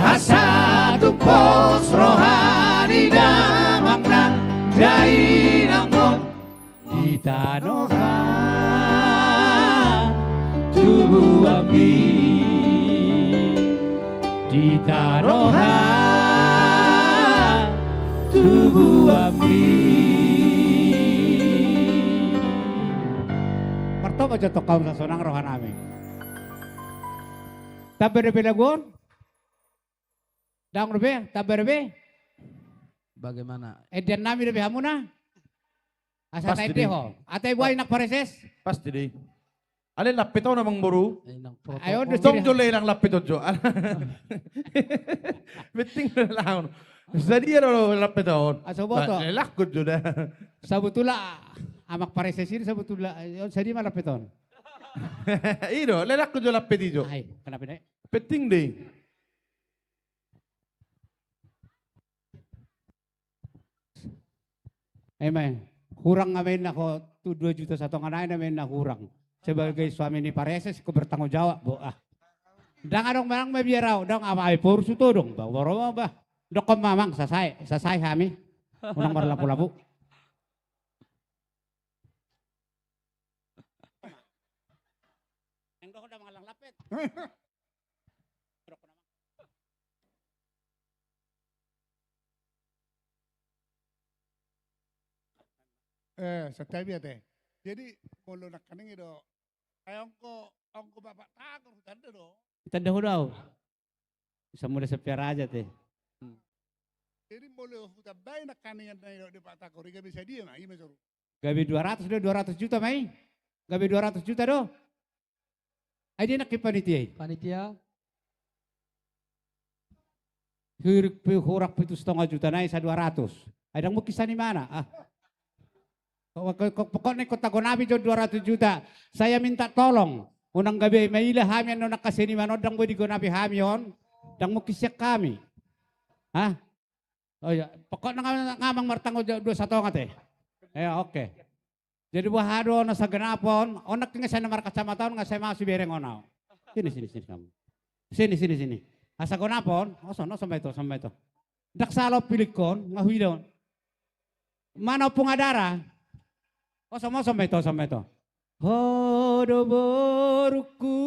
Asa tung pos roha ni damang nang dainang on. Di tano hatubuanmi. Di tano hatubuanmi. Martopot jo tongkaon sasonang rohanami. Tamba dope lagu on? Ndang dope, tamba dope? Bagaimana? Endeannami dope hamuna? Asa taende ho. Atai boha inang pareses? Pasti do i. Ale lampet on amang boru. Ayo, tong jo lelang lampet on jo. Penting lelang on. Sadia do lampet on? Asa boto. Lelakkon jo da. Sabotulna amang pareses i sabotulna. Sadia ma lampet on? I do, lelakkon jo lampet i jo. Ai, kenapa dek? Penting do i. Emang hurang ma inna ho tu dua juta satonga nai na ma inna hurang. Sebagai suami ni pareses ingkon bertanggung jawab bo ah. Ndang adong manang mabiar au, ndang apa ai porsu todong ba, boro ba. Dokkon ma amang, sasae, sasae hami. Unang marlapu-lapu. Ndang dohot da mangallang lampet. Eh, santabi ate. Jadi molo nangkaning i do, ai ongko, ongko bapak tangor hutanda do. Hutanda ho do au. Bisa mulai sepiara aja te. Jadi molo hutambai nangkaning i do di bapak tangor i gabe sadia ma i ma soru. Gabe dua ratus do, dua ratus juta ma i. Gabe dua ratus juta do. Ai dia nangkin panitia i. Panitia. Hirik pe horak pitu setengah juta nai sa dua ratus. Ai ndang mungkin sani mana ah. Pokokna ingkon tagonapi jo dua ratus juta. Saya minta tolong. Unang gabe maila hami annon angka seniman on ndang boi digonapi hami on. Ndang mungkin sian hami. Hah? Oh iya, pokokna ngamang martanggung jawab dua satonga te. Ya oke. Jadi boha do na saganapon, on nangkin nga sai na markacamata on nga sai ma sibereng on au. Sini sini sini kamu. Sini sini sini. Asa gonapon, oson oson ma ito oson ma ito. Dak salo pilikkon nga huida on. Mana ompung adara? Oson oson ma ito oson ma ito. Ho do borungku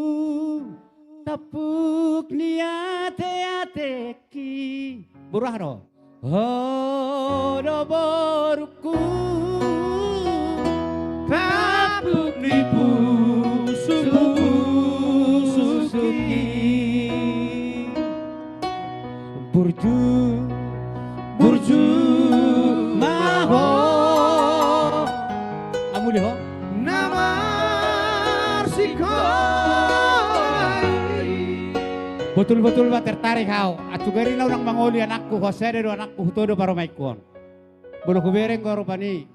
tampuk ni ate-atengki. Boru aha do? Ho do borungku tampuk ni pusu-pusuki. Burju, burju ma ho. Amuli ho. Na marsikola i. Botul-botul ma tertarik au. Acu gari na unang mangoli anakku, ho sada do anakku, hutodo parumaenku on. Molo hubereng do rupani.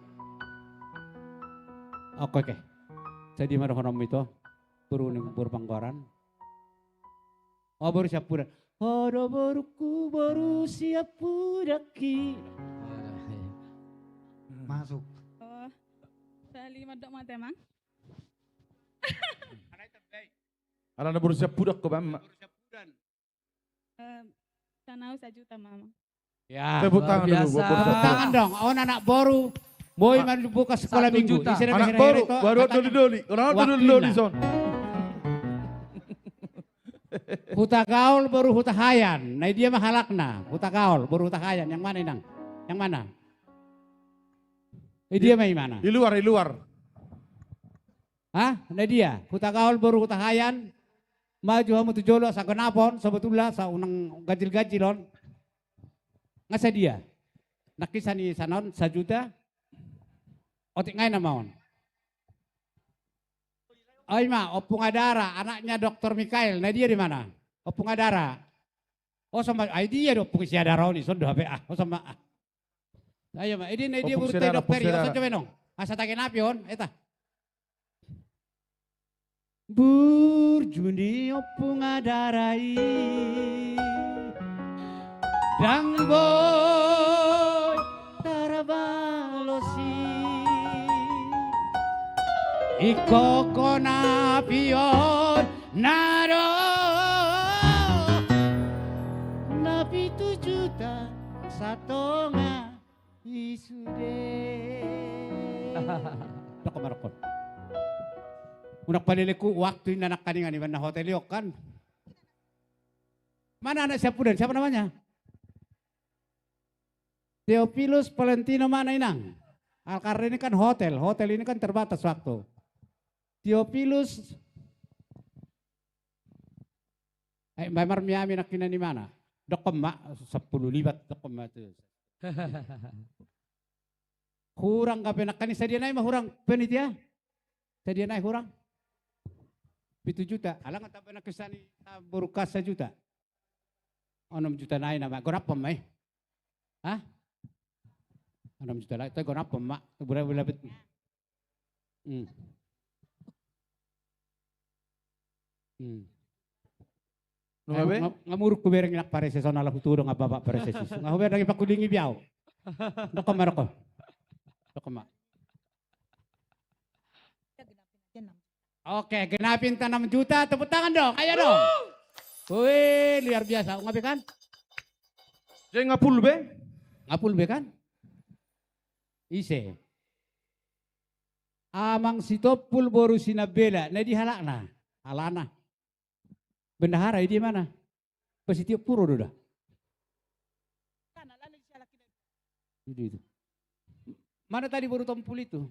Oke oke. Jadi ma dohononmu ito. Boru ni boru Panggoran. O boru Siampudan. Ho do borungku boru siampudangki. Masuk. Oh, sahali mandok mate mang. Alana boru siampudang ho bang. Eh, tanau sajuta mama. Ya, tepuk tangan dulu buat boru siampudang. Tangan dong, on anak boru. Boi mambuka sekolah minggu. Anak boru, baru doli-doli. Orang doli-doli son. Hutagaol boru Hutahaean. Na idia ma halakna? Hutagaol boru Hutahaean. Yang mana inang? Yang mana? Idia ma imana? Di luar, di luar. Hah? Na idia? Hutagaol boru Hutahaean. Maju hamu tu jolo, sagonapon sebetulna, sa unang ganjil-ganjil on. Nga sadia? Nangkin sani sanon sajuta. Otik ngai nama on. Ai ma Ompung Adara, anaknya doktor Mikael. Na dia di mana? Ompung Adara. Oh sama ai dia do Ompung si Adara on i son do hape ah. Oh sama ah. Ayo ma, edi na dia burut dokter i, oso coba nong. Asa tagen api on, eta. Burju ni Ompung Adara i ndang boi tarbalos i. Ingkon api on na do na pitu juta satonga. I sude. Dok ma dok on. Unang palelengku waktu inna nangkaningan iban na hotel i on kan. Mana anak siampudan? Siapa namanya? Theophilus Valentino mana inang? Alkar ini kan hotel, hotel ini kan terbatas waktu. Theophilus. Eh, mbaen marmiami nangkinan imana. Dok on ma, sampulu libat dok on ma tu. Hurang gabe nangkaning sadia nai ma hurang panitia. Sadia nai hurang. Pitu juta. Alana tamba nangkin sani boru kas sajuta. Onom juta nai nama. Gonap on ma i. Hah? Onom juta nai. Toi gonap on ma. Bura bura bet. Hmm. Hmm. Nunga be? Nga muruk hubereng inak pareses on ala hutu do nga bapak pareses i. Nga hubereng i pakulingi biau. Dok on ma dok on. Dok on ma. Oke, genap inta enam juta, tepuk tangan dong, ayo dong. Wih, luar biasa, nga be kan? Jadi nga full be? Nga full be kan? Ise. Amang Sitompul boru Sinambela, na di halakna, alana. Bendahara, idia imana? Ba Sitiop Puro do da. Itu, itu. Mana tadi boru Tompul itu?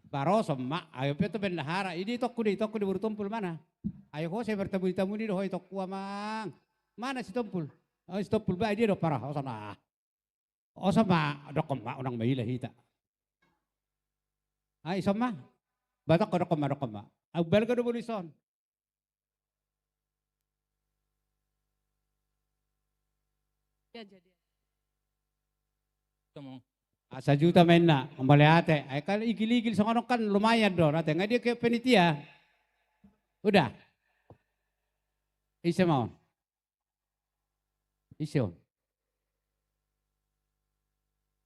Baros on ma, ayo pe tu bendahara. Idia itokku de, itokku de boru Tompul mana? Ayo ho sai martamu di tamu ni do ho itokku amang. Mana Sitompul? Oh, Sitompul ba idia do parah, osan ah. Osan ma, dok on ma, unang maila hita. Ah, ison ma. Ba dok on, dok on ma, dok on ma. Au balga do boru ison. Ya, jadi. Asa juta ma inna, mauliate. Ai kan igil-igil songon on kan lumayan do, ate. Nga dia ke panitia. Udah. Ise ma on. Ise on.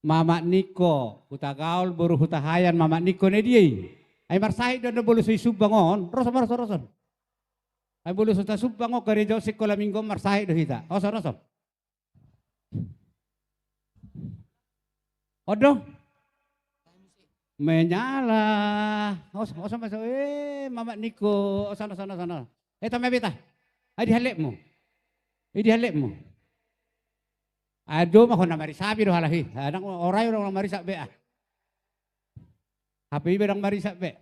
Mamak Niko, Hutagaol, boru Hutahaean, Mamak Niko na dia i. Ai marsahit do na boru so i Subang on. Ros on, ros on, ros on. Ai boru so ta Subang on, gareja on sikola minggu on marsahit do hita. Ros on, ros on. Odo. Menyala. Os, os, os, eh, Mamak Niko. Os, os, os, os. Eh, tama beta. Ai di halepmu. Ai di halepmu. Ado ma hona marisapi do halahi. Adang orai orang marisap be ah. Hape iba dang marisap be.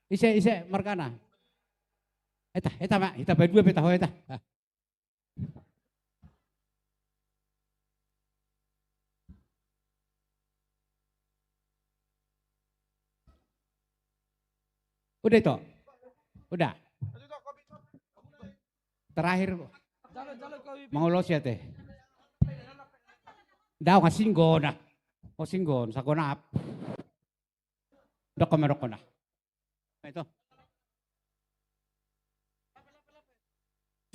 Ise, ise, margana. Eta, eta ma, eta ba dua beta ho eta. Ah. Udah itu. Udah. Terakhir. Maulos ya teh. Dau ngasinggo nah. Oh singgo, sagonap. Dok on ma, dok on ma. Nah, itu.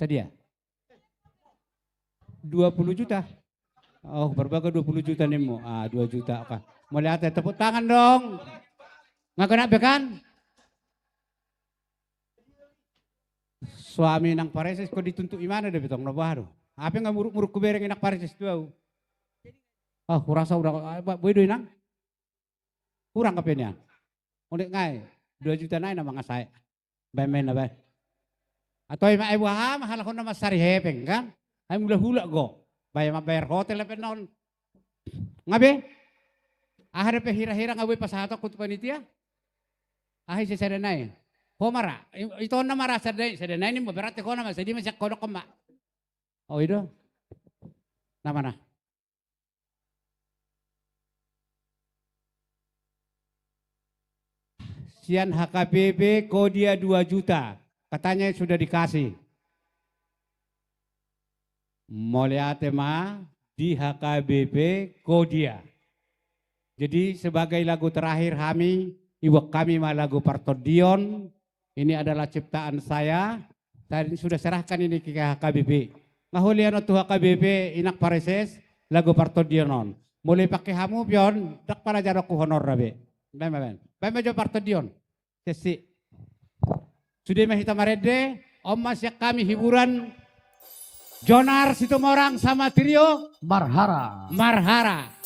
Sadia? Dua puluh juta. Oh, barbaga dua puluh juta nimmu. Ah, dua juta, oke. Mauliate, tepuk tangan dong. Nga kena be kan? Suami inang pareses, ho dituntut imana do betong na baru. Hape nga muruk-muruk hubereng inang pareses tu au. Ah, hurasa udah, ah, ba-, boi do inang? Hurang hape nian. Onek ngai, dua juta nai na mangasae. Baen ma i na baen. Atau ima ai boha ma halak on na mansari hepeng kan? Ai mula hulak ho. Baen mambayar hotel hape non. Nga be? Aha dope hira-hira nga boi pasahatonku tu panitia? Aha ise sada nai? Ho ma ra. I-, ito on na ma ra sada nai, sada nai nimmu berarti ho na ma, sadia ma sian ho dokkon ma. Oh, i do. Na mana? Sian H K B P Kodia dua juta. Katanya sudah dikasih. Mauliate ma di H K B P Kodia. Jadi sebagai lagu terakhir hami, ibuat hami ma lagu partondion. Ini adalah ciptaan saya. Saya sudah serahkan ini ke H K B P. Nga hulean on tu H K B P, inang pareses, lagu partondion on. Molo ipake hamu pe on, ndang pala jalo huhonor ra be. Baen ma, baen. Baen ma jo partondion. Sesi. Sude ma hita marende, on ma sian hami hiburan Jonar Situmorang sama trio Marhara. Marhara.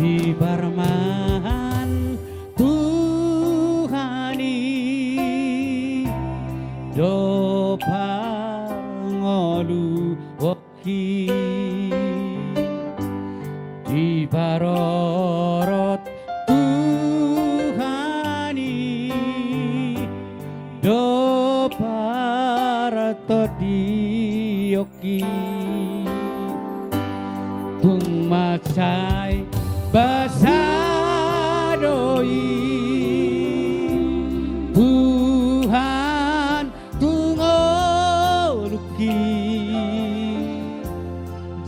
Diparmahan Tuhan i do parngoluon Diparorot Tuhan i do partondionki. Tung mansai basa do i Tuhan tu ngolungki.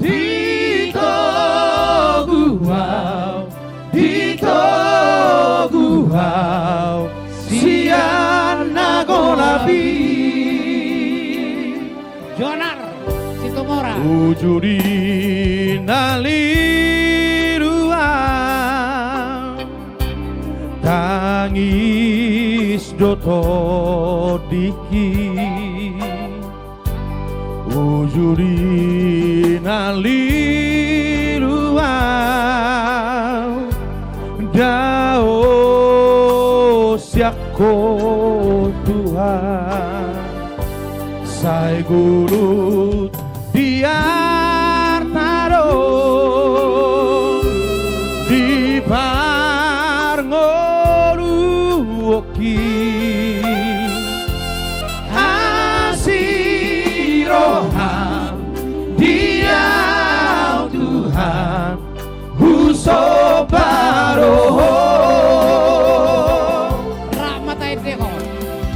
Di togu au, di togu au sian na golap i. Jonar Situmorang. Uju di na lilu au, tangis do tondingki. Uju di na lilu au, dao sian Ho Tuhan. Sai gulut biar na adong di parngoluonki. Asi roham di au Tuhan, husomba do Ho. Rap ma taendehon.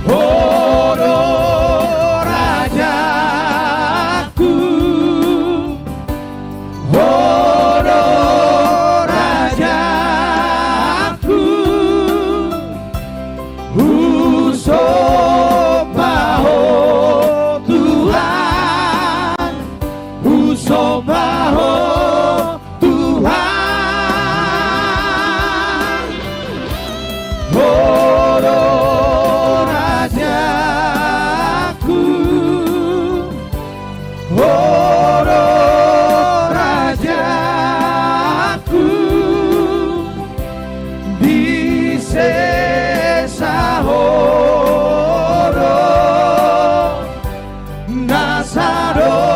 Ho do rajaku, Ho do rajaku, husomba Ho Tuhan, husomba Ho Tuhan. Ho do rajaku, Ho do rajaku, di sesa Ho do na sadosangki.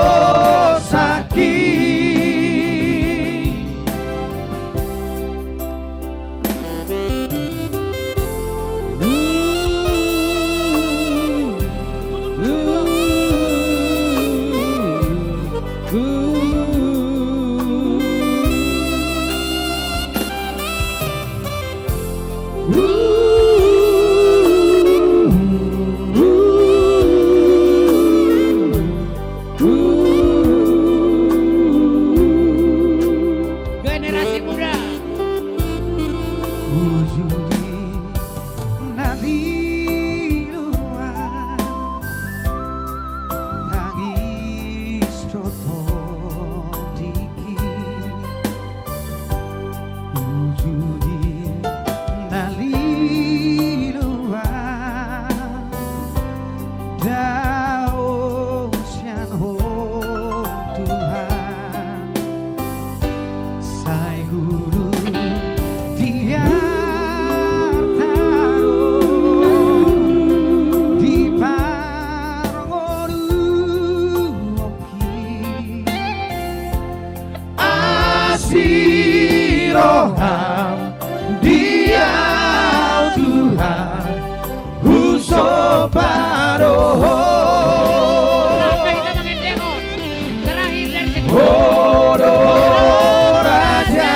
Tuhan, Dia Tuhan, husomba do Ho. Ho do rajaku,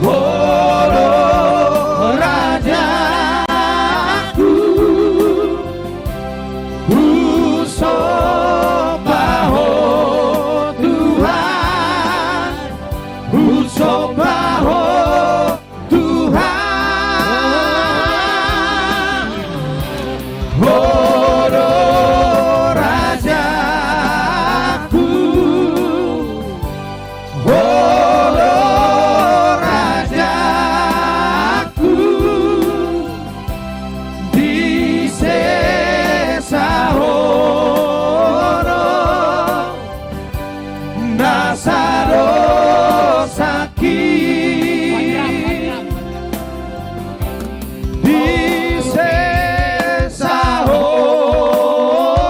Ho do rajaku. Husomba Ho Tuhan, husomba Ho Tuhan. Ho do rajaku, Ho do rajaku. Di sesa Ho do na sadosangki. Di sesa Ho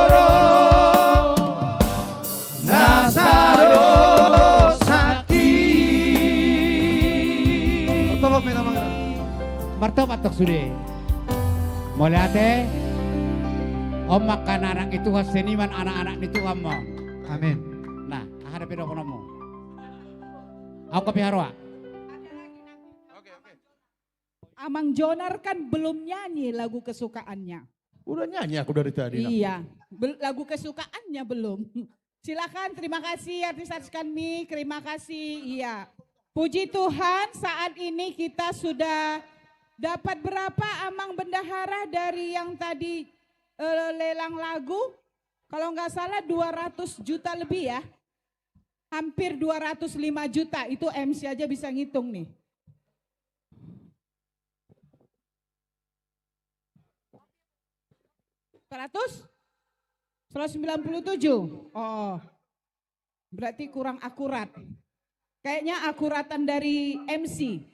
do na sadosangki. Tolong, Mena Mangra. Martopak tok sude. Mauliate. Om angka anak ni Tuhan, seniman anak-anak ni Tuhan ma. Amin. Nah, aha dope dohononmu? Au kopi haroa. Amang Jonar kan belum nyanyi lagu kesukaannya. Udah nyanyi aku dari tadi, Nak. Iya, bel-, lagu kesukaannya belum. Silakan, terima kasih artis-artis kami, terima kasih. Iya. Puji Tuhan, saat ini kita sudah dapat berapa, Amang Bendahara, dari yang tadi, eh, lelang lagu? Kalau nggak salah dua ratus juta lebih ya. Hampir dua ratus lima juta, itu M C aja bisa ngitung nih. Seratus? Seratus sembilan puluh tujuh? Oh, berarti kurang akurat. Kayaknya akuratan dari M C.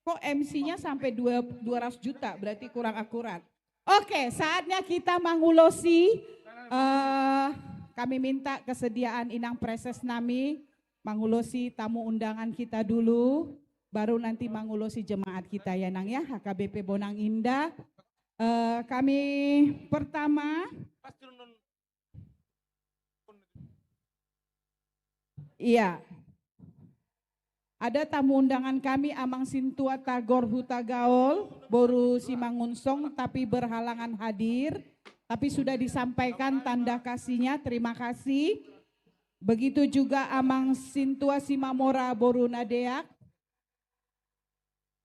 Kok M C-nya sampai dua, dua ratus juta, berarti kurang akurat. Oke, saatnya kita mangulosi, eh, kami minta kesediaan Inang Preses nami, mangulosi tamu undangan kita dulu, baru nanti mangulosi jemaat kita ya, Nang, ya, H K B P Bonang Indah. Eh, kami pertama, iya. Ada tamu undangan kami, Amang Sintua Tagor Hutagaol, boru Simangunsong, tapi berhalangan hadir, tapi sudah disampaikan tanda kasihnya, terima kasih. Begitu juga Amang Sintua Simamora, boru Nadeak.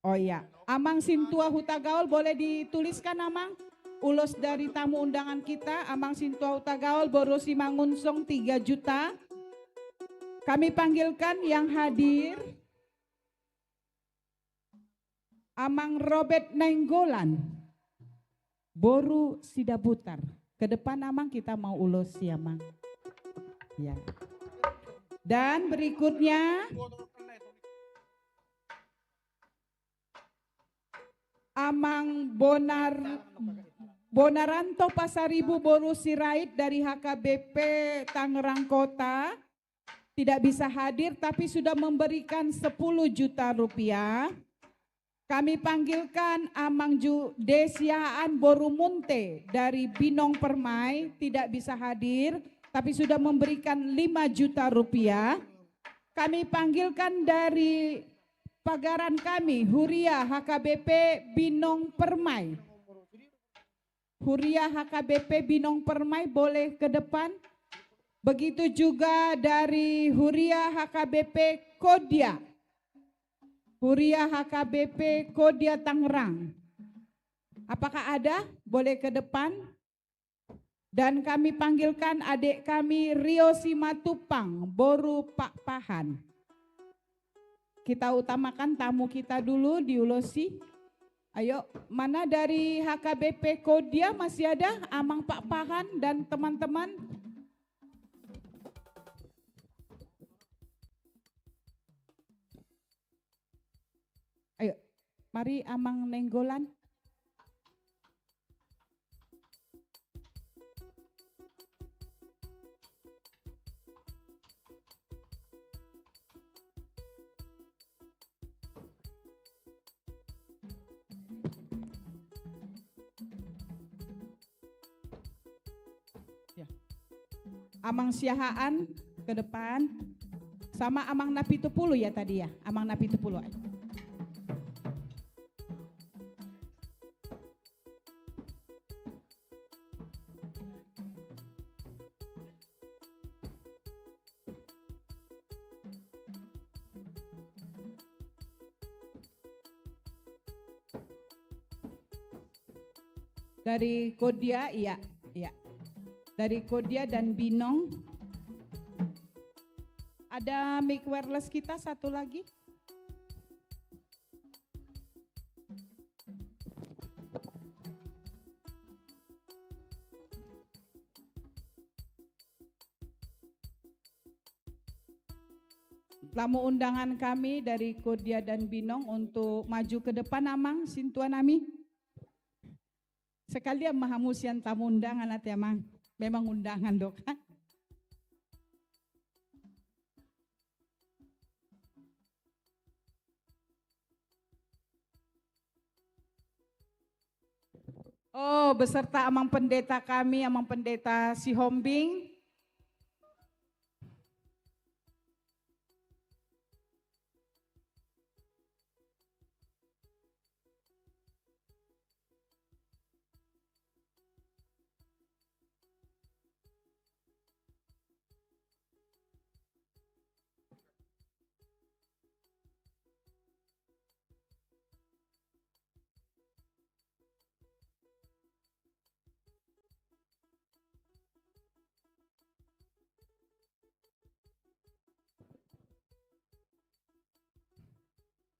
Oh iya, Amang Sintua Hutagaol, boleh dituliskan, Amang? Ulos dari tamu undangan kita, Amang Sintua Hutagaol, boru Simangunsong, tiga juta. Kami panggilkan yang hadir, Amang Robert Nainggolan, boru Sidabutar. Ke depan, Amang, kita mau ulosi, Amang. Ya. Dan berikutnya, Amang Bonar-, Bonaranto Pasaribu, boru Sirait, dari H K B P Tangerang Kota, tidak bisa hadir, tapi sudah memberikan sepuluh juta rupiah. Kami panggilkan Amang Ju-, De Siahaan, boru Munte, dari Binong Permai, tidak bisa hadir, tapi sudah memberikan lima juta rupiah. Kami panggilkan dari pagaran kami, Huria H K B P Binong Permai. Huria H K B P Binong Permai boleh ke depan. Begitu juga dari Huria H K B P Kodia. Huria H K B P Kodia Tangerang. Apakah ada? Boleh ke depan. Dan kami panggilkan adik kami Rio Simatupang, boru Pakpahan. Kita utamakan tamu kita dulu, diulosi. Ayo, mana dari H K B P Kodia, masih ada Amang Pakpahan dan teman-teman? Ayo, mari Amang Nainggolan. Amang Siahaan ke depan. Sama Amang Napitupulu ya tadi ya, Amang Napitupulu. Dari Kodia, iya, iya. Dari Kodia dan Binong. Ada mic wireless kita satu lagi. Tamu undangan kami dari Kodia dan Binong untuk maju ke depan, Amang, sintua nami. Sekalian ma hamu sian tamu undangan ate, Amang. Memang undangan do kan. Oh, beserta Amang Pendeta kami, Amang Pendeta Sihombing.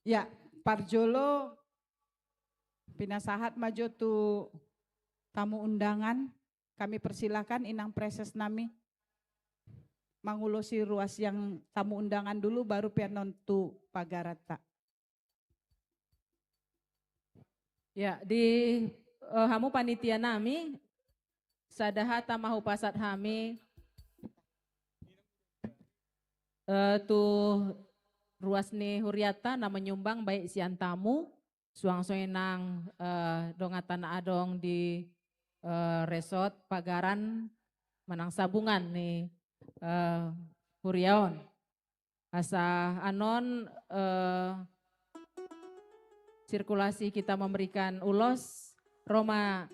Ya, parjolo pinasahat ma jo tu tamu undangan. Kami persilakan Inang Preses nami mangulosi ruas yang tamu undangan dulu, baru pe annon tu pagaranta. Ya, di, eh, hamu panitia nami, sada hata ma hupasahat hami, eh, tu ruas ni hurianta na menyumbang baik sian tamu, suang songon i nang, eh, donganta na adong di, eh, resort pagaran manang sabungan ni, eh, huria on. Asa annon, eh, sirkulasi kita memberikan ulos, ro ma,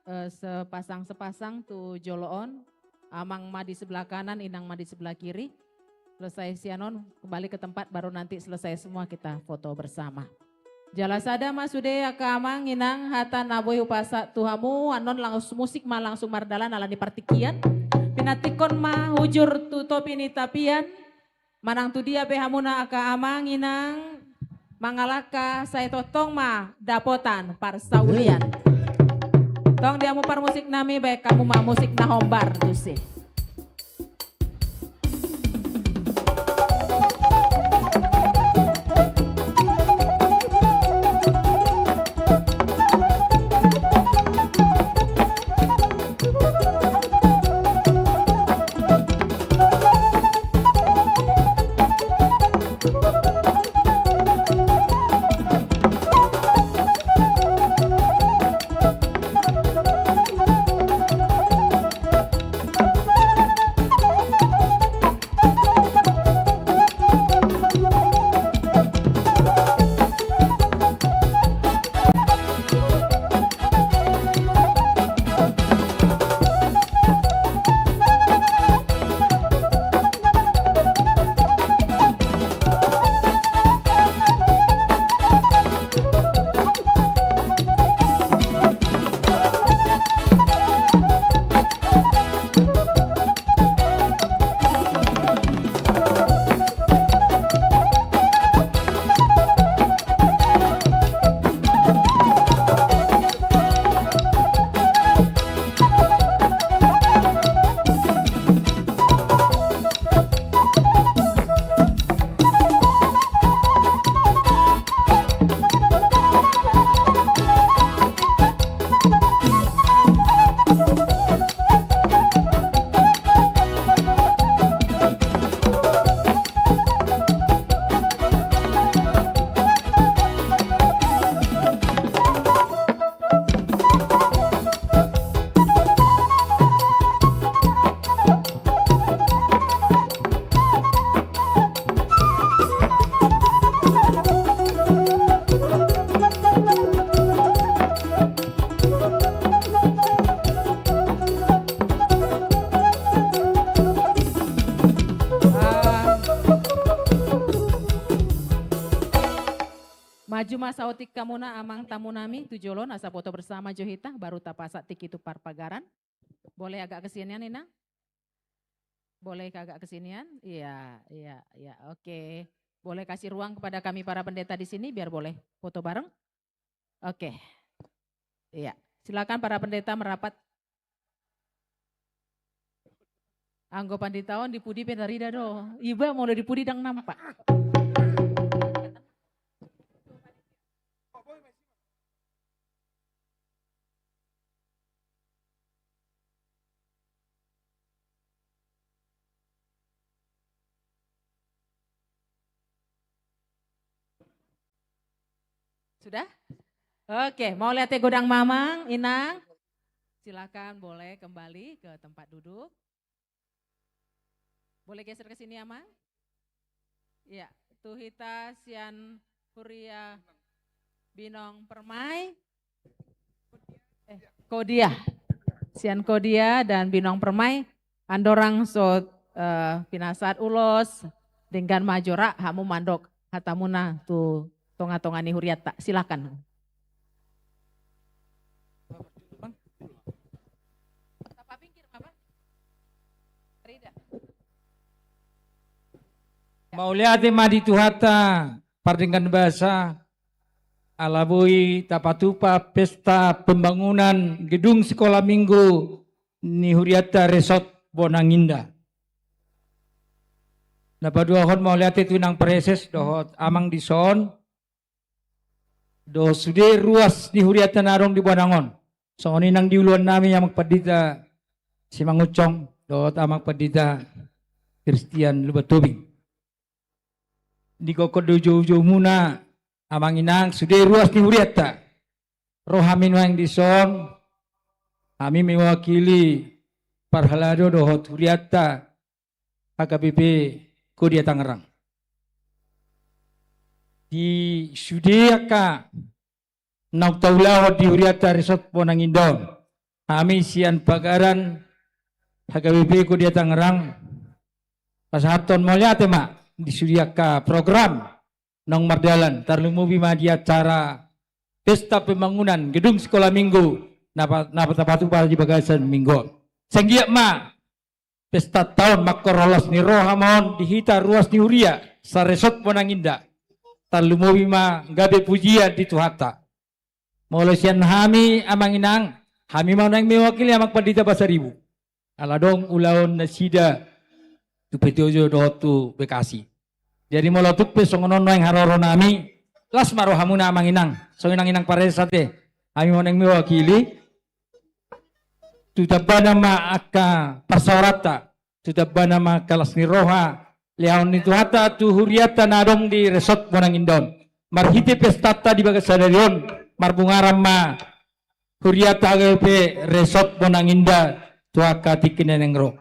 eh, sepasang-sepasang tu jolo on, Amang ma di sebelah kanan, Inang ma di sebelah kiri. Selesai sian on, kembali ke tempat, baru nanti selesai semua kita foto bersama. Jala sada ma sude angka Amang, Inang, hata na boi hupasahat tu hamu, annon langsung musik ma langsung mardalan ala ni partingkian. Pinantikhon ma hujur tu topi ni tapian, manang tu dia pe hamuna angka Amang, Inang, mangalangka sai tongtong ma dapotan parsaulian. Tong di hamu parmusik nami, baen hamu ma musik na hombar tusi. Cuma saotik hamuna amang tamu nami tu jolo, asa foto bersama jo hita, baru tapasahat tingki tu parpaharan. Boleh agak kesinian, Inang? Boleh agak kesinian? Iya, iya, iya. Oke. Boleh kasih ruang kepada kami para pendeta di sini biar boleh foto bareng? Oke. Iya. Silakan para pendeta merapat. Anggo pandita on di pudi pe tarida do. Iba molo di pudi ndang nampak. Sudah? Oke, mauliate godang ma amang, inang. Silakan boleh kembali ke tempat duduk. Boleh geser ke sini, amang? Iya, tu hita sian huria Binong Permai. Eh, Kodia. Sian Kodia dan Binong Permai. Andorang so, eh, pinasahat ulos, denggan ma jora hamu mandok hatamuna tu tonga-tonga ni hurianta. Silakan. Mauliate ma di Tuhanta, pardenggan basa, ala boi tapatupa pesta pembangunan gedung sekolah minggu ni hurianta Resort Bonang Indah. Na paduahon mauliate tu inang praeses dohot amang dison, dohot sude ruas ni hurianta na adong di Bonang on. Songon i nang di uluan nami amang pandita Simangunsong dohot amang pandita Kristian Lumban Tobing. Di gokhon do joujoumuna amang inang sude ruas ni hurianta. Ro hami nuaeng dison, hami mewakili parhalado dohot hurianta H K B P Kodia Tangerang. Di sude angka naung taulahon di hurianta Resort Bonang Indah on, hami sian pagaran H K B P Kodia Tangerang pasahathon mauliate ma di sude angka program naung mardalan, tarlumobi ma di acara pesta pembangunan gedung sekolah minggu na pa-, na tapatupa di bagasan minggu on. Sai anggiat ma pestanta on manghorhon las ni roha ma on di hita ruas ni huria sa-Resort Bonang Indah. Tarlumobi ma gabe pujian di Tuhanta. Molo sian hami amang inang, hami ma nuaeng mewakili amang pandita Pasaribu. Ala adong ulaon nasida tu Petojo dohot tu Bekasi. Jadi molo tung pe songon on nuaeng haroro nami, las ma rohamuna amang inang, songon inang-inang praeses ate. Hami ma nuaeng mewakili, tu tambana ma angka parsaoranta, tu tambana ma angka las ni roha, lehon ni Tuhanta tu hurianta na adong di Resort Bonang Indah on. Marhite pestanta di bagas sadari on, marbungaran ma hurianta H K B P Resort Bonang Indah tu angka tingki na naeng ro.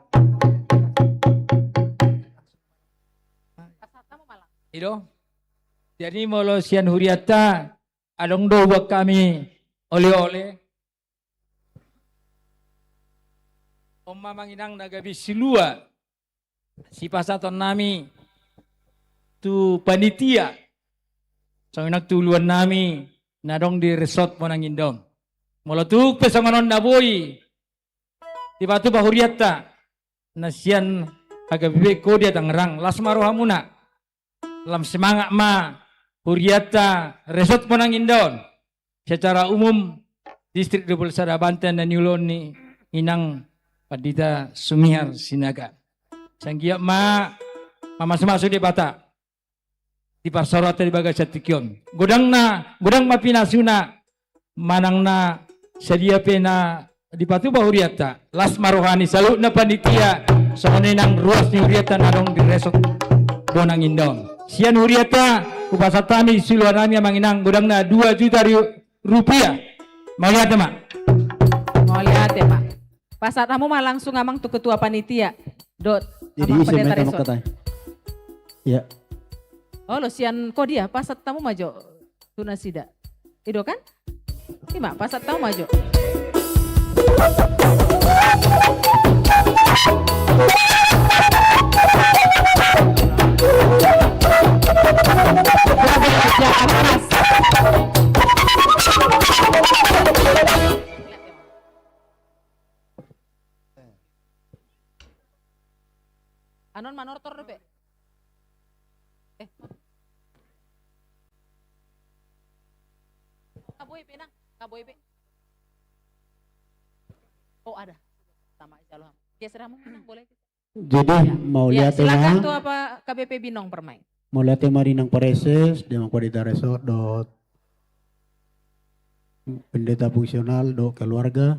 I do. Jadi molo sian hurianta adong do buat hami oleh-oleh. On ma amang inang na gabe silua sipasahaton nami tu panitia, songon i nang tu uluan nami na adong di Resort Bonang Indah on. Molo tung pe songon on na boi dipatupa hurianta na sian H K B P Kodia Tangerang, las ma rohamuna. Lam semangat ma hurianta Resort Bonang Indah on secara umum Distrik Dua Pulu Sada Banten na niulahon ni inang pandita Sumihar Sinaga. Sai anggiat ma mamasumasu Debata di parsaoranta di bagasan tingki on. Godang na, godang ma pinasuna manang na sadia pe na dipatupa hurianta, las ma roha ni saluhutna panitia, songon i nang ruas ni hurianta na adong di Resort Bonang Indah on. Sian hurianta hupasahat hami silua nami amang inang godangna dua juta ri-, rupiah. Mauliate ma. Mauliate ma. Pasahat hamu ma langsung amang tu ketua panitia. Dot. Jadi amang isi pendeta main amang Resort. Kata. Ya. Olo, sian Kodia, pasahat hamu ma jo tu nasida. I do kan? I ma, pasahat hamu ma jo. Anon manortor dope. Eh. Nga boi be, Nang. Nga boi be. Oh, ada. Sama aja loh. Geser hamu, Nang, boleh. Jadi, ya, mauliate ma. Silakan tu Akbp Binong Permai. Mauliate ma di Inang Praeses, di Amang Pandita Resort, dohot pendeta fungsional, dohot keluarga.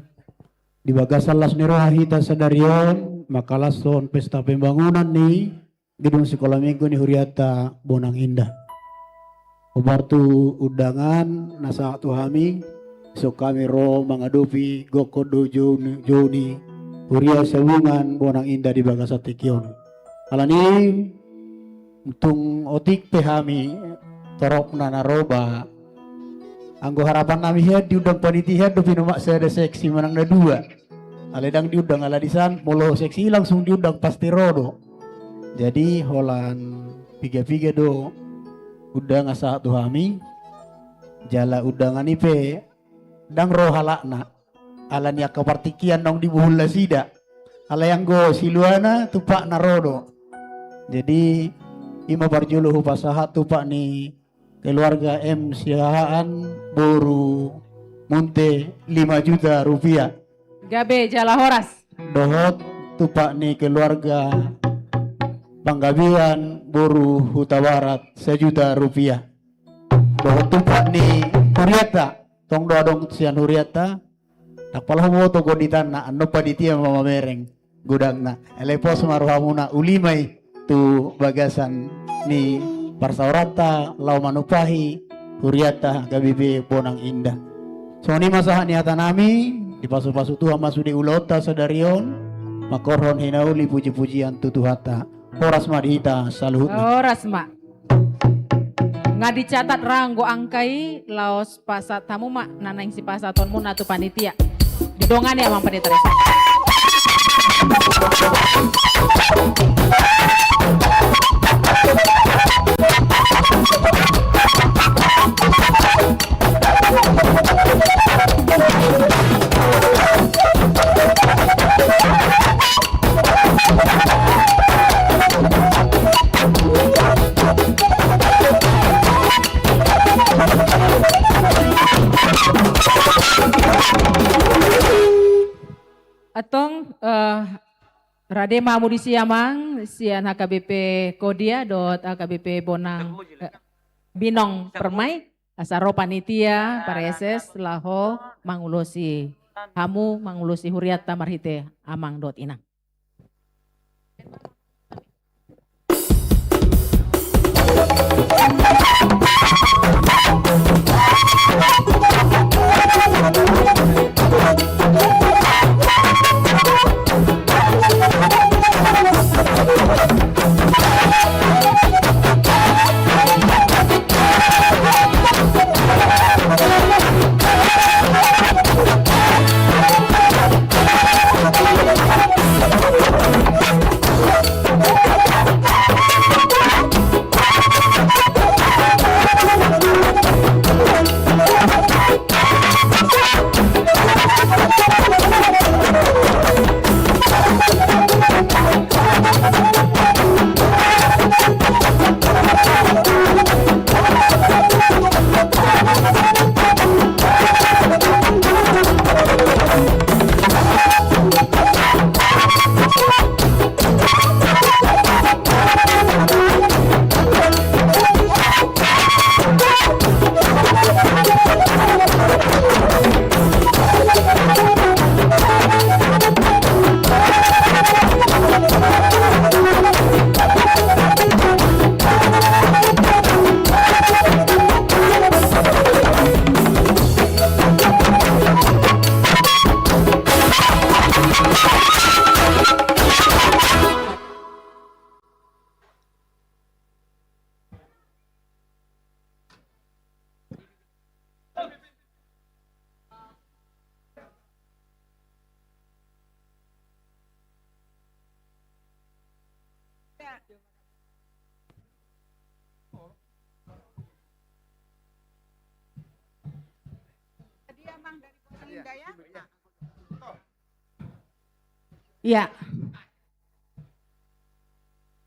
Di bagasan las ni roha hita sadari on, mangkalashon pesta pembangunan ni gedung Sikola Minggu ni hurianta Bonang Indah. Hombar tu undangan na sahat tu hami, songon hami ro mangadopi gokhon dohot jou ni, jou ni huria Sabungan Bonang Indah di bagasan tingki on. Alani, tung otik pe hami, toropna na ro ba. Anggo harapan nami hian diundang panitia hian dope na sada seksi manang na dua. Alai ndang diundang, ala disan molo seksi i langsung diundang pasti ro do. Jadi holan piga-piga do undangan sahat tu hami. Jala undangan i pe ndang ro halakna. Alani angka partingkian naung dibuhul nasida. Alai anggo siluana tumpakna ro do. Jadi i ma parjolo hupasahat tumpak ni keluarga M Siahaan boru Munte lima juta rupiah. Gabe jala horas. Dohot tumpak ni keluarga Panggabean boru Hutabarat sajuta rupiah. Dohot tumpak ni hurianta, tong do adong sian hurianta. Ndang pala huboto gonditanna, annon panitia ma mamereng godangna. Alai pos ma rohamuna, uli ma i tu bagasan ni parsaoranta laho manumpahi hurianta H K B P Bonang Indah. Songon i ma sahat ni hata nami, dipasu-pasu Tuhan ma sude ulaonta sadari on, mangkorhon hinauli puji-pujian tu Tuhanta. Horas ma di hita saluhutna. Horas ma. Nga dicatat ra anggo angka i, laos pasahat hamu ma na naeng sipasahatonmuna tu panitia. Didongani amang pandita resort. Antong, eh, rade ma hamu disi amang, sian H K B P Kodia dohot H K B P Bonang, eh, Binong Permai, asa ro panitia, pareses, laho mangulosi hamu, mangulosi hurianta marhite amang dohot inang. Jadi, Amang, dari Bonang Indah, ya? Iya.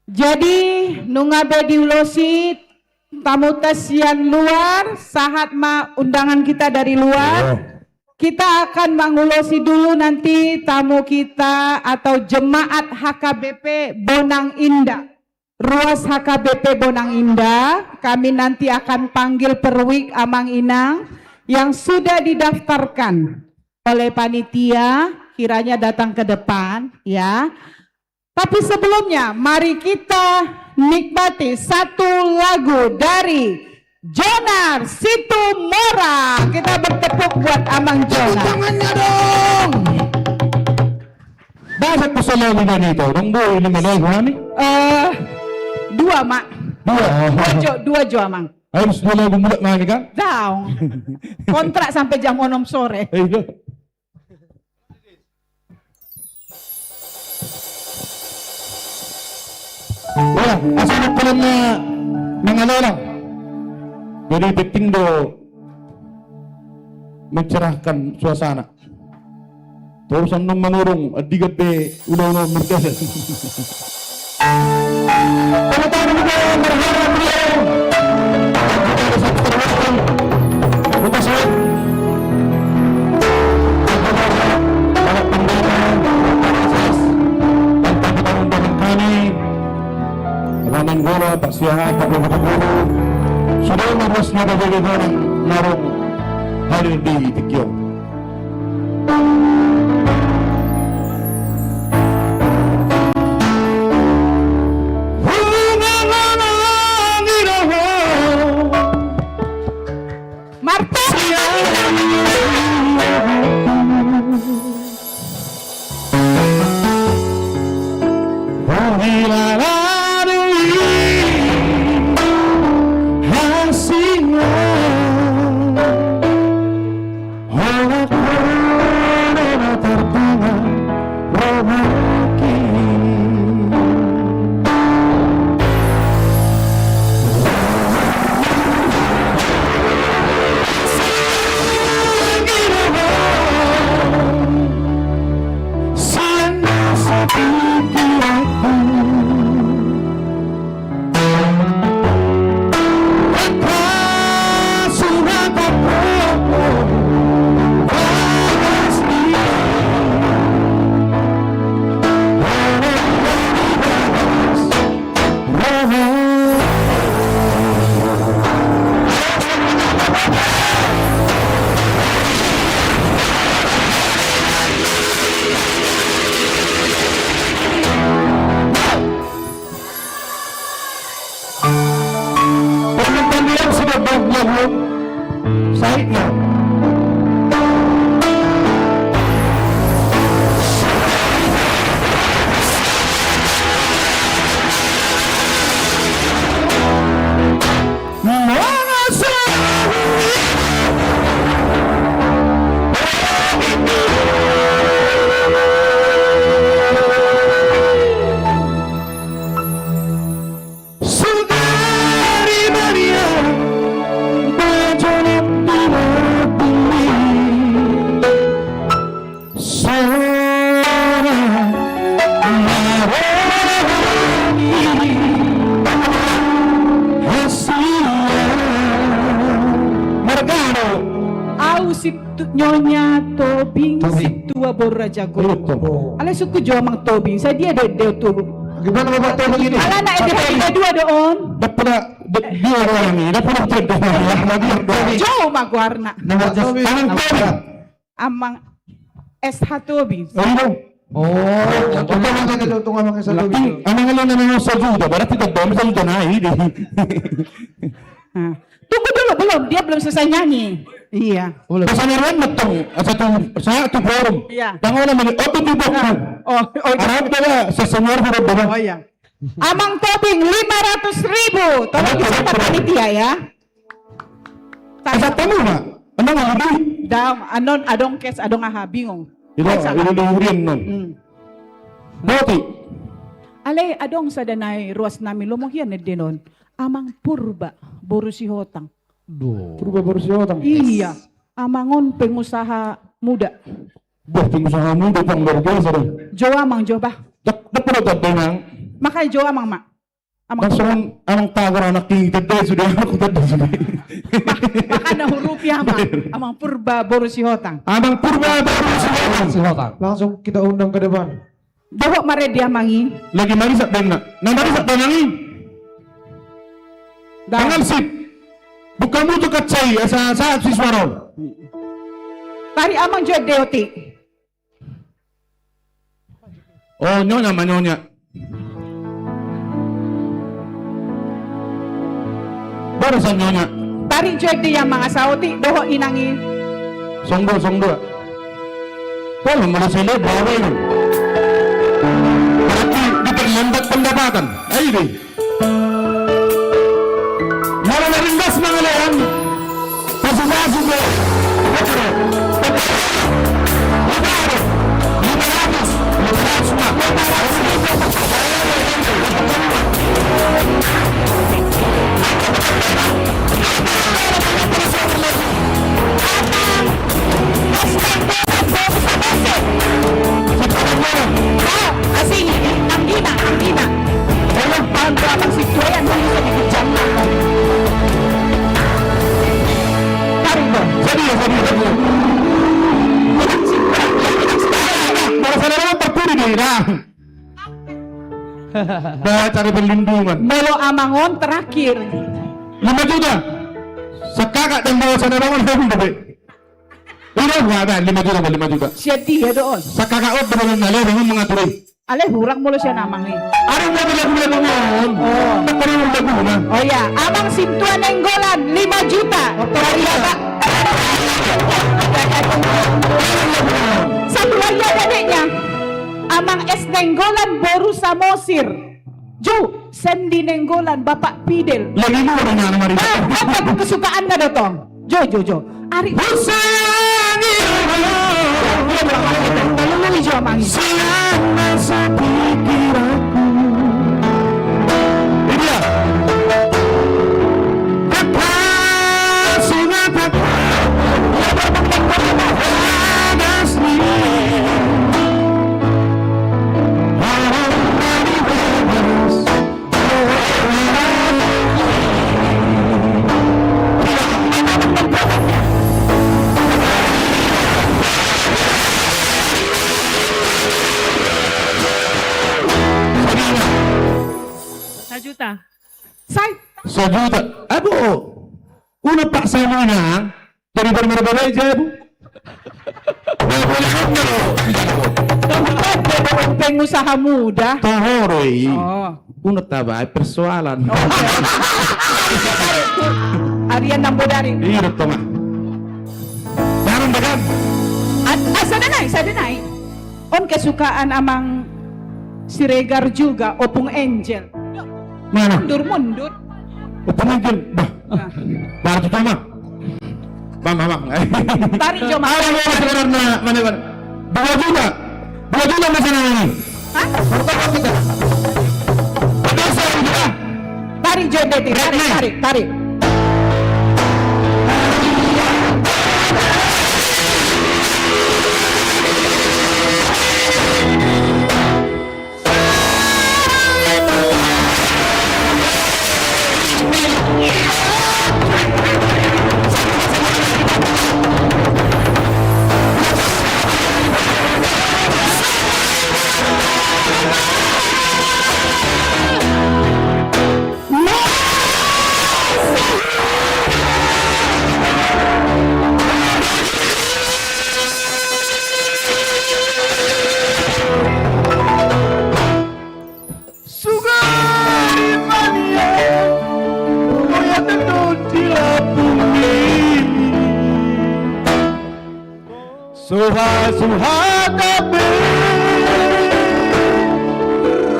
Jadi, nunga be diulosi tamuta sian luar, sahat ma undangan kita dari luar. Iya. Kita akan mengulosi dulu nanti tamu kita atau jemaat H K B P Bonang Indah. Ruas H K B P Bonang Indah, kami nanti akan panggil perwik Amang Inang yang sudah didaftarkan oleh panitia, kiranya datang ke depan, ya. Tapi sebelumnya, mari kita nikmati satu lagu dari Jonar Situmorang. Kita bertepuk buat Amang Jonar. Tangannya dong. Bahasa kusala lima nito, dong boy lima lagu nami. Eh, dua, Mak. Dua. Dua jo, dua jo, Amang. Harus dua lagu mulak nami kan? Daong. Kontrak sampai jam onom sore. Iya. Wah, asal kolam na mangalalang. Jadi penting do mencerahkan suasana. Terus annon manurung, andigan be ulaon on merdeka. Tepuk tangan dulu, berharap beliau. Buka suara. Bapak Pendeta, Pak Asis, dan teman-teman kami, Pak Manggoro, Pak Siahaan, Pak Guru, Guru, sudah harus ada jadi orang narung hadir di tingki on. Martin. Penonton dia sudah belum, belum, belum. Saiknya. Au si Nyonya Tobing, Tobing. Sintua boru Raja Gol. Alai sungkun jo Amang Tobing, sai dia do, dia tu. Gimana Bapak Tobing ini? Alana ende dua do on. Dapat dia orang ini, dapat. Jou ma goarna. Amang Tobing. Amang S H Tobing. Oh, iya. Oh, Amang S H Tobing. Amang Alana, Amang S H Tobing. Berarti tidak bisa juga naik deh. Tunggu dulu, belum. Dia belum selesai nyanyi. Iya. Pasangaran metong, satu, satu forum. Iya. Tangan mana? Oh, tujuh puluh. Oh, oh, iya. Arab ada sesenyar huruf. Oh, iya. Amang Tobing, lima ratus ribu. Tolong dicatat panitia ya. Catat kamu, Mak. Emang ada? Dang, anon adong kes, adong aha, bingung. Itu, itu di Urian non. Boti. Alai adong sada nai ruas nami lomo hian denon. Amang Purba boru Sihotang. Duh. Purba boru Sihotang. Iya. Amang on pengusaha muda. Bah, pengusaha muda, pang luar biasa dong. Jo amang, jo bah. Dak, dak pernah dak denang. Makanya jo amang, Mak. Amang Purba. Langsung Amang Tagor, anak king tedde sude, anak ku tedde sude. Makana hurupi amang, Amang Purba boru Sihotang. Amang Purba boru Sihotang. Sihotang. Langsung kita undang ke depan. Dohot ma rendi amang i. Lagi marisap baenna. Na marisap baenna i. Dah. Tangan sip. Buka mutu kaca i, asa sahat si suara on. Tarik amang jo ende otik. Oh, nyonya ma nyonya. Baru sa nyonya. Tarik jo ende i amang asa otik dohot inang i. Song dua, song dua. Kalau merasa dia baru ini. Berarti diperlambat pendapatan. Ayo deh. Molo na ringgas mangalean, pasupasu do. Asing, anggina, anggina. Tolong bantu abang si tuayan dulu sedikit jam. Tarik dong. Jadi ya, jadi ya. Baru saya dapat terpuri nih, nah. Bah, cari perlindungan. Molo amang on terakhir. Lima juta. Sakakak dan bawa sana bangun, saya belum dapat. Ira, nggak ada, lima juta, lima juta. Sian dia do on. Sakakak on, beneran na lewe, memang mengatur i. Ale hurang molo sian amang i. Ada nggak ada lagu-lagu on? Oh. Tak pernah lagu na. Oh iya, Amang Sintua Nainggolan, lima juta. Dari Bapak. Satu lagi ada adiknya. Amang S Nainggolan, boru Samosir. Jo, Sendi Nainggolan, Bapak Pidel. Lagi murah na, mari. Ah, apa kesukaanna do tong? Jo, jo, jo. Ari. Husangi. Talului jo amang i. Selama sepikiranku. Ini dia. Kata sunat kata. Sajuta. Sai. Sajuta. Aduh. Unang paksa muna. Jadi baru baru baru aja, Bu. Pengusaha muda. Toho do i. Oh. Unang tabaen persoalan. Oke. Arian Nambodari. Iya, betul, Mak. Jangan, jangan. Ad-, ah, sada nai, sada nai. On kesukaan Amang Siregar juga, Opung Angel. Mana? Mundur, mundur. Opung Angel, bah. Nah. Baru tu, Amang. Bang, bang, bang. Tarik jo, Mas. Ayo, ayo, sekarang na, mana, mana? Dua juta. Dua juta masih na ini. Hah? Pertama kita. Ada saya juga. Tarik jo, Deti. Tarik, tarik, tarik. Sugari mania, oya tendon di lapung ini. Suha-suha tapi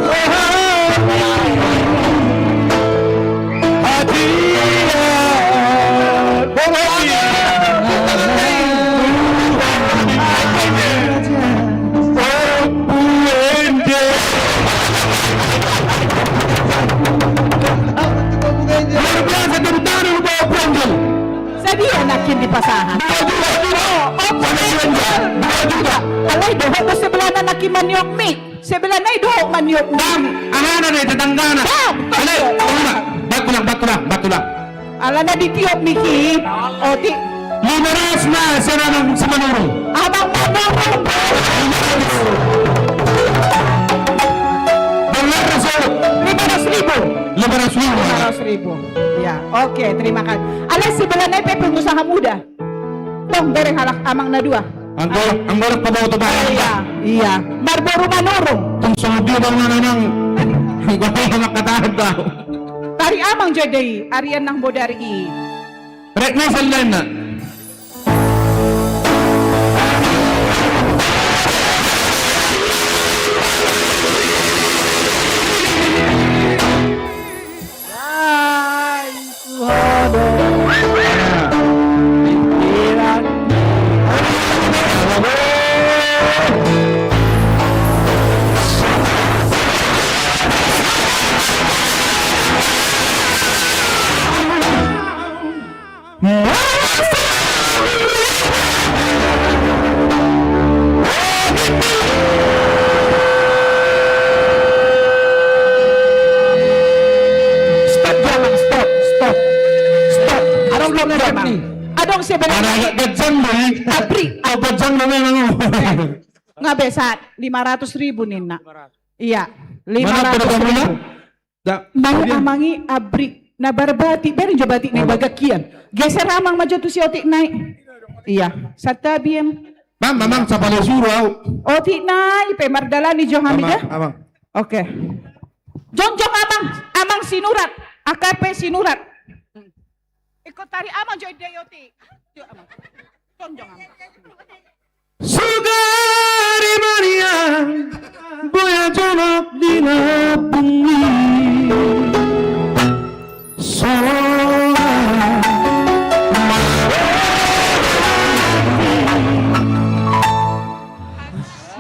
rohani hadiah. Luar biasa, tepuk tangan dulu buat Opung Angel. Sadia nangkin dipasahat. Dua juta, dua juta. Oh, Opung Angel. Dua juta. Alai dohot do sebelahna nangkin maniop mik. Sebelah nai dohot maniop. Bang, anakna dei, tetanggana. Bang, ale, bang. Batulang, batulang, batulang. Alana ditiop ni hi. Otik. Lima ratus ma sian Amang Simanurung. Amang Manurung. Lima ratus. Lima ratus ribu. Lima ratus ribu. Lima ratus ribu. Ya, oke, terima kasih. Alai sebelah nai pe pengusaha muda. Tong, bere halak amang na dua. Anggolak, anggolak paboto bahan. Iya, iya. Marboru Manurung. Tong songon dia bang mana nang. Anggolak anak kata tahu. Tari amang jo dei, arian nang bodari i. Rek na selain na. Stop, jangan, stop, stop, stop. Adong, stop, jangan. Adong sebenarna. Ada agak gajang, Bang. Abri. Oh, gajang namanya, Bang. Nga be sahat lima ratus ribu ninna. Iya, lima ratus ribu. Nai amang i abri na barbatik, bere jo batik nai bagakian. Geser amang ma jo tu si otik nai. Iya, santabi em. Bang, amang, sapala suru au. Otik nai pe mardalani jo hami da. Amang, amang. Oke. Jongjong amang, amang Sinurat, A K P Sinurat. Ingkon tari amang jo dei otik. Jo amang. Jongjong amang. Sugari maniang boya jonok di nabung i. Sola.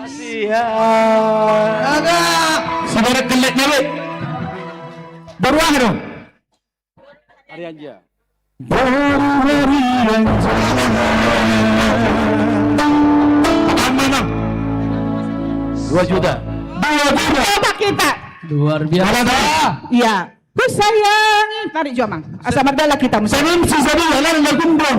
Siap. Ada. Sibarat kelek na be. Baru aha dong? Arianja. Baru Arianja. Amang, Amang. Dua juta. Dua juta. Coba kita. Luar biasa. Iya. Kusayangi. Tarik jo, Amang. Asa mardalan kita. Senam sisa dua, lalu lagu dong.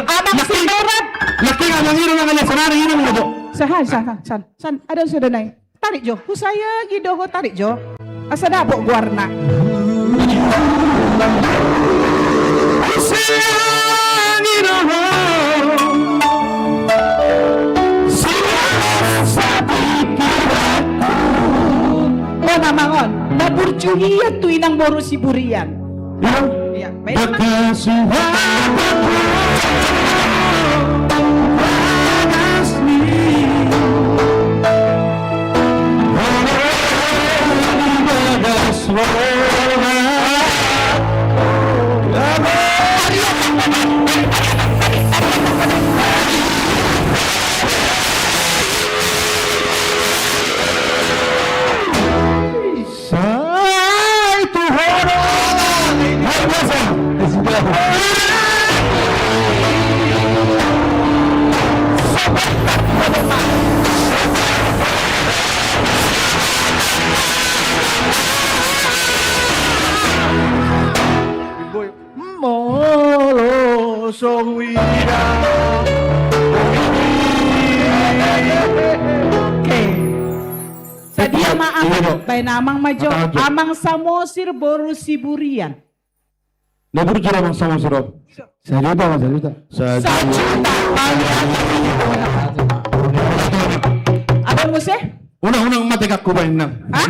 Amang Sinurat. Laki Amang ini, Amang, ada senari ini, Amang, ada. Sahan, sahan, sahan. Sahan, ada sudah naik. Tarik jo, husayangi do ho, tarik jo. Asa dapot goarna. Husayangi do ho. Sian pikiranku. On amang on, na burju hian tu inang boru Siburian. Iya. Iya, baik. Bagas suara bagas ni. Bagas suara. Sai tu ho do. Luar biasa. Molo so huida. Oke. Sadia ma amang, baen amang ma jo. Amang Samosir boru Siburian. Na burju do Amang Samosir on. Sajuta ma, sajuta. Sajuta. Adong muse? Unang, unang mate kakku baen nang. Hah?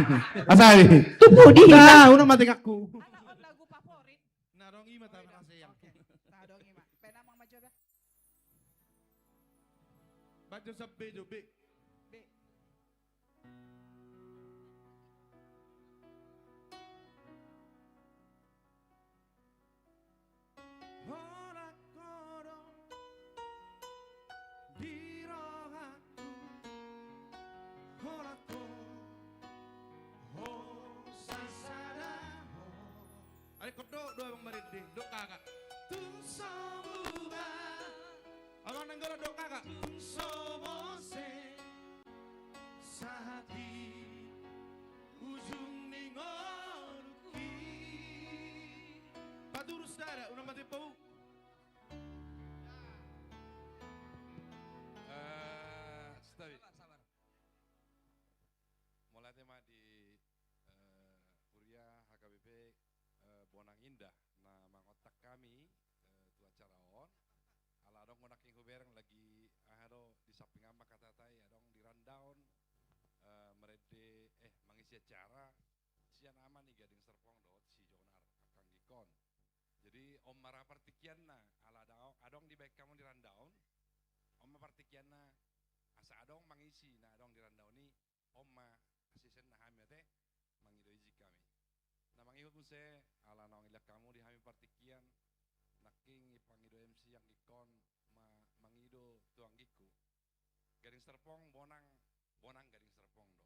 Asa i. Tupu di. Nah, unang mate kakku. Adong i ma tama na sayang. Adong i ma. Baen amang ma jo da. Baca sampe jo be. Be. Holan ho do di rohangku, holan ho, ho sasada ho. Ale, ingkon do, do amang marende, do kakak. Tung so muba. Amang Nanggolo, do kakak. Tung so mose. Sahat di Bonang Indah na mangontak hami, eh, tu acara on. Ala adong do nangkin hubereng lagi, aha do, di samping ama hata-hata i adong di rundown, eh, merende, eh, mangisi acara sian ama ni Gading Serpong dohot si Jonar, angka anggikon. Jadi on ma ra partingkianna, ala adong, adong dibaen hamu di rundown, on ma partingkianna, asa adong mangisi na adong di rundown i, on ma asesena hami ate, mangido izin hami. Na mangihut muse, ala naung dilehon hamu di hami partingkian, nangkin dipangido M C anggikon ma-, mangido tu anggikku. Gading Serpong, Bonang, Bonang Gading Serpong do.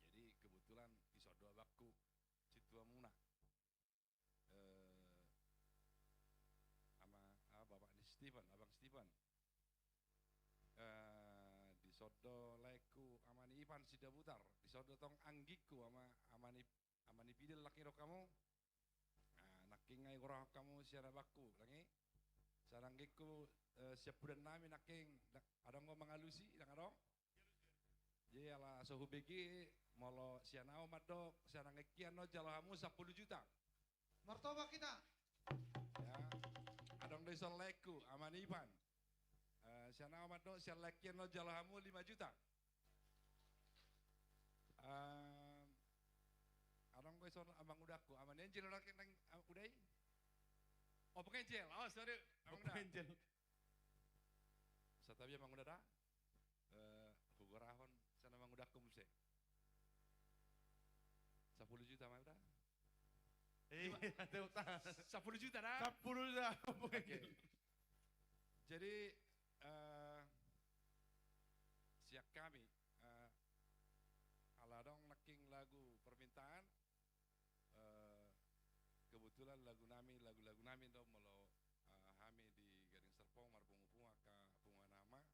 Jadi kebetulan dison do abangku, sintuamuna. Eh, ama, ah, bapak ni Stephen, abang Stephen. Eh, dison do laengku, ama ni Ipan Sidabutar. Dison do tong anggikku, ama, ama ni, ama ni Pidel, nangkin didok hamu. Nah, nangkin nga digoarhon hamu sian abangku, nangkin. Sian anggikku, eh, sian pudan nami nangkin, da-, adong do mangalusi, ndang adong? Jadi ala so hubege, molo sian ahu mandok, sian anggikki annon jalo hamu sampulu juta. Martopak hita. Ya. Adong do dison laengku, ama ni Ipan. Eh, sian ahu mandok, sian laengki annon jalo hamu lima juta. Em, adong do dison amangudangku, ama ni Angel, adong nang, ah, uda i? Opung Angel, oh sorry, Opung Angel. Santabi amangudang da. Eh, hugoarhon sian amangudangku muse. Sampulu juta ma uda? Eh, sampulu juta da? Sampulu juta. Oke. Jadi, eh, sian hami, eh, ala adong nangkin lagu permintaan, eh, kebetulan lagu nami, lagu-lagu nami do molo, eh, hami di Gading Serpong marpungu-pungu angka punguan ama.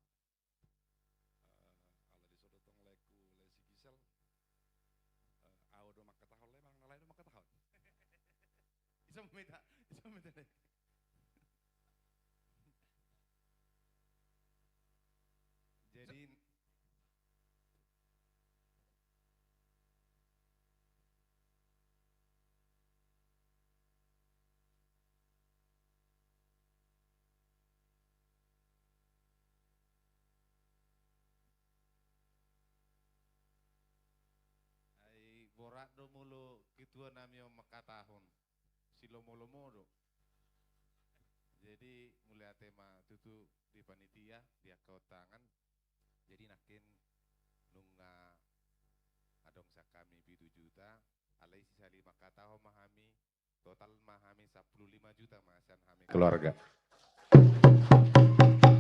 Eh, ala dison do tong laengku, lae si Gisel. Eh, ahu do mangkatahon, lae manang na lae do mangkatahon? Isa ma hita, isa ma hita, lae. Jadi, ai borat do molo ketua nami on mangkatahon, silomo-lomo do. Jadi, mauliate ma tutu di panitia, di angka on tangan. Jadi nangkin nunga adong sian hami pitu juta, alai sisali mangkatahon ma hami, total ma hami sampulu lima juta ma sian hami keluarga.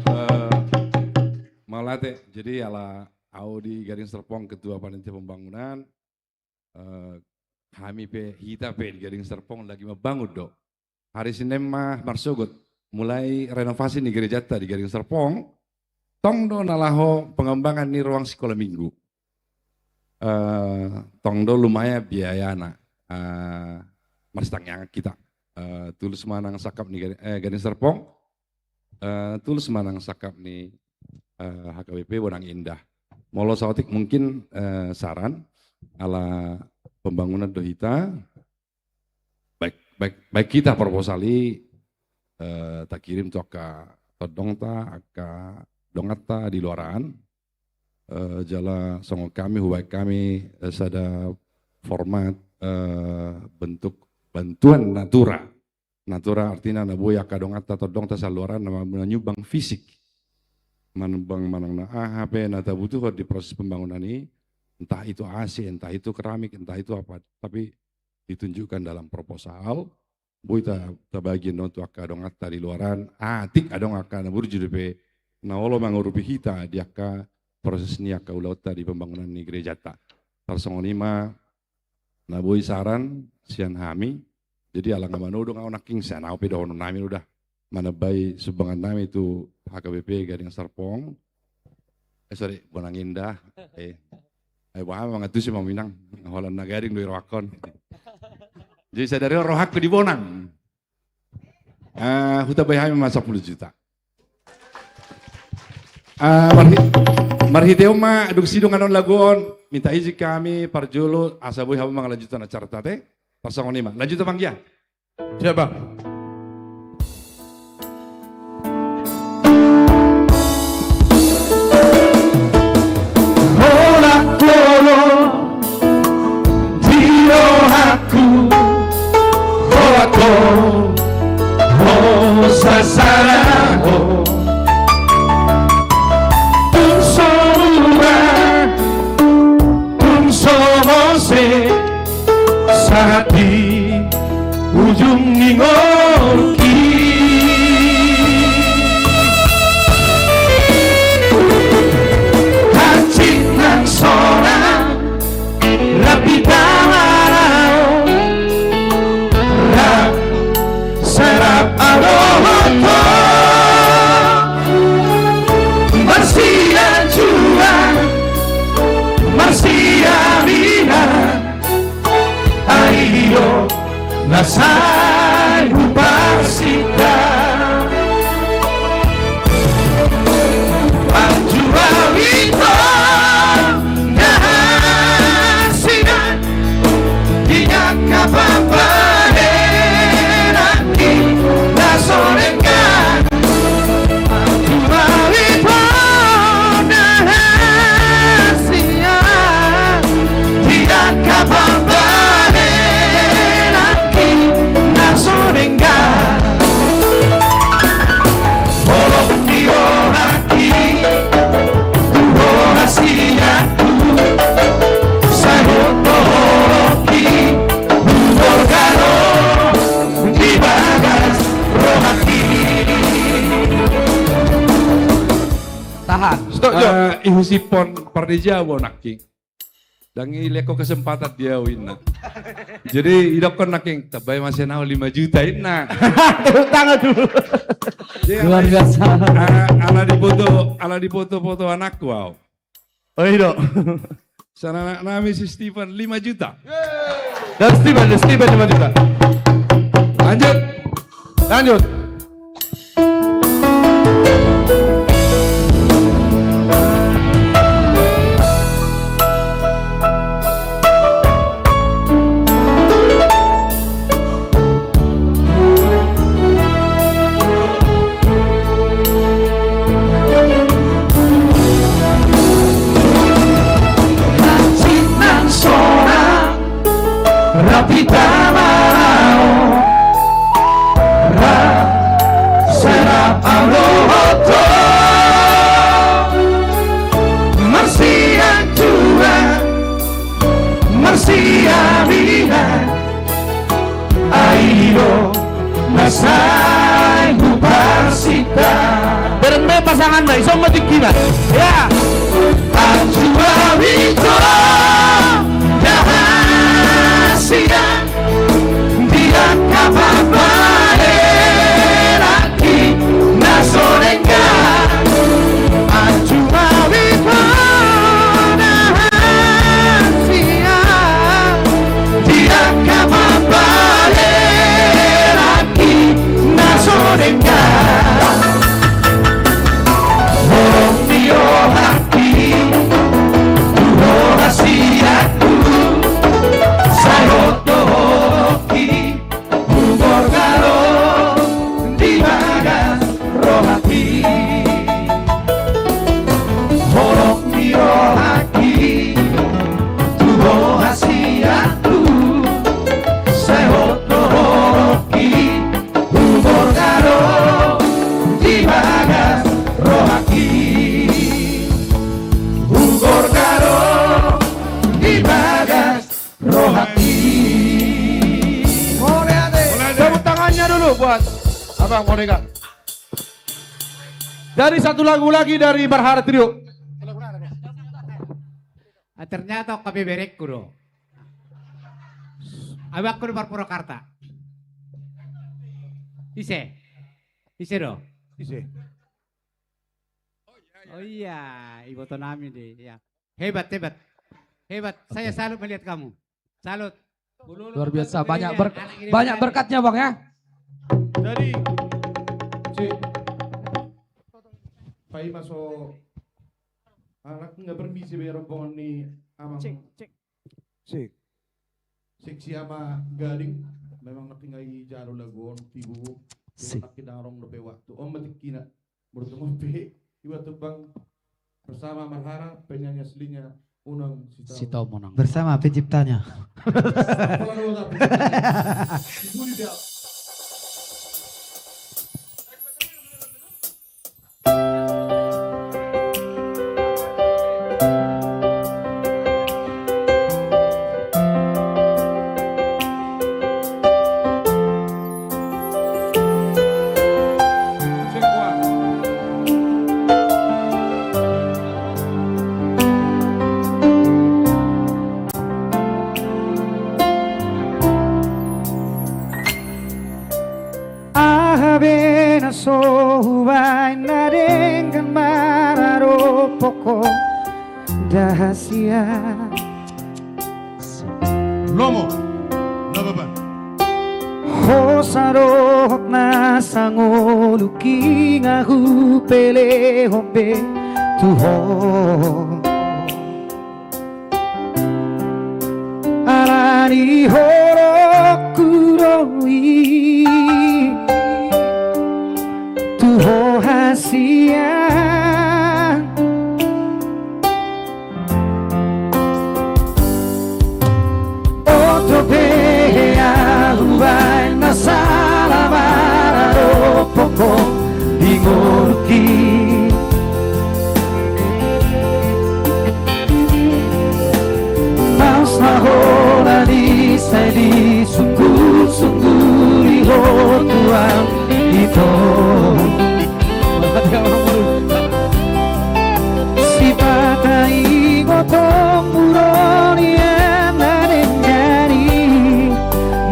Eh, mauliate, jadi ala ahu di Gading Serpong ketua panitia pembangunan, eh, hami pe, hita pe di Gading Serpong lagi mambangun do. Hari Senin ma marsogot mulai renovasi ni gerejanta di Gading Serpong. Tong do na laho pengembangan ni ruang sikola minggu. Eh, tong do lumayan biayana. Eh, marsitangiangan hita. Eh, tulus ma nang sangkap ni Gading, eh, Gading Serpong. Eh, tulus ma nang sangkap ni, eh, H K B P Bonang Indah. Molo saotik mungkin, eh, saran ala pembangunan do hita, baen, baen, baen hita proposal i, eh, takirim tu angka tondongta, angka donganta di luaran, eh, jala songon hami, hubaen hami, eh, sada format, eh, bentuk bantuan natura. Natura artina na boi angka donganta, tondongta sian luaran na manyumbang fisik. Manyumbang manang na aha pe na tabutuhon di proses pembangunan i, entah itu A C, entah itu keramik, entah itu apa, tapi ditunjukkan dalam proposal, boi ta-, tabagi annon tu angka donganta di luaran, atik adong angka na burju dope na olo mangurupi hita di angka proses ni angka ulaonta di pembangunan ni gerejanta. Tarsongon i ma na boi saran sian hami. Jadi ala nga manodong ahu nangkin, sian ahu pe dohonon nami do da, manambai sumbangan nami tu H K B P Gading Serpong. Eh, sorry, Bonang Indah. Eh. Ai boha ma mangantusi ma minang. Holan na gading do i rohangkon. Jadi sadari on rohangku di Bonang. Eh, hutambai hami ma sampulu juta. Eh, marhi-, marhite on ma dung sidung annon lagu on, minta izin hami parjolo asa boi hamu mangalanjuthon acaranta ate. Tarsongon i ma. Lanjut, Bang Gia. Siap, Bang. Holan holong di rohangku, holan holong ho sasada ho. Tung so mura, tung so mose, sahat di ujung ni ngolungki. Hansit nang sonang, rap hita maraon, rap sai rap ahu dohot ho. Marsianjuan, marsiaminan, ai do na sai huparsinta. Anjuran i do na hasian, di angka pambahenan i na so denggan. Anjuran i do na hasian, di angka pambahenan i na so denggan. Holong ni rohangki tu roha sianku, sai hot do holongki, hugorgor do di bagas rohangki. Tahan. Stop, jo. Eh, ihusipon pardeja bo nangkin. Ndang ilehon kesempatan di ahu inna. Jadi idokkon nangkin, tambai ma sian ahu lima juta inna. Tepuk tangan dulu. Jadi, luar biasa. Ala, ala dipoto, ala dipoto-poto anakku ahu. Oh, i do. Sian anak nami si Steven lima juta. Dan Steven, dan Steven lima juta. Lanjut. Lanjut. Hansit nang sonang, rap hita maraon, rap sai rap ahu dohot ho. Marsianjuran, marsiaminan, ai do na sai huparsinta. Bereng be pasanganna, ison ma tingkina. Ya. Anjuran i do na hasian, di angka pambahenan i na so denggan. Anjuran i do na hasian, di angka pambahenan i na so denggan. Holong ni rohangki tu roha sianku, sai hot do holongki, hugorgor do di bagas rohangki. Holong ni rohangki tu roha sianku, sai hot do holongki, hugorgor do di bagas rohangki. Hugorgor do di bagas rohangki. Mauliate. Tepuk tangannya dulu buat Abang Moregan. Dari satu lagu lagi dari Barhara Trio. Ah, ternyata on hape berengku do. Abangku do Purwakarta. Ise? Ise do? Ise? Oh iya, iboto nami do i, ya. Hebat, hebat. Hebat. Saya salut melihat kamu. Salut. Luar biasa, banyak berk-, banyak berkatnya, Bang, ya. Jadi, cik, paima so, anak nggak permisi be rombongan ni amang. Cek, cek. Sik. Sik si ama gading. Memang nangkin i jalo lagu on, Tibu. Sip. Cuma nangkin adong dope waktu. On ma tingkina. Bertemu pe, iba tumbang bersama marhara, penyanyi aslinya Unang Sitaomonang. Sitaomonang. Bersama penciptanya. Apa lagu apa? Ibu di dia. Aha be na so hubaen na denggan maradophon ho, da hasian. Lomo, na baba. Hosa dohot na sangoluk i nga hupelehon be tu ho. Alani holongku do i tu ho hasian. Oto pe ahu baen na sala maradophon ho di ngolungki. Maus ma holan i sai disungkun-sungkun i ho tu ahu ito. Sipata ingot ho muroni an na denggan i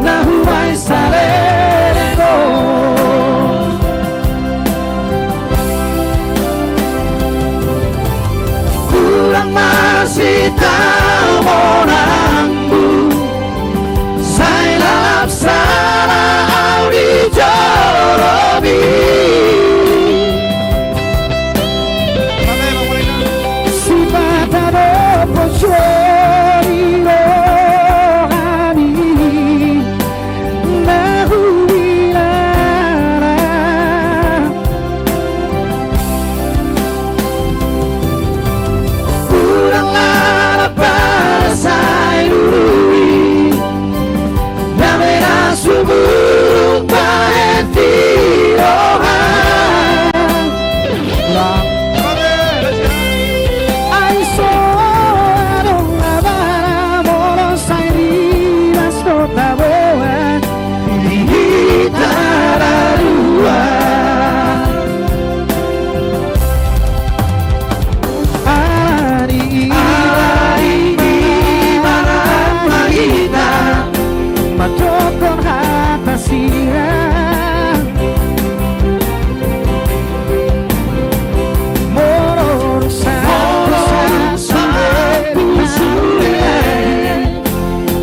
na hubaen saleleng on. Unang ma sitaomonangmu, sai lalap sala ahu di jolomi. Sipata do poso ni rohami na huilala. Unang lalap, sai lului. Dame na sumurung bahen di roha. Ai so adong abana molo sai ribas do taboan di hita na dua. Alani i, alani i, manat ma hita mandokkon hata sirang. Molo dung sahat, molo dung sahat, sahat, sahat, sahat.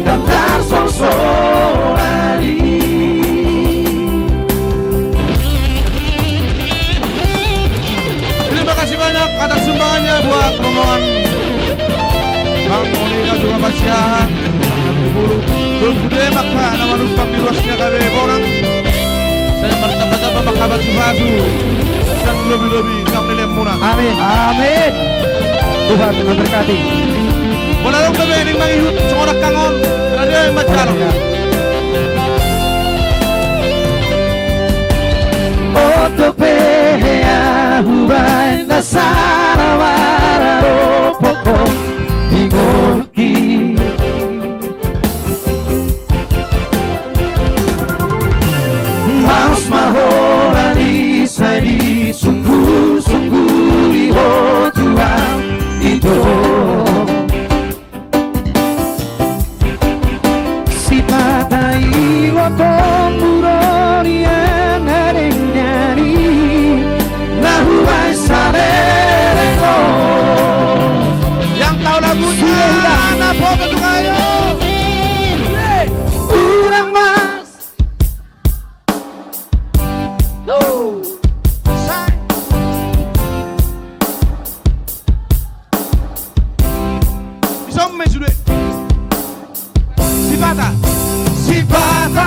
Daftar solsol i. Terima kasih banyak atas sumbangannya buat rombongan Bang Oni dan juga Bang Siahaan. Tunggu deh maka nama lupa di ruasnya kami orang. Saya martamba-tamba maka batu-batu dan lobi-lobi. Amin. Amin. Tuhan memberkati. Molo adong dope na mangihut songon angka on, raja yang macalo. Oto pe ahu baen na sala maradophon ho di ngolungki. Maus ma holan i sai disungkun-sungkun i ho tu ahu ito. Sipata ingot ho muroni an na denggan i na hubaen saleleng on. Yang tahu lagunya, na popo tu ayo. Unang ma. Bisa on ma sude. Sipata. Sipata.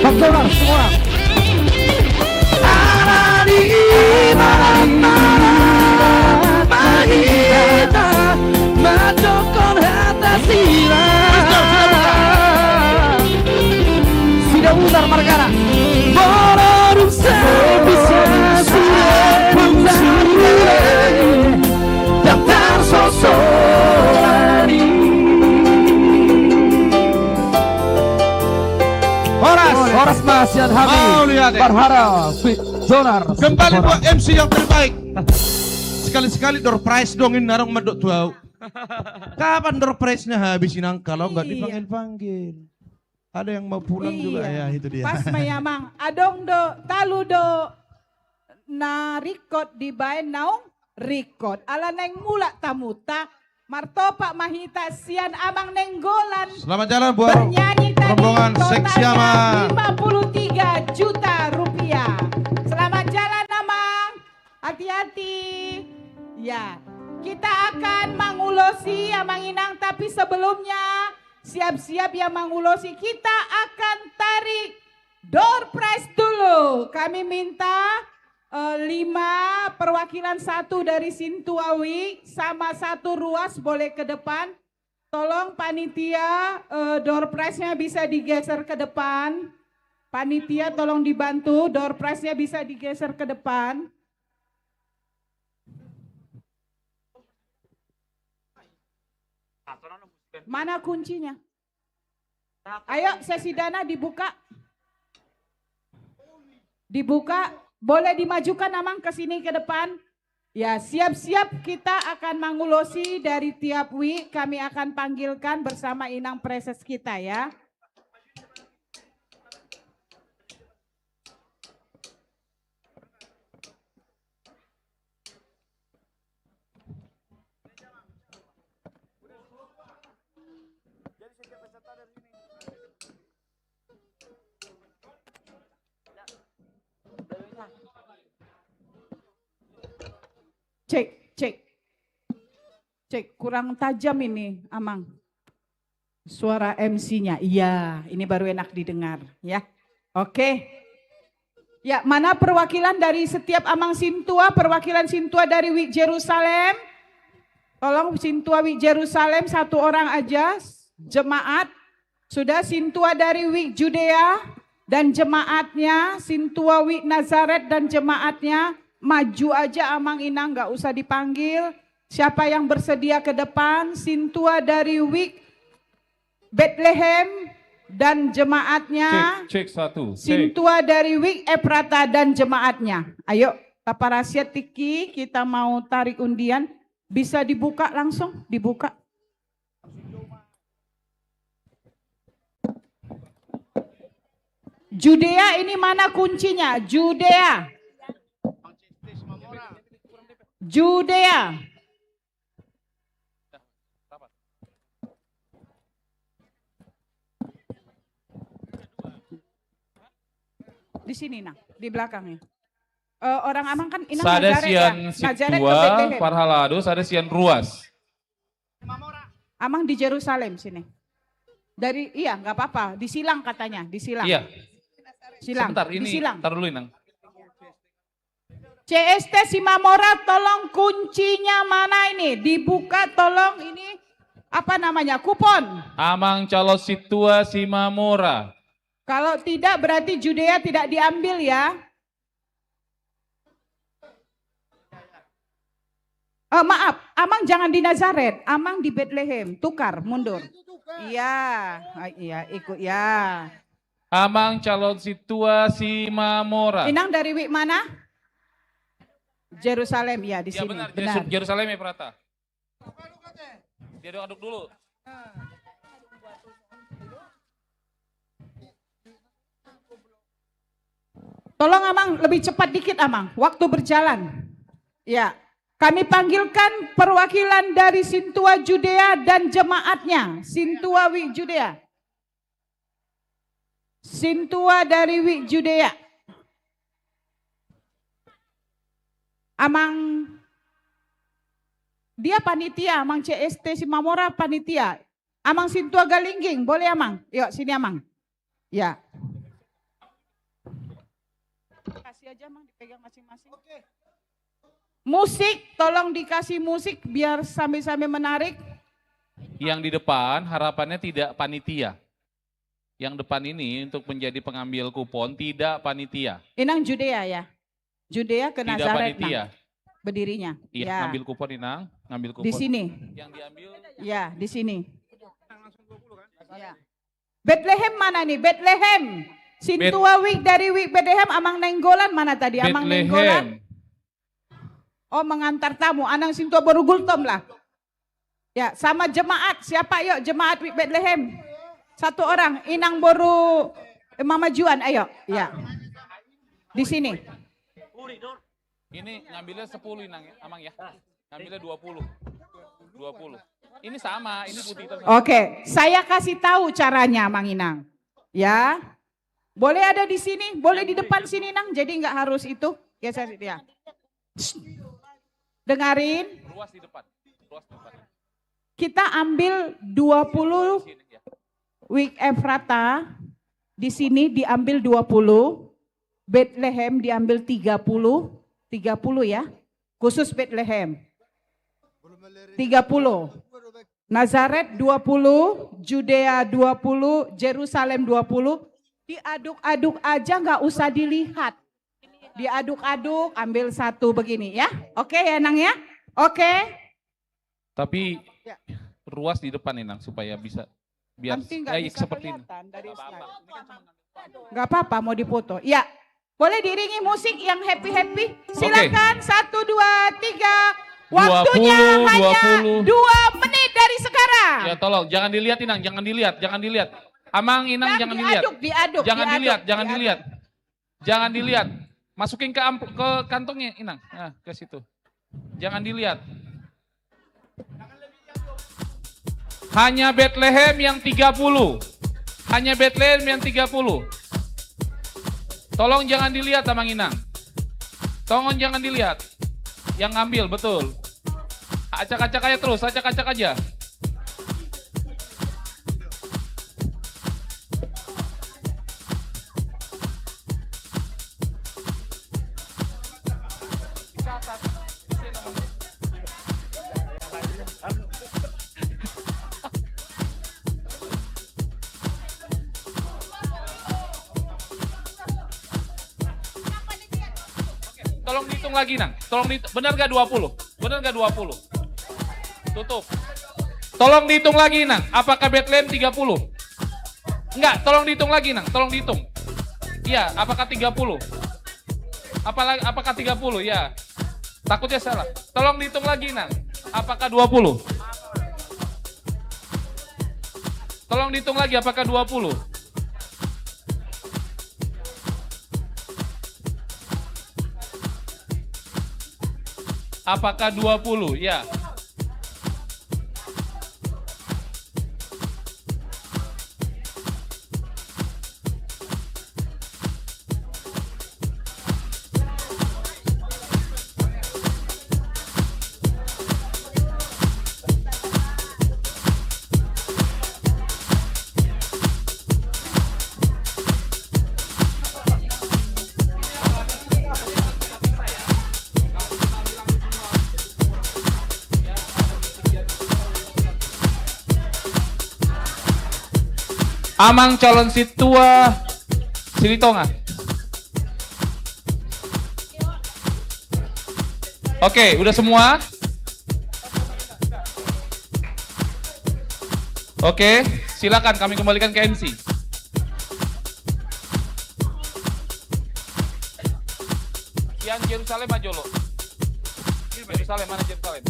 Bang Jonar, semua. Sudah bubar margana. Molo dung sae bisa sudah bubar, daftar sosolan i. Horas, horas ma sian hami. Mauliate. Parhara, Jonar. Kembali buat M C yang terbaik. Sekali-sekali door prize dong, ini narong mandok tu au. Kapan door prize-nya habis, Inang, kalau nggak dipanggil-panggil? Ada yang mau pulang juga, ya, itu dia. Pas ma i, Amang. Adong do, talu do na ringkot dibaen naung ringkot. Ala naeng mulak tamuta, martopak ma hita sian Amang Nainggolan. Selamat jalan buat rombongan seksi Amang. Bernyanyi tadi totalnya lima puluh tiga juta rupiah. Selamat jalan, Amang. Hati-hati. Ya, kita akan mangulosi, Amang Inang, tapi sebelumnya siap-siap yang mangulosi, kita akan tarik door prize dulu. Kami minta, eh, lima perwakilan, satu dari Sintua Wijk sama satu Ruas boleh ke depan. Tolong panitia, eh, door prize-nya bisa digeser ke depan. Panitia tolong dibantu, door prize-nya bisa digeser ke depan. Mana kuncinya? Ayo, sesi dana dibuka. Dibuka, boleh dimajukan, Amang, ke sini, ke depan. Ya, siap-siap kita akan mangulosi dari tiap wijk, kami akan panggilkan bersama Inang Preses kita, ya. Cek, cek. Cek, kurang tajam ini, Amang. Suara M C-nya. Iya, ini baru enak didengar, ya. Oke. Ya, mana perwakilan dari setiap Amang Sintua, perwakilan Sintua dari Wijk Jerusalem? Tolong Sintua Wijk Jerusalem, satu orang aja, jemaat. Sudah, Sintua dari Wijk Judea dan jemaatnya, Sintua Wijk Nazaret dan jemaatnya, maju aja Amang Inang, nggak usah dipanggil. Siapa yang bersedia ke depan? Sintua dari Wijk Betlehem dan jemaatnya. Cek, cek, satu, cek. Sintua dari Wijk Efrata dan jemaatnya. Ayo, taparasiat tingki, kita mau tarik undian. Bisa dibuka langsung, dibuka. Judea ini mana kuncinya? Judea. Judea. Di sini, nah, di belakangnya. Eh, orang Amang kan Inang Nazaret, ya? Sada sian Sintua, Betlehem. Parhalado, sada sian Ruas. Amang di Jerusalem sini. Dari, iya, nggak apa-apa. Disilang katanya, disilang. Iya. Silang. Sebentar, ini, disilang. Tar dulu, Inang. C S T Simamora, tolong kuncinya mana ini? Dibuka, tolong ini. apa namanya, kupon. Amang calon sintua Simamora. Kalau tidak, berarti Judea tidak diambil, ya. Eh, maaf, Amang jangan di Nazaret, Amang di Betlehem. Tukar, mundur. Iya, ah, iya, ikut, ya. Amang calon sintua Simamora. Inang dari wijk mana? Jerusalem, ya, di sini. Ya, benar, benar. Jerusalem Efrata. Diaduk-aduk dulu. Tolong, Amang, lebih cepat dikit, Amang. Waktu berjalan. Ya. Kami panggilkan perwakilan dari Sintua Judea dan jemaatnya. Sintua Wijk Judea. Sintua dari Wijk Judea. Amang, dia panitia, Amang C S T Simamora panitia. Amang Sintua Galingging, boleh, Amang? Yuk, sini, Amang. Ya. Kasih aja, Amang, dipegang masing-masing. Musik, tolong dikasih musik biar sambil-sambil menarik. Yang di depan harapannya tidak panitia. Yang depan ini untuk menjadi pengambil kupon, tidak panitia. Inang Judea, ya? Judea ke Nazaret, Nang. Tidak panitia. Berdirinya. Iya, ya. Ngambil kupon, Inang. Ngambil kupon. Di sini. Yang diambil. Ya, di sini. Ya. Betlehem mana nih? Betlehem. Sintua Wijk dari Wijk Betlehem, Amang Nainggolan mana tadi? Amang Nainggolan. Oh, mengantar tamu. Anang Sintua boru Gultom lah. Ya, sama jemaat. Siapa, yuk, jemaat Wijk Betlehem? Satu orang. Inang boru, eh, Mama Juan, ayo. Ya. Di sini. Ini ngambilnya sepuluh, Inang, ya, Amang, ya. Ngambilnya dua puluh. Dua puluh. Ini sama, ini putih terus. Oke, saya kasih tahu caranya, Amang Inang. Ya. Boleh ada di sini, boleh di depan sini, Nang. Jadi nggak harus itu. Ya, saya, ya. Shh. Dengarin. Ruas di depan. Ruas di depan. Kita ambil dua puluh Wijk Efrata. Di sini diambil dua puluh. Betlehem diambil tiga puluh. Tiga puluh, ya. Khusus Betlehem. Tiga puluh. Nazaret dua puluh, Judea dua puluh, Jerusalem dua puluh. Diaduk-aduk aja, nggak usah dilihat. Diaduk-aduk, ambil satu begini, ya. Oke, ya, Nang, ya? Oke. Tapi ruas di depan nih, Nang, supaya bisa, biar nanti nggak bisa seperti ini. Kelihatan dari slide. Nggak apa-apa, mau dipoto. Ya, boleh diiringi musik yang happy-happy? Oke. Silakan, satu, dua, tiga. Waktunya hanya dua menit dari sekarang. Ya, tolong, jangan dilihat, Inang, jangan dilihat, jangan dilihat. Amang, Inang, jangan dilihat. Diaduk, diaduk, jangan dilihat, jangan dilihat. Jangan dilihat. Masukin ke amp-, ke kantongnya, Inang. Nah, ke situ. Jangan dilihat. Hanya Betlehem yang tiga puluh. Hanya Betlehem yang tiga puluh. Tolong jangan dilihat, Amang Inang. Tolong jangan dilihat. Yang ngambil, betul. Acak-acak aja terus, acak-acak aja. Tolong dihitung lagi, Nang. Tolong di-, benar gak dua puluh? Benar gak dua puluh? Tutup. Tolong dihitung lagi, Nang. Apakah Betlehem tiga puluh? Enggak, tolong dihitung lagi, Nang. Tolong dihitung. Iya, apakah tiga puluh? Apala-, apakah tiga puluh? Ya. Takutnya salah. Tolong dihitung lagi, Nang. Apakah dua puluh? Tolong dihitung lagi, apakah dua puluh? Apakah dua puluh? Ya. Amang calon sintua Silitonga. Oke, udah semua? Oke, silakan kami kembalikan ke M C. Sian Jerusalem aja lo. Jerusalem, mana Jerusalem?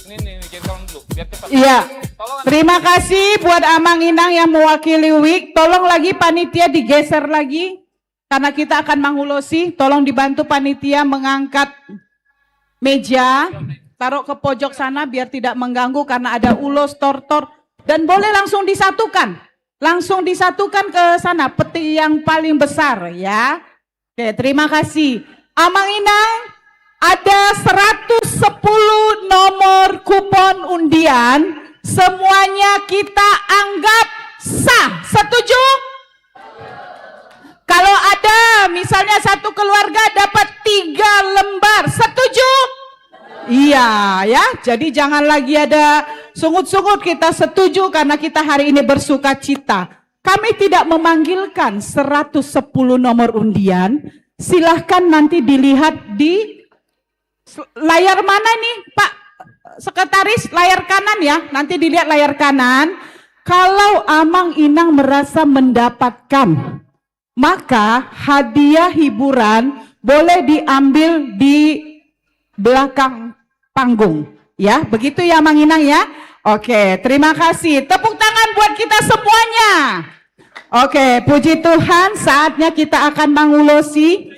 Ini, ini, ini, Jerusalem dulu, biar cepat. Iya. Tolong. Terima kasih buat Amang Inang yang mewakili Wik. Tolong lagi panitia digeser lagi. Karena kita akan mangulosi, tolong dibantu panitia mengangkat meja, taruh ke pojok sana biar tidak mengganggu karena ada ulos, tortor, dan boleh langsung disatukan. Langsung disatukan ke sana, peti yang paling besar ya. Oke, terima kasih. Amang Inang, ada seratus sepuluh nomor kupon undian, semuanya kita anggap sah. Setuju? Kalau ada, misalnya satu keluarga dapat tiga lembar, setuju? Iya, ya. Jadi jangan lagi ada sungut-sungut, kita setuju karena kita hari ini bersuka cita. Kami tidak memanggilkan seratus sepuluh nomor undian. Silahkan nanti dilihat di s-, layar mana nih, Pak Sekretaris? Layar kanan ya, nanti dilihat layar kanan. Kalau Amang Inang merasa mendapatkan, maka hadiah hiburan boleh diambil di belakang panggung. Ya, begitu ya, Amang Inang ya. Oke, terima kasih. Tepuk tangan buat kita semuanya. Oke, puji Tuhan, saatnya kita akan mangulosi.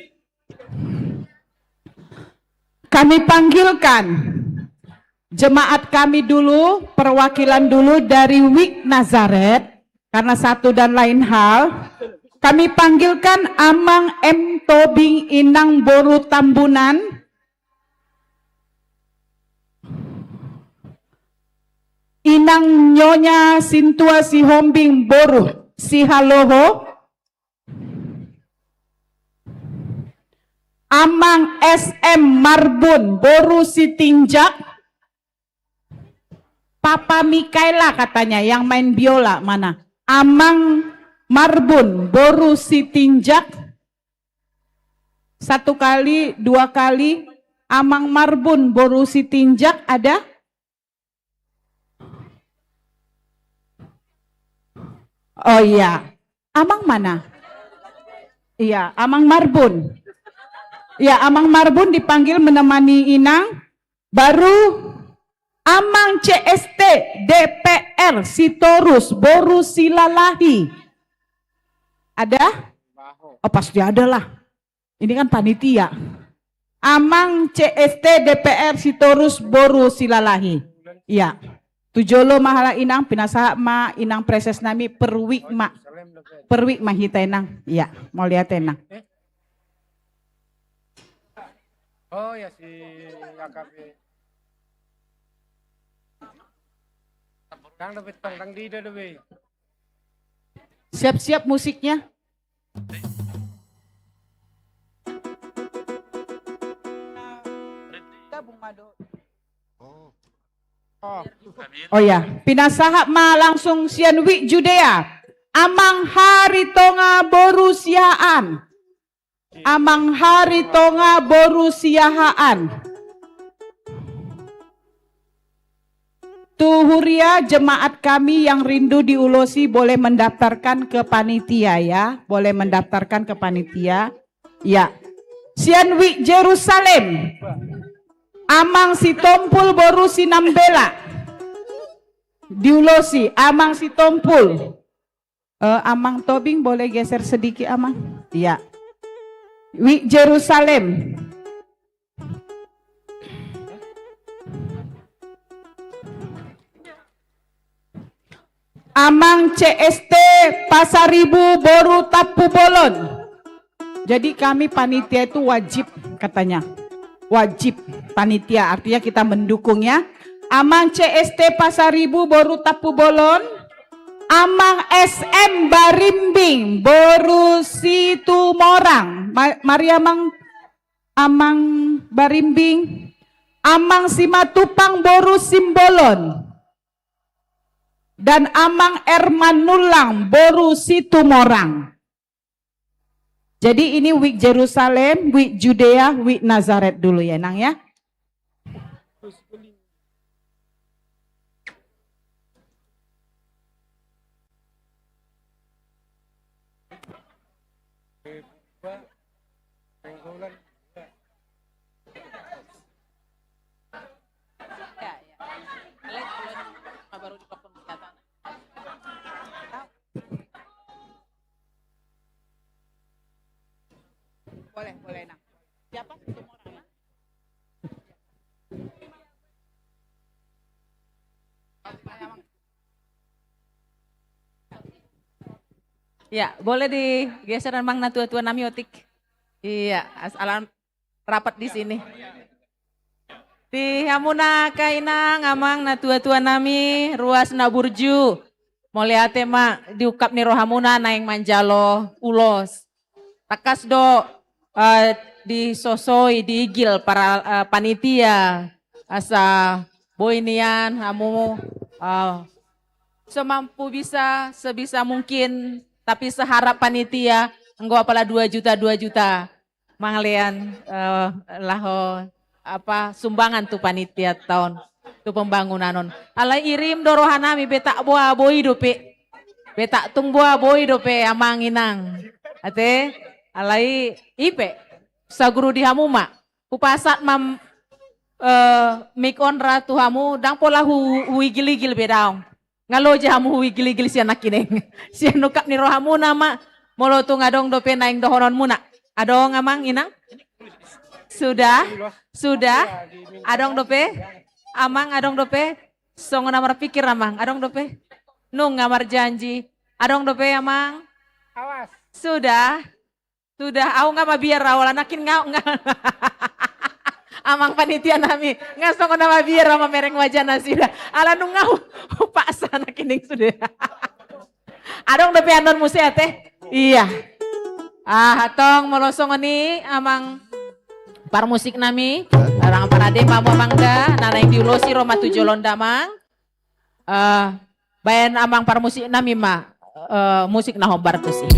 Kami panggilkan jemaat kami dulu, perwakilan dulu dari Wik Nazaret, karena satu dan lain hal. Kami panggilkan Amang M Tobing Inang boru Tambunan, Inang Nyonya Sintua Sihombing boru Sihaloho, Amang S M Marbun boru Sitinjak, Papa Mikaela katanya yang main biola mana? Amang Marbun boru Sitinjak. Satu kali, dua kali, Amang Marbun boru Sitinjak ada? Oh iya. Amang mana? Iya, Amang Marbun. Iya, Amang Marbun dipanggil menemani Inang. Baru Amang C S T D P R Sitorus boru Silalahi. Ada? Oh, pasti ada lah. Ini kan panitia. Amang C S T D P R Sitorus boru Silalahi. Iya. Tu jolo ma halak Inang, pinasahat ma Inang Preses nami, per wijk ma. Per wijk ma hita Inang. Iya, mauliate Inang. Oh ya, si A K P. Dang dope tong, dang dida dope. Siap-siap musiknya. Oh ya, pinasahat ma langsung sian Wijk Judea. Amang Haritonga boru Siahaan. Amang Haritonga boru Siahaan. Tu huria jemaat kami yang rindu diulosi boleh mendaftarkan ke panitia ya, boleh mendaftarkan ke panitia. Ya. Sian Wijk Jerusalem. Amang Sitompul boru Sinambela. Diulosi Amang Sitompul. Eh, Amang Tobing, boleh geser sedikit, Amang? Iya. Wijk Jerusalem. Amang C S T Pasaribu boru Tampubolon. Jadi kami panitia itu wajib katanya. Wajib panitia, artinya kita mendukung ya. Amang C S T Pasaribu boru Tampubolon, Amang S M Barimbing boru Situmorang. Ma-, mari Amang, Amang Barimbing, Amang Simatupang boru Simbolon. dan Amang Erman Nullang, boru Situmorang. Jadi ini wijk Jerusalem, wijk Judea, wijk Nazaret dulu ya, Nang, ya. Ya, ya. Baru di Papua Selatan. Boleh, boleh, Nang. Siapa? Semua orang, ya? Ya, boleh digeser, Amang, na tua-tua nami, otik. Iya, as-, alam rapat di sini. Di hamuna angka inang, amang, na tua-tua nami, ruas na burju. Mauliate ma di ungkap ni rohamuna naeng manjalo ulos. Tangkas do, eh, disosoi, diigil para, eh, panitia, asa boi nian hamu, eh, semampu bisa, sebisa mungkin, tapi seharap panitia, anggo apala dua juta, dua juta. Mangalean, eh, laho, apa, sumbangan tu panitia taon, tu pembangunan on. Alai irim do roha nami, betak boa boi dope. Betak tung boa boi dope, amang inang. Ate, alai i pe, saguru di hamu ma. Hupasahat ma, eh, mik on ra tu hamu, ndang pola hu-, huigil-igil be daong. Nga loja hamu huigil-igil sian nangkining. Sian ungkap ni rohamuna ma, molo tung adong dope naeng dohononmuna. Adong, amang, inang? Sudah? Sudah? Adong dope? Amang, adong dope? Songon na marpikir, amang. Adong dope? Nunga marjanji. Adong dope, amang? Awas. Sudah? Sudah, au nga mabiar au, ala nangkin nga, nga. Amang panitia nami, nga songon na mabiar au mamereng wajahna sudah. Ala nunga hu-, hupaksa nangkining sudah. Adong dope annon muse ate? Iya. Ah, tong molo songon i amang parmusik nami, arang parade ma hamu amang da, na naeng diulosi ro ma tu jolo on da amang. Eh, baen amang parmusik nami ma, eh, musik na hombar tusi.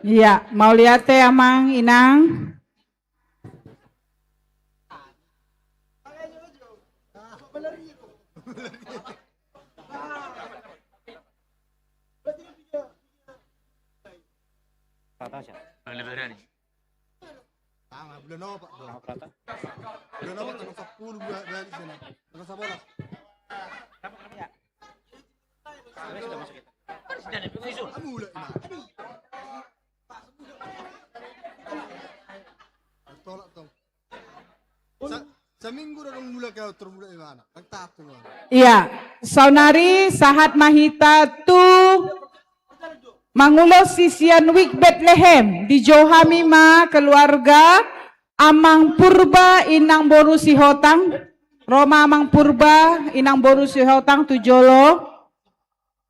Iya, mauliate amang inang. Tama, bulan opat do. Bulan opat tanggal sepuluh, bulan, bulan di sana. Tanggal sebelas. Amu lah, Ima. Tolak tong. Sa-, saminggu do dong mulak kau termulak di mana? Kan tak tu mana. Iya, saonari sahat ma hita tu mangulos sian Wijk Betlehem. Dijou hami ma keluarga Amang Purba inang boru Sihotang. Ro ma Amang Purba inang boru Sihotang tu jolo.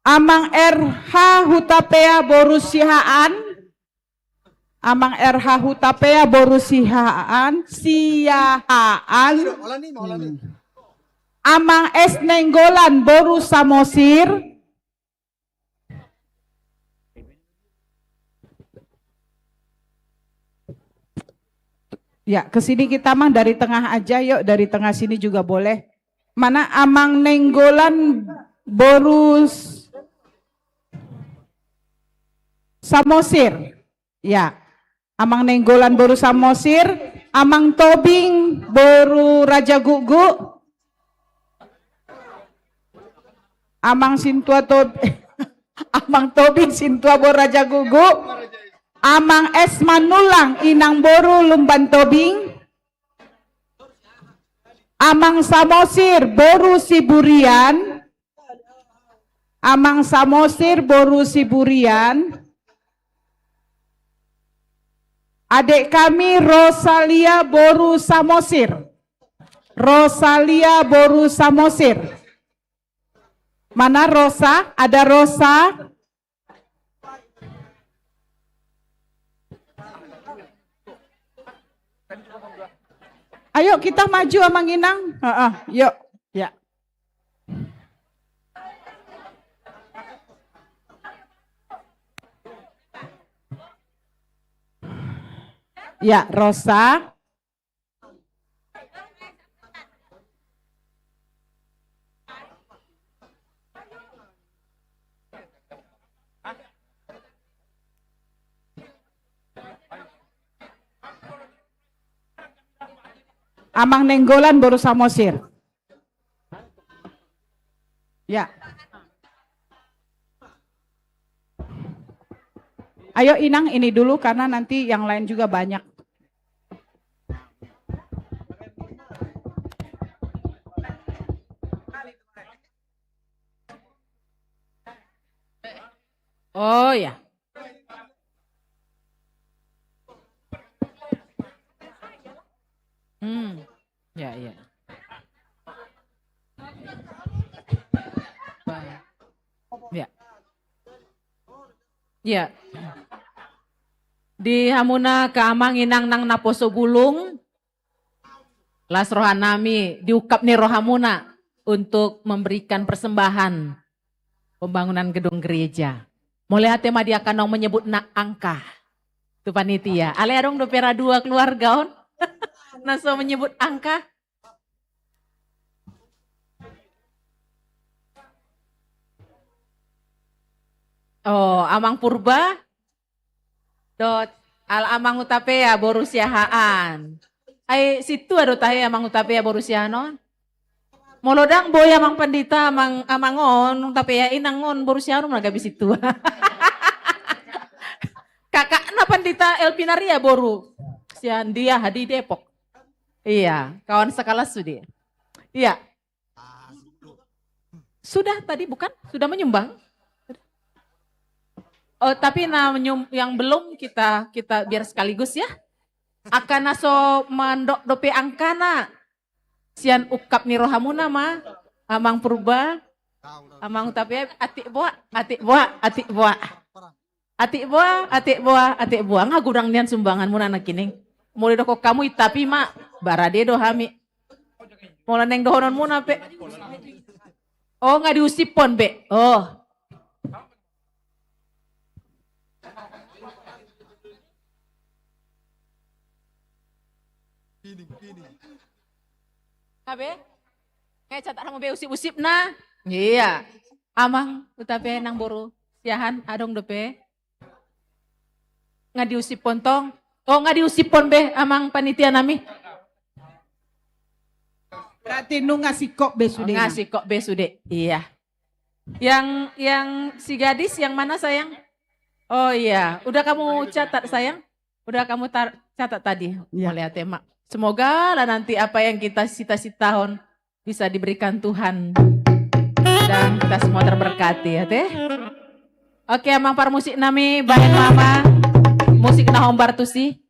Amang R H Hutapea boru Siahaan. Amang R H Hutapea boru Siahaan, Siahaan. Amang S Nainggolan boru Samosir. Ya, ke sini kita, Mang, dari tengah aja, yuk, dari tengah sini juga boleh. Mana Amang Nainggolan boru Samosir? Ya. Amang Nainggolan boru Samosir, Amang Tobing boru Raja Gugu. Amang Sintua Tob-, Amang Tobing Sintua boru Raja Gugu. Amang S Manulang inang boru Lumban Tobing. Amang Samosir boru Siburian. Amang Samosir boru Siburian. Adek kami Rosalia boru Samosir. Rosalia boru Samosir. Mana Rosa? Ada Rosa? Ayo kita maju, Amang Inang. Heeh, yuk. Ya. Ya, Rosa. Amang Nainggolan boru Samosir. Ya. Ayo Inang, ini dulu karena nanti yang lain juga banyak. Oh ya. Hmm. Ya, ya. Ya. Ya. Di hamuna ke Amang Inang nang naposo bulung, las rohanami, diungkap ni rohamuna untuk memberikan persembahan pembangunan gedung gereja. Mauliate ma di angka naung menyebut na angka. Tu panitia. Alai adong dope ra dua keluarga on na so menyebut angka. Oh, Amang Purba. Dot, ala Amang Hutapea boru Siahaan. Ai sintua do tahe Amang Hutapea boru Siahaan on. Molo ndang boi Amang Pandita, Amang, Amang on, Hutapea inang on boru Siahaan on, mana gabe sintua. Kakakna Pandita Elvinaria boru Siahaan, dia di Depok. Iya, kawan sekelas sudah. Iya. Sudah tadi bukan? Sudah menyumbang? Oh, tapi na menyum-, yang belum kita, kita biar sekaligus ya. Angka na so mandok dope angkana. Sian ungkap ni rohamuna ma, Amang Purba, Amang Hutapea, atik boa, atik boa, atik boa. Atik boa, atik boa, atik boa. Nga godang nian sumbanganmuna nangkining. Molo didokkon hamu i tapi ma, barade do hami. Molo naeng dohononmuna pe. Oh, nga diusiphon be. Oh. Habe? Nunga dicatat hamu be usip-usipna? Iya. Amang, uta pe nang boru. Siahaan, adong dope. Nunga diusiphon tong. Oh, nunga diusiphon be, amang panitia nami. Berarti nunga singkop be sude. Nunga singkop be sude. Iya. Yang, yang si gadis yang mana, sayang? Oh iya, udah kamu catat, sayang? Udah kamu tar-, catat tadi? Iya. Mauliate ma. Semoga lah nanti apa yang kita cita-citakan bisa diberikan Tuhan dan kita semua terberkati, ya, teh. Oke, amang parmusik nami, baen ma amang musik na hombar tusi.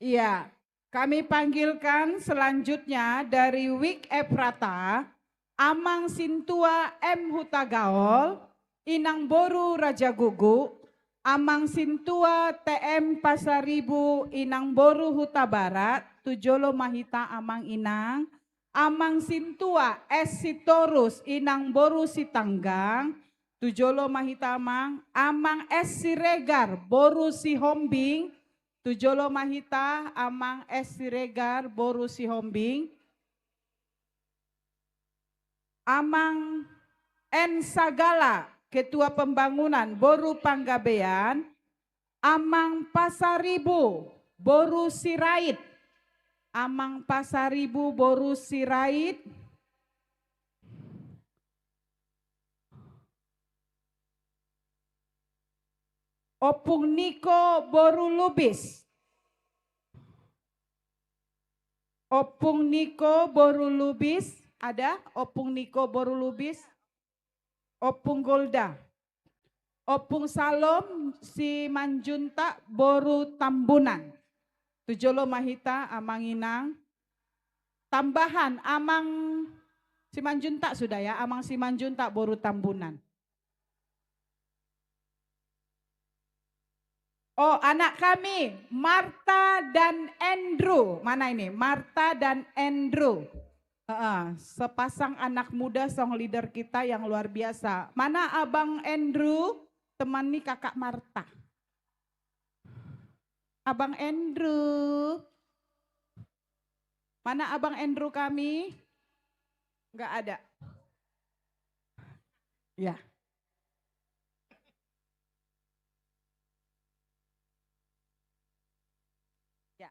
Iya, kami panggilkan selanjutnya dari Wik Efrata, Amang Sintua M Hutagaol, Inang boru Rajagugu, Amang Sintua T M Pasaribu, Inang boru Hutabarat, tu jolo ma hita Amang Inang, Amang Sintua S Sitorus, Inang boru Sitanggang, tu jolo ma hita Amang, Amang S Siregar, boru Sihombing, tu jolo ma hita Amang S Siregar, boru Sihombing. Amang N Sagala, Ketua Pembangunan, boru Panggabean, Amang Pasaribu, boru Sirait, Amang Pasaribu, boru Sirait, Ompung Niko, boru Lubis. Ompung Niko boru Lubis, ada? Ompung Niko boru Lubis. Ompung Golda. Ompung Salom Simanjuntak boru Tambunan. Tu jolo ma hita Amang Inang. Tambahan Amang Simanjuntak sudah ya, Amang Simanjuntak boru Tambunan. Oh, anak kami, Marta dan Andrew. Mana ini? Marta dan Andrew. Heeh, sepasang anak muda song leader kita yang luar biasa. Mana Abang Andrew, teman ni Kakak Marta? Abang Andrew. Mana Abang Andrew kami? Nggak ada. Ya. Ya.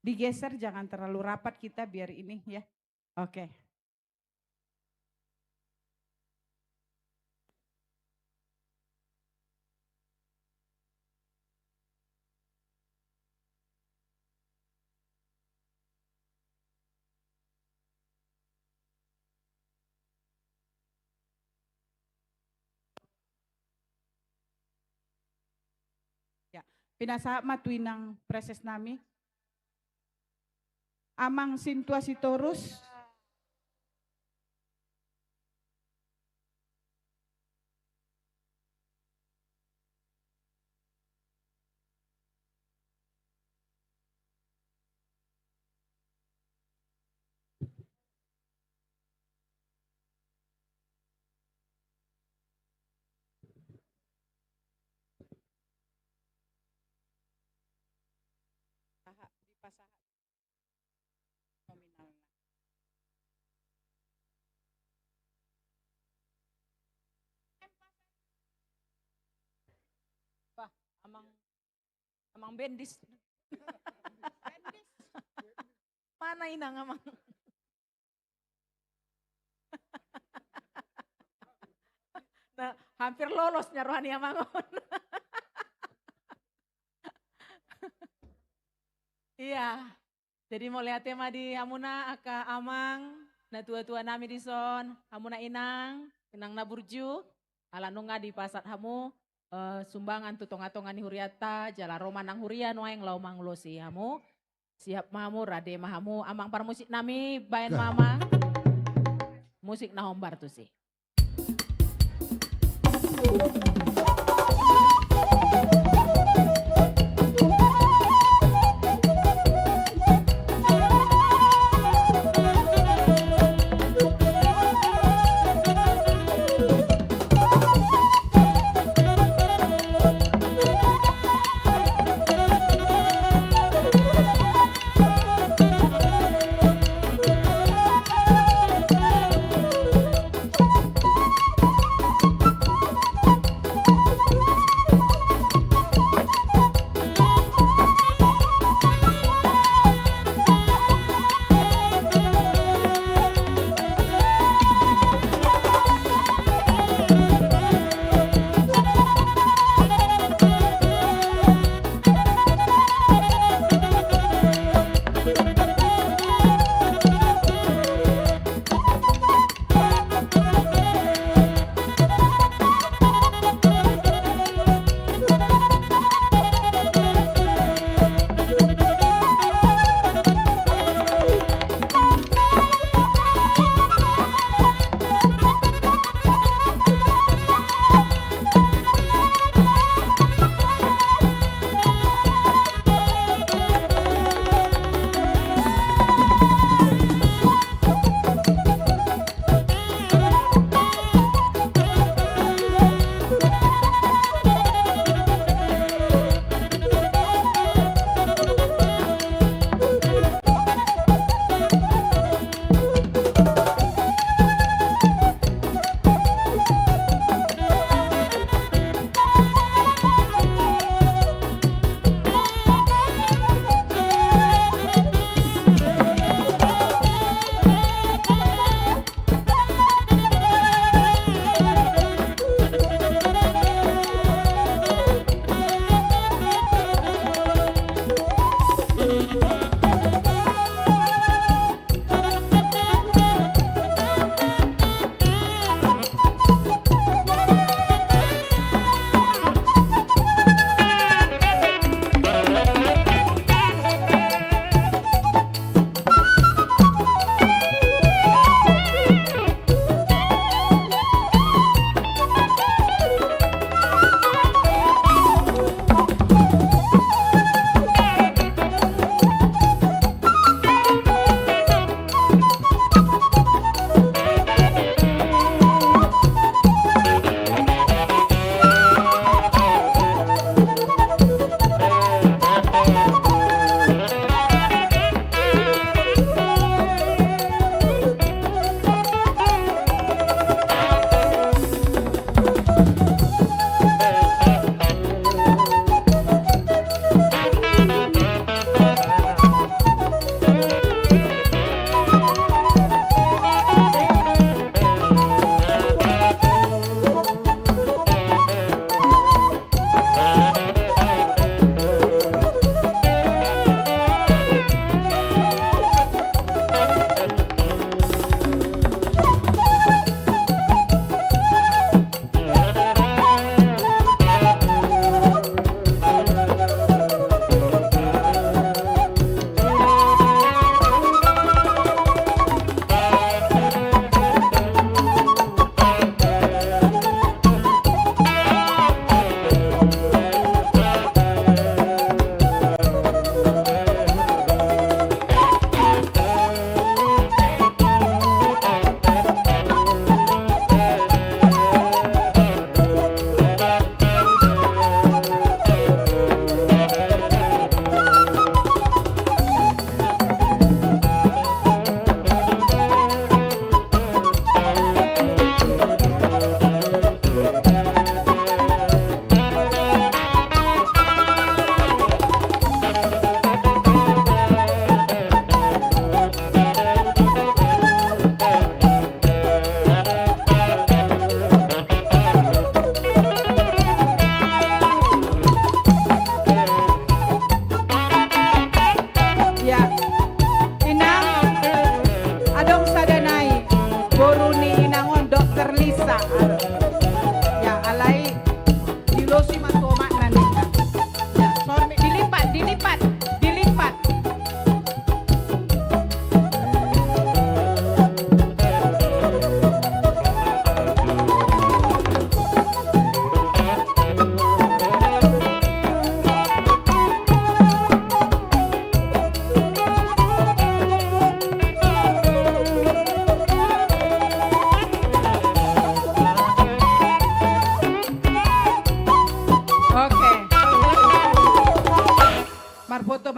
Digeser, jangan terlalu rapat kita, biar ini, ya. Oke. Ya, pinasahat ma tu inang preses nami. Amang Sintua Sitorus. Aha, dipasahat. Nominalna. Bah, amang, amang Bendis. Bendis. Mana inang amang? Nah, hampir lolos nya roha ni amang on. Iya. Jadi mauliate ma di hamuna angka amang, natua-tua nami dison, hamuna inang, inang na burju, ala nunga dipasahat hamu, eh, sumbangan tu tonga-tonga ni hurianta, jala ro ma nang huria nuaeng laho mangulosi hamu. Siap ma hamu, rade ma hamu, amang parmusik nami, baen ma amang. Musik na hombar tusi.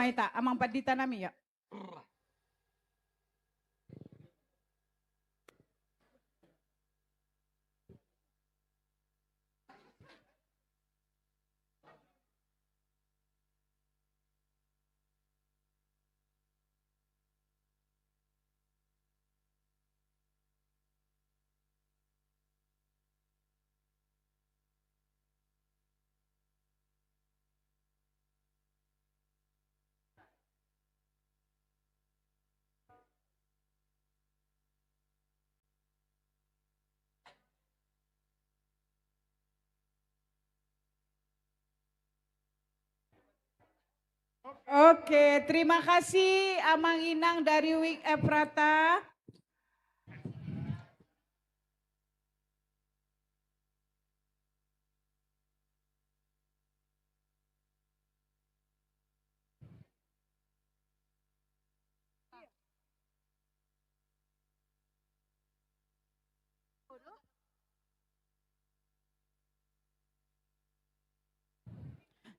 Ita, amang pandita nami, ya. Oke, terima kasih Amang Inang dari Wik Efrata.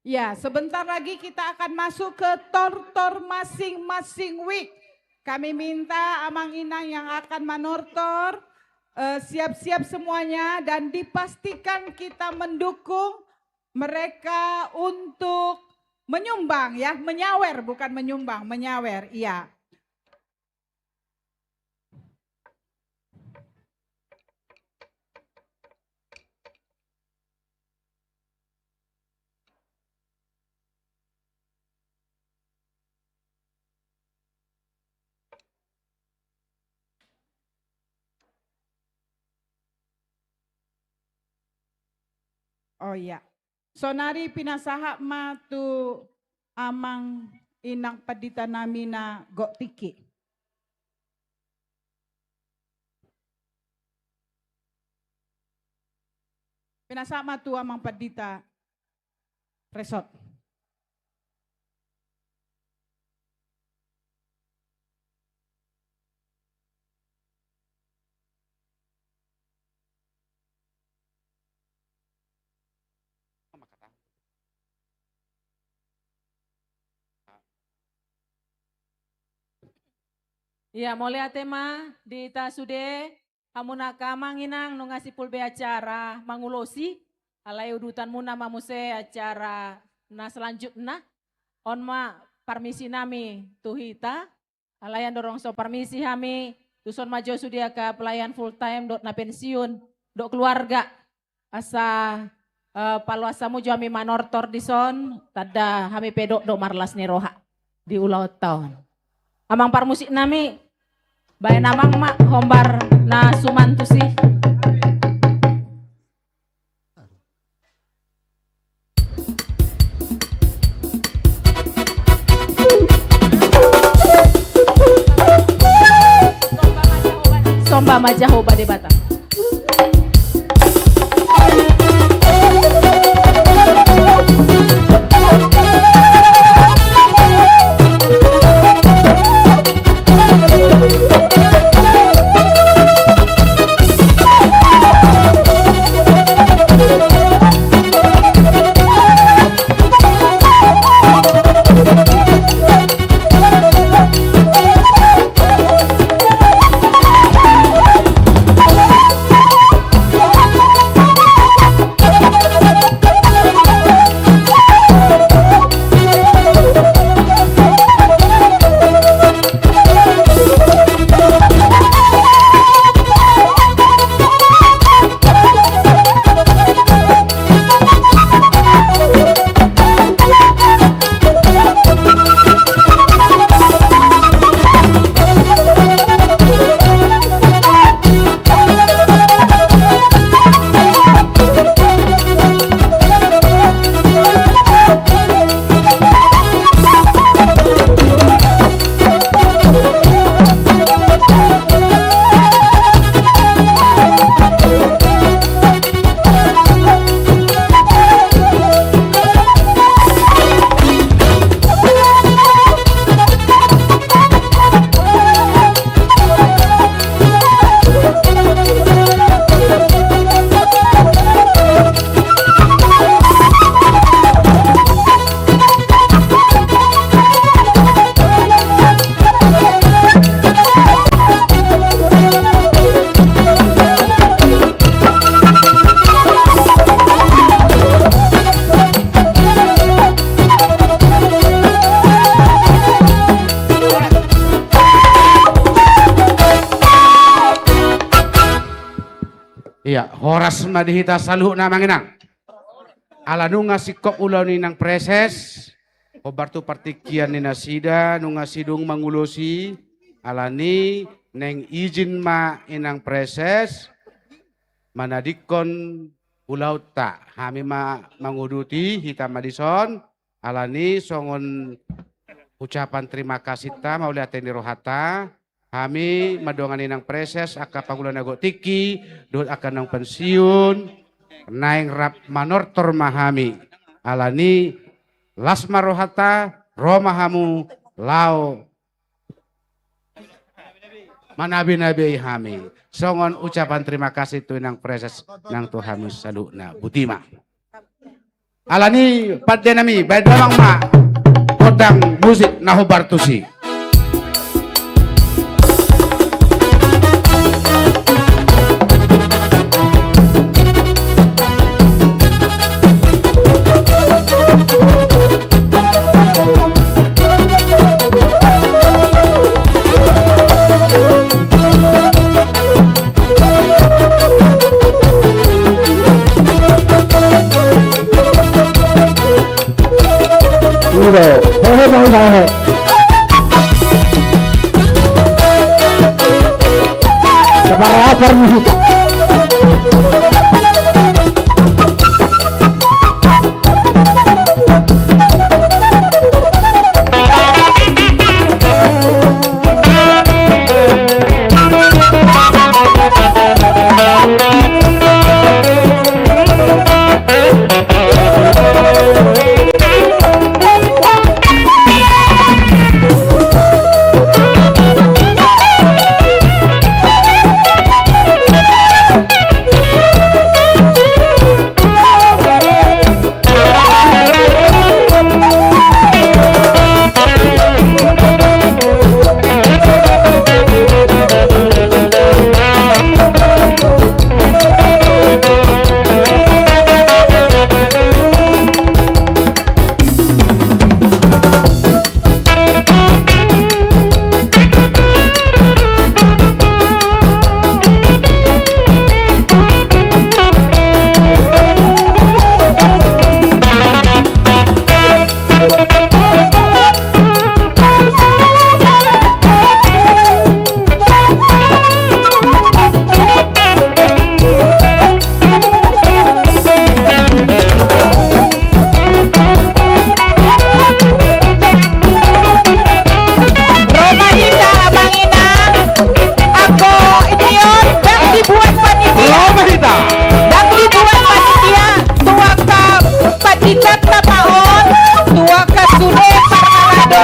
Ya, sebentar lagi kita akan masuk ke tortor masing-masing wik. Kami minta amang inang yang akan manortor, eh, siap-siap semuanya dan dipastikan kita mendukung mereka untuk menyumbang, ya, menyawer, bukan menyumbang, menyawer, iya. Oh iya. Sonari pinasahat ma tu amang inang pandita nami na gok tingki. Pinasahat ma tu amang pandita Resort. Ia, mauliate ma di hita sude. Hamu na angka amang inang, nunga simpul be acara mangulosi, alai udutanmuna ma muse acara na selanjutna. On ma parmisi nami tu hita. Alai andorang so parmisi hami, tuson ma jo sude angka pelayan full time dohot na pensiun dohot keluarga. Asa, eh, paloas hamu jo hami manortor dison, tanda hami pe dokdok marlas ni roha di ulaonta on. Amang parmusik nami, baen amang ma hombar na suman tusi. Somba ma Jahowa Debata. Horas ma di hita saluhutna, Amang Inang. Ala nunga singkop ulaon ni Inang Preses, hombar tu partingkian ni nasida, nunga sidung mangulosi, alani naeng izin ma Inang Preses manadingkon ulaonta. Hami ma manguduti, hita ma dison. Alani songon ucapan terima kasihta, mauliate ni rohanta, hami mandongani Inang Preses, angka pangula na gok tingki dohot angka naung pensiun, naeng rap manortor ma hami. Alani las ma rohanta, ro ma hamu laho manabinabei hami. Songon ucapan terima kasih tu Inang Preses nang tu hami saluhutna. Boti ma. Alani pande nami, baen damang ma gondang musik na hombar tusi. Udah, hehe, mau dah, hehe. Sebar apa nih? Ro ma hita, Amang Inang. Anggo i on, ndang dibuat panitia. Ro ma hita. Ndang dibuat panitia. Tu angka pandita na pa on, tu angka sude parhalado.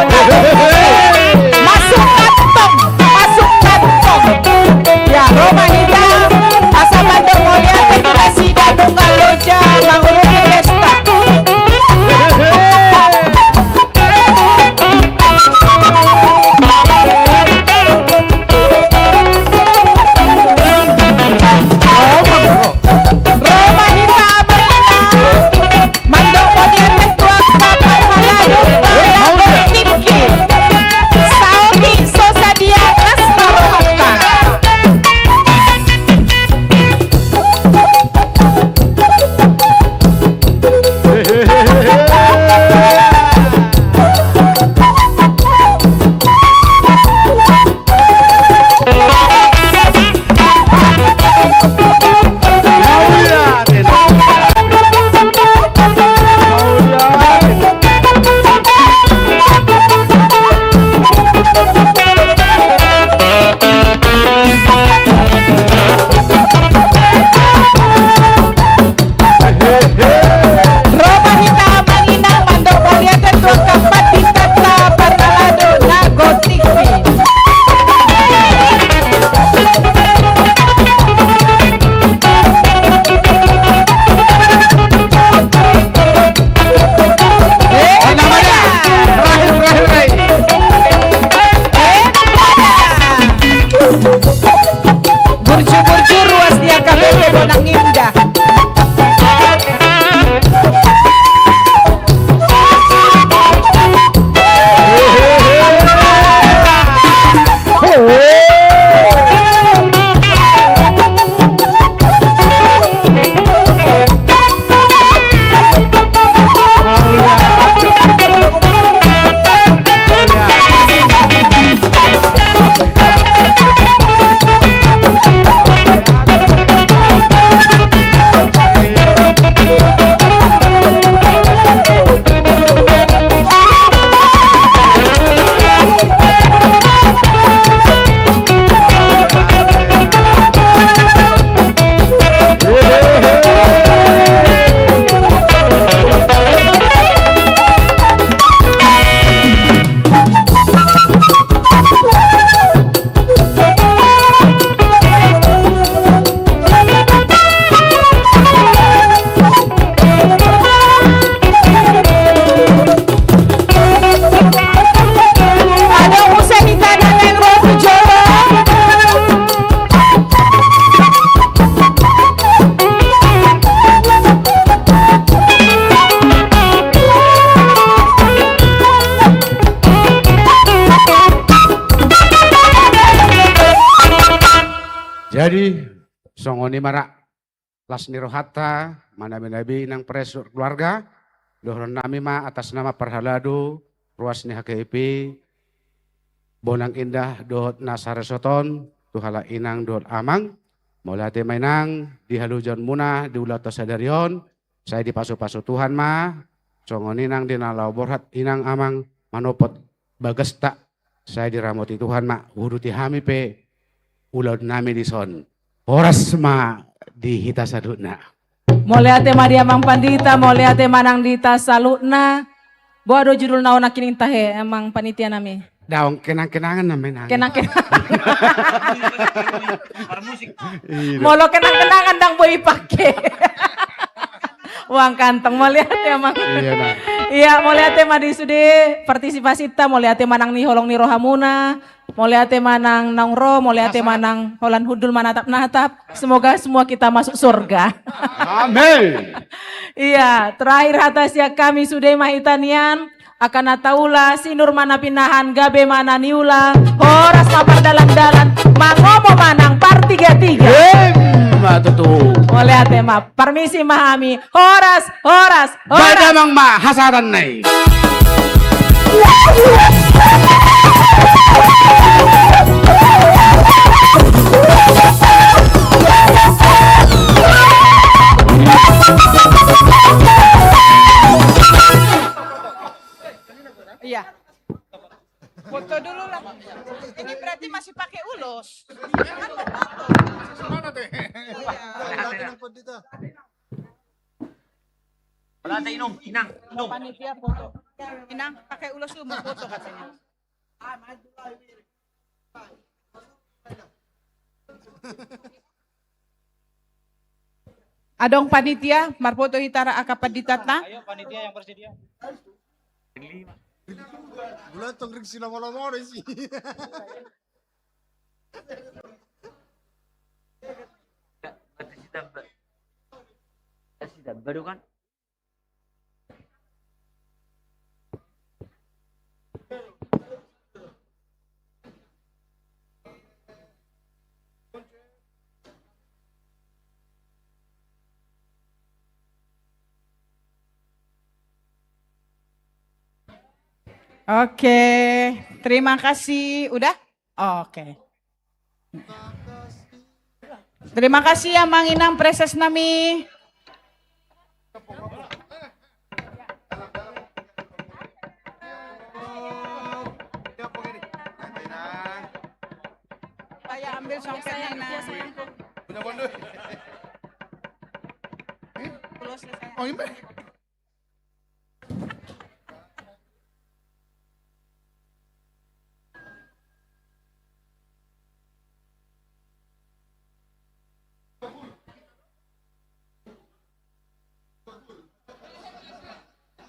Masuk kantong, masuk kantong. Ya, ro ma hita, asa mandok mauliate tu nasida nunga loja mangurupi pesta. Ro ma hita, Amang Inang. Mandok mauliate Songon i ma ra las ni rohanta, manabi-nabi inang pres keluarga, dohonon nami ma atas nama parhalado, ruas ni H K I P, Bonang Indah dohot na sareseton, tu halak inang dohot amang, mauliate ma inang, di halojaonmuna, di ulaonta sadari on, sai dipasu-pasu Tuhan ma, songon i nang di na laho borhat inang amang manopot bagasta, sai diramoti Tuhan ma, uduti hami pe ulaon nami dison. Horas ma di hita saluhutna. Mauliate ma di amang pandita, mauliate ma nang di hita saluhutna. Boha do judulna on nangkining tahe, amang panitia nami? Daong kenang-kenangan namanya. Kenang-kenangan. Molo kenang-kenangan ndang boi pake. Uang kantong, mauliate amang. Iya, nah. Iya, mauliate ma di sude partisipasinta, mauliate ma nang ni holong ni rohamuna, mauliate ma nang naung ro, mauliate ma nang holan hundul manatap-natap. Semoga semua kita masuk surga. Amin. Iya, terakhir hata sian hami sude ma hita nian. Angka na taula, sinur ma na pinahan, gabe ma na niula, horas ma pardalan-dalan, mangomo ma nang partiga-tiga. Emma tutu. Mauliate ma, parmisi ma hami. Horas, horas, horas. Baen damang ma hasahatan na i. Iya. Foto dulu lah. Ini berarti masih pakai ulos. Iya. Panitia foto. Inang, pakai ulos dulu mau foto katanya. Adong panitia, marfoto hita ra angka panditanta. Ayo, panitia yang bersedia. Bulan tong ring si lama-lama deh sih. Kasih tambah. Kasih tambah dong kan. Oke, terima kasih. Udah? Oke. Terima kasih ya, Mang Inang, preses nami. Saya ambil songketnya, Inang. Punya bondu. Close saya. Oh, ini.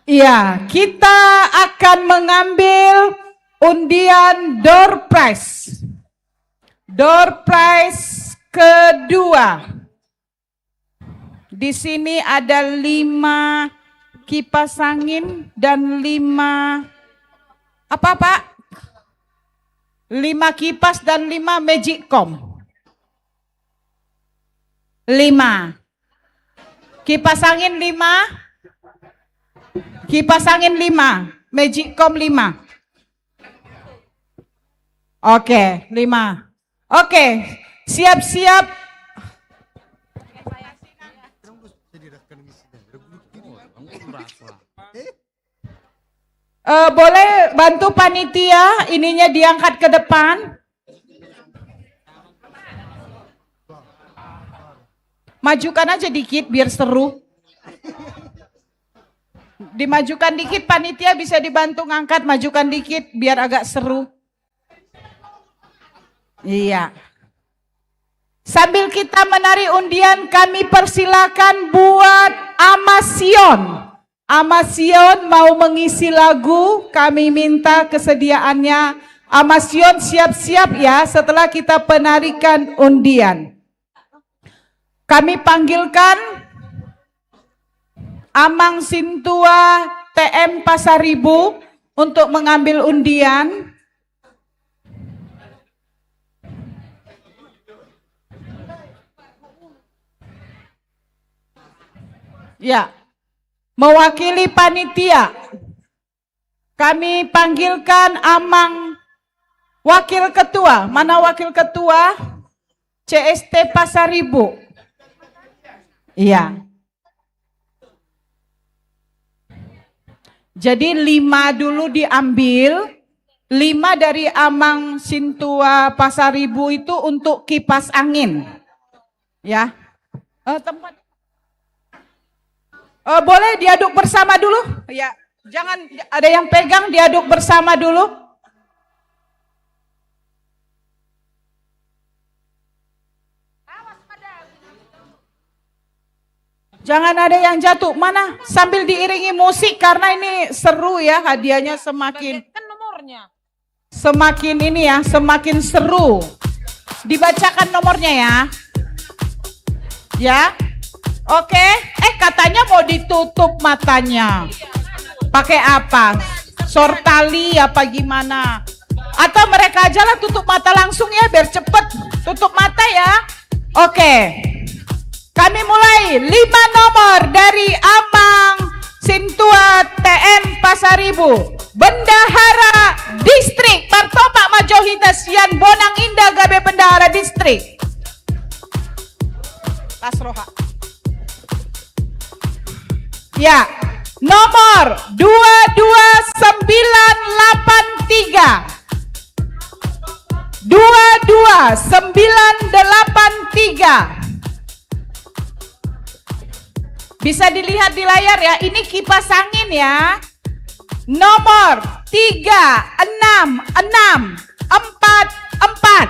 Iya, kita akan mengambil undian door prize. Door prize kedua. Di sini ada lima kipas angin dan lima, apa, Pak? Lima kipas dan lima magicom. Lima. Kipas angin lima. Kipas angin lima. Magicom lima. Oke, lima. Oke, siap-siap. Eh, boleh bantu panitia ininya diangkat ke depan. Majukan aja dikit biar seru. Dimajukan dikit, panitia bisa dibantu ngangkat, majukan dikit biar agak seru. Iya. Sambil kita menarik undian, kami persilakan buat Ama Sion. Ama Sion mau mengisi lagu, kami minta kesediaannya. Ama Sion siap-siap ya setelah kita penarikan undian. Kami panggilkan Amang Sintua T M Pasaribu untuk mengambil undian. Ya. Mewakili panitia, kami panggilkan Amang Wakil Ketua. Mana Wakil Ketua C S T Pasaribu? Iya. Jadi lima dulu diambil, lima dari Amang Sintua Pasaribu itu untuk kipas angin. Ya. Eh, tempat. Eh, boleh diaduk bersama dulu? Ya, jangan ada yang pegang, diaduk bersama dulu. Jangan ada yang jatuh. Mana? Sambil diiringi musik karena ini seru ya, hadiahnya semakin, kan nomornya. Semakin ini ya, semakin seru. Dibacakan nomornya ya. Ya. Oke. Eh, katanya mau ditutup matanya. Pakai apa? Sortali apa gimana? Atau mereka aja lah tutup mata langsung ya, biar cepet. Tutup mata ya. Oke. Kami mulai lima nomor dari Amang Sintua T M Pasaribu, Bendahara Distrik, partopak ma jo hita sian Bonang Indah gabe Bendahara Distrik. Las roha. Ya, nomor dua dua sembilan delapan tiga. Dua dua sembilan delapan tiga. Bisa dilihat di layar ya, ini kipas angin ya. Nomor tiga enam enam empat empat.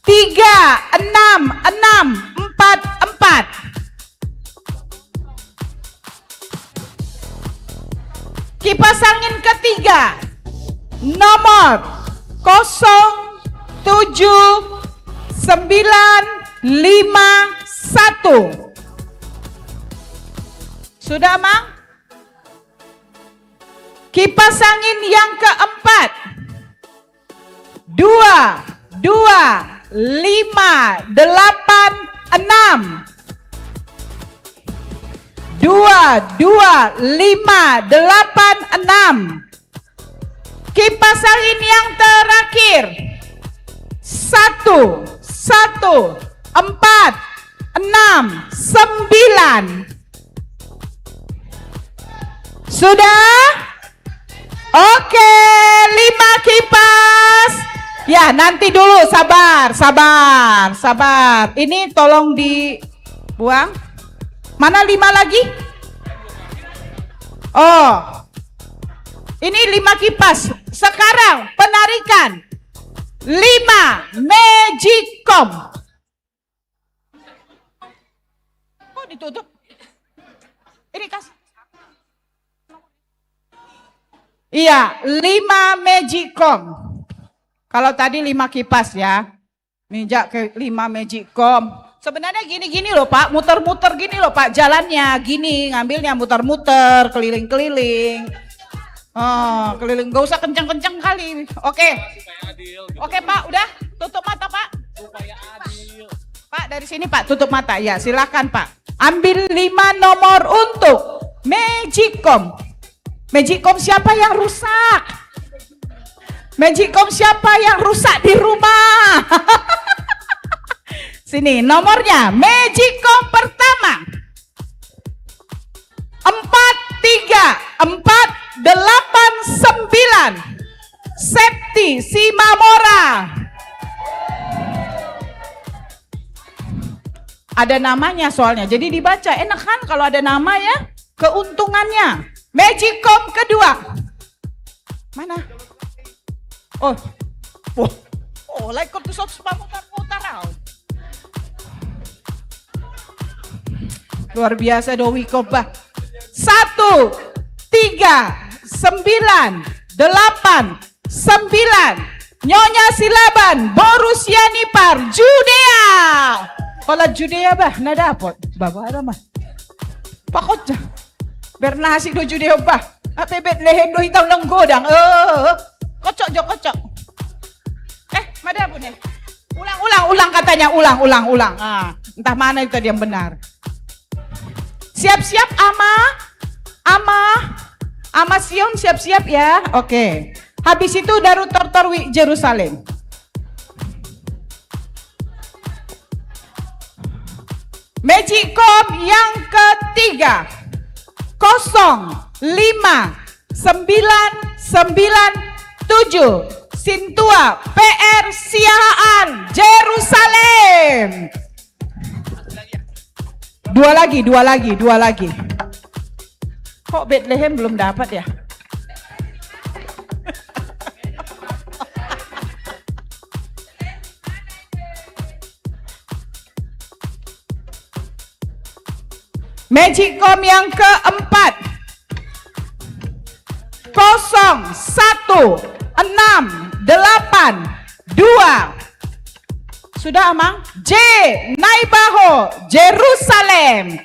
Tiga enam enam empat empat. Kipas angin ketiga, nomor kosong tujuh sembilan lima satu. Sudah, Mang? Kipas angin yang keempat. Dua dua lima delapan enam. Dua dua lima delapan enam. Kipas angin yang terakhir. Satu satu empat enam sembilan. Sudah? Oke, lima kipas. Ya, nanti dulu, sabar, sabar, sabar. Ini tolong dibuang. Mana lima lagi? Oh. Ini lima kipas. Sekarang penarikan lima magicom. Kok ditutup? Ini kas. Iya, lima magicom. Kalau tadi lima kipas ya. Ninjak ke lima magicom. Sebenarnya gini-gini loh, Pak, muter-muter gini loh, Pak, jalannya gini, ngambilnya muter-muter, keliling-keliling. Oh, keliling, nggak usah kenceng-kenceng kali. Oke. Oke, Pak, udah tutup mata, Pak. Pak, dari sini, Pak, tutup mata. Ya, silakan, Pak. Ambil lima nomor untuk magicom. Magicom siapa yang rusak? Magicom siapa yang rusak di rumah? Sini nomornya, magicom pertama. Empat tiga empat delapan sembilan. Septi Simamora. Ada namanya soalnya, jadi dibaca. Enak kan kalau ada nama ya? Keuntungannya. Magicom kedua. Mana? Oh. Wah. Oh, like kau tuh sok suka mutar-mutar, au. Luar biasa, Dowi Koba. Satu, tiga, sembilan, delapan, sembilan. Nyonya Silaban, boru Sianipar, Judea. Kalau Judea, bah, na dapot. Bapak ada, mah. Pakot ja. Bernasi do Judea, bah. Apa Betlehem do hita unang godang. Eh, kocok jo, kocok. Eh, mada pun, eh. Ulang, ulang, ulang katanya, ulang, ulang, ulang. Ah. Entah mana itu tadi yang benar. Siap-siap, Ama. Ama. Ama Sion, siap-siap ya. Oke. Habis itu Daru Tortor Wijk Jerusalem. Magicom yang ketiga, kosong lima sembilan sembilan tujuh, Sintua P R Siahaan, Jerusalem. Dua lagi, dua lagi, dua lagi. Kok Betlehem belum dapat ya? Magicom yang keempat, kosong satu enam delapan dua. Sudah, Amang? J Naibaho, Jerusalem.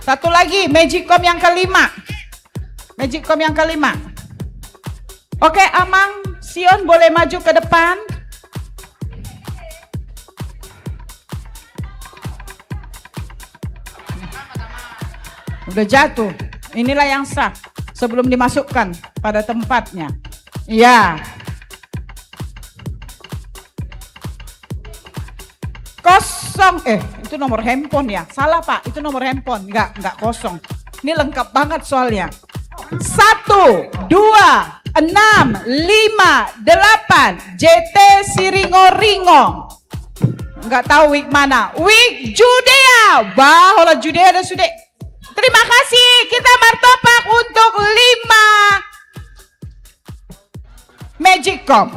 Satu lagi, Magicom yang kelima. Magicom yang kelima. Oke, Amang Sion boleh maju ke depan. Udah jatuh. Inilah yang sah sebelum dimasukkan pada tempatnya. Iya. Kosong, eh, itu nomor handphone ya? Salah, Pak, itu nomor handphone. Enggak, enggak kosong. Ini lengkap banget soalnya. Satu, dua, enam, lima, delapan. J T Siringoringo. Enggak tahu Wijk mana. Wijk Judea. Bah, holan Judea do sude. Terima kasih. Kita martopak untuk lima Magicom.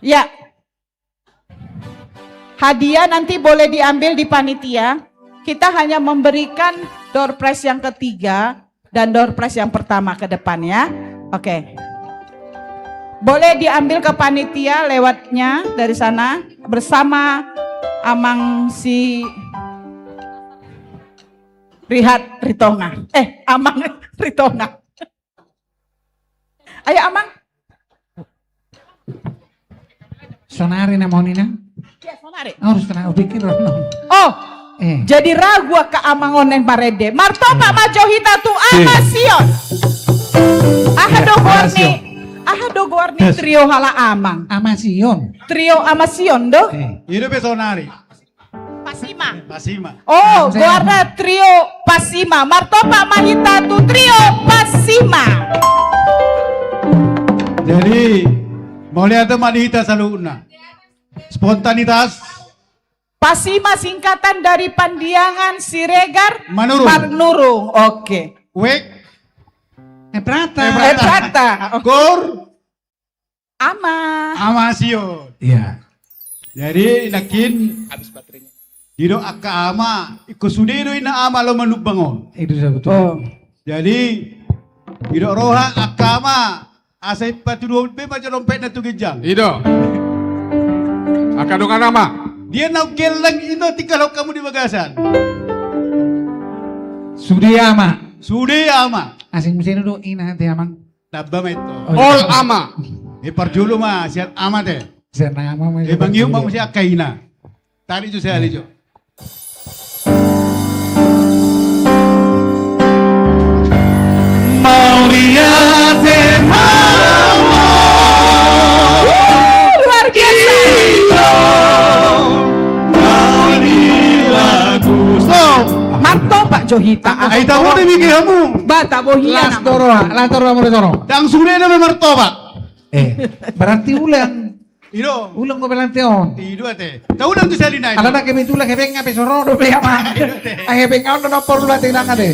Ya. Hadiah nanti boleh diambil di panitia. Kita hanya memberikan door prize yang ketiga dan door prize yang pertama ke depan ya. Oke. Boleh diambil ke panitia lewatnya dari sana bersama Amang si Rihat Ritonga. Eh, Amang Ritonga. Ayo, Amang. Sonari na moni na? Iya, sonari. Oh, sonari. Oh, pikir, no. Oh. Eh. Jadi ragu angka amang on naeng marende. Martopak ma jo hita tu Ama Sion. Aha do goar ni? Aha do goar ni trio halak amang? Ama Sion. Trio Ama Sion do? Eh. Ida pe sonari. Pasima. Pasima. Oh, goarna trio Pasima. Martopak ma hita tu trio Pasima. Jadi, mauliate ma di hita saluhutna. Spontanitas. Pasima singkatan dari Pandiangan Siregar Manurung. Manurung. Oke. Wijk. Eprata. Eprata. Eprata. Oke. Goar. Ama. Ama Sion. Iya. Jadi, nangkin, habis baterainya. Didok angka ama, ingkon sude do ninna ama laho manumbang on. Itu sudah betul. Oh. Jadi, didok roha angka ama, asa ipatuduhon be ma jo dompetna tu ginjang. I do. Angka dongan ama. Dia naung gellang i do tinggalhon hamu di bagasan. Sude ama. Sude ama. Asing muse do ina ate amang. Tamba ma itu. Oh, iya. Ol ama. Eh, parjolo ma sian ama te. Sian ama ma. Eh, mangihut ma muse angka ina. Tarik jo sahali jo. Mauliate ma. Luar biasa. Martopak jo hita. Ai tabo de mike hamu. Bata bohia. Las do roha, las do roha, mure soro. Ndang sude nama martopak. Eh, berarti ulang. I do. Ulang do berarti on. I do ate. Taulang tu sahali nai. Ala na kebetulan hepeng nga pe soro do be ama. I do ate. Ai hepeng nga on do na porlu ate nang ate.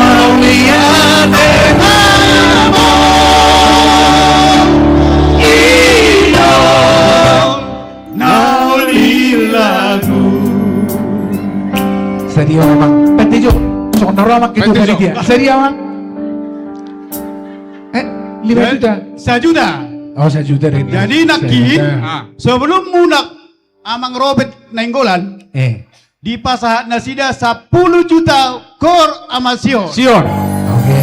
Mauliate ma. I do. Nauli lagu. Sadia amang. Pete jo. Songon na ro amang ketua panitia. Sadia amang. Eh, lima juta. Sajuta. Oh, sajuta deh. Jadi nangkin, sebelum mulak Amang Robert Nainggolan, eh, dipasahat nasida sampulu juta goar Ama Sion. Sion. Oke.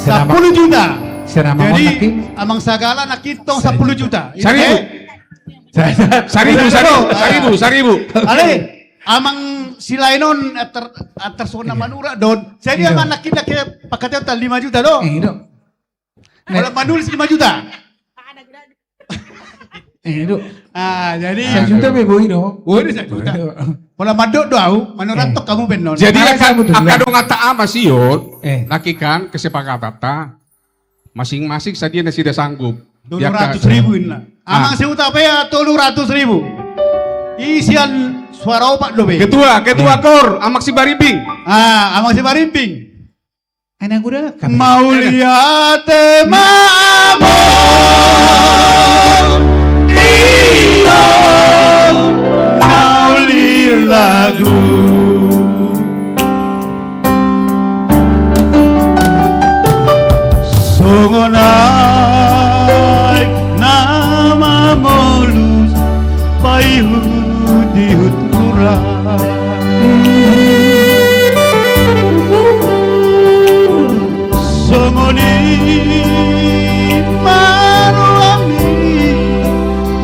Sampulu juta. Jadi, Amang Sagala nangkin tong sapuluh juta. Saribu. Eh? Saribu, saribu, saribu, saribu. Ale, Amang Silain on, antar, antar songon na manura do on. Jadi, Amang nangkin na ke pakateon ta lima juta do. Holan manulis lima juta. Eh, do. Ah, jadi sajuta pe boi do. Boi do sajuta. Pola mandok do au, manurang tong hamu pe non. Jadi angka dongan ta ama sion, nangkin kan kesepakatan ta. Masing-masing sadia nasida sanggup. Tolu ratus ribu inna. Amang Sihuta pe ya, tolu ratus ribu. Isian suara opat do be. Ketua, ketua kor, Amang Sibarimbing. Ah, Amang Sibarimbing. Mauliate ma hamu, ino, mauli lagu. Songon aek na mamolus paihut-ihut hurang. Songon i ma rohami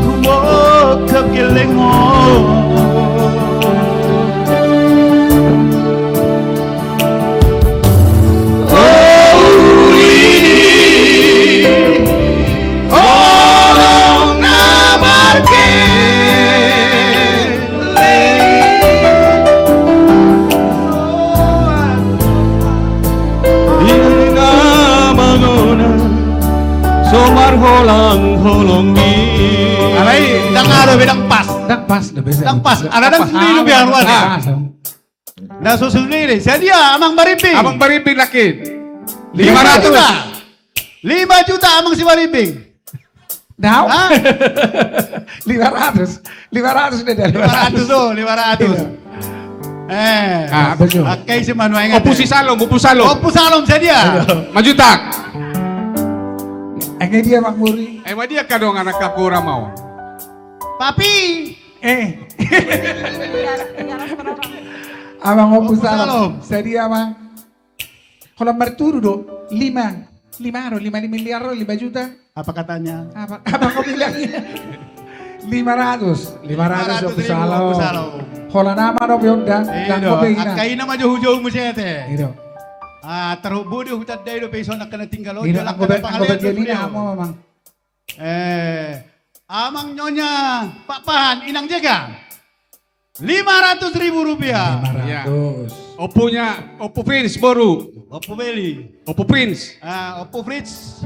humongkap gellengmu. Alai, ndang adong be, ndang pas. Ndang pas, ndang pas. Ala ndang sundul be haruan. Na so sundul i, sadia Amang Barimbing? Amang Barimbing nangkin. Lima ratus. Lima juta Amang Sibarimbing. Dao? Lima ratus. Lima ratus do, lima ratus. Eh. Angka isi manuaeng. Ompu Sisalom, Ompu Salom. Ompu Salom sadia? Lima juta. Angka dia Mak Muri. Eh, ma dia angka dongan angka kora mau. Papi. Eh. Amang Ompu Salom. Sadia, Amang? Holan marturu do. Lima. Lima ro, lima miliar ro, lima juta. Apa katanya? Apa, apa kau bilangnya? Lima ratus. Lima ratus, Ompu Salom. Holan ama do pe on da. Angka ina ma jo hujou muse ate. Ah, tarhobbu do hutandai do pe ison angka na tinggal on. Anggo bagian ina, Amang. Eh, Amang Nyonya Pakpahan, Inang Jega. Lima ratus ribu rupiah. Lima ratus. Ompunya, Ompu Prince, boru. Ompu Beli. Ompu Prince. Ah, Ompu Prince.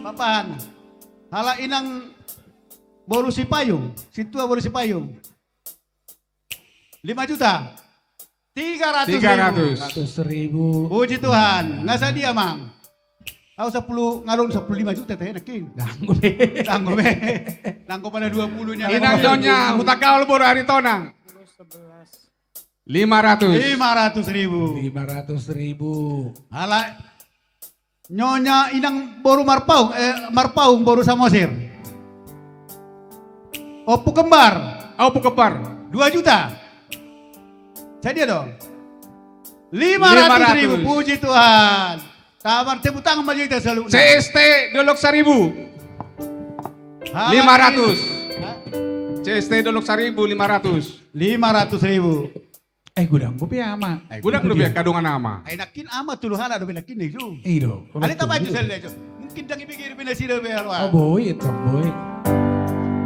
Pakpahan. Halak Inang boru Sipayung, Sintua boru Sipayung. Lima juta. Tiga ratus ribu. Tiga ratus ribu. Puji Tuhan. Nga sadia, Mang? Au sapuluh, ngalong sapuluh lima juta te nangkin. Danggo be. Danggo be. Danggo pada dua puluh nya. Inang Nyonya Hutagaol boru Aritonang. Lima ratus. Lima ratus ribu. Lima ratus ribu. Halak Nyonya Inang boru Marpaung, eh, Marpaung boru Samosir. Ompu Kembar. Ompu Kembar. Dua juta. Sadia do? Lima ratus ribu. Lima ratus. Puji Tuhan. Tabar tepuk tangan ma jo hita saluhutna. C S T Dolok Saribu. Lima ratus. Hah? C S T Dolok Saribu, lima ratus. Lima ratus ribu. Eh, godang dope ama. Godang dope angka dongan ama. Ai nangkin ama tolu halak dope nangkin i jo. I do. Alai tabaen jo sahali jo. Mungkin ndang dipikiri pe nasida be haruan. Oh, boi, tong boi.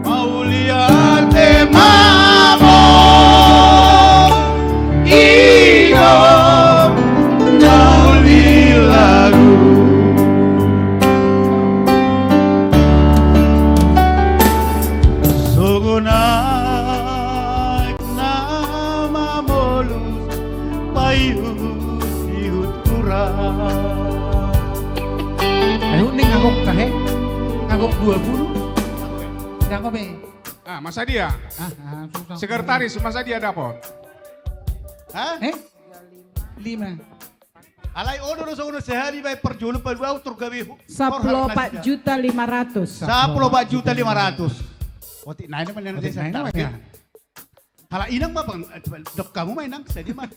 Mauliate ma hamu, i do mauli lagu. Songon aek na mamolus paihut-ihut hurang. Ai unang ngagok ka he? Ngagok dua puluh. Ndang be. Ah, masa dia? Ah, ah, susah. Sekretaris, masa dia dapot? Hah? Eh? Lima. Alai olo do songon sahali baen parjolo palu au tor gabe. Sapuluh opat juta lima ratus. Sapuluh opat juta lima ratus. Otik nai na mana. Otik nai na mana. Halak Inang ma bang, eh, dok hamu ma Inang, sadia ma.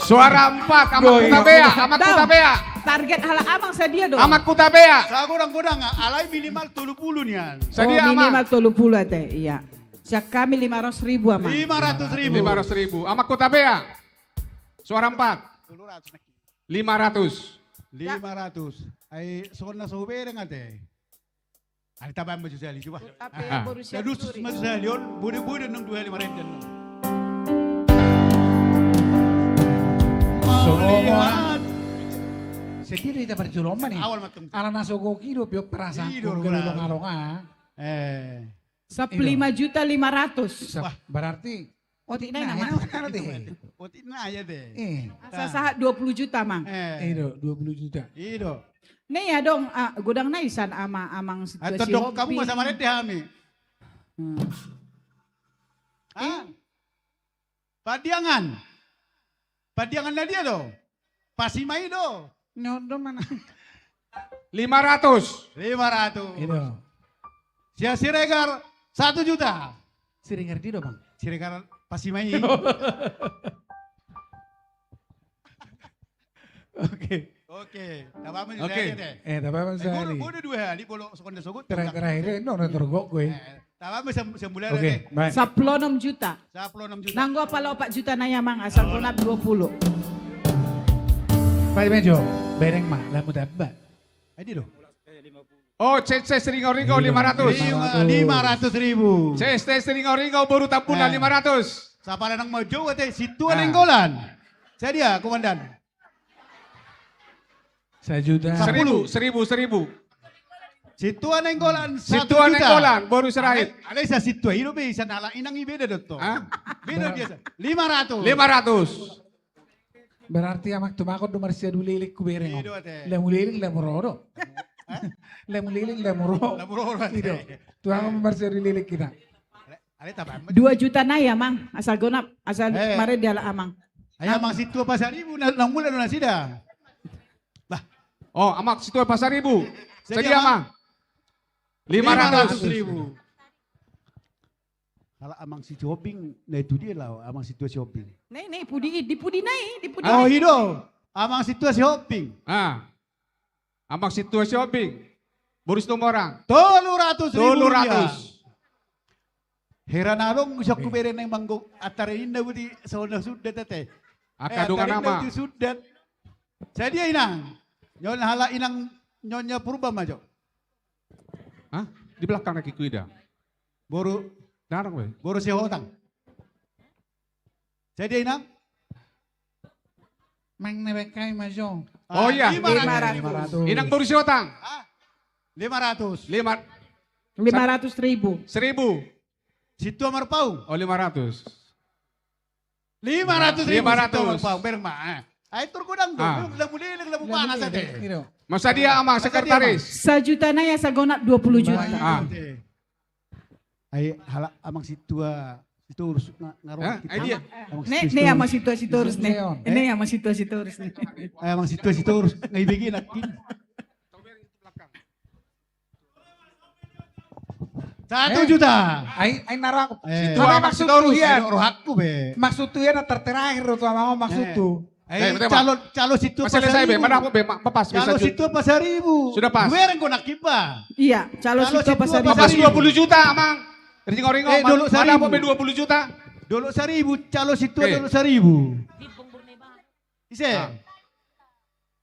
Suara empat, Amang Kutabea, Amang Kutabea. Target halak amang sadia do? Amang Hutapea. Sagodang-godang, alai minimal tolu pulu nian. Sadia, oh, amang? Minimal tolu pulu ate, iya. Sian hami lima ratus ribu, amang. Lima ratus ribu. Lima ratus ribu. Amang Hutapea. Suara empat. Lima ratus. Lima ratus. Ai songon na so hubereng ate. Alai tabaen ma jo sahali, coba. Hutapea, ah, boru Sianturi. Tadusus ma jo sahali on, bode-bode nang dua hali marende. Songon. Mauliate. Sadia do hita parjolo on, amang, i? Awal ma tong. Ala na so gok i do pe on perasaan. I do, gok, gok, gok, gok. Eh. Sampulu lima juta lima ratus. Wah. Berarti otik nai, nai nama, nai nama, nai nama. Otik nai ate. Eh. Asa sahat dua puluh juta, amang. Eh. I do, dua puluh juta. I do. Nai adong, ah, godang nai sian amang, amang Sintua Sihombing. Todok hamu ma sama rende hami. Hmm. Ah. Eh. Pandiangan. Pandiangan na dia do? Pasimai do. Nyondo mana? Lima ratus. Lima ratus. I do. Sian Siregar satu juta. Siregar dia do, amang? Siregar Pasimai. Oke. Oke, tabaen ma jo sahali ate. Eh, tabaen ma jo sahali. Bode dua hali, bolo songon na sogot. Terakhir, terakhir, eh, no, no, tergok gue. Eh, tabaen ma jo sahali ate. Oke, baik. Sampulu onom juta. Sampulu onom juta. Nanggo apala opat juta nai, amang, asal gonap dua puluh. Baik, Benjo. Bereng ma, lamu tamba. Adi do. Oh, C S T Siringoringo lima ratus. Lima, lima ratus ribu. C S T Siringoringo boru Tambunan, eh, lima ratus. Sapala nang maju ate, Sintua Nainggolan. Sadia, Komandan? Sajuta. Seribu, seribu, seribu. Sintua Nainggolan, satu juta. Sintua Nainggolan, boru Sirait. Alai, alai sa sintua i do be, sian halak inang i beda do to. Hah? Beda biasa. Lima ratus. Lima ratus. Berarti amang tumagon do marsiadu leleng hubereng on. I do ate. Lamu leleng lamu ro do. Hah? Lamu leleng lamu ro. Lamu ro do ate. I do. Tumagon marsiadu leleng hita. Dua juta nai, amang, asal gonap, asal marende halak amang. Ai amang Sintua Pasaribu, na, na mulak do nasida. Bah. Oh, amang Sintua Pasaribu. Sadia, amang? Lima ratus. Lima ratus ribu. Halak amang Sihombing, na i tu dia laho, amang Sintua Sihombing. Nai, nai, pudi i, di pudi nai, di pudi nai. Oh, i do. Amang Sintua Sihombing. Ah. Amang Sintua Sihombing. Boru Situmorang. Tolu ratus ribu rupiah. Tolu ratus. Heran adong, sian hubereng nai manggok antara inna budi saona sundat ate. Angka dongan amang. Sundat. Sadia inang. Nyonya halak inang, Nyonya Purba ma jo. Hah? Di belakang lagi kuida. Boru. Darang be. Boru Sihotang. Sadia inang? Mang na bengkai ma jo. Oh iya. Lima ratus. Inang boru Sihotang. Hah? Lima ratus. Lima. Lima ratus ribu. Seribu. Sintua Marpaung. Oh, lima ratus. Lima ratus ribu. Lima ratus. Sintua Marpaung. Bereng ma. Ai tur godang do. Lamu leleng lamu panas ate. Masadia amang sekretaris? Sajuta nai asa gonap dua puluh juta. Ah. Ai halak amang Sintua Sitorus nga-, ngarokit. Hah? Ai dia. Amang Sintua Sitorus. Ni amang Sintua Sitorus ni. Ni amang Sintua Sitorus ni. Ai amang Sintua Sitorus nga ibege nakin. Satu juta. Ai, ai naro aku. Eh. Tapi maksudku hian. Rohakku be. Maksudku hian na terterakhir tu amang maksudku. Eh, eh, calo, calo Sintua Pasaribu. Mana aku be, ma-, pas, calo Sintua Pasaribu. Sudah pas. Bereng kau nak kipa. Iya, calo Sintua Pasaribu. Pas dua puluh juta, amang. Ringo-ringo. Eh, Dolok Saribu. Mana aku be dua puluh juta? Dolok Saribu, calo Sintua Dolok Saribu. Ise? Ah.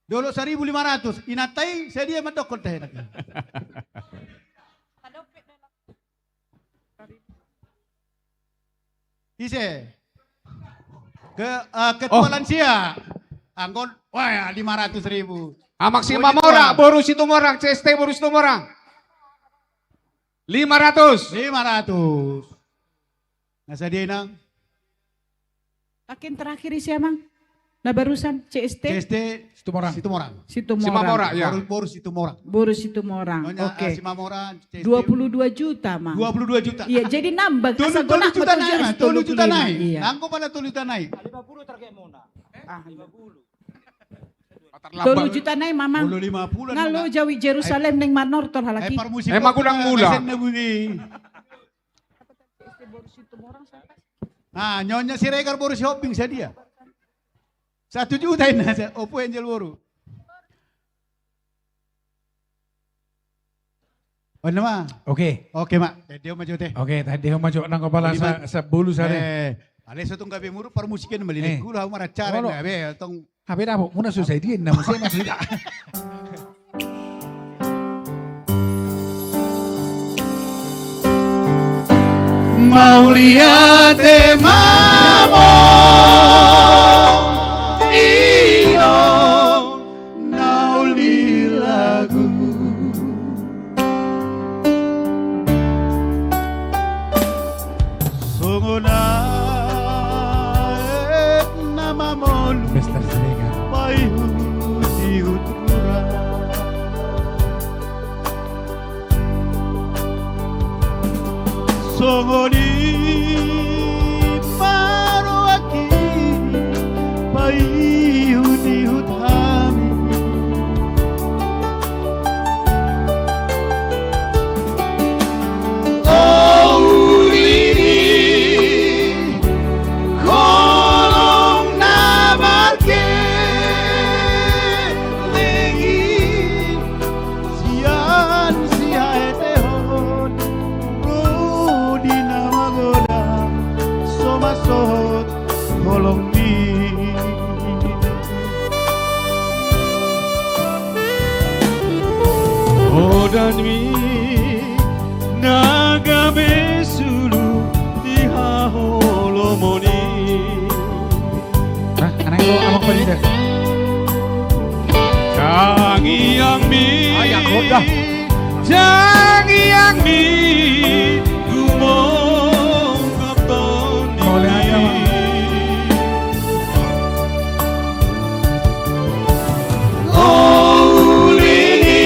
Dolok Saribu lima ratus. Inanta i, sadia mandokkon tahe nak. Ise? Ke, eh, ketua lansia. Anggon, wah, ya, lima ratus ribu. Amang Simamora, boru Situmorang, C S T boru Situmorang. Lima ratus. Lima ratus. Na sadia inang? Akin terakhir ise amang? Na barusan, C S T? C S T Situmorang. Situmorang. Simamora, ya. Boru, boru Situmorang. Boru Situmorang. Nyonya, oke. Eh, Simamora, C S T. Dua puluh dua juta, amang. Dua puluh dua juta. Iya, jadi nambah. Tolu juta nai, tolu juta nai. Iya. Nanggo pala tolu juta nai. Lima puluh target muna. Ah, lima puluh. Tolu juta nai, amang. Tolu lima puluh. Nga lo jawi Jerusalem nang manortor halak i. Eh, magodang mula. Nah, Nyonya Siregar boru Sihombing sadia? Satu juta inna, Opo Angel boru. On nama. Oke. Oke ma. Taendehon ma jo te. Oke, taendehon ma jo nang kepala sa, sa bulu sa te. Eh, ale so tung gabe muruk parmusikan maliling kulu hamu maracara na be tong. Hape dapot muna susah dia na musik na cerita. Mauliate ma amang, ino na uli lagu. Songon aek na mamolus, Mister Siregar, paihutihut mura. Songon i ma rohangki paihutihut hami. O uli ni holong na margeleng i, sian sihaetehon ro di na magodang, so mangsohot holongmi. Hodanmi na gabe sulu di haholomon i. Hah? Anak itu abang Fadida. Tangiangmi. Ah, ya, kau dah. Tangiangmi. Dumongkap tondingmi. Boleh aja, Bang. O uli ni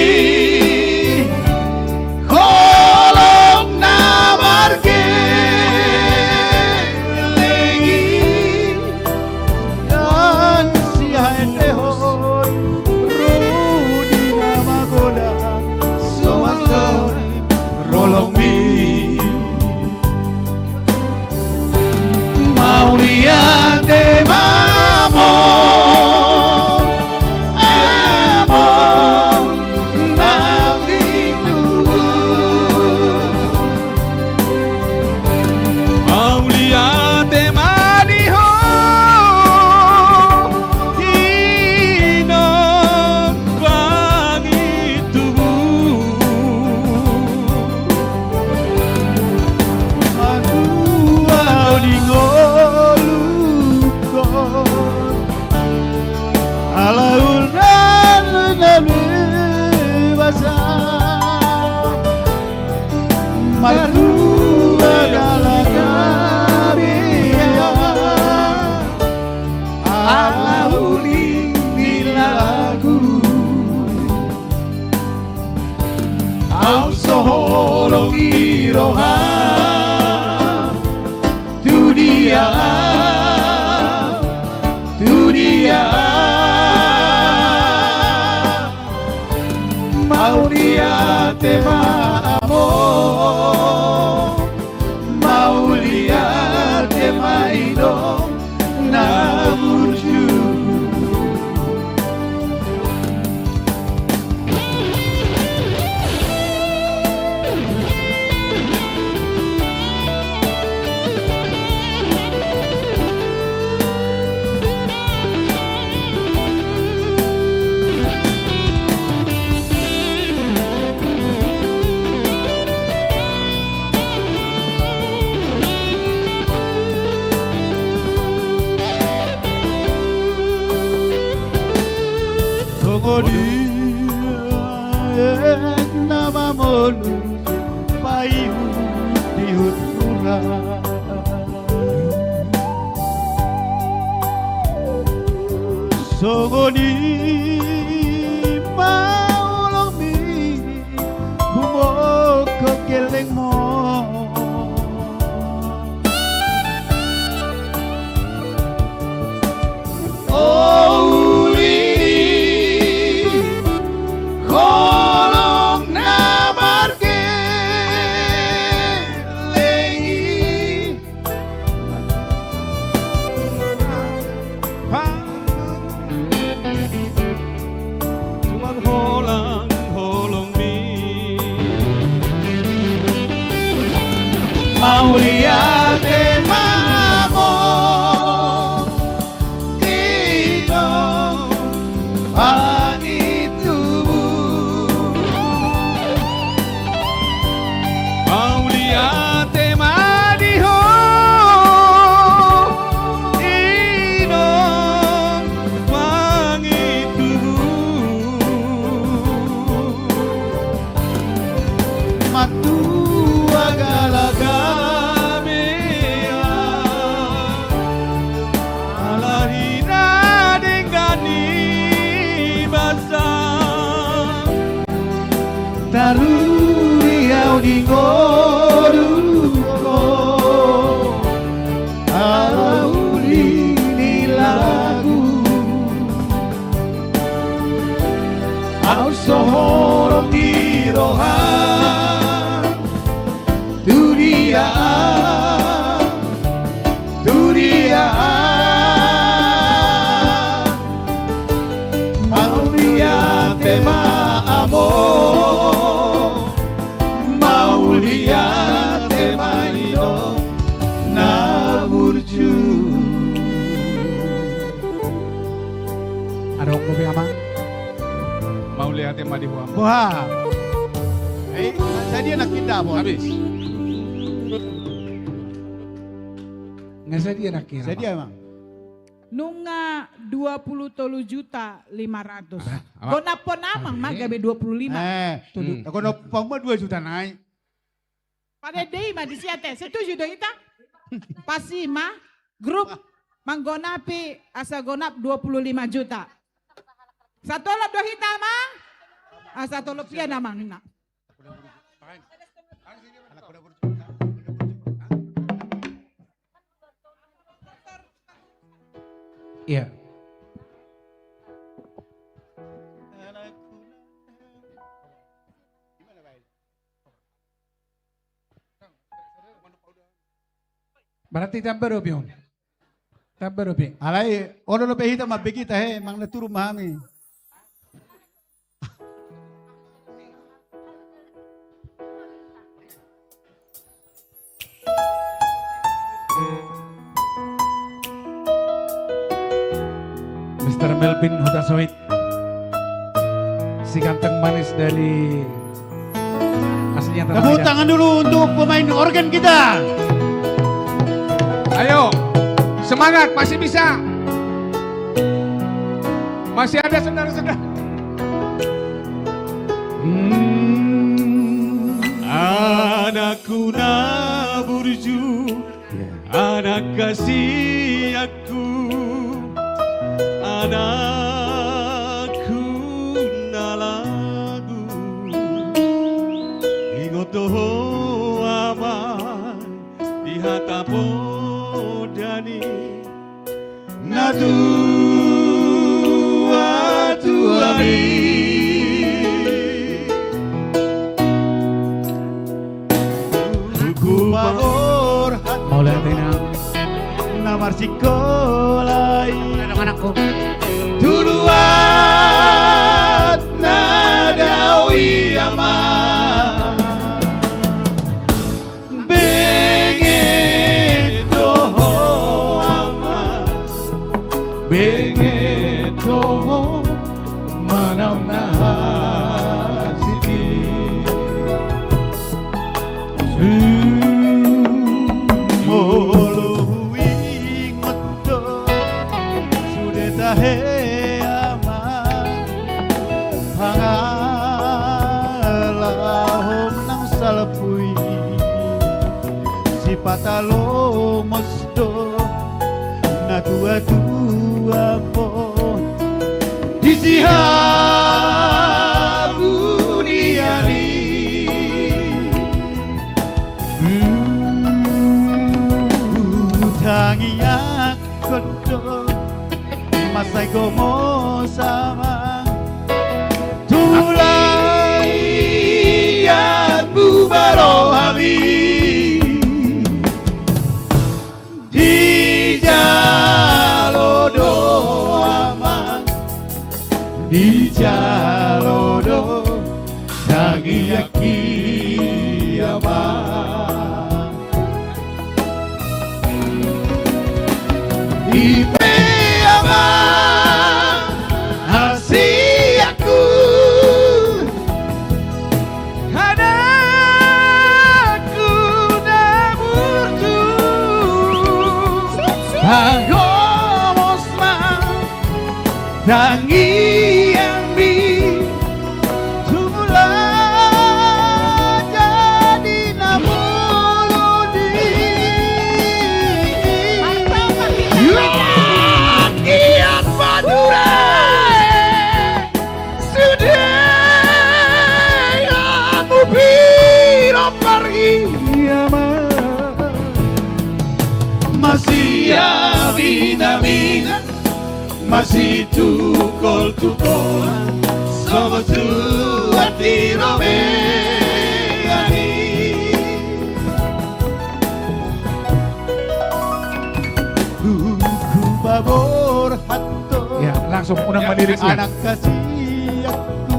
holong na margeleng i, sian sihaetehon ro di na magodang, so mangsohot holongmi. Mauliate ma amang, amang na pinungka. Mauliate ma di ho, ino pangintubu. Atua di ngolungkon, ala ulaon na bebas, martua dalan gabe, ala uli ni lagu. Au so holong ni roha, tu dia, tu dia. Mauliate ma amang, mauliate ma ino na burju. Songon i aek na mamolus paihutihut mura. Songon i ma holongmi humongkop gellengmon. O uli ni holong na margeleng i. Mauliate ma Among, Inong, Pangintubu. Mauliate ma di Ho, Inong Pangintubu. Mantua galagam i, ala hina denggan ni basa. Taruli au di ngolungku, ala uli ni lagu. Au so holong di roha, tu dia, tu dia. Mauliate ma Among, mauliate ma Inong na burju. Adong dope, Amang? Mauliate ma di Ho, Amang. Boha? Eh, sadia nangkin, Amang? Habis. Nga sadia nangkin, Amang? Sadia, Amang? Nunga dua puluh tolu juta lima ratus. Bah, Amang. Gonaphon Amang ma gabe dua puluh lima. Eh, tolu. Hmm. Gonaphon ma dua juta nai. Pade dei ma disi ate, setuju do hita? Pas i ma, grup manggonapi asa gonap dua puluh lima juta. Satolop do hita, Amang? Ah, satolop pian, Amang, na. Iya. Berarti tamba dope on. Tamba dope. Alai olo dope hita mambege hita he, manang na turun ma hami. Mister Melvin Hutasoit, si ganteng manis dari aslinya Tanah Medan. Tepuk tangan dulu untuk pemain organ kita. Ayo, semangat, masih bisa. Masih ada saudara-saudara. Hmm. Anakku na burju, anak kesayanganku, anakku na lagu. Ingot do ho, Amang, di hata poda ni natuatuami. Hupaborhat ma ulaon na marsikola i. Anakku. Tu luat na dao i, Amang. Benget do ho, Amang, benget do ho, manang na hansit i. Molo huingot do sude tahe, Amang, pangalahom nang salpu i. Sipata lomos do natuatuam on di sihaburian i. Hmm, tangiangkon do, masa i gomos, Amang, tu rakyat, tu balo hami. Dijalo do, Amang, dijalo do tangiangki, Amang. Pagomos ma tangiangmi, tumula jadi na molo di. Rakyat Madura, sude hamu pinompar i, ama. Masiaminaminan, masitungkoltungkolan, songon suhat di robean i. Hupaborhat do. Ya, langsung unang malirik, ya. Anak hasianku,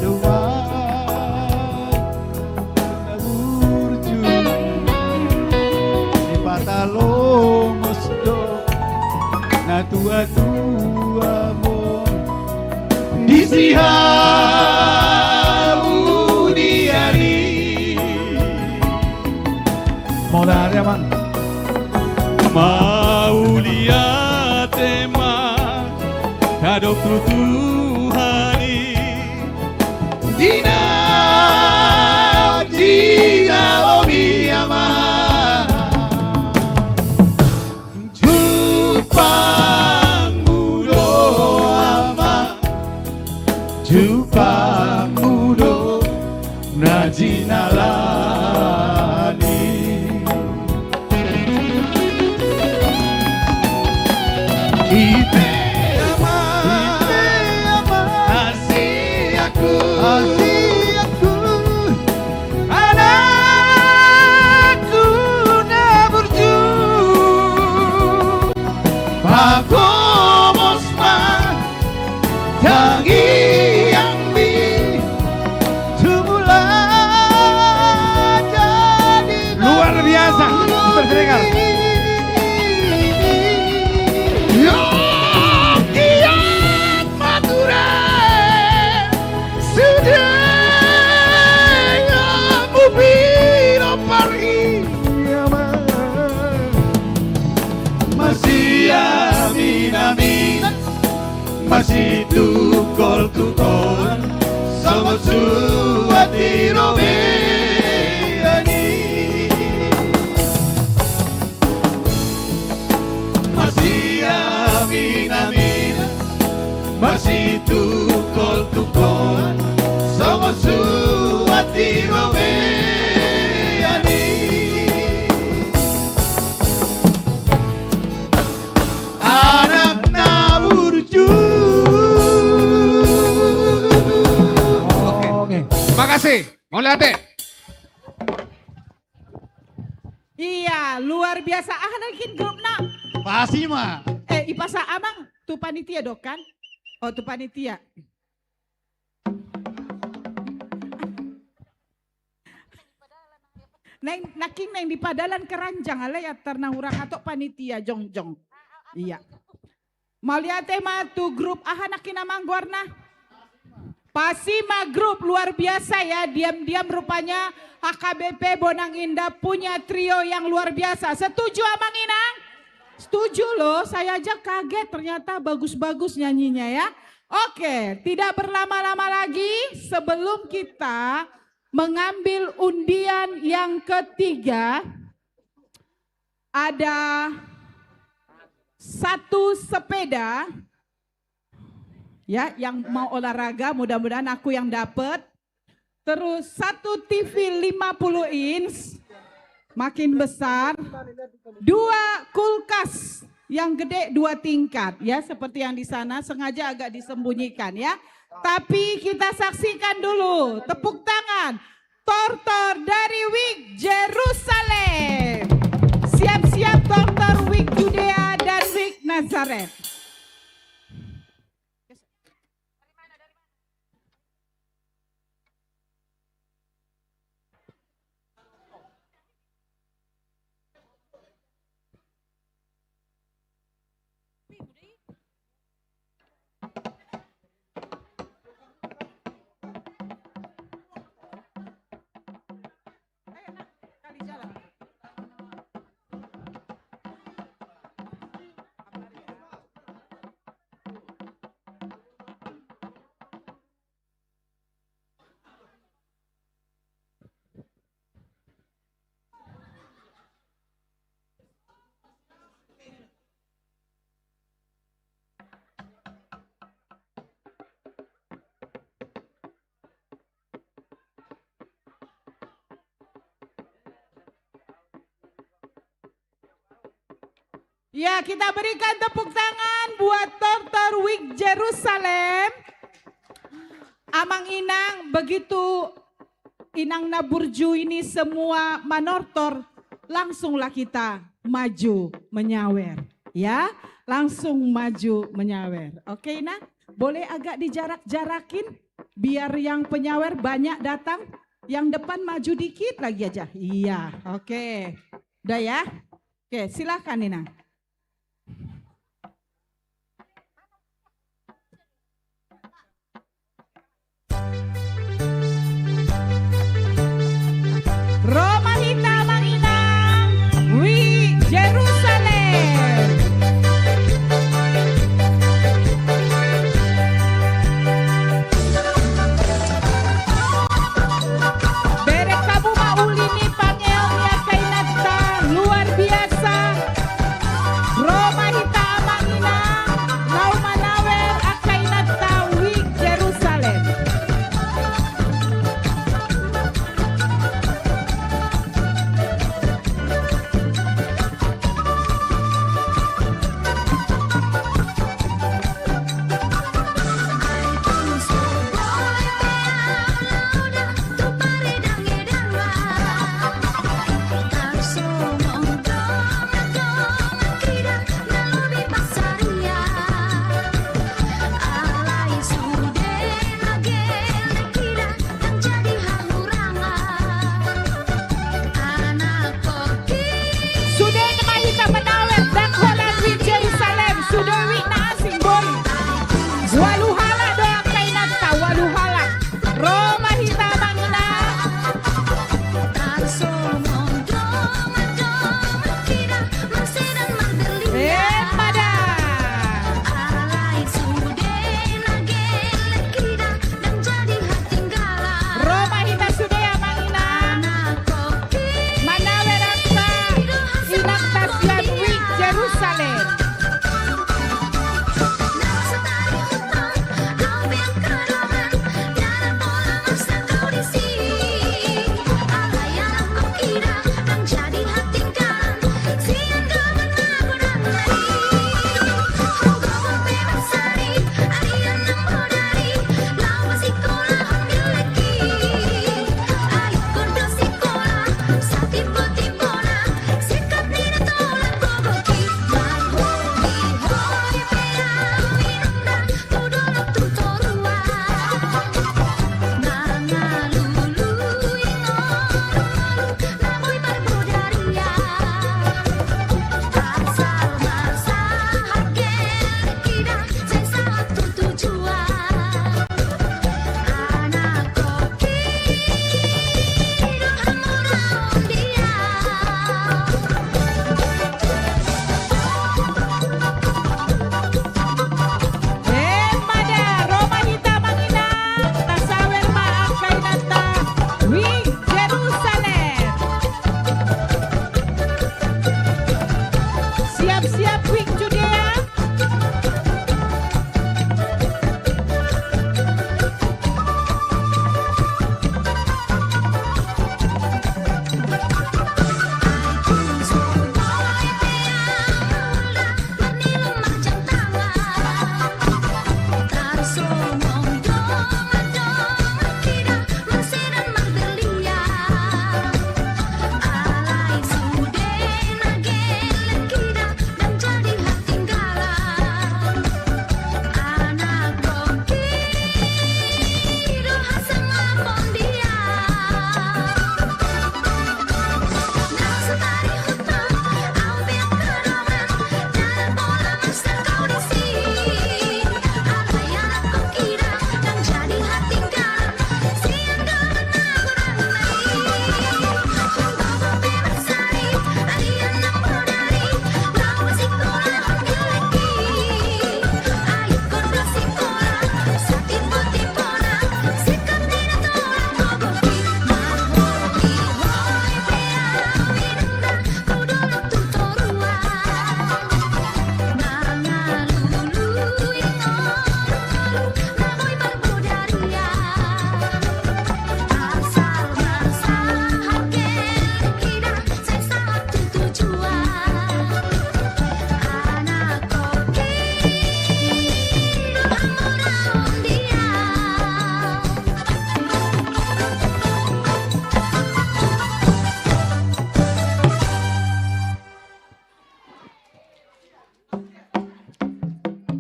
dongan na burju, dipatalongos do natuatuam on di sihaurian i. Mauliate, amang. Mauliate ma tadok tu Tuhan i. Di na, di na, o, di, ama. Jumpanmu do, ama, jumpanmu do na jinalahan i. Ite, ama, ite, ama, hasianku, hasianku, anakku na burju. Pagomos ma tangiangmi, tumula jadi na molo di. Luar biasa, terdengar. Rakyat Madura, sude hamu pinompar i, ama. Masiaminaminan, masitungkoltungkolan, songon suhat di robean i. Masiaminaminan, masitungkoltungkolan, songon suhat di robean i. Anak na burju. Oke, oke. Makasih. Mauliate. Iya, luar biasa. Aha nangkin grupna? Pasima. Eh, ipasa amang tu panitia do kan? Oh, tu panitia. Naeng, nangkin naeng di padalan keranjang, alai antar na hurang hatop panitia jongjong. Iya. Mauliate ma tu grup, aha nangkin amang goarna? Pasima Group, luar biasa ya, diam-diam rupanya H K B P Bonang Indah punya trio yang luar biasa. Setuju amang inang? Setuju loh, saya aja kaget ternyata bagus-bagus nyanyinya ya. Oke, tidak berlama-lama lagi, sebelum kita mengambil undian yang ketiga, ada satu sepeda, ya, yang mau olahraga, mudah-mudahan aku yang dapat. Terus satu T V lima puluh inch, makin besar. Dua kulkas yang gede dua tingkat, ya, seperti yang di sana, sengaja agak disembunyikan, ya. Tapi kita saksikan dulu, tepuk tangan. Tortor dari Wijk Jerusalem. Siap-siap tortor Wijk Judea dan Wijk Nazaret. Ya, kita berikan tepuk tangan buat Tortor Week Jerusalem. Amang inang, begitu inang na burju ini semua manortor, langsunglah kita maju menyawer. Ya, langsung maju menyawer. Oke, inang? Boleh agak dijarak-jarakin, biar yang penyawer banyak datang. Yang depan maju dikit lagi aja. Iya, oke. Udah ya? Oke, silakan, inang. Ro ma hita, amang inang, Week Jerusalem. Bereng hamu ma uli ni pangeon ni angka inanta, luar biasa.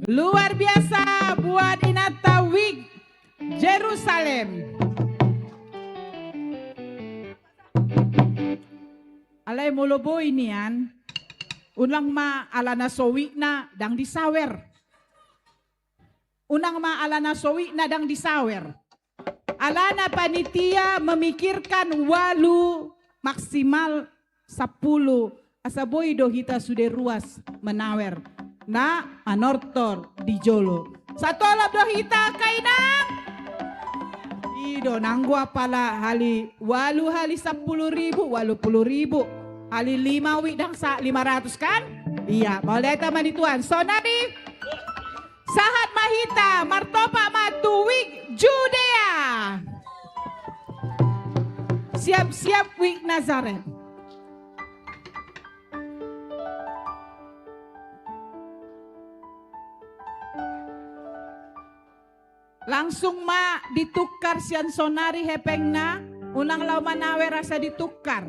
Luar biasa buat inanta Wijk Jerusalem. Alai molo boi nian, unang ma alana so wijk na ndang disawer. Unang ma alana so wijk na ndang disawer. Alana panitia memikirkan walu, maksimal sampulu, asa boi do hita sude ruas manawer na manortor di jolo. Satolop do hita, angka inang? I do, nanggo apala hali walu hali sampulu ribu, walu pulu ribu, hali lima wijk ndang sa lima ratus, kan? Ia, mauliate ma di Tuhan. Sonari, sahat ma hita, martopak ma tu Wijk Judea. Siap-siap Wijk Nazaret. Langsung ma ditukar sian sonari hepengna, unang laho manawer asa ditukar.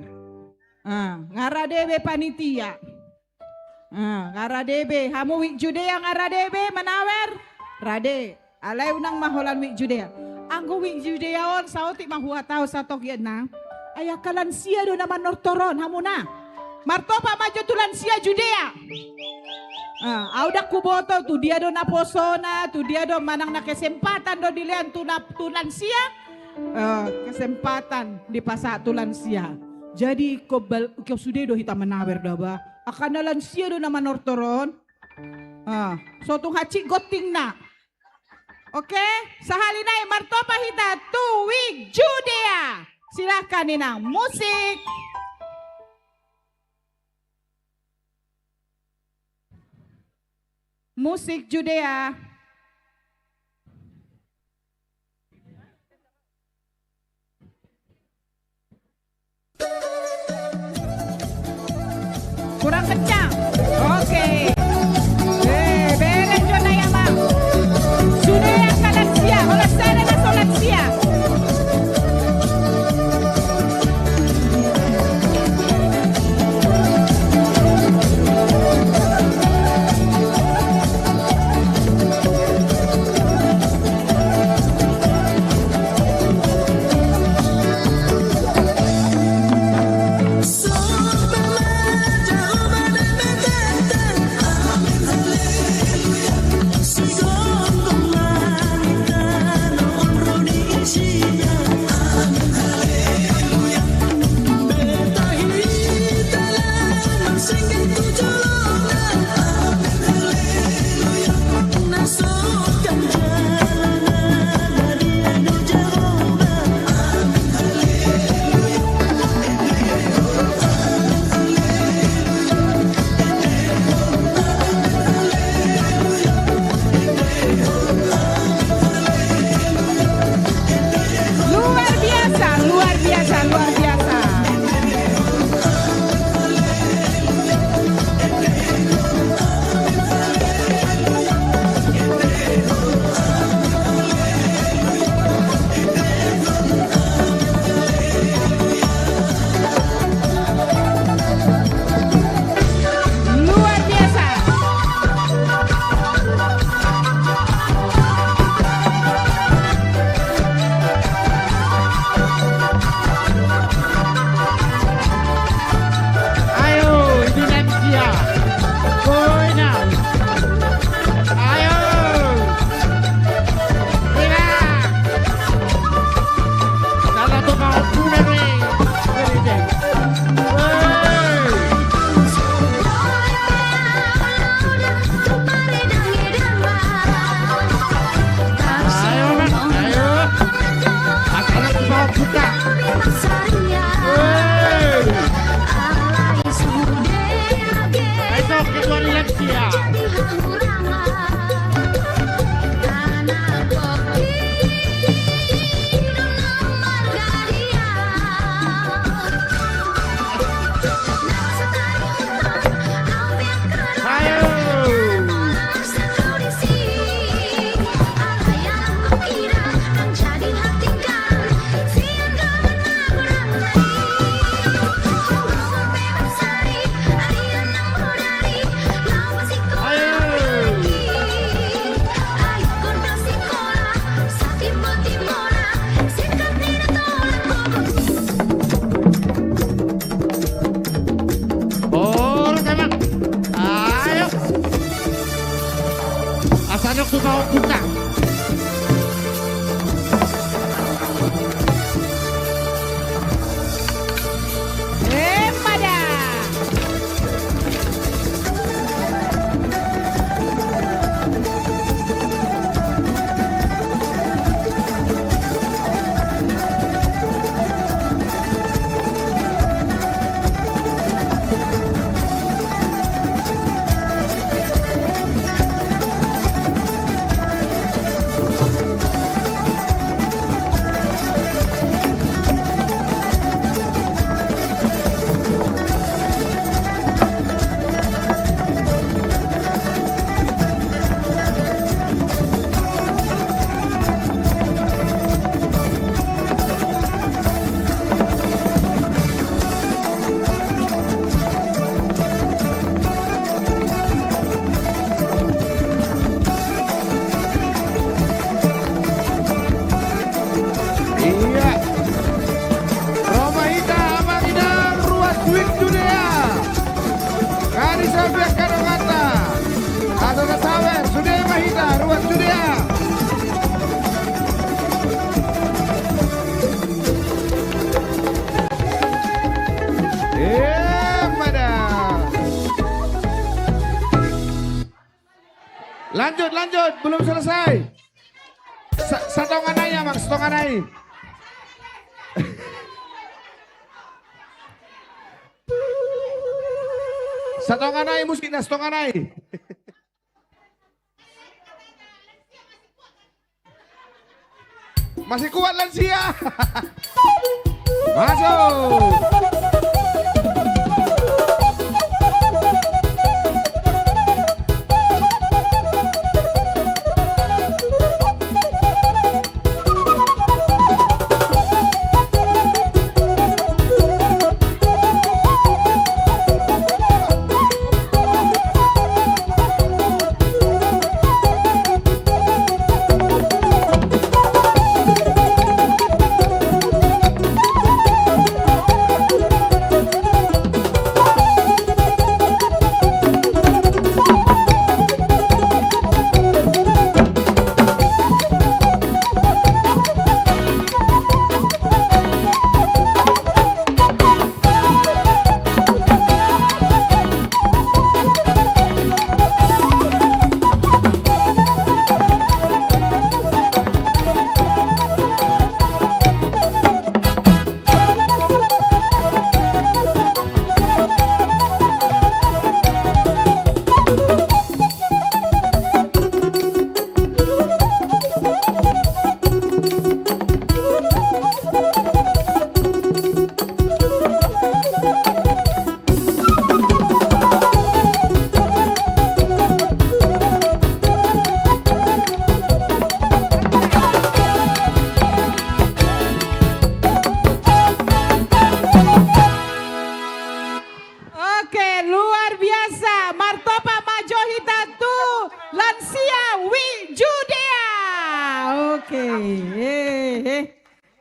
Ah, nga rade be panitia. Ah, nga rade be. Hamu Wijk Judea nga rade be manawer? Rade. Alai unang ma holan Wijk Judea. Anggo Wijk Judea on, saotik ma huhatahon satokian na. Ai angka lansia do na manortor on, hamu na. Martopak ma jo tu lansia Judea. Ah, au ndang huboto tu dia do naposona, tu dia do, manang na kesempatan do dilean tu na, tu lansia. Eh, kesempatan dipasahat tu lansia. Jadi ingkon bal-, ingkon sude do hita manawer daba. Angka na lansia do na manortor on. Ah, so tung hansit gontingna. Oke, sahali nai martopak hita tu Wijk Judea. Silakan inang, musik. Musik Judea. Kurang kencang. Oke. Eh, bereng jo na i, amang. Sude angka lansia, holan sada na so lansia. Tukang tukang. Emma da. Iya. Ro ma hita, amang inang, ruas Wijk Judea. Kari sampe angka donganta. Asa sasawer, sude ma hita, ruas Judea. Emma da. Lanjut, lanjut, belum selesai. Sa-, satonga nai, amang, satonga nai. Satonga nai, musikna satonga nai. Masih kuat lansia. Masuk. Oke, luar biasa. Martopak ma jo hita tu lansia Wijk Judea. Oke. Eh, eh.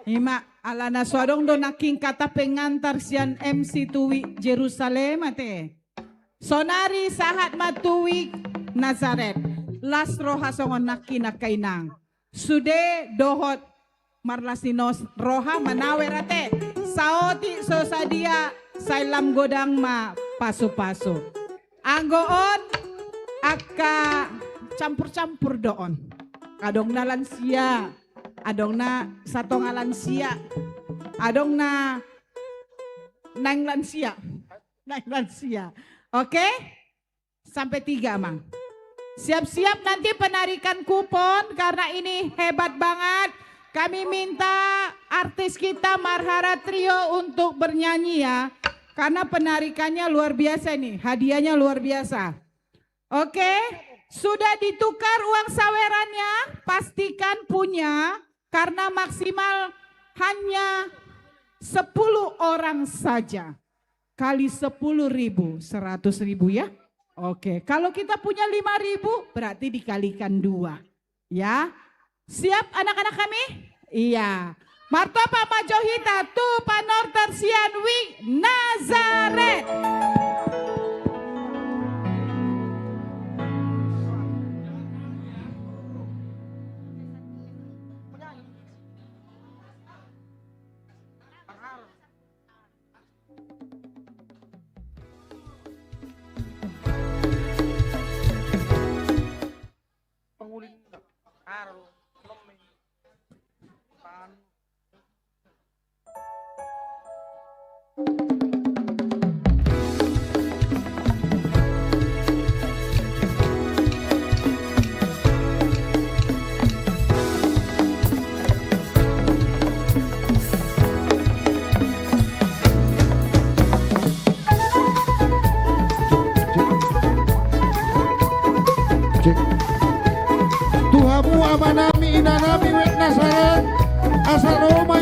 Ima, alana so adong do nangkin kata pengantar sian M C tu Wijk Jerusalem ate. Sonari sahat ma tu Wijk Nazaret. Las roha songon nangkin angka inang. Sude dohot marlas ni roha manawer ate. Saotik so sadia, sai lam godang ma pasupasu. Anggo on angka campur-campur do on. Adong na lansia, adong na satonga lansia, adong na naeng lansia. Naeng lansia. Oke? Sampai tiga, Amang. Siap-siap nanti penarikan kupon karena ini hebat banget. Kami minta artis kita Marhara Trio untuk bernyanyi ya. Karena penarikannya luar biasa ini, hadiahnya luar biasa. Oke, sudah ditukar uang sawerannya, pastikan punya karena maksimal hanya sepuluh orang saja. Kali sepuluh ribu, seratus ribu ya. Oke, kalau kita punya lima ribu, berarti dikalikan dua. Ya. Siap anak-anak kami? Iya. Martopak ma jo hita tu panortor sian Wijk Nazaret.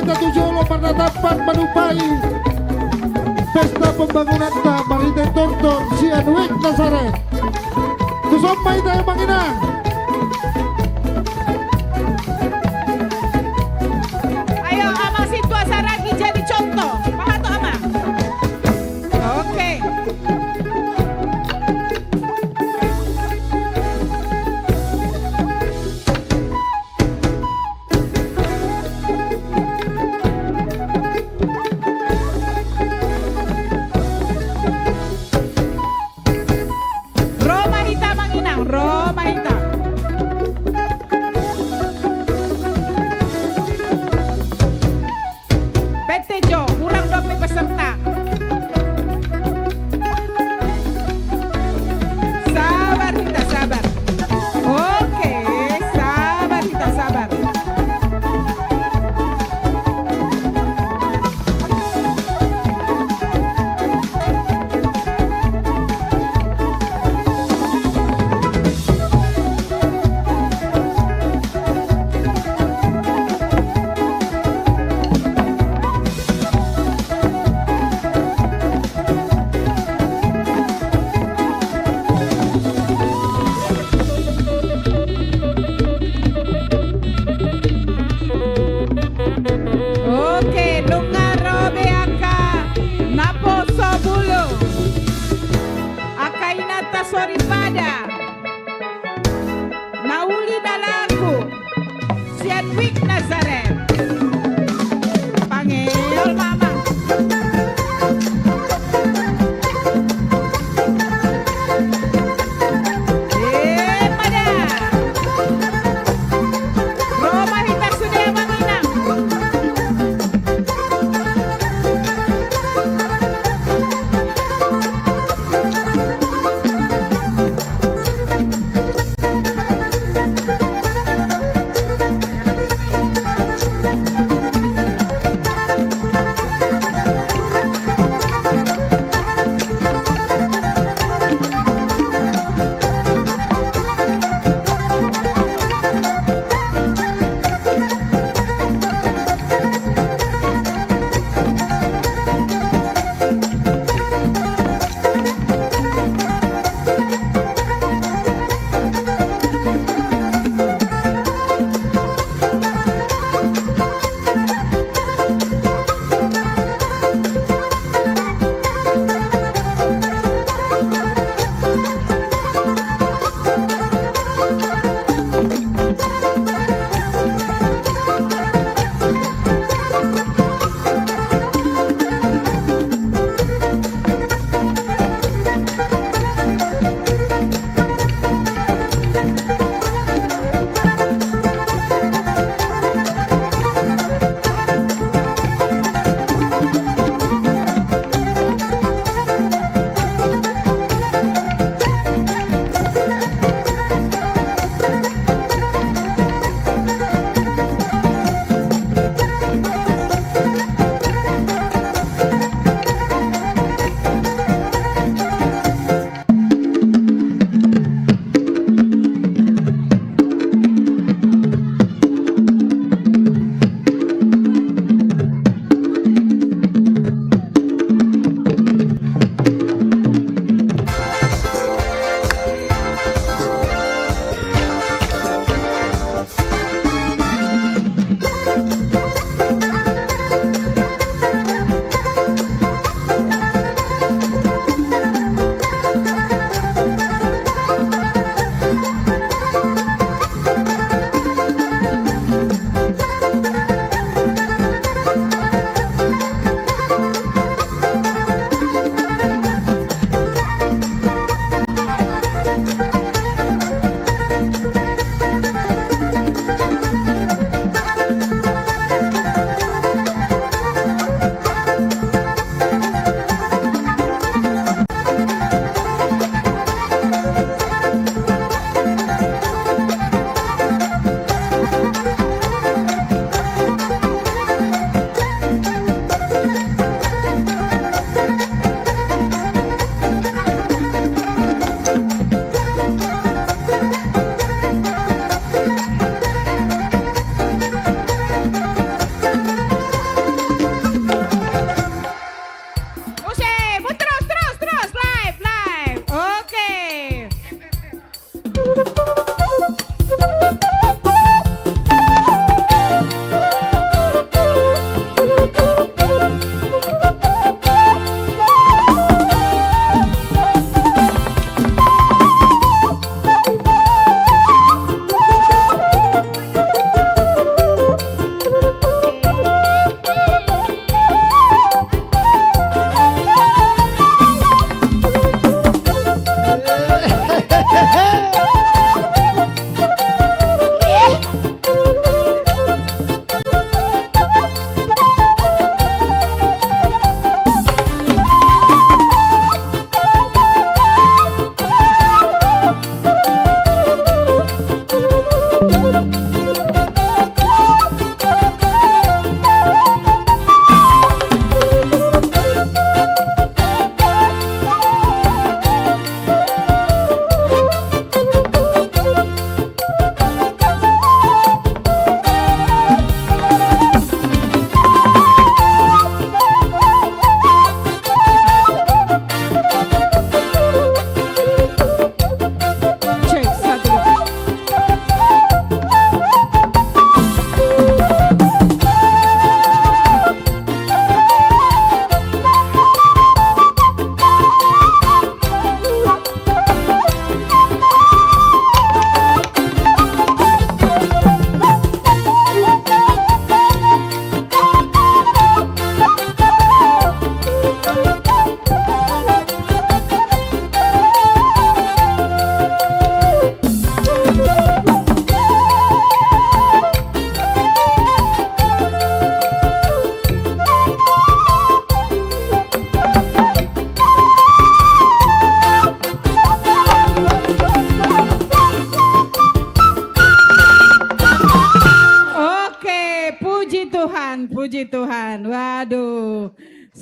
hita tu jolo marnatampak manupai pesta pembangunanta marhite tortor sian Wijk Nazaret. Tuson ma hita, Amang Inang. Ayo, Amang Sintua Saragi jadi contoh. Paha tu Amang. Oke. Ro ma hita, Amang Inang, ro ma hita.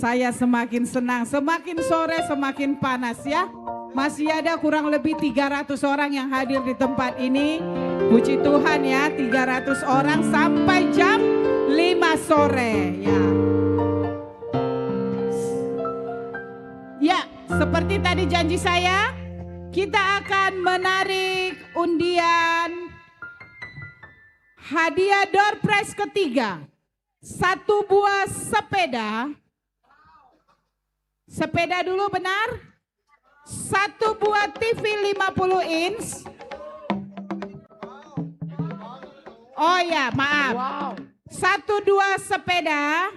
Saya semakin senang, semakin sore semakin panas ya. Masih ada kurang lebih tiga ratus orang yang hadir di tempat ini. Puji Tuhan ya, tiga ratus orang sampai jam lima sore ya. Ya, seperti tadi janji saya, kita akan menarik undian hadiah door prize ketiga. Satu buah sepeda. Sepeda dulu, benar? Satu buah T V lima puluh inch. Oh ya, maaf. Wow. Satu dua sepeda,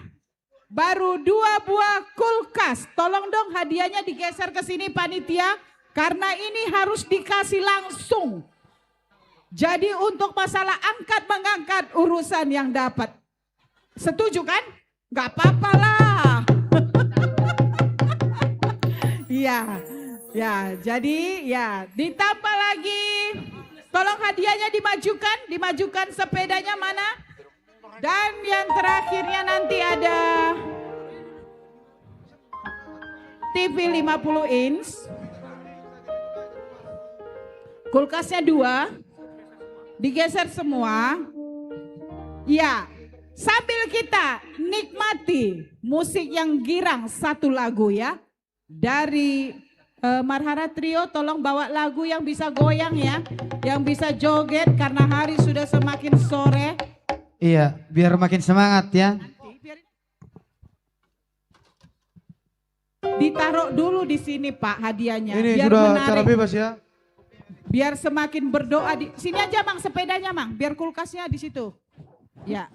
baru dua buah kulkas. Tolong dong hadiahnya digeser ke sini, panitia, karena ini harus dikasih langsung. Jadi untuk masalah angkat mengangkat urusan yang dapat. Setuju kan? Nggak apa-apa lah. Iya, ya, jadi ya ditambah lagi. Tolong hadiahnya dimajukan, dimajukan sepedanya mana? Dan yang terakhirnya nanti ada T V lima puluh inch. Kulkasnya dua. Digeser semua. Ya, sambil kita nikmati musik yang girang satu lagu ya. Dari eh, Marhara Trio, tolong bawa lagu yang bisa goyang ya, yang bisa joget karena hari sudah semakin sore. Iya, biar makin semangat ya. Nanti biar Ditaruh dulu di sini, Pak, hadiahnya. Ini biar sudah menarik. Acara bebas ya. Biar semakin berdoa di sini aja, Mang, sepedanya, Mang, biar kulkasnya di situ. Ya.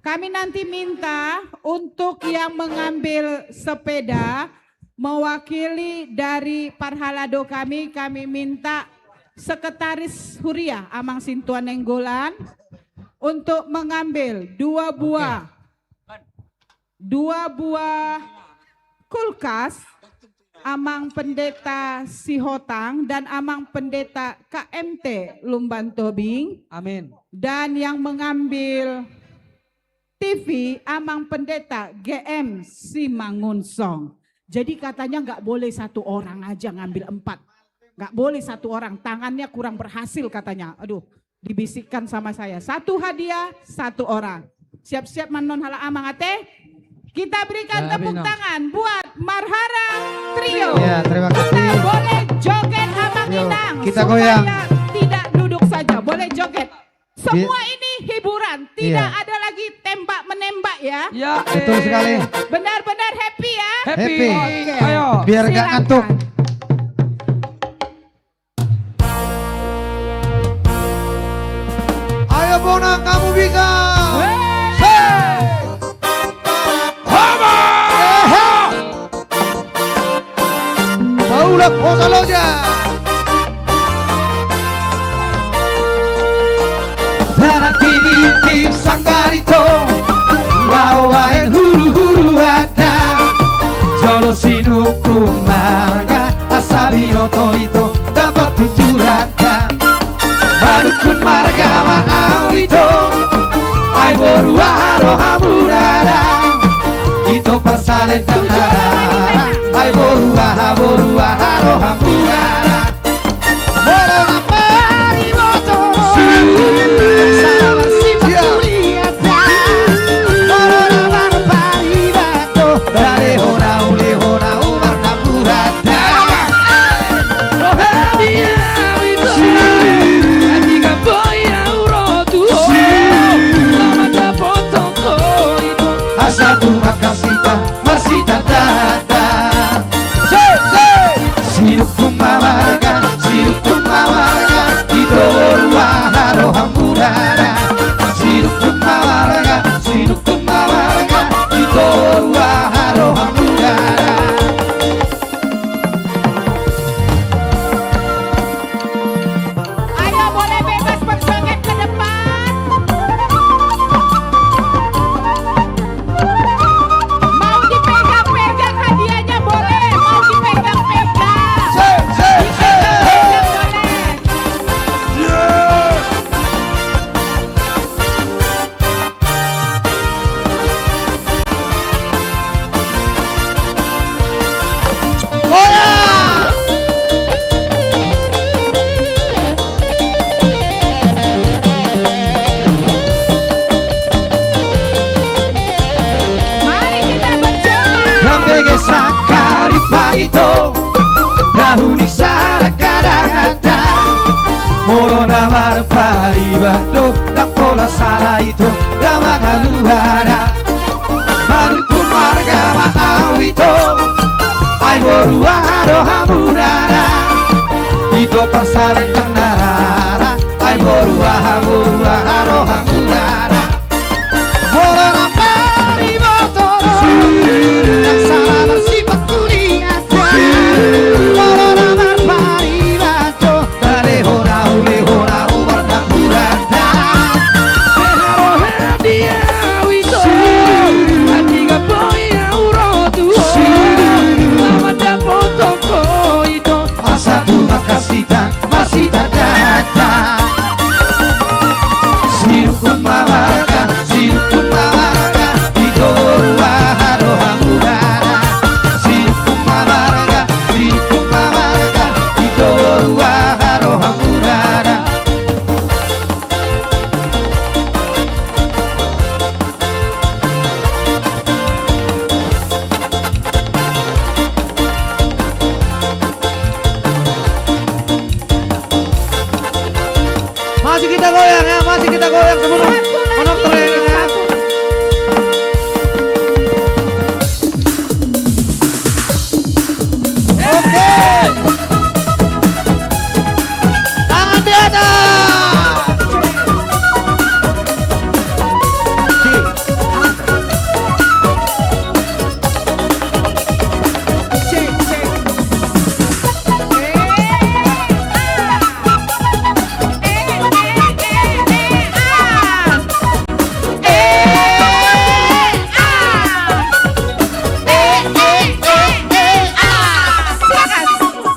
Kami nanti minta untuk yang mengambil sepeda mewakili dari Parhalado kami, kami minta Sekretaris Huria, Amang Sintua Nainggolan, untuk mengambil dua buah Oke. Dua buah kulkas, Amang Pendeta Sihotang dan Amang Pendeta K M T Lumban Tobing. Amin. Dan yang mengambil T V, Amang Pendeta G M Simangunsong. Jadi katanya nggak boleh satu orang aja ngambil empat. Nggak boleh satu orang, tangannya kurang berhasil katanya. Aduh, dibisikkan sama saya. Satu hadiah, satu orang. Siap-siap ma annon halak amang ate. Kita berikan tepuk tangan buat Marhara Trio. Ya, terima kasih. Kita boleh joget amang inang. Kita goyang. Supaya tidak duduk saja, boleh joget. Semua ini hiburan, tidak ada lagi tembak menembak ya. Ya, betul sekali. Benar-benar happy ya. Happy. Oke. Ayo. Biar gak ngantuk. Ayo Bona, kamu bisa. Hei. Hei. Hama. Ehe. Paulak Hosaloja. Darat di dinding sanggar ito, laho baen huru-huru hata. Jolo sinungkun marga, asa binoto ito, dapot tujuran. Madungkun marga ma au ito, ai boru aha rohamuna da. Ito parsalendang da. Ai boru aha, boru aha rohamuna da. Molo na pariboto, sama si patulian da. Molo na marparibato, dalehon au, lehon au marnamburan. Asa tu makasita, masita tata. ito, na hudingkon sada kadanganta. Molo na marpariban do, ndang pola sala ito, na mangalualuhon. Manungkun marga ma au ito, ai boru aha do hamuna na. Ito parsaripeon na rara, ai boru aha, boru aha do hamuna na. Molo na pariban do, ndang sala marsipat kuningan. Molo na marpariban do, na lehon au, lehon au marnamburanta. Haroha di au ito, andigan boi au ro tu ho, na mandapothon ho ito, asa tumangkas hita masitandanta. Sinungkun ma marga, sinungkun ma marga, ito boru aha do hamuna na. Sinungkun ma marga, sinungkun ma marga, ito boru aha do hamuna na. Masih kita goyang ya, masih kita goyang sebelum menonton ya. Oke. Tangan di atas.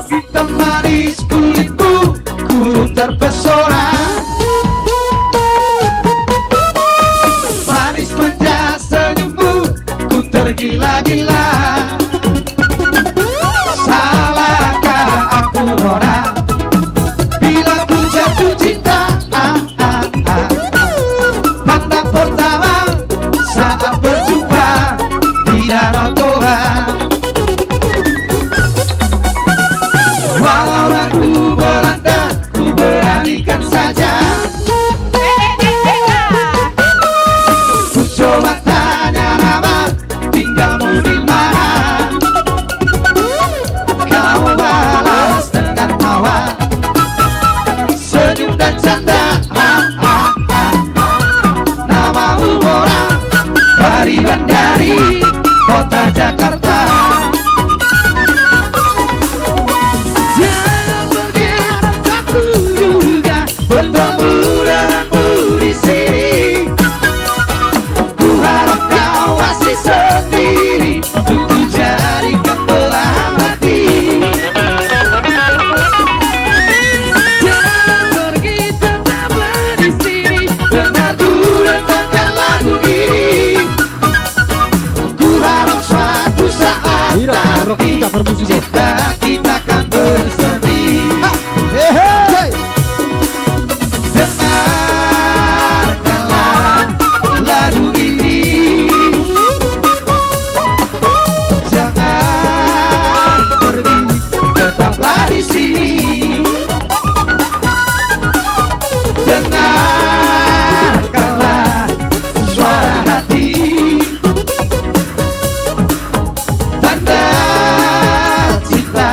Hitam manis kulitmu, ku terpesona. Manis manja senyummu, ku tergila-gila. Salahkah aku, Nona, bila ku jatuh cinta? Ah, ah, ah. Pandang pertama saat berjumpa di Danau Toba. Walau ragu Belanda, ku beranikan saja. Ku coba tanya nama, tinggalmu di mana? Kau balas dengan tawa, senyum dan canda. Ha, ha, ha, ha. Nama Umora, Pariban dari kota Jakarta. Jangan berkhianat, aku juga bertemu denganmu di sini. Ku harap kau masih sendiri, untuk jadikan belahan hati. Jangan pergi, tetaplah di sini. Dengar ku dengarkan lagu ini. Ku harap suatu saat nanti kita, kita akan bersemi. Dengarkanlah lagu ini. Jangan pergi, tetaplah di sini. Dengarkanlah suara hati. Tanda cinta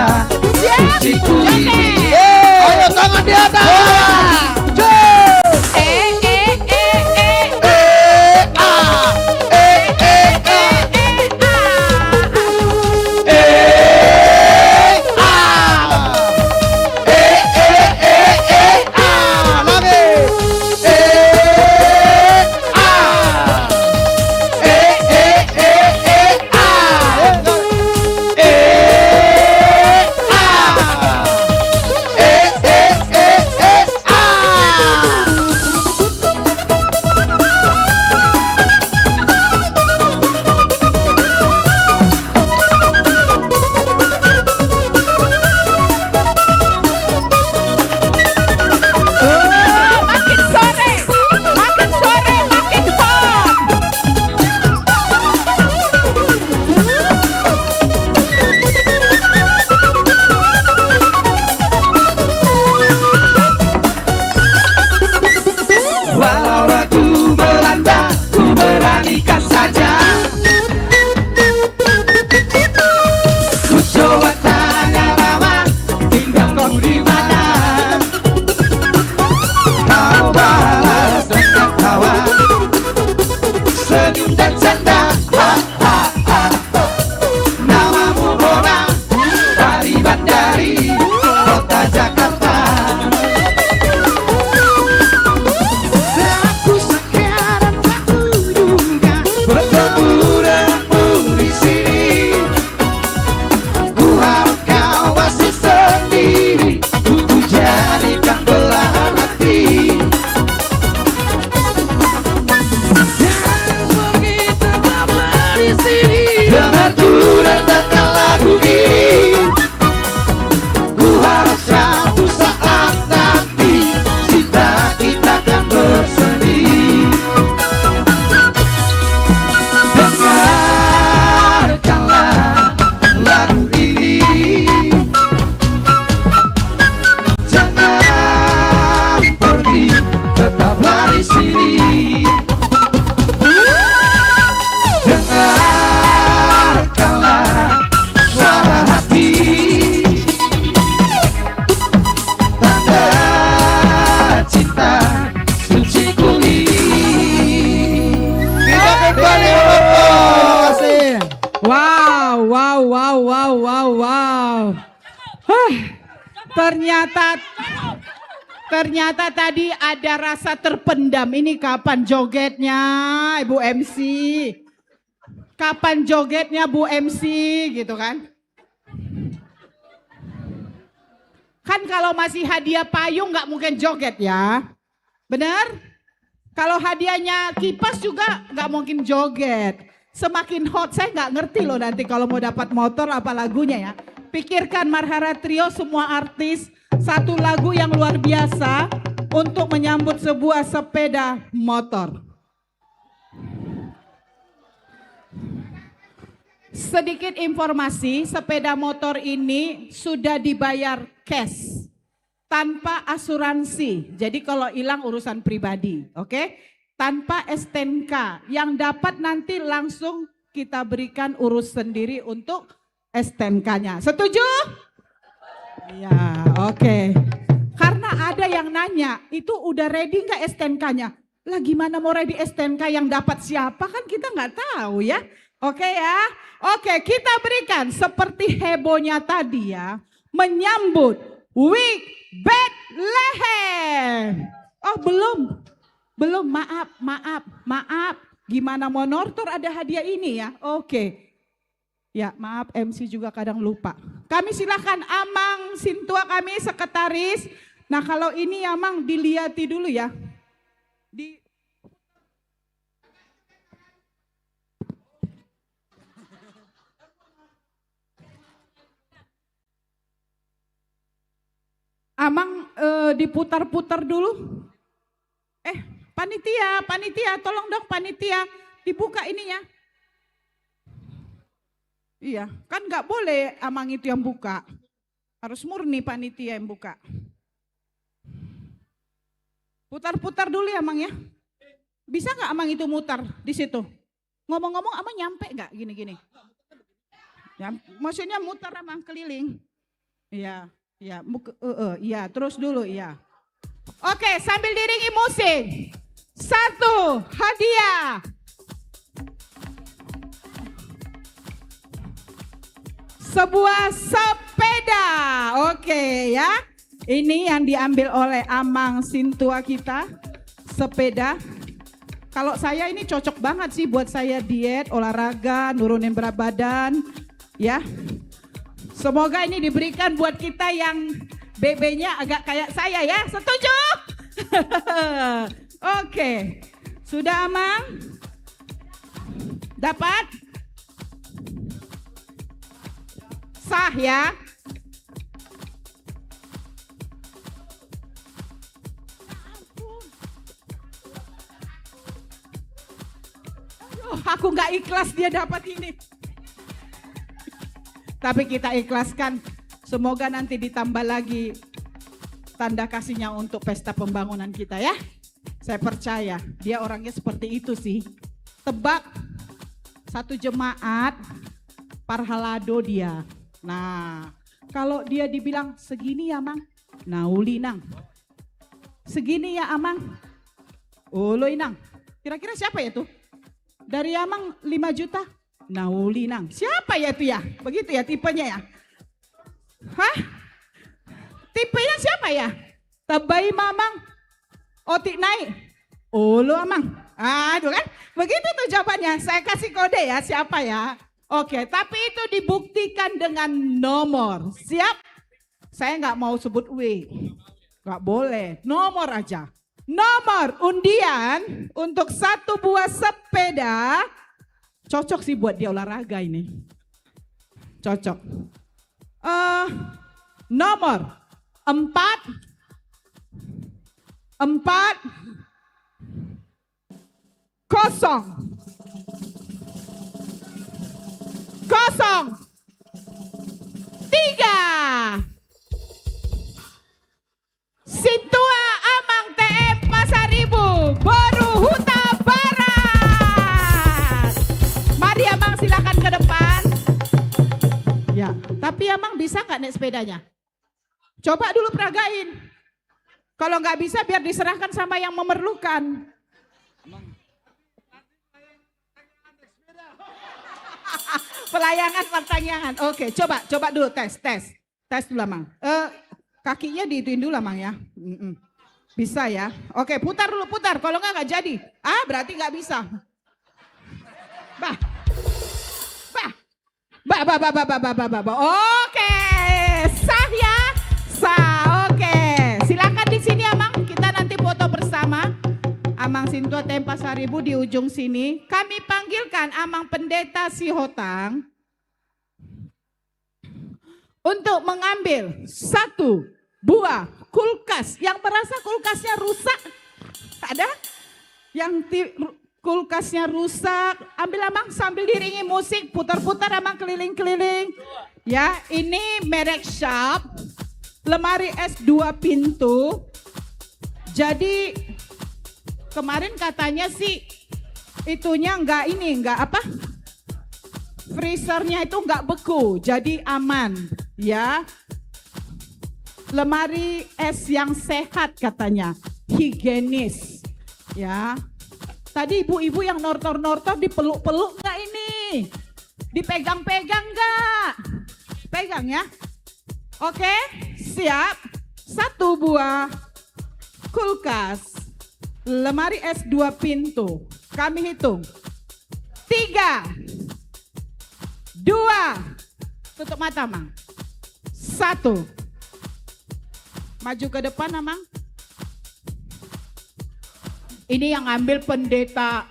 Huh, ternyata, ternyata tadi ada rasa terpendam. Ini kapan jogetnya, Ibu M C? Kapan jogetnya, Bu M C, gitu kan? Kan kalau masih hadiah payung nggak mungkin joget ya. Bener? Kalau hadiahnya kipas juga nggak mungkin joget. Semakin hot, saya nggak ngerti loh nanti kalau mau dapat motor apa lagunya ya. Pikirkan Marhara Trio, semua artis, satu lagu yang luar biasa untuk menyambut sebuah sepeda motor. Sedikit informasi, sepeda motor ini sudah dibayar cash, tanpa asuransi. Jadi kalau hilang urusan pribadi, oke? Tanpa S T N K. Yang dapat nanti langsung kita berikan urus sendiri untuk S T N K-nya. Setuju? Iya, oke. Karena ada yang nanya, "Itu udah ready nggak S T N K-nya?" Lah, gimana mau ready S T N K, yang dapat siapa, kan kita nggak tahu ya. Oke ya. Oke, kita berikan seperti hebohnya tadi ya. Menyambut Week Bethlehem. Oh, belum. Belum, maaf, maaf, maaf. Gimana mau nortor ada hadiah ini ya? Oke. Ya, maaf, M C juga kadang lupa. Kami silakan Amang Sintua kami, sekretaris. Nah, kalau ini Amang diliati dulu ya. Di Amang, eh, diputar-putar dulu. Eh, panitia, panitia, tolong dong panitia, dibuka ininya. Iya, kan nggak boleh Amang itu yang buka. Harus murni panitia yang buka. Putar-putar dulu ya, Amang ya. Bisa nggak Amang itu mutar di situ? Ngomong-ngomong, Amang nyampe nggak gini-gini? Ya, maksudnya mutar, Amang, keliling. Iya, iya, muk-, eh, eh, iya, terus dulu, iya. Oke, sambil diiringi musik. Satu, hadiah. Sebuah sepeda. Oke, ya. Ini yang diambil oleh Amang Sintua kita, sepeda. Kalau saya ini cocok banget sih buat saya diet, olahraga, nurunin berat badan, ya. Semoga ini diberikan buat kita yang B B-nya agak kayak saya ya. Setuju? Oke. Sudah, Amang? Dapat? Sah ya? Aduh, aku nggak ikhlas dia dapat ini. Tapi kita ikhlaskan. Semoga nanti ditambah lagi tanda kasihnya untuk pesta pembangunan kita ya. Saya percaya dia orangnya seperti itu sih. Tebak, satu jemaat parhalado dia. Nah, kalau dia dibilang, "Segini ya, Mang." "Na uli, Nang." "Segini ya, Amang." "Olo, Inang." Kira-kira siapa ya tuh? Dari Amang lima juta. "Na uli, Nang." Siapa ya itu ya? Begitu ya tipenya ya? Hah? Tipenya siapa ya? "Tambai ma, Amang." "Otik nai." "Olo, Amang." Aduh kan? Begitu tuh jawabannya. Saya kasih kode ya, siapa ya? Oke, tapi itu dibuktikan dengan nomor. Siap? Saya nggak mau sebut W. Nggak boleh. Nomor aja. Nomor undian untuk satu buah sepeda. Cocok sih buat dia olahraga ini. Cocok. Eh, nomor empat. Empat. Kosong. Kosong. Tiga. Sintua Amang T M Pasaribu, Boru Hutabarat. Mari Amang, silakan ke depan. Ya, tapi Amang bisa nggak naik sepedanya? Coba dulu peragain. Kalau nggak bisa, biar diserahkan sama yang memerlukan. Pelayangan, pertanyaan. Oke, coba, coba dulu tes, tes. Tes dulu, Amang. Eh, kakinya diituin dulu, Amang, ya. Mm-mm. Bisa, ya. Oke, putar dulu, putar. Kalau nggak, nggak jadi. Ah, berarti nggak bisa. Bah. Bah. Bah, bah, bah. Oke, sah, ya. Sah, oke. Silakan di sini, Amang. Kita nanti foto bersama. Amang Sintua Tempa Saribu di ujung sini. Kami panggilkan Amang Pendeta Sihotang untuk mengambil satu buah kulkas. Yang merasa kulkasnya rusak, ada? Yang ti-, ru-, kulkasnya rusak, ambil, Amang, sambil diiringi musik, putar-putar, Amang, keliling-keliling. Ya, ini merek Sharp, lemari es dua pintu. Jadi, kemarin katanya sih itunya nggak ini, nggak apa? Freezernya itu nggak beku, jadi aman, ya. Lemari es yang sehat katanya, higienis, ya. Tadi ibu-ibu yang nortor-nortor dipeluk-peluk nggak ini? Dipegang-pegang nggak? Pegang, ya. Oke, siap. Satu buah kulkas, lemari es dua pintu. Kami hitung. Tiga, dua, tutup mata, Mang. Satu. Maju ke depan, Amang. Ini yang ambil pendeta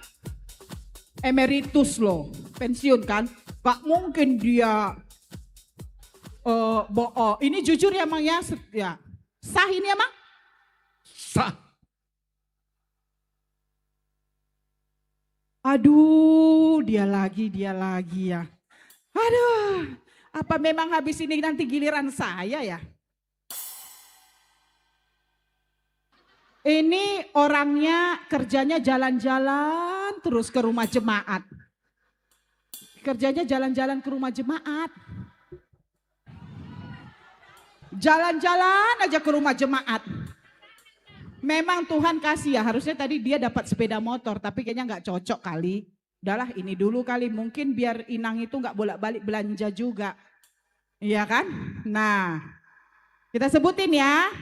emeritus, loh, pensiun, kan? Gak mungkin dia, eh, bohong. Ini jujur, ya, Mang, ya? Set-, ya. Sah ini, Amang? Sah. Aduh, dia lagi, dia lagi, ya. Aduh, apa memang habis ini nanti giliran saya, ya? Ini orangnya kerjanya jalan-jalan terus ke rumah jemaat. Kerjanya jalan-jalan ke rumah jemaat. Jalan-jalan aja ke rumah jemaat. Memang Tuhan kasih, ya, harusnya tadi dia dapat sepeda motor, tapi kayaknya nggak cocok kali. Udahlah, ini dulu kali, mungkin biar Inang itu nggak bolak-balik belanja juga. Iya, kan? Nah, kita sebutin, ya,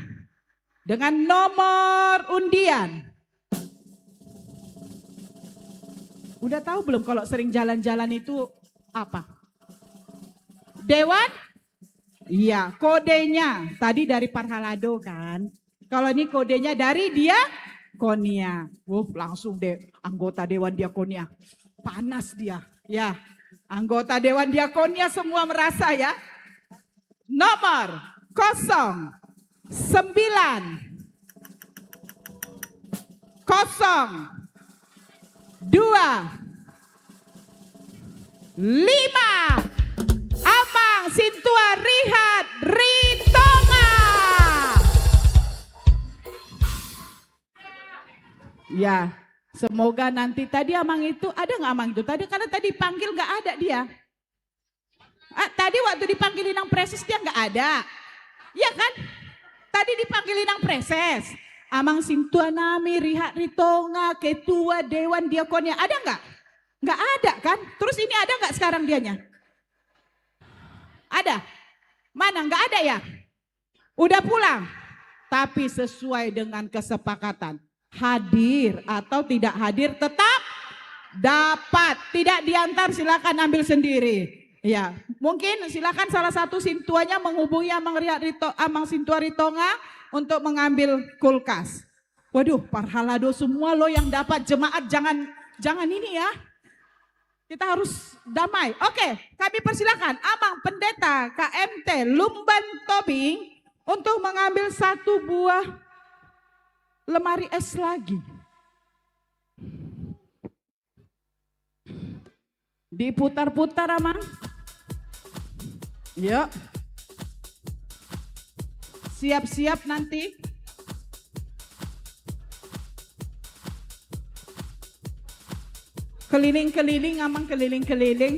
dengan nomor undian. Udah tahu belum kalau sering jalan-jalan itu apa? Dewan? Iya, kodenya tadi dari Parhalado, kan. Kalau ini kodenya dari diakonia. Wuh, langsung deh anggota Dewan Diakonia. Panas dia. Ya, anggota Dewan Diakonia semua merasa, ya. Nomor kosong sembilan, kosong dua, lima. Amang Sintua Rihat Ritonga. Ya, semoga nanti, tadi Amang itu, ada nggak Amang itu? Tadi, karena tadi panggil nggak ada dia. Ah, tadi waktu dipanggil Inang Preses dia nggak ada. Iya, kan? Tadi dipanggil Inang Preses. Amang Sintua nami, Rihat Ritonga, ketua Dewan Diakonia. Ada nggak? Nggak ada, kan? Terus ini ada nggak sekarang dianya? Ada? Mana? Nggak ada, ya? Udah pulang? Tapi sesuai dengan kesepakatan, hadir atau tidak hadir tetap dapat. Tidak diantar, silakan ambil sendiri. Ya, mungkin silakan salah satu sintuanya menghubungi Amang Rihat Rito-, Amang Sintua Ritonga untuk mengambil kulkas. Waduh, Parhalado semua loh yang dapat, jemaat, jangan, jangan ini, ya. Kita harus damai. Oke, kami persilakan Amang Pendeta K M T Lumban Tobing untuk mengambil satu buah lemari es lagi. Diputar-putar, Amang. Yuk. Siap-siap nanti. Keliling-keliling, Amang, keliling-keliling.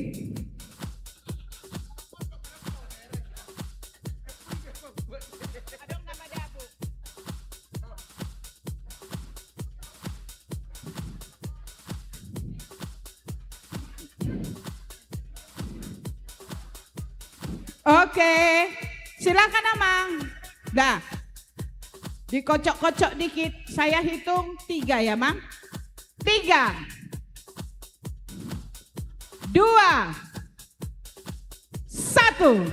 Oke, Silakan, Amang. Dah. Dikocok-kocok dikit. Saya hitung tiga ya, Mang. Tiga. Dua. Satu.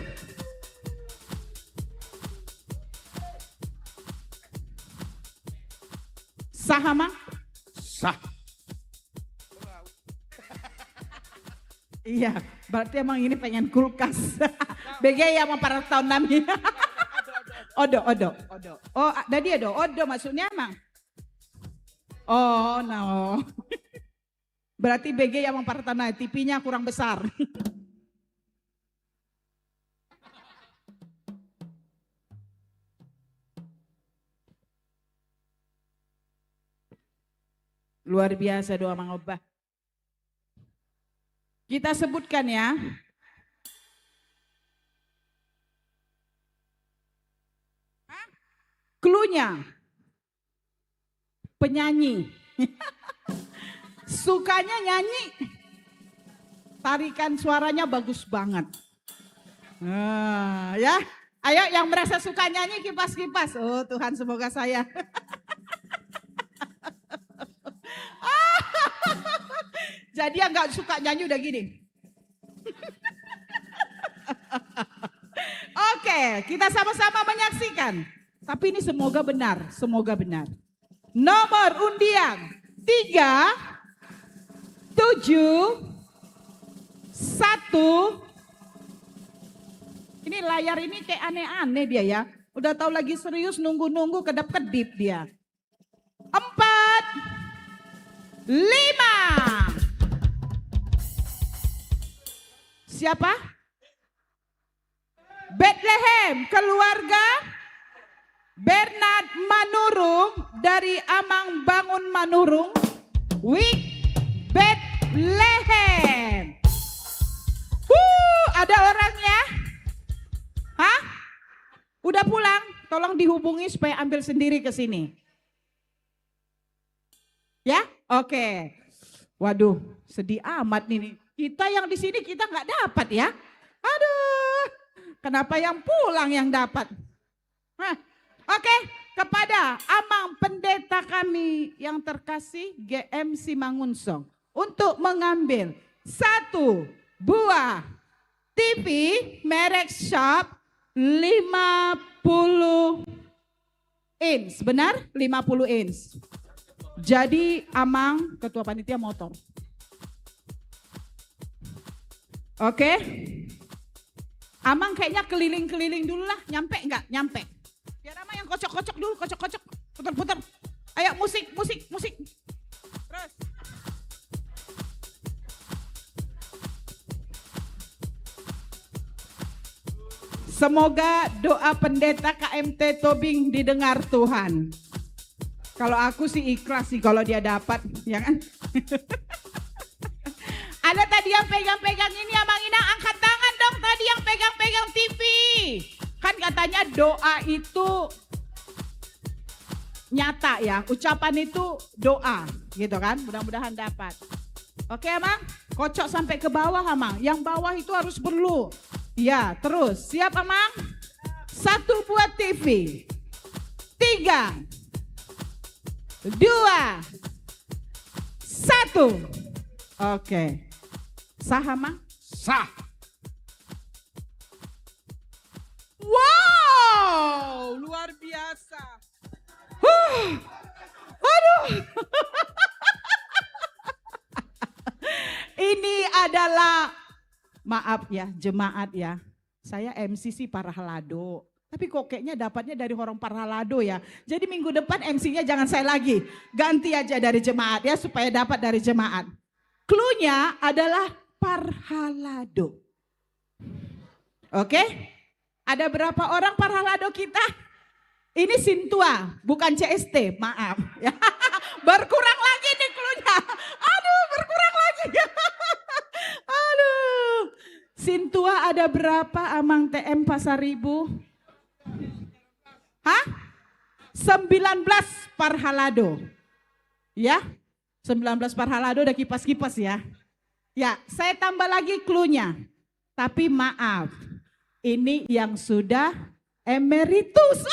Sah, Amang? Sah. Iya, berarti emang ini pengen kulkas. B G ya, Amang, parhataon nami. Odo, odo, odo. Oh, a-, tadi ada odo maksudnya, Amang? Oh, no. Berarti B G ya, Amang, parhataon, T V-nya kurang besar. Luar biasa do, Amang, oba. Kita sebutkan ya. Hah? Cluenya. Penyanyi. Sukanya nyanyi. Tarikan suaranya bagus banget. Nah, ya. Ayo, yang merasa suka nyanyi, kipas-kipas. Oh, Tuhan, semoga saya. Jadi, yang nggak suka nyanyi udah gini. Oke, kita sama-sama menyaksikan. Tapi ini semoga benar, semoga benar. Nomor undian tiga tujuh satu. Ini layar ini kayak aneh-aneh dia ya. Udah tahu lagi serius, nunggu-nunggu, kedap-kedip dia. Empat, lima. Siapa? Betlehem, keluarga Bernard Manurung dari Amang Bangun Manurung, Wik Betlehem. Wuh, ada orangnya? Hah? Udah pulang? Tolong dihubungi supaya ambil sendiri ke sini. Ya, oke. Waduh, sedih amat nih. Kita yang di sini kita nggak dapat ya. Aduh, kenapa yang pulang yang dapat? Hah. Oke, kepada Amang Pendeta kami yang terkasih, G M Simangunsong, untuk mengambil satu buah T V merek Sharp lima puluh inch, benar? Lima puluh inch. Jadi, Amang, ketua panitia motor. Oke. Amang kayaknya keliling-keliling dulu lah. Nyampe nggak? Nyampe. Biar Amang yang kocok-kocok dulu, kocok-kocok. Putar-putar. Ayo, musik, musik, musik. Terus. Semoga doa pendeta K M T Tobing didengar Tuhan. Kalau aku sih ikhlas sih kalau dia dapat, ya kan? Ada tadi yang pegang-pegang ini, Amang Ina, angkat tangan dong tadi yang pegang-pegang T V. Kan katanya doa itu nyata ya, ucapan itu doa, gitu kan? Mudah-mudahan dapat. Oke, Amang, kocok sampai ke bawah, Amang. Yang bawah itu harus berlu. Ya, terus. Siap, Amang? Satu buat T V. Tiga, dua, satu. Oke. Sah, Amang? Sah. Wow, luar biasa. Huh. Aduh. Ini adalah, maaf ya, jemaat ya. Saya M C sih parhalado. Tapi kok kayaknya dapatnya dari orang parhalado ya. Jadi minggu depan M C-nya jangan saya lagi. Ganti aja dari jemaat ya, supaya dapat dari jemaat. Cluenya adalah parhalado. Oke? Ada berapa orang parhalado kita? Ini sintua, bukan C S T, maaf. Ya. Berkurang lagi nih cluenya. Aduh, berkurang lagi. Aduh. Sintua ada berapa, Amang T M Pasaribu? Hah? Sembilan belas parhalado. Ya? Sembilan belas parhalado udah kipas-kipas ya. Ya, saya tambah lagi cluenya. Tapi maaf, ini yang sudah Emeritus.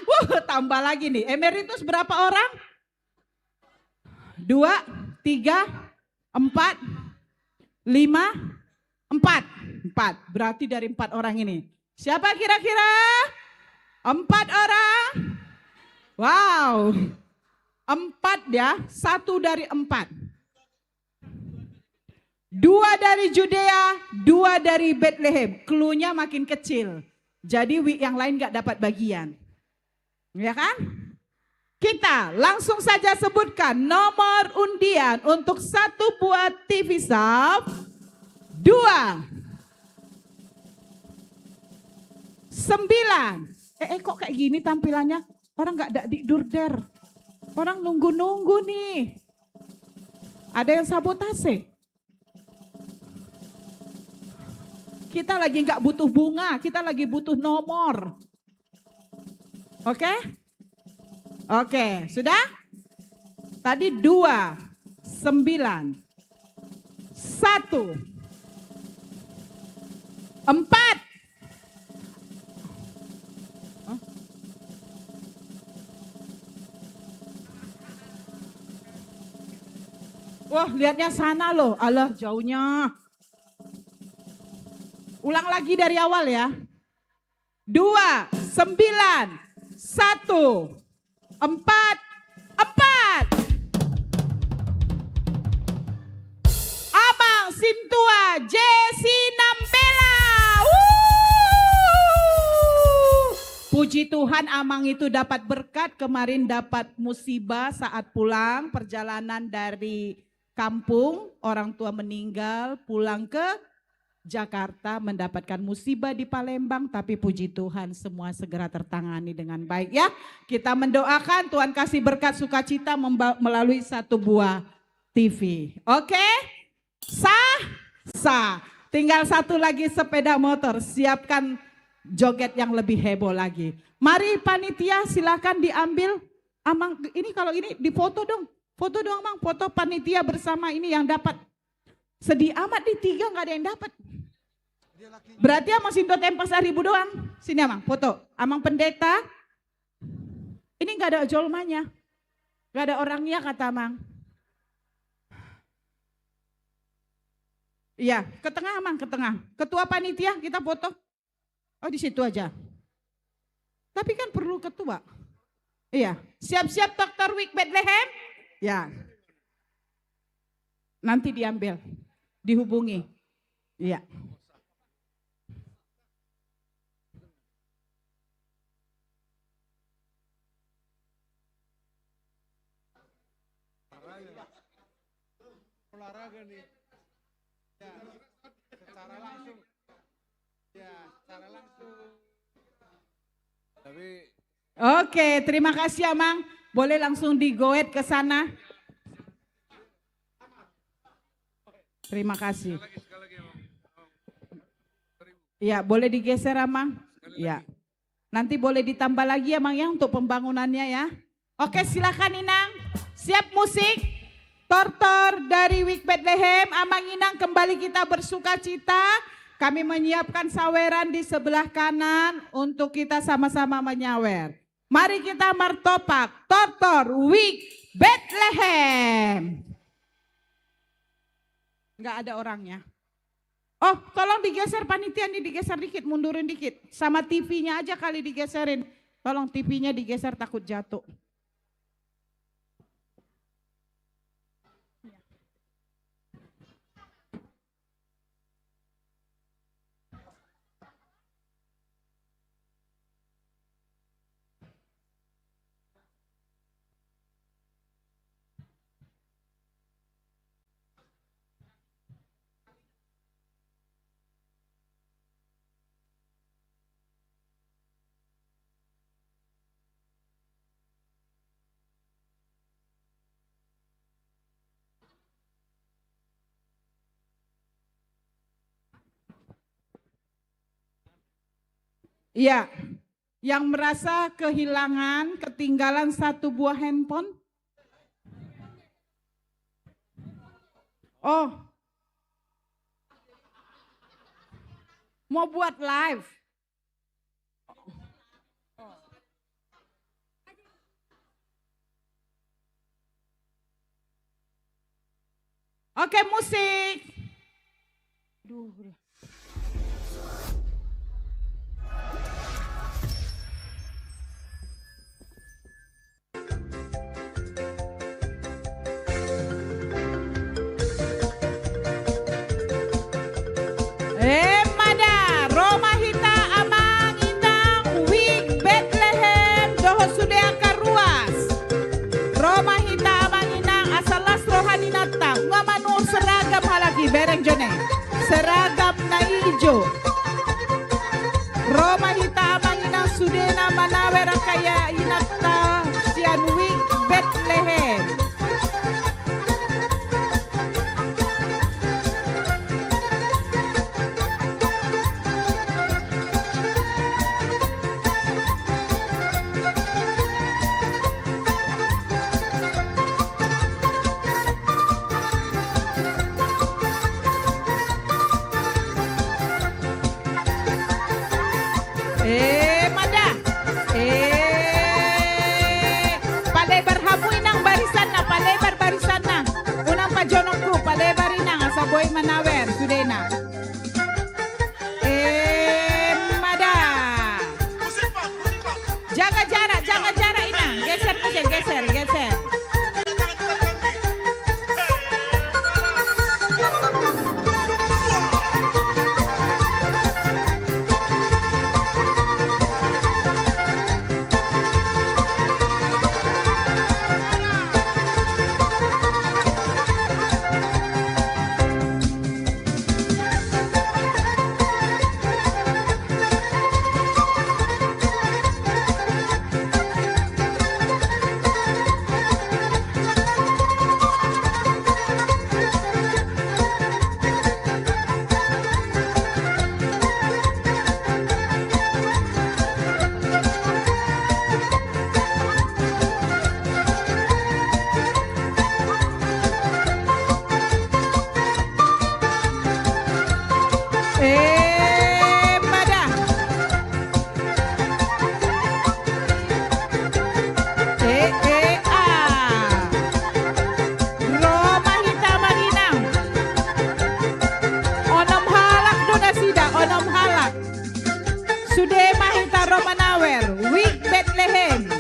Wuh, tambah lagi nih. Emeritus berapa orang? Dua, tiga, empat, lima, empat. Empat. Berarti dari empat orang ini. Siapa kira-kira? Empat orang. Wow. Empat ya, satu dari empat. Dua dari Judea, dua dari Betlehem. Clue-nya makin kecil. Jadi wi-, yang lain nggak dapat bagian. Ya kan? Kita langsung saja sebutkan nomor undian untuk satu buah T V Sub. Dua. Sembilan. Eh, eh, kok kayak gini tampilannya? Orang nggak ada di durder. Orang nunggu-nunggu nih. Ada yang sabotase. Kita lagi nggak butuh bunga, kita lagi butuh nomor. Oke? Oke, sudah? Tadi dua, sembilan, satu, empat. Hah? Wah, lihatnya sana loh. Alah, jauhnya. Ulang lagi dari awal ya. Dua, sembilan, satu, empat, empat. Amang Sintua Jesi Nambela. Wuh. Puji Tuhan, Amang itu dapat berkat, kemarin dapat musibah saat pulang perjalanan dari kampung, orang tua meninggal, pulang ke Jakarta, mendapatkan musibah di Palembang, tapi puji Tuhan semua segera tertangani dengan baik ya. Kita mendoakan Tuhan kasih berkat sukacita memba-, melalui satu buah T V. Oke? Sah? Sah. Tinggal satu lagi sepeda motor, siapkan joget yang lebih heboh lagi. Mari panitia, silakan diambil. Amang, ini kalau ini difoto dong. Foto dong, Mang. Foto panitia bersama ini yang dapat. Sedih amat di tiga, nggak ada yang dapat. Berarti Amang Sintua Tempa Saribu doang. Sini, Amang, foto. Amang Pendeta. Ini nggak ada jolmanya. Nggak ada orangnya, kata Amang. Iya, ke tengah, Amang, ke tengah. Ketua panitia, kita foto. Oh, di situ aja. Tapi kan perlu ketua. Iya, siap-siap Doktor Wik Betlehem. Ya. Nanti diambil, dihubungi. Iya. Olahraga nih. Ya, secara langsung. Ya, secara langsung. Tapi oke, terima kasih, Amang. Boleh langsung digoet ke sana. Terima kasih. Sekali lagi, sekali lagi, Amang. Ya, boleh digeser, Amang? Sekali lagi. Ya. Nanti boleh ditambah lagi ya, Mang, ya, untuk pembangunannya ya. Oke, silakan, Inang. Siap musik? Tortor dari Wik Betlehem, Amang Inang, kembali kita bersuka cita. Kami menyiapkan saweran di sebelah kanan untuk kita sama-sama menyawer. Mari kita martopak, Tortor Wik Betlehem. Nggak ada orangnya. Oh, tolong digeser panitia nih, digeser dikit, mundurin dikit. Sama T V-nya aja kali digeserin. Tolong T V-nya digeser, takut jatuh. Iya, yang merasa kehilangan, ketinggalan satu buah handphone? Oh. Mau buat live? Eh, mada. Eh, palebar hamu inang barisanna, palebar barisanna. Unang pajonokku, palebar inang, asa boi manawer sudena. Eh, mada. Jaga jarak, jaga jarak inang. Geser, geser, geser, geser. Eh, mada. Eh, eh, ah. Ro ma hita amang inang. Onom halak do nasida, onom halak. Sude ma hita ro manawer, Wik Betlehem.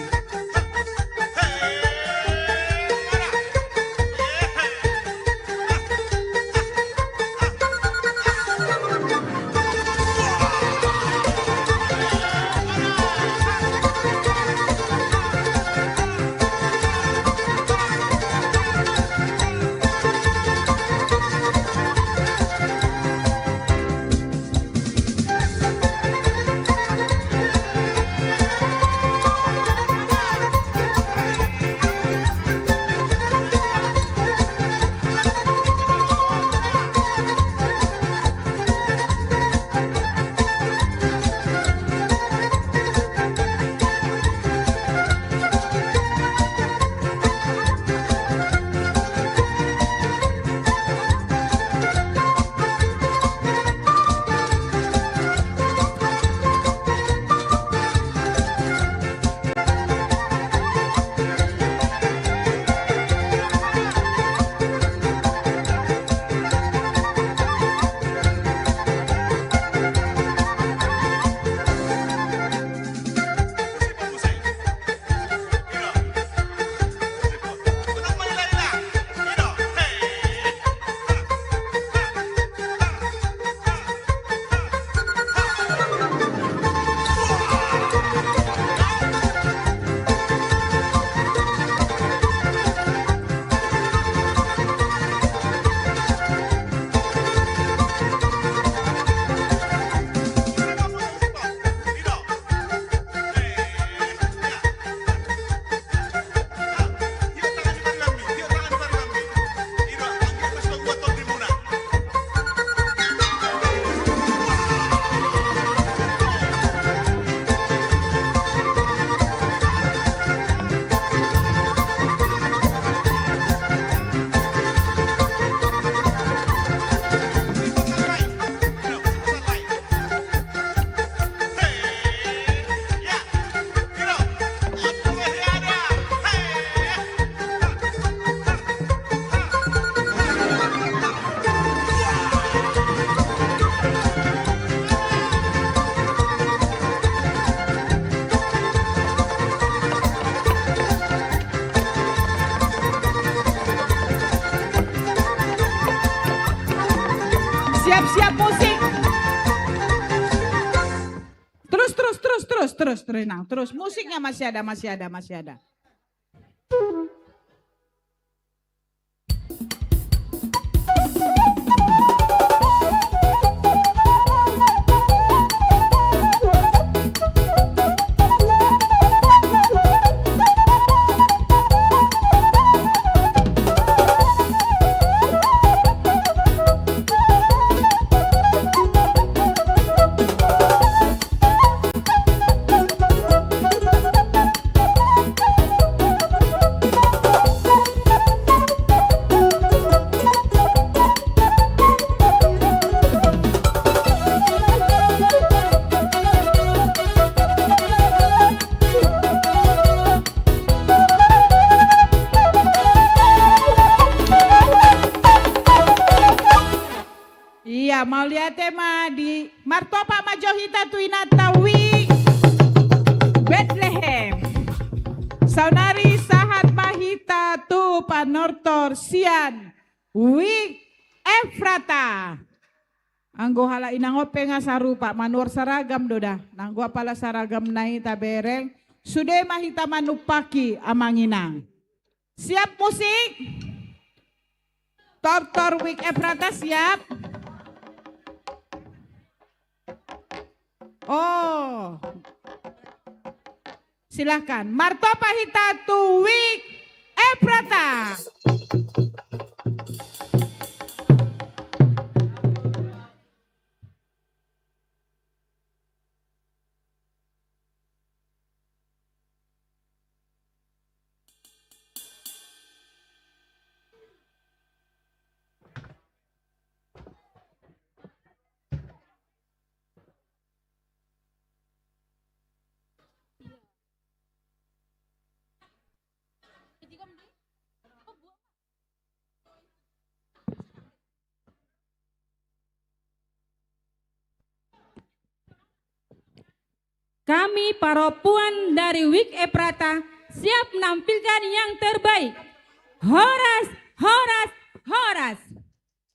Siap, siap musik. Terus, terus, terus, terus, terus, terus, nah, terus. Musiknya masih ada, masih ada, masih ada. Mauliate ma di, martopak ma jo hita tu inanta Wik Betlehem. Saonari sahat ma hita tu panortor sian Wik Efrata. Anggo halak inang on pe nga sarupa, manuhor saragam do da. Nanggo apala saragamna i tabereng, sude ma hita manumpaki amang inang. Siap musik? Tortor Wik Efrata siap? Oh. Silahkan. Martopak hita tu Wik Efrata. Kami parompuan dari Wik Efrata siap menampilkan yang terbaik. Horas, horas, horas.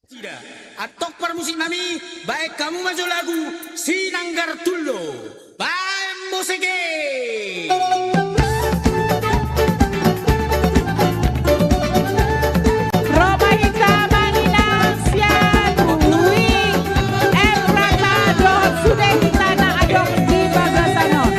Sida, antong parmusik nami, baen hamu ma jo lagu Sinanggar Tullo. Baen musik i. Ro ma hita amang inang sian Wik Efrata dohot sude hita na adong di bagasan on.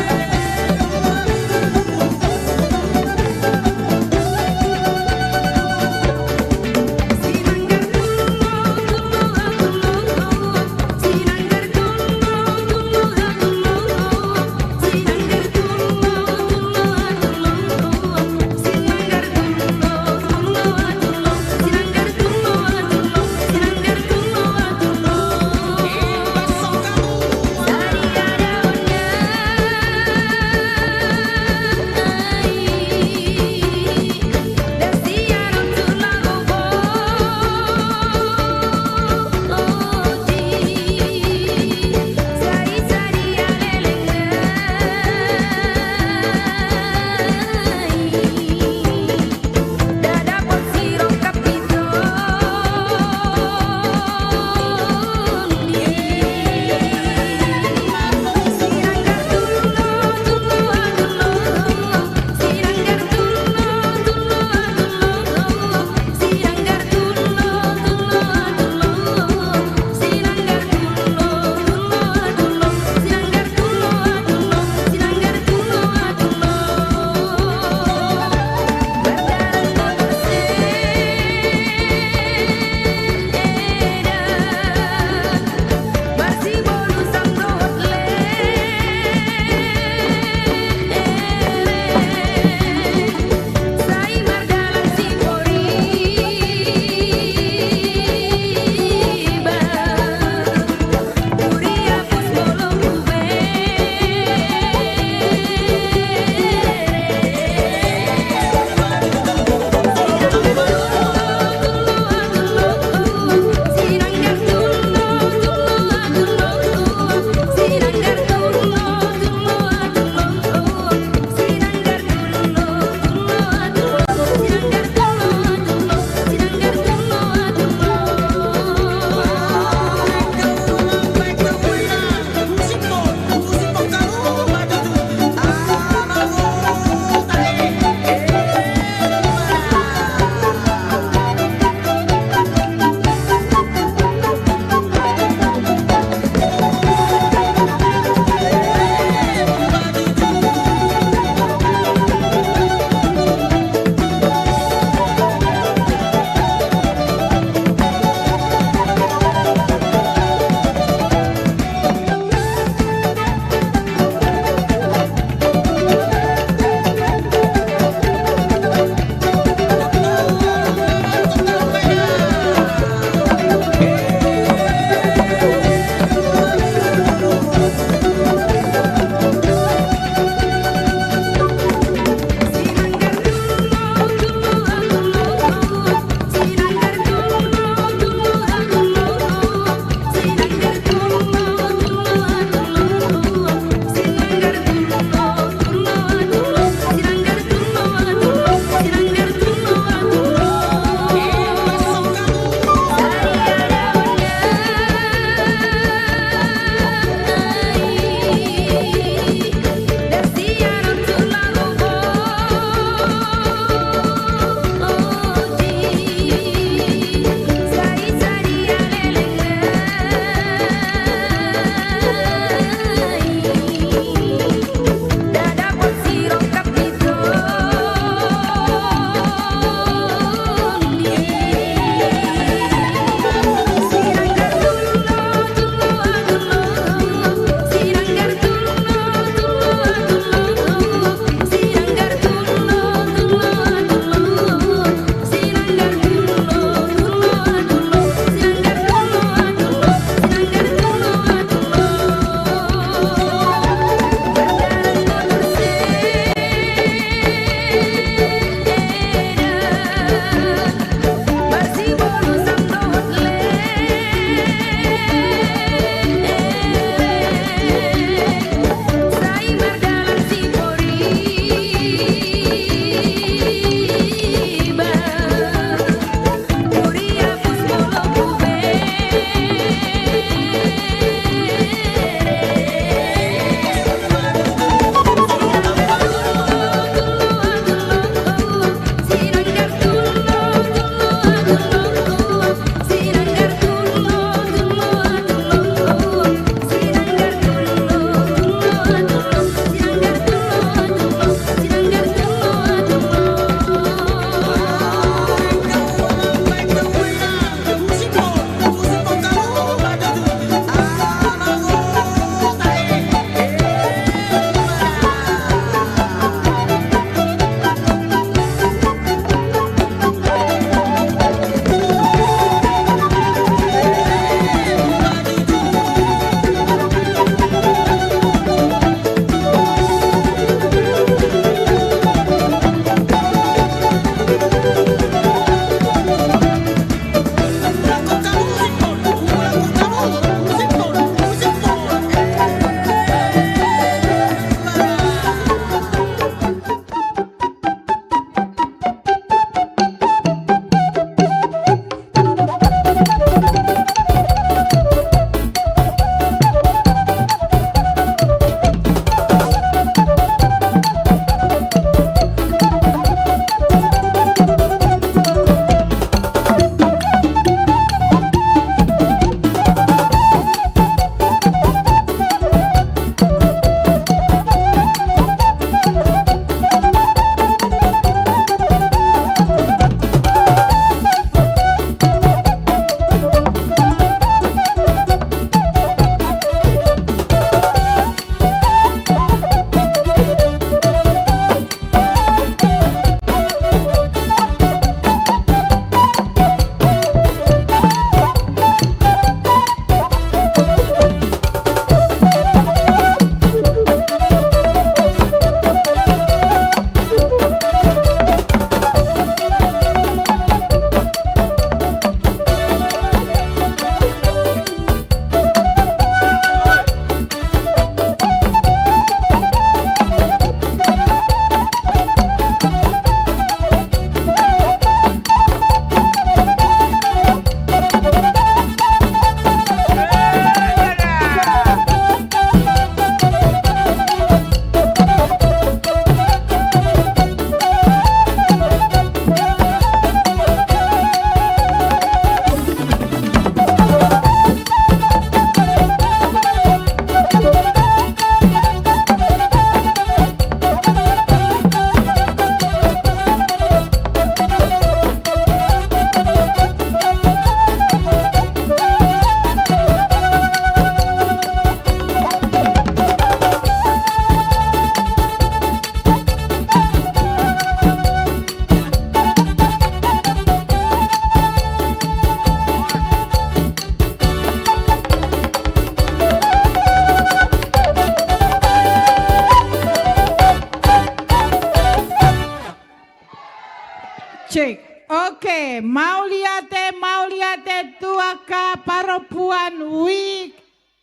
Cek. Oke, mauliate, mauliate tu angka parompuan Wijk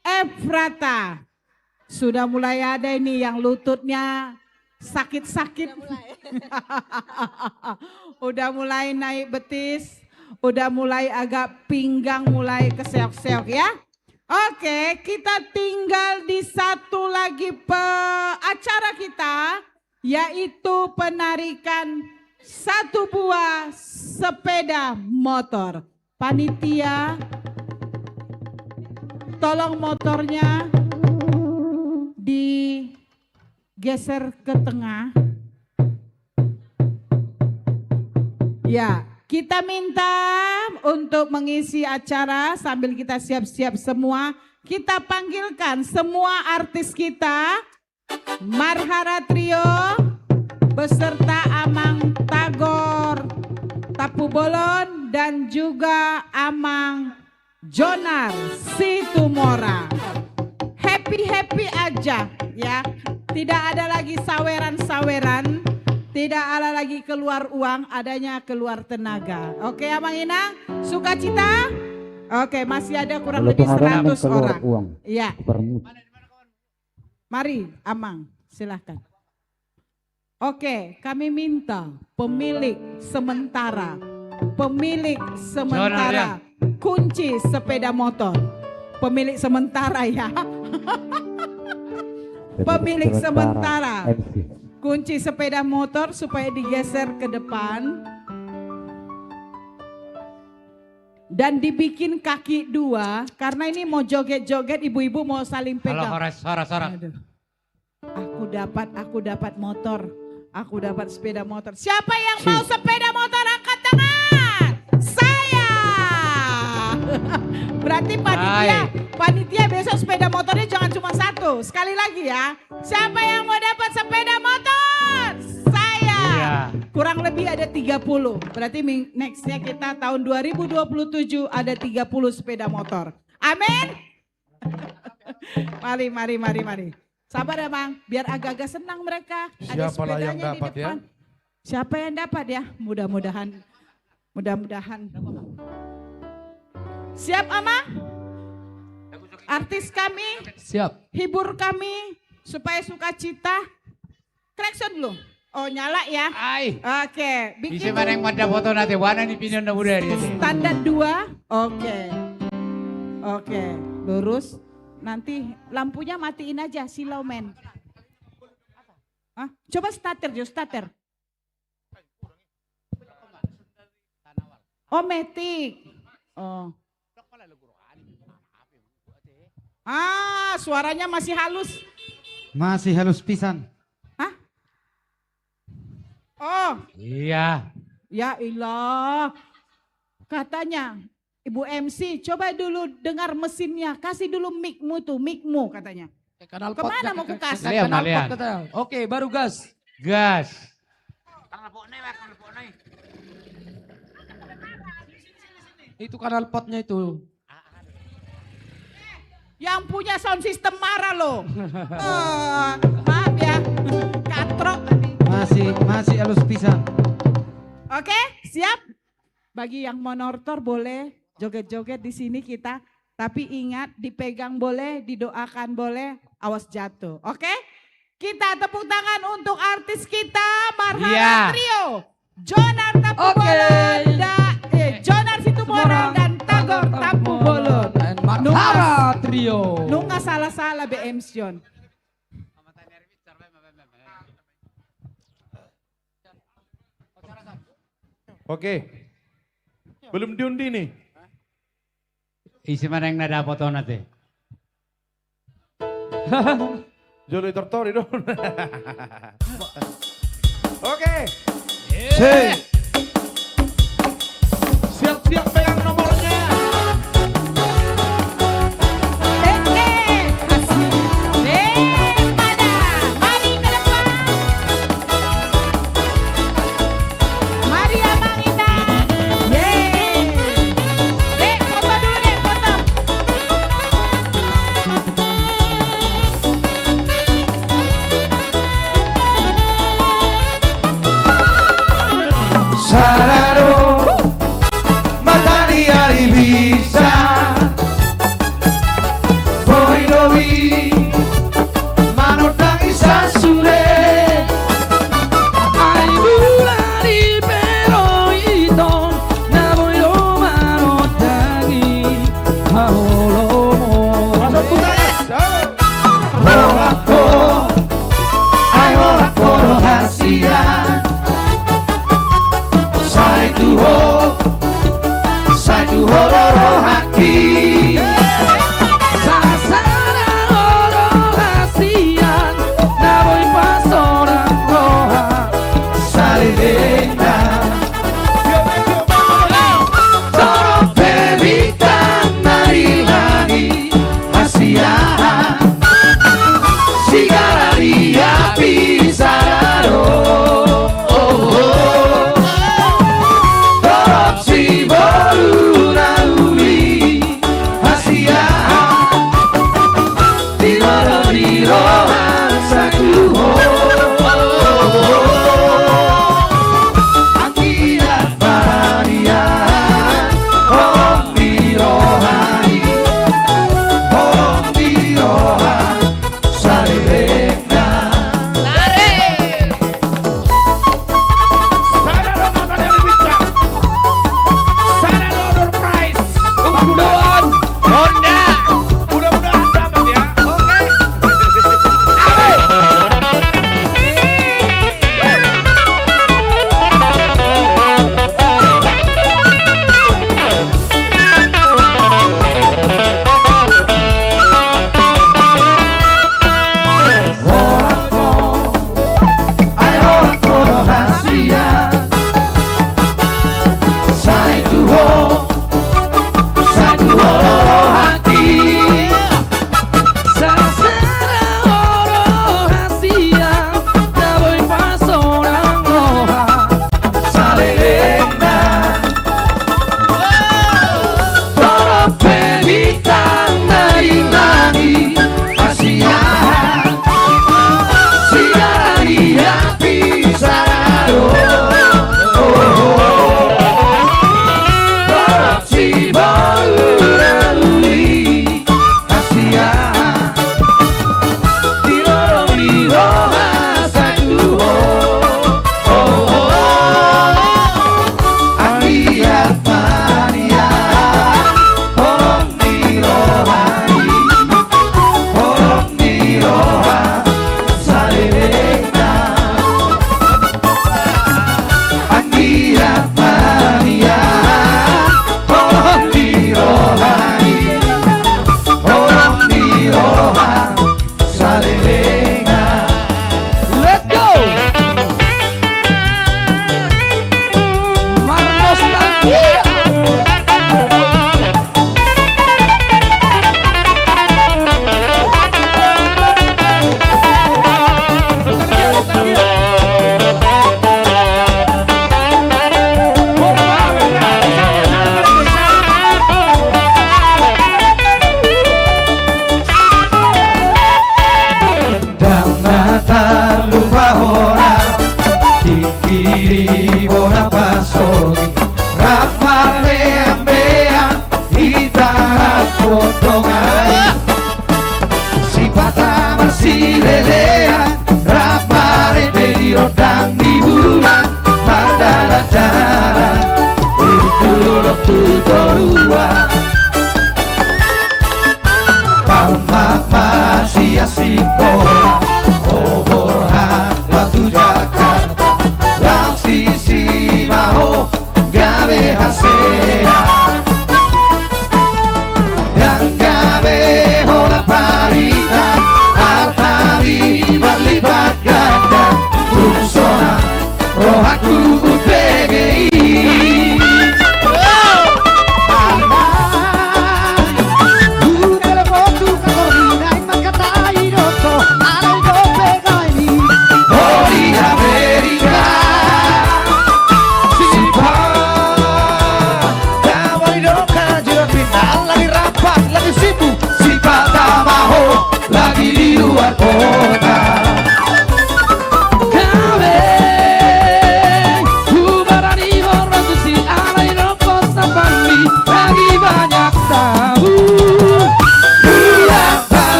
Efrata. Sudah mulai ada ini yang lututnya sakit-sakit. Udah mulai. Udah mulai naik betis, udah mulai agak pinggang mulai keseok-seok ya. Oke, kita tinggal di satu lagi pe-, acara kita, yaitu penarikan satu buah sepeda motor. Panitia, tolong motornya digeser ke tengah. Ya, kita minta untuk mengisi acara sambil kita siap-siap semua. Kita panggilkan semua artis kita, Marhara Trio beserta Amang Tagor Tampubolon dan juga Amang Jonar Situmorang. Happy-happy aja, ya. Tidak ada lagi saweran-saweran, tidak ada lagi keluar uang, adanya keluar tenaga. Oke, Amang Inang, sukacita? Oke, masih ada kurang lebih seratus orang. Iya. Mari, Amang, silahkan. Oke, kami minta pemilik sementara, pemilik sementara kunci sepeda motor. Pemilik sementara, ya. Pemilik sementara kunci sepeda motor supaya digeser ke depan. Dan dibikin kaki dua, karena ini mau joget-joget, ibu-ibu mau saling pegang. Halo, horas, horas, horas. Aduh. Aku dapat, aku dapat motor. Aku dapat sepeda motor. Siapa yang mau sepeda motor, angkat tangan. Saya. Berarti panitia, panitia besok sepeda motornya jangan cuma satu. Sekali lagi ya. Siapa yang mau dapat sepeda motor? Saya. Iya. Kurang lebih ada tiga puluh. Berarti ming-, next-nya kita tahun dua ribu dua puluh tujuh ada tiga puluh sepeda motor. Amin. Mari, mari, mari, mari. Sabar ya, Bang. Biar agak-agak senang mereka. Ada sepedanya di depan. Siapa yang dapat ya? Mudah-mudahan. Mudah-mudahan. Siap, Amang? Artis kami? Siap. Hibur kami supaya sukacita. Klakson dulu. Oh, nyala ya? Ai. Oke, bikin. Ise manang mandapot on ate, boha na nipinionmu dari ate? Standar dua. Oke. Oke, lurus. Nanti lampunya matiin aja, silau men. Hah? Coba starter, Jo, starter. Oh, metik. Oh. Ah, suaranya masih halus. Masih halus pisan. Hah? Oh. Iya. Ya ilah. Katanya, Ibu M C, coba dulu dengar mesinnya. Kasih dulu mic-mu tuh, mic-mu, katanya. Eh, knalpot. Kemana mau kukas? Knalpot, katanya. Oke, baru gas. Gas. Itu knalpotnya itu. Yang punya sound system marah loh. Eh, maaf ya. Katrok tadi. Masih, masih halus pisan. Oke, siap? Bagi yang monortor boleh joget-joget di sini kita. Tapi ingat, dipegang boleh, didoakan boleh, awas jatuh. Oke? Kita tepuk tangan untuk artis kita, Marhara Trio. Jonar Tampubolon, eh, Jonar Situmorang dan Tagor Tampubolon. Marhara Trio. Nunga salah-salah be M C on. Oke. Belum diundi nih. Ise manang na dapot on ate? Jolo tortori do. Oke. Sip. Siap-siap pegang nomornya. Eh, eh, asik. Eh, pada. Mari ke depan. Mari, Amang Inang. Yeay. Dek, foto dulu, Dek, foto.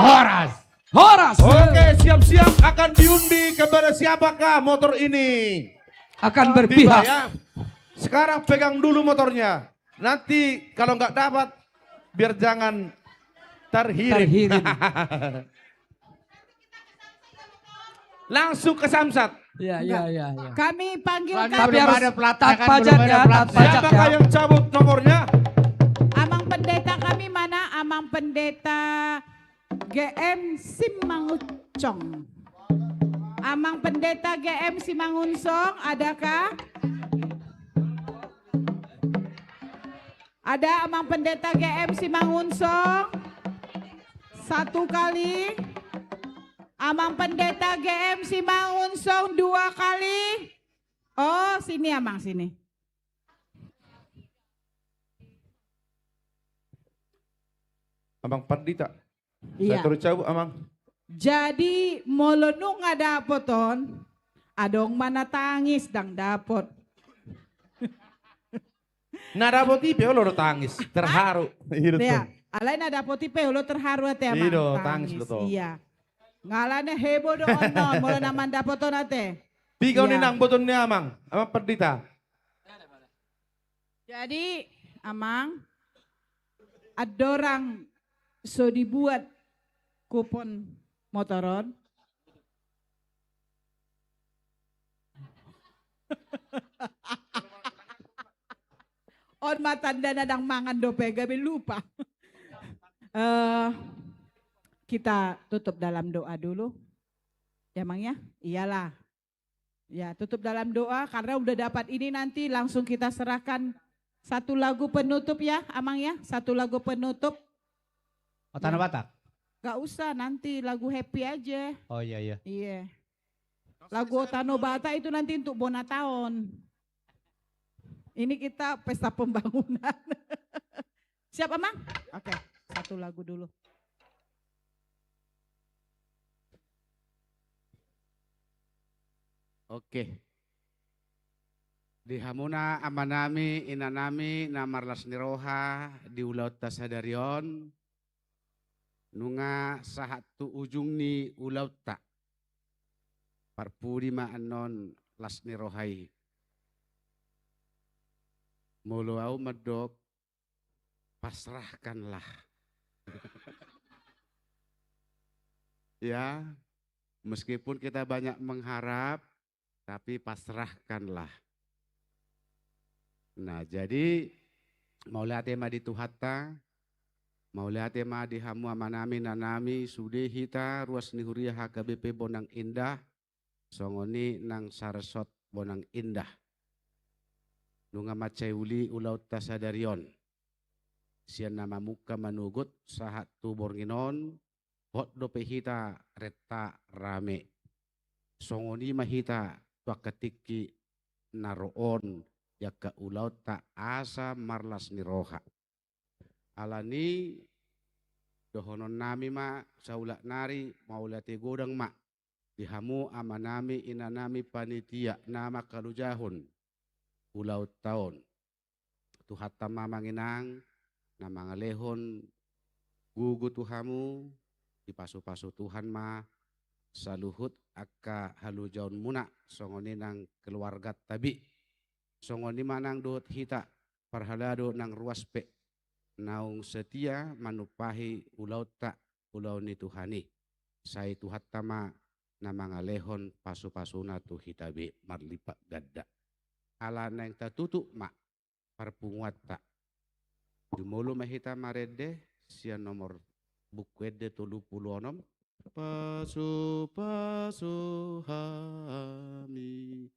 Horas. Horas. Oke, siap-siap akan diundi kepada siapakah motor ini. Akan berpihak. Tiba, ya. Sekarang pegang dulu motornya. Nanti kalau nggak dapat, biar jangan terhirim. Terhirim. Langsung ke Samsat. Iya, iya, iya, iya. Kami panggilkan. Tapi harus ada platnya, taat kan? Belum ada plat, ya, taat pajak, taat pajak, ya. Siapakah yang cabut nomornya? Amang Pendeta kami mana? Amang Pendeta G M Simangunsong. Amang Pendeta G M Simangunsong, adakah? Ada Amang Pendeta G M Simangunsong? Satu kali. Amang Pendeta G M Simangunsong dua kali. Oh, sini Amang, sini. Amang Pandita. Iya. Sai tor dicabut, Amang. Jadi, molo nunga dapot on, adong ma na tangis, ndang dapot. Na dapot i pe olo do tangis, terharu. Iya, alai na dapot i pe olo terharu ate, Amang. Iya do, tangis do to. Iya. Alana heboh do on, molo na mandapot on ate. Piga on, iya, inang, botoon ni Amang, Amang Pandita? Jadi, Amang, andorang so dibuat kupon motor on. On ma tanda na ndang mangan dope, gabe lupa. Eh, kita tutup dalam doa dulu. Ya, Mang, ya? Iyalah. Ya, tutup dalam doa, karena udah dapat ini nanti langsung kita serahkan satu lagu penutup ya, Amang ya, satu lagu penutup. Oh, Tanah Batak? Gak usah, nanti lagu happy aja. Oh, iya, iya. Iya. Lagu Tano Batak itu nanti untuk bona taon. Ini kita pesta pembangunan. Siap, Amang? Oke, satu lagu dulu. Oke. Di hamuna amanami, inanami, na marlas ni roha di ulaonta sadari on, nunga sahat tu ujung ni ulaonta. Parpudi ma annon las ni roha i. Molo au mandok, pasrahkanlah. Ya, meskipun kita banyak mengharap, tapi pasrahkanlah. Nah, jadi mauliate ma di Tuhanta, mauliate ma di hamu amanami, inanami, sude hita ruas ni huria H K B P Bonang Indah, songon i nang Saresot Bonang Indah. Nunga mansai uli ulaonta sadari on. Sian na mamungka manogot sahat tu borngin on, hot dope hita renta rame. Songon i ma hita tu angka tingki na ro on di angka ulaonta asa marlas ni roha. Alani dohononnami ma saulak nari mauliate godang ma di hamu amanami, inanami, panitia na mangkalojahon ulaonta on. Tuhanta ma amang inang na mangalehon gogo tu hamu, dipasupasu Tuhan ma saluhut angka halojaonmuna, songon i nang keluarganta be. Songon i ma nang dohot hita parhalado nang ruas pe naung setia manumpahi ulaonta, ulaon ni Tuhan i. Sai Tuhanta ma na mangalehon pasupasuna tu hita be marlipat ganda. Ala naeng tatutup ma parpunguanta. Jumolo ma hita marende sian nomor Buku Ende tolu pulu onom. Pasupasu hami.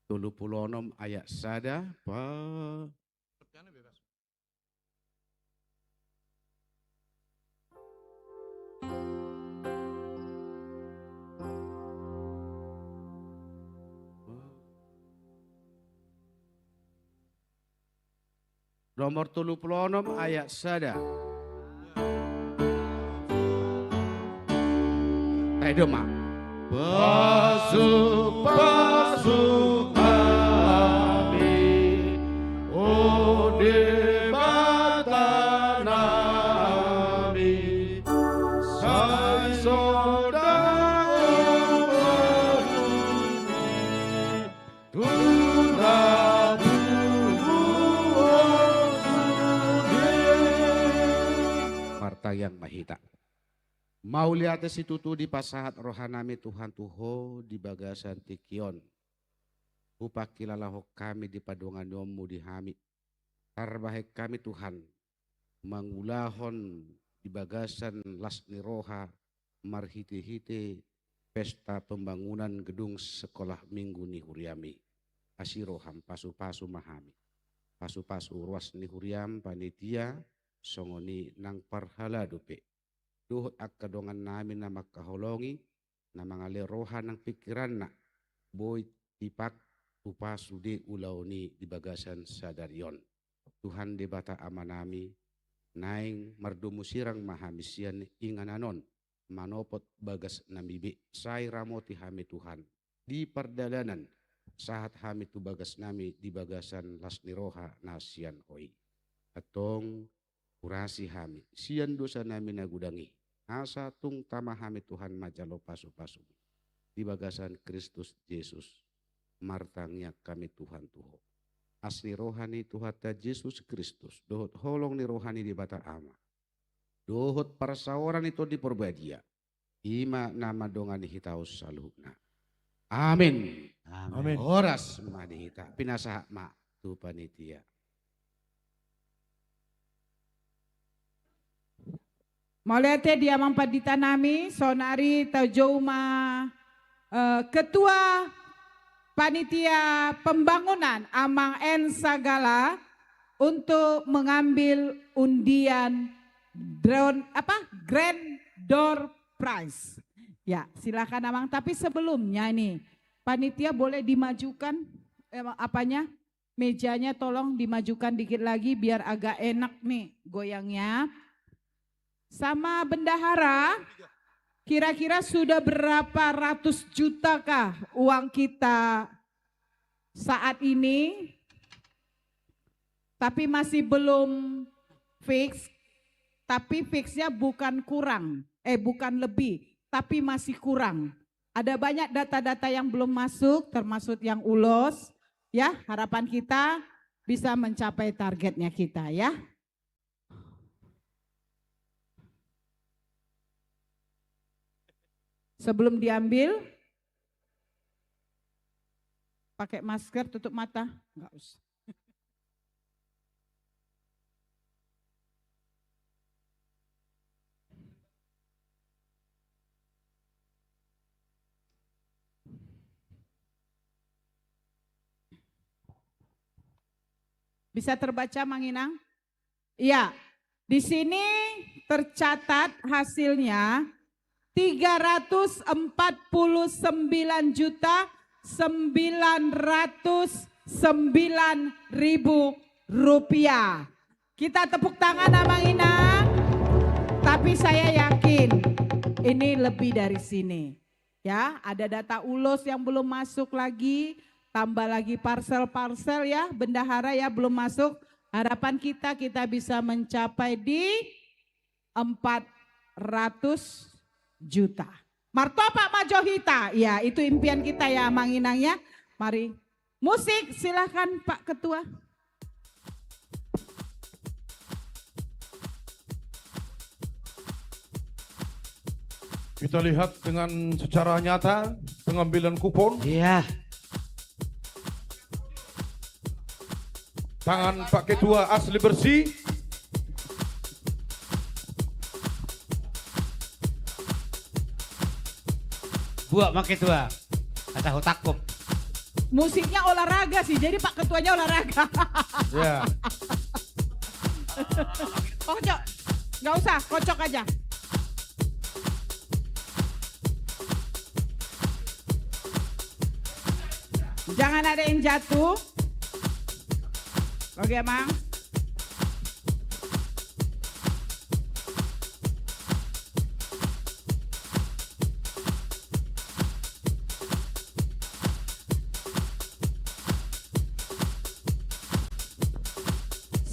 Tolu pulu onom ayat sada. Pa- Nomor tolu pulu onom ayat sada. Taida ma. Pasupasu hami, o Debata nami, sai sonang rohami tu na tubu on sude. Martangiang ma hita. Mauliate situtu dipasahat rohanami Tuhan tu Ho di bagasan tingki on. Hupangkilalahon hami di padonganionmu di hami. Tarbahen hami Tuhan mangulahon di bagasan las ni roha marhitehite pesta pembangunan gedung sekolah minggu ni huriami. Asi roham pasupasu ma hami. Pasupasu ruas ni huriam panitia songon i nang parhalado pe. Dohot angka dongannami na mangkaholongi, na mangalean roha nang pingkiranna, boi tipak tupa sude ulaon i di bagasan sadari on. Tuhan Debata Amanami, naeng mardomu sirang ma hami sian inganan on, manopot bagasnami be, sai ramoti hami Tuhan di pardalanan, sahat hami tu bagasnami di bagasan las ni roha na sian Ho i. Antong urasi hami sian dosanami na godang i, asa tung tama hami Tuhan manjalo pasupasu di bagasan Kristus Jesus. Martangiang hami Tuhan tu Ho. Asi ni roha ni Tuhanta Jesus Kristus, dohot holong ni roha ni Debata Ama, dohot parsaoran ni Tondi Parbadia, i ma na mandongani hita on saluhutna. Amin. Amin. Horas ma di hita. Pinasahat ma tu panitia. Mauliate di amang panditanami, saonari taujou ma, eh, Ketua Panitia Pembangunan Amang N Sagala untuk mengambil undian drone, apa, grand door prize. Ya, silakan Amang. Tapi sebelumnya ini, panitia boleh dimajukan, eh, apanya, mejanya tolong dimajukan dikit lagi biar agak enak nih goyangnya. Sama bendahara, kira-kira sudah berapa ratus juta kah uang kita saat ini? Tapi masih belum fix. Tapi fixnya bukan kurang, eh, bukan lebih, tapi masih kurang. Ada banyak data-data yang belum masuk, termasuk yang ulos. Ya, harapan kita bisa mencapai targetnya kita, ya. Sebelum diambil, pakai masker, tutup mata. Nggak usah. Bisa terbaca, Mang Inang? Iya, di sini tercatat hasilnya tiga ratus empat puluh sembilan juta sembilan ratus sembilan ribu rupiah. Kita tepuk tangan, Amang Inang. Tapi saya yakin ini lebih dari sini. Ya, ada data ulos yang belum masuk lagi, tambah lagi parsel-parsel ya, bendahara ya, belum masuk. Harapan kita, kita bisa mencapai di empat ratus juta. Martopak ma jo hita. Ya, itu impian kita ya, Amang Inang ya. Mari. Musik, silakan Pak Ketua. Kita lihat dengan secara nyata pengambilan kupon. Iya. Tangan Pak Ketua asli bersih. Buat Pak Ketua. Asa hutangkup. Musiknya olahraga sih, jadi Pak Ketuanya olahraga. Ya. Kocok. Nggak usah, kocok aja. Jangan ada yang jatuh. Oke, Mang.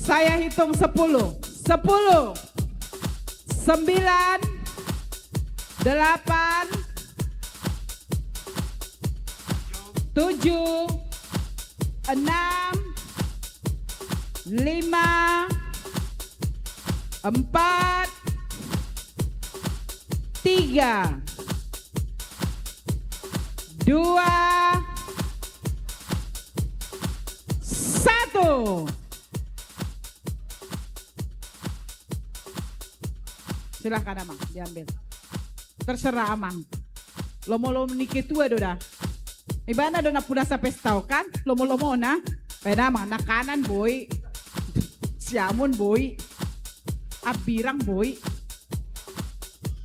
Saya hitung sepuluh. Sepuluh. Sembilan. Delapan. Tujuh. Enam. Lima. Empat. Tiga. Dua. Satu. Silahkan, Amang, diambil. Terserah, Amang. Lomo-lomo ni ketua do da. Ibana do na pudasa pesta on kan? Lomo-lomona. Peda, Amang, na kanan boi. Siamun boi. Abirang boi.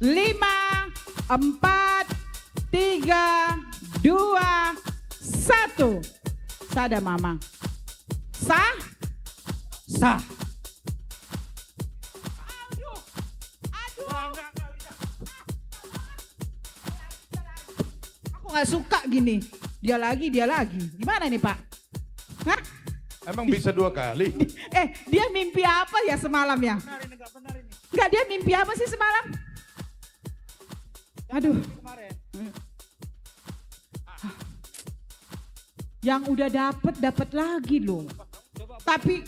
Lima, empat, tiga, dua, satu. Sada, Amang. Sah? Sah. Aduh. Aduh. Aku nggak suka gini. Dia lagi, dia lagi. Gimana nih, Pak? Hah? Emang bisa dua kali? Eh, dia mimpi apa ya semalam ya? Enggak, dia mimpi apa sih semalam? Aduh. Yang udah dapet, dapet lagi loh. Tapi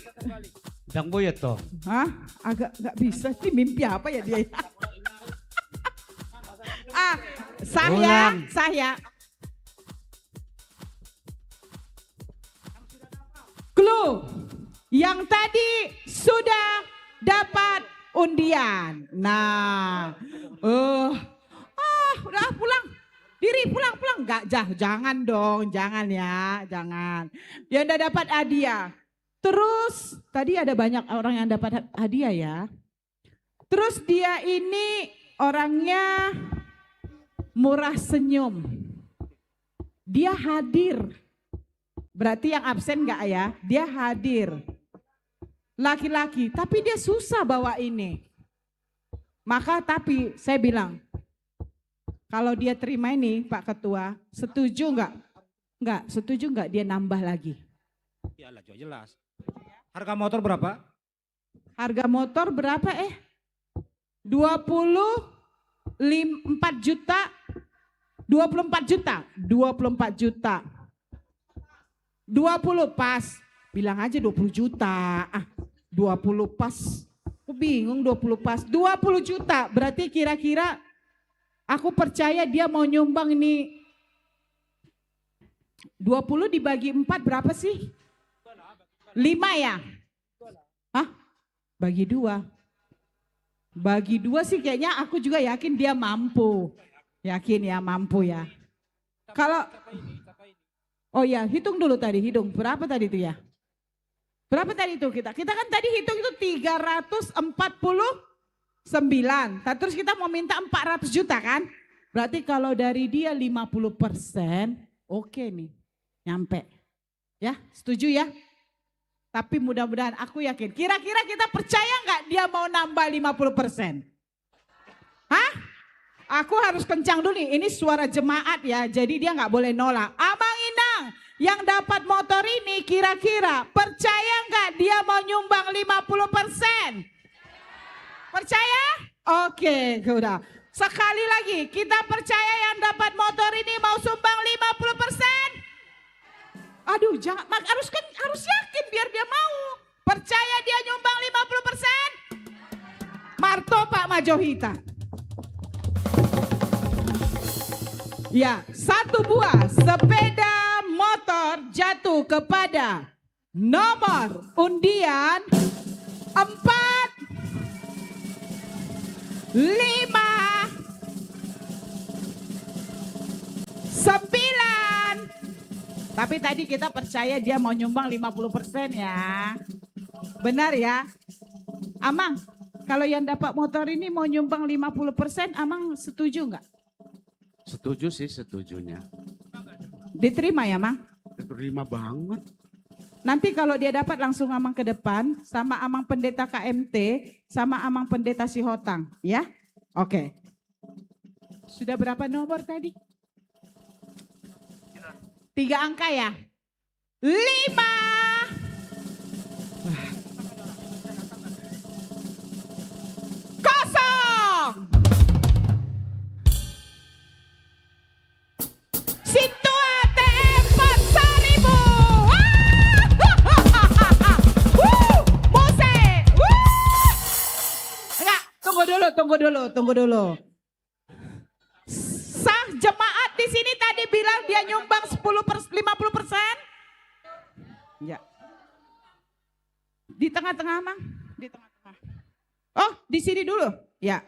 Bang Boyet toh. Hah? Agak nggak bisa sih, mimpi apa ya dia ya? Ah, sah ya, sah ya. Clue, yang tadi sudah dapat undian. Nah, eh, ah, udah pulang. Diri, pulang, pulang. Nggak, jah, jangan dong, jangan ya, jangan. Yang udah dapat hadiah. Terus, tadi ada banyak orang yang dapat ha-, hadiah ya. Terus dia ini orangnya murah senyum. Dia hadir. Berarti yang absen nggak ya? Dia hadir. Laki-laki, tapi dia susah bawa ini. Maka tapi saya bilang, kalau dia terima ini, Pak Ketua, setuju nggak? Nggak, setuju nggak dia nambah lagi? Iyalah, jelas. Harga motor berapa? Harga motor berapa, eh? Dua puluh empat juta. Dua puluh empat juta. Dua puluh empat juta. Dua puluh pas. Bilang aja dua puluh juta. Ah, dua puluh pas. Aku bingung dua puluh pas. Dua puluh juta. Berarti kira-kira aku percaya dia mau nyumbang ini Dua puluh dibagi empat berapa sih? Lima ya? Hah? Bagi dua. Bagi dua sih kayaknya aku juga yakin dia mampu. Yakin ya, mampu ya. Kalau, oh ya, hitung dulu tadi, hitung. Berapa tadi itu ya? Berapa tadi itu kita? Kita kan tadi hitung itu tiga ratus empat puluh sembilan. Ta-, terus kita mau minta empat ratus juta kan? Berarti kalau dari dia lima puluh persen, oke nih. Nyampe. Ya, setuju ya? Tapi mudah-mudahan aku yakin. Kira-kira kita percaya nggak dia mau nambah lima puluh persen? Hah? Aku harus kencang dulu nih. Ini suara jemaat ya, jadi dia nggak boleh nolak. Abang Inang yang dapat motor ini kira-kira percaya nggak dia mau nyumbang lima puluh persen? Percaya? Oke, udah. Sekali lagi, kita percaya yang dapat motor ini mau sumbang lima puluh persen? Aduh, jangan, mak-, harus kan, harus yakin biar dia mau. Percaya dia nyumbang lima puluh persen? Martopak ma jo hita. Ya, satu buah sepeda motor jatuh kepada nomor undian empat, lima, sembilan. Tapi tadi kita percaya dia mau nyumbang lima puluh persen ya. Benar ya? Amang, kalau yang dapat motor ini mau nyumbang lima puluh persen, Amang setuju nggak? Setuju sih setujunya. Diterima ya, Mang? Diterima banget. Nanti kalau dia dapat langsung Amang ke depan, sama Amang Pendeta K M T, sama Amang Pendeta Sihotang, ya? Oke. Sudah berapa nomor tadi? Tiga angka ya? Lima. Kosong. Sintua T M empat seribu. Wuh, musik. Wuh. Enggak, tunggu dulu, tunggu dulu, tunggu dulu. Sah, jemaat di sini tadi bilang dia nyumbang sepuluh per, lima puluh persen? Ya. Di tengah-tengah, Mang. Di tengah-tengah. Oh, di sini dulu. Ya.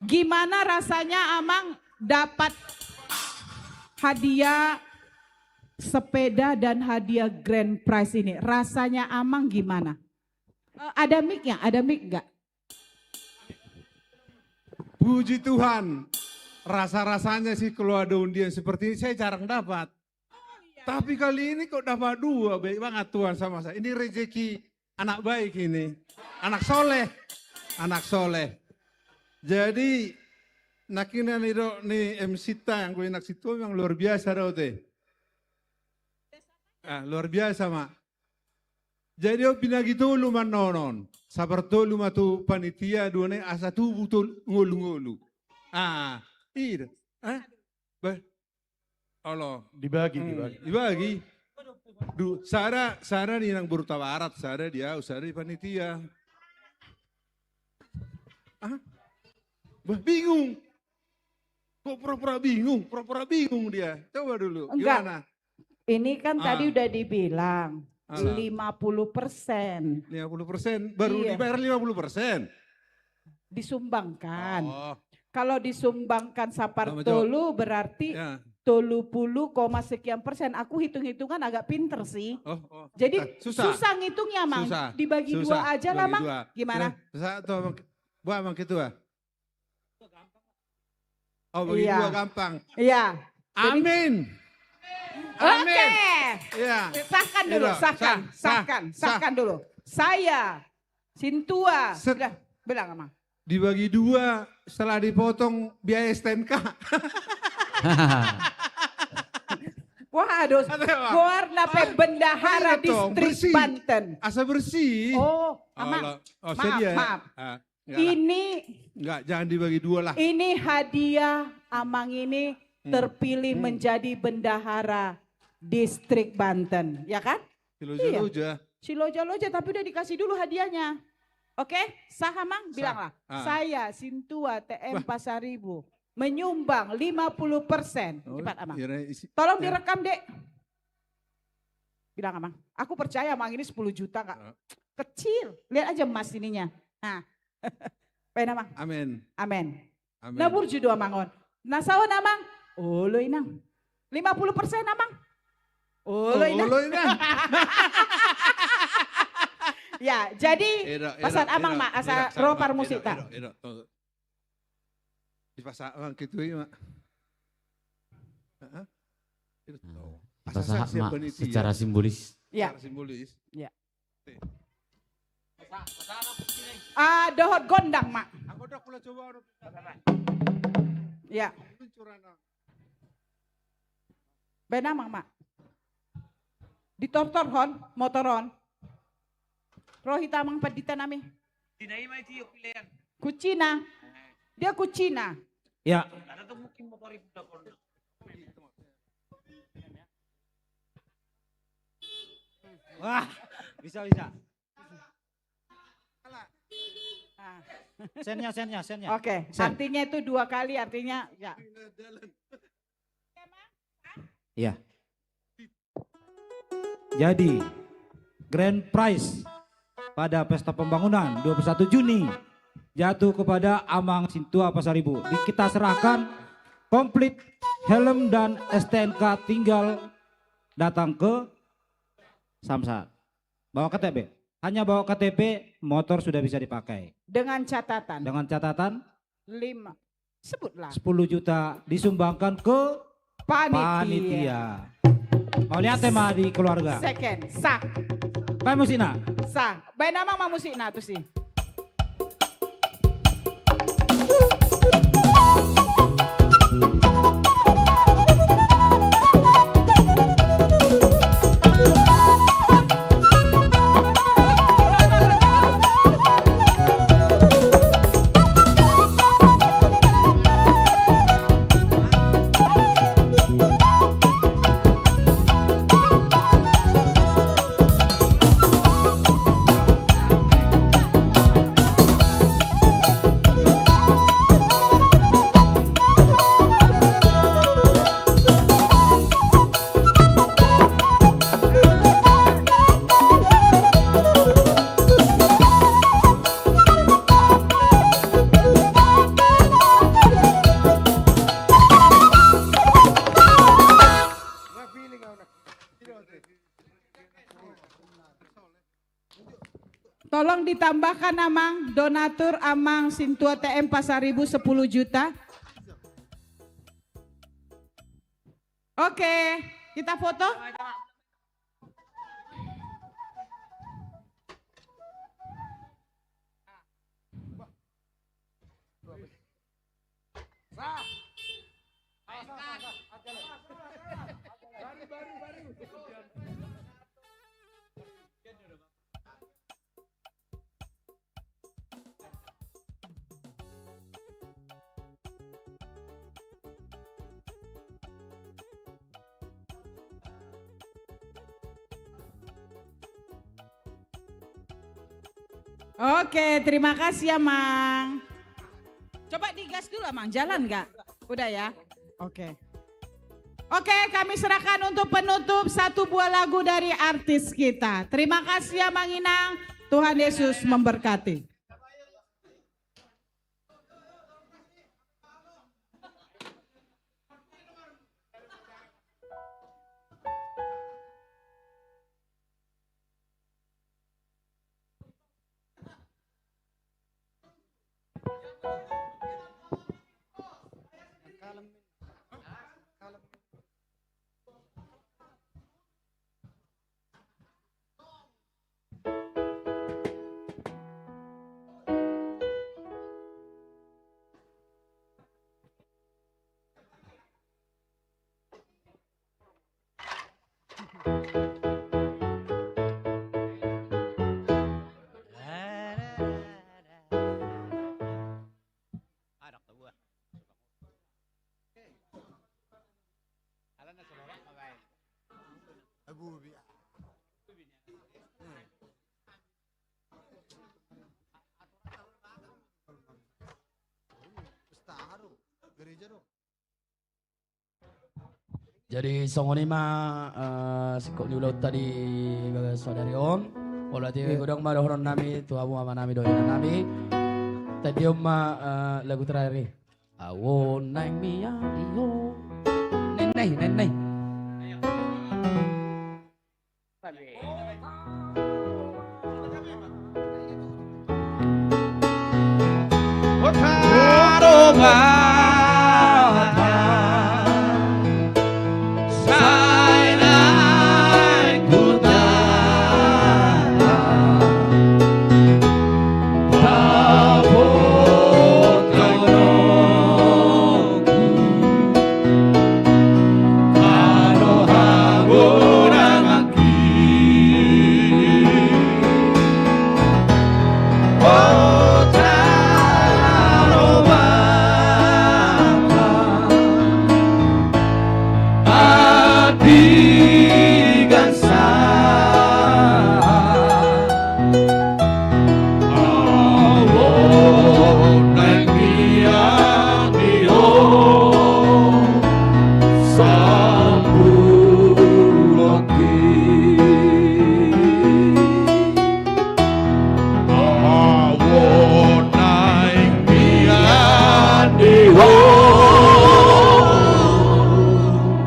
Gimana rasanya Amang dapat hadiah sepeda dan hadiah grand prize ini? Rasanya Amang gimana? Eh, ada mic-nya? Ada mic nggak? Puji Tuhan, rasa-rasanya sih kalau ada undian seperti ini saya jarang dapat. Tapi kali ini kok dapat dua, baik banget Tuhan sama saya. Ini rezeki anak baik ini, anak soleh, anak soleh. Jadi nakina ni do ni M C ta yang gue nak situ memang luar biasa do te. Ah, luar biasa ma. Jadi on pinagi tolu ma annon, sabar tolu ma tu panitia, dua nai asa tubu tolu ngolu-ngolu. Ah, ida. Eh? Bah. Olo. Dibagi, hmm, dibagi. Dibagi. Du, sada, sada di nang Borutabarat, sada di au, sada di panitia. Ah? Bah, bingung. Kok pura-pura bingung? Pura-pura bingung dia. Coba dulu. Enggak. Gimana? Ini kan tadi udah dibilang lima puluh persen. Lima puluh persen. Baru dibayar lima puluh persen. Disumbangkan. Oh. Kalau disumbangkan sapar tolu berarti tolu puluh koma sekian persen. Aku hitung-hitungan agak pinter sih. Oh, oh. Jadi susah ngitungnya, Mang. Susah. Dibagi dua aja lah, Mang. Gimana? Susah atau Mang Ketua? Oh, bagi dua gampang. Iya. Amin. Oke. Iya. Sahkan dulu, sahkan, sahkan, sahkan dulu. Saya, Sintua. Bilang, bilang, Amang. Dibagi dua setelah dipotong biaya S T N K. Waduh, goarna pe bendahara distrik Banten. Asa bersih. Oh, Amang. Maaf, maaf. Ini enggak, jangan dibagi dua lah. Ini hadiah Amang ini terpilih menjadi bendahara distrik Banten, ya kan? Si loja-loja. Si loja-loja, tapi udah dikasih dulu hadiahnya. Oke, sah Amang? Bilanglah. Saya Sintua T M Pasaribu menyumbang lima puluh persen. Cepat Amang. Tolong direkam, Dek. Bilang, Amang, aku percaya, Amang, ini sepuluh juta, nggak kecil. Lihat aja emas ininya. Nah. Baen, Amang. Amin. Amin. Amin. Na burju do, Amang, on. Na saon, Amang? Olo, Inang. Lima puluh persen, Amang? Olo, Inang. Olo, Inang. Ya, jadi pasan Amang ma asa ro parmusikta. Dipasahat ma, gitu, Mak. Heeh. Nah, dipasahat ma secara simbolis. Ya. Secara simbolis. Ya. Ah, dohot gondang, Mak. Ya. Baen, Amang, Mak. Ditortorhon motor on. Ro hita, Amang, pandita nami. Kuncina. Dia kuncina. Ya. Wah, bisa, bisa. Ah. Sennya, sennya, sennya. Oke, artinya itu dua kali, artinya ya. Ya. Jadi, grand prize pada Pesta Pembangunan dua puluh satu Juni jatuh kepada Amang Sintua Pasaribu. Di-, kita serahkan komplit helm dan S T N K, tinggal datang ke Samsat. Bawa K T P. Hanya bawa K T P, motor sudah bisa dipakai. Dengan catatan. Dengan catatan? Lima. Sebutlah. Sepuluh juta disumbangkan ke panitia. Panitia. Mauliate ma di keluarga. Second. Sah. Baen musikna. Sah. Baen, Amang, ma musikna tusi. Tolong ditambahkan, Amang, donatur Amang Sintua T M Pasaribu sepuluh juta. Oke, kita foto. Oke, terima kasih, Amang. Coba digas dulu, Amang. Jalan nggak? Udah ya? Oke. Oke, kami serahkan untuk penutup satu buah lagu dari artis kita. Terima kasih, Amang Inang. Tuhan Yesus memberkati. Pesta do, gereja do. Jadi songon i ma, eh, singkop ni ulaonta di bagasan sadari on. Molo ate, iya, godang ma dohonon nami tu hamu ama nami dohot ina nami. Tadi on ma, eh, lagu terakhir i. Awo naeng mian di ho. Nenai, nenai.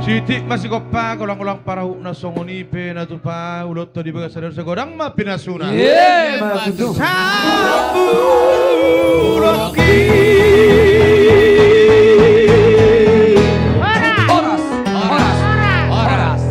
Sitik ma sigompa, golang-golang parahutna, songon i pe na tupa ulaonta di bagasan sadari on, sai godang ma pinasuna. Emma tutu. Horas, horas, horas.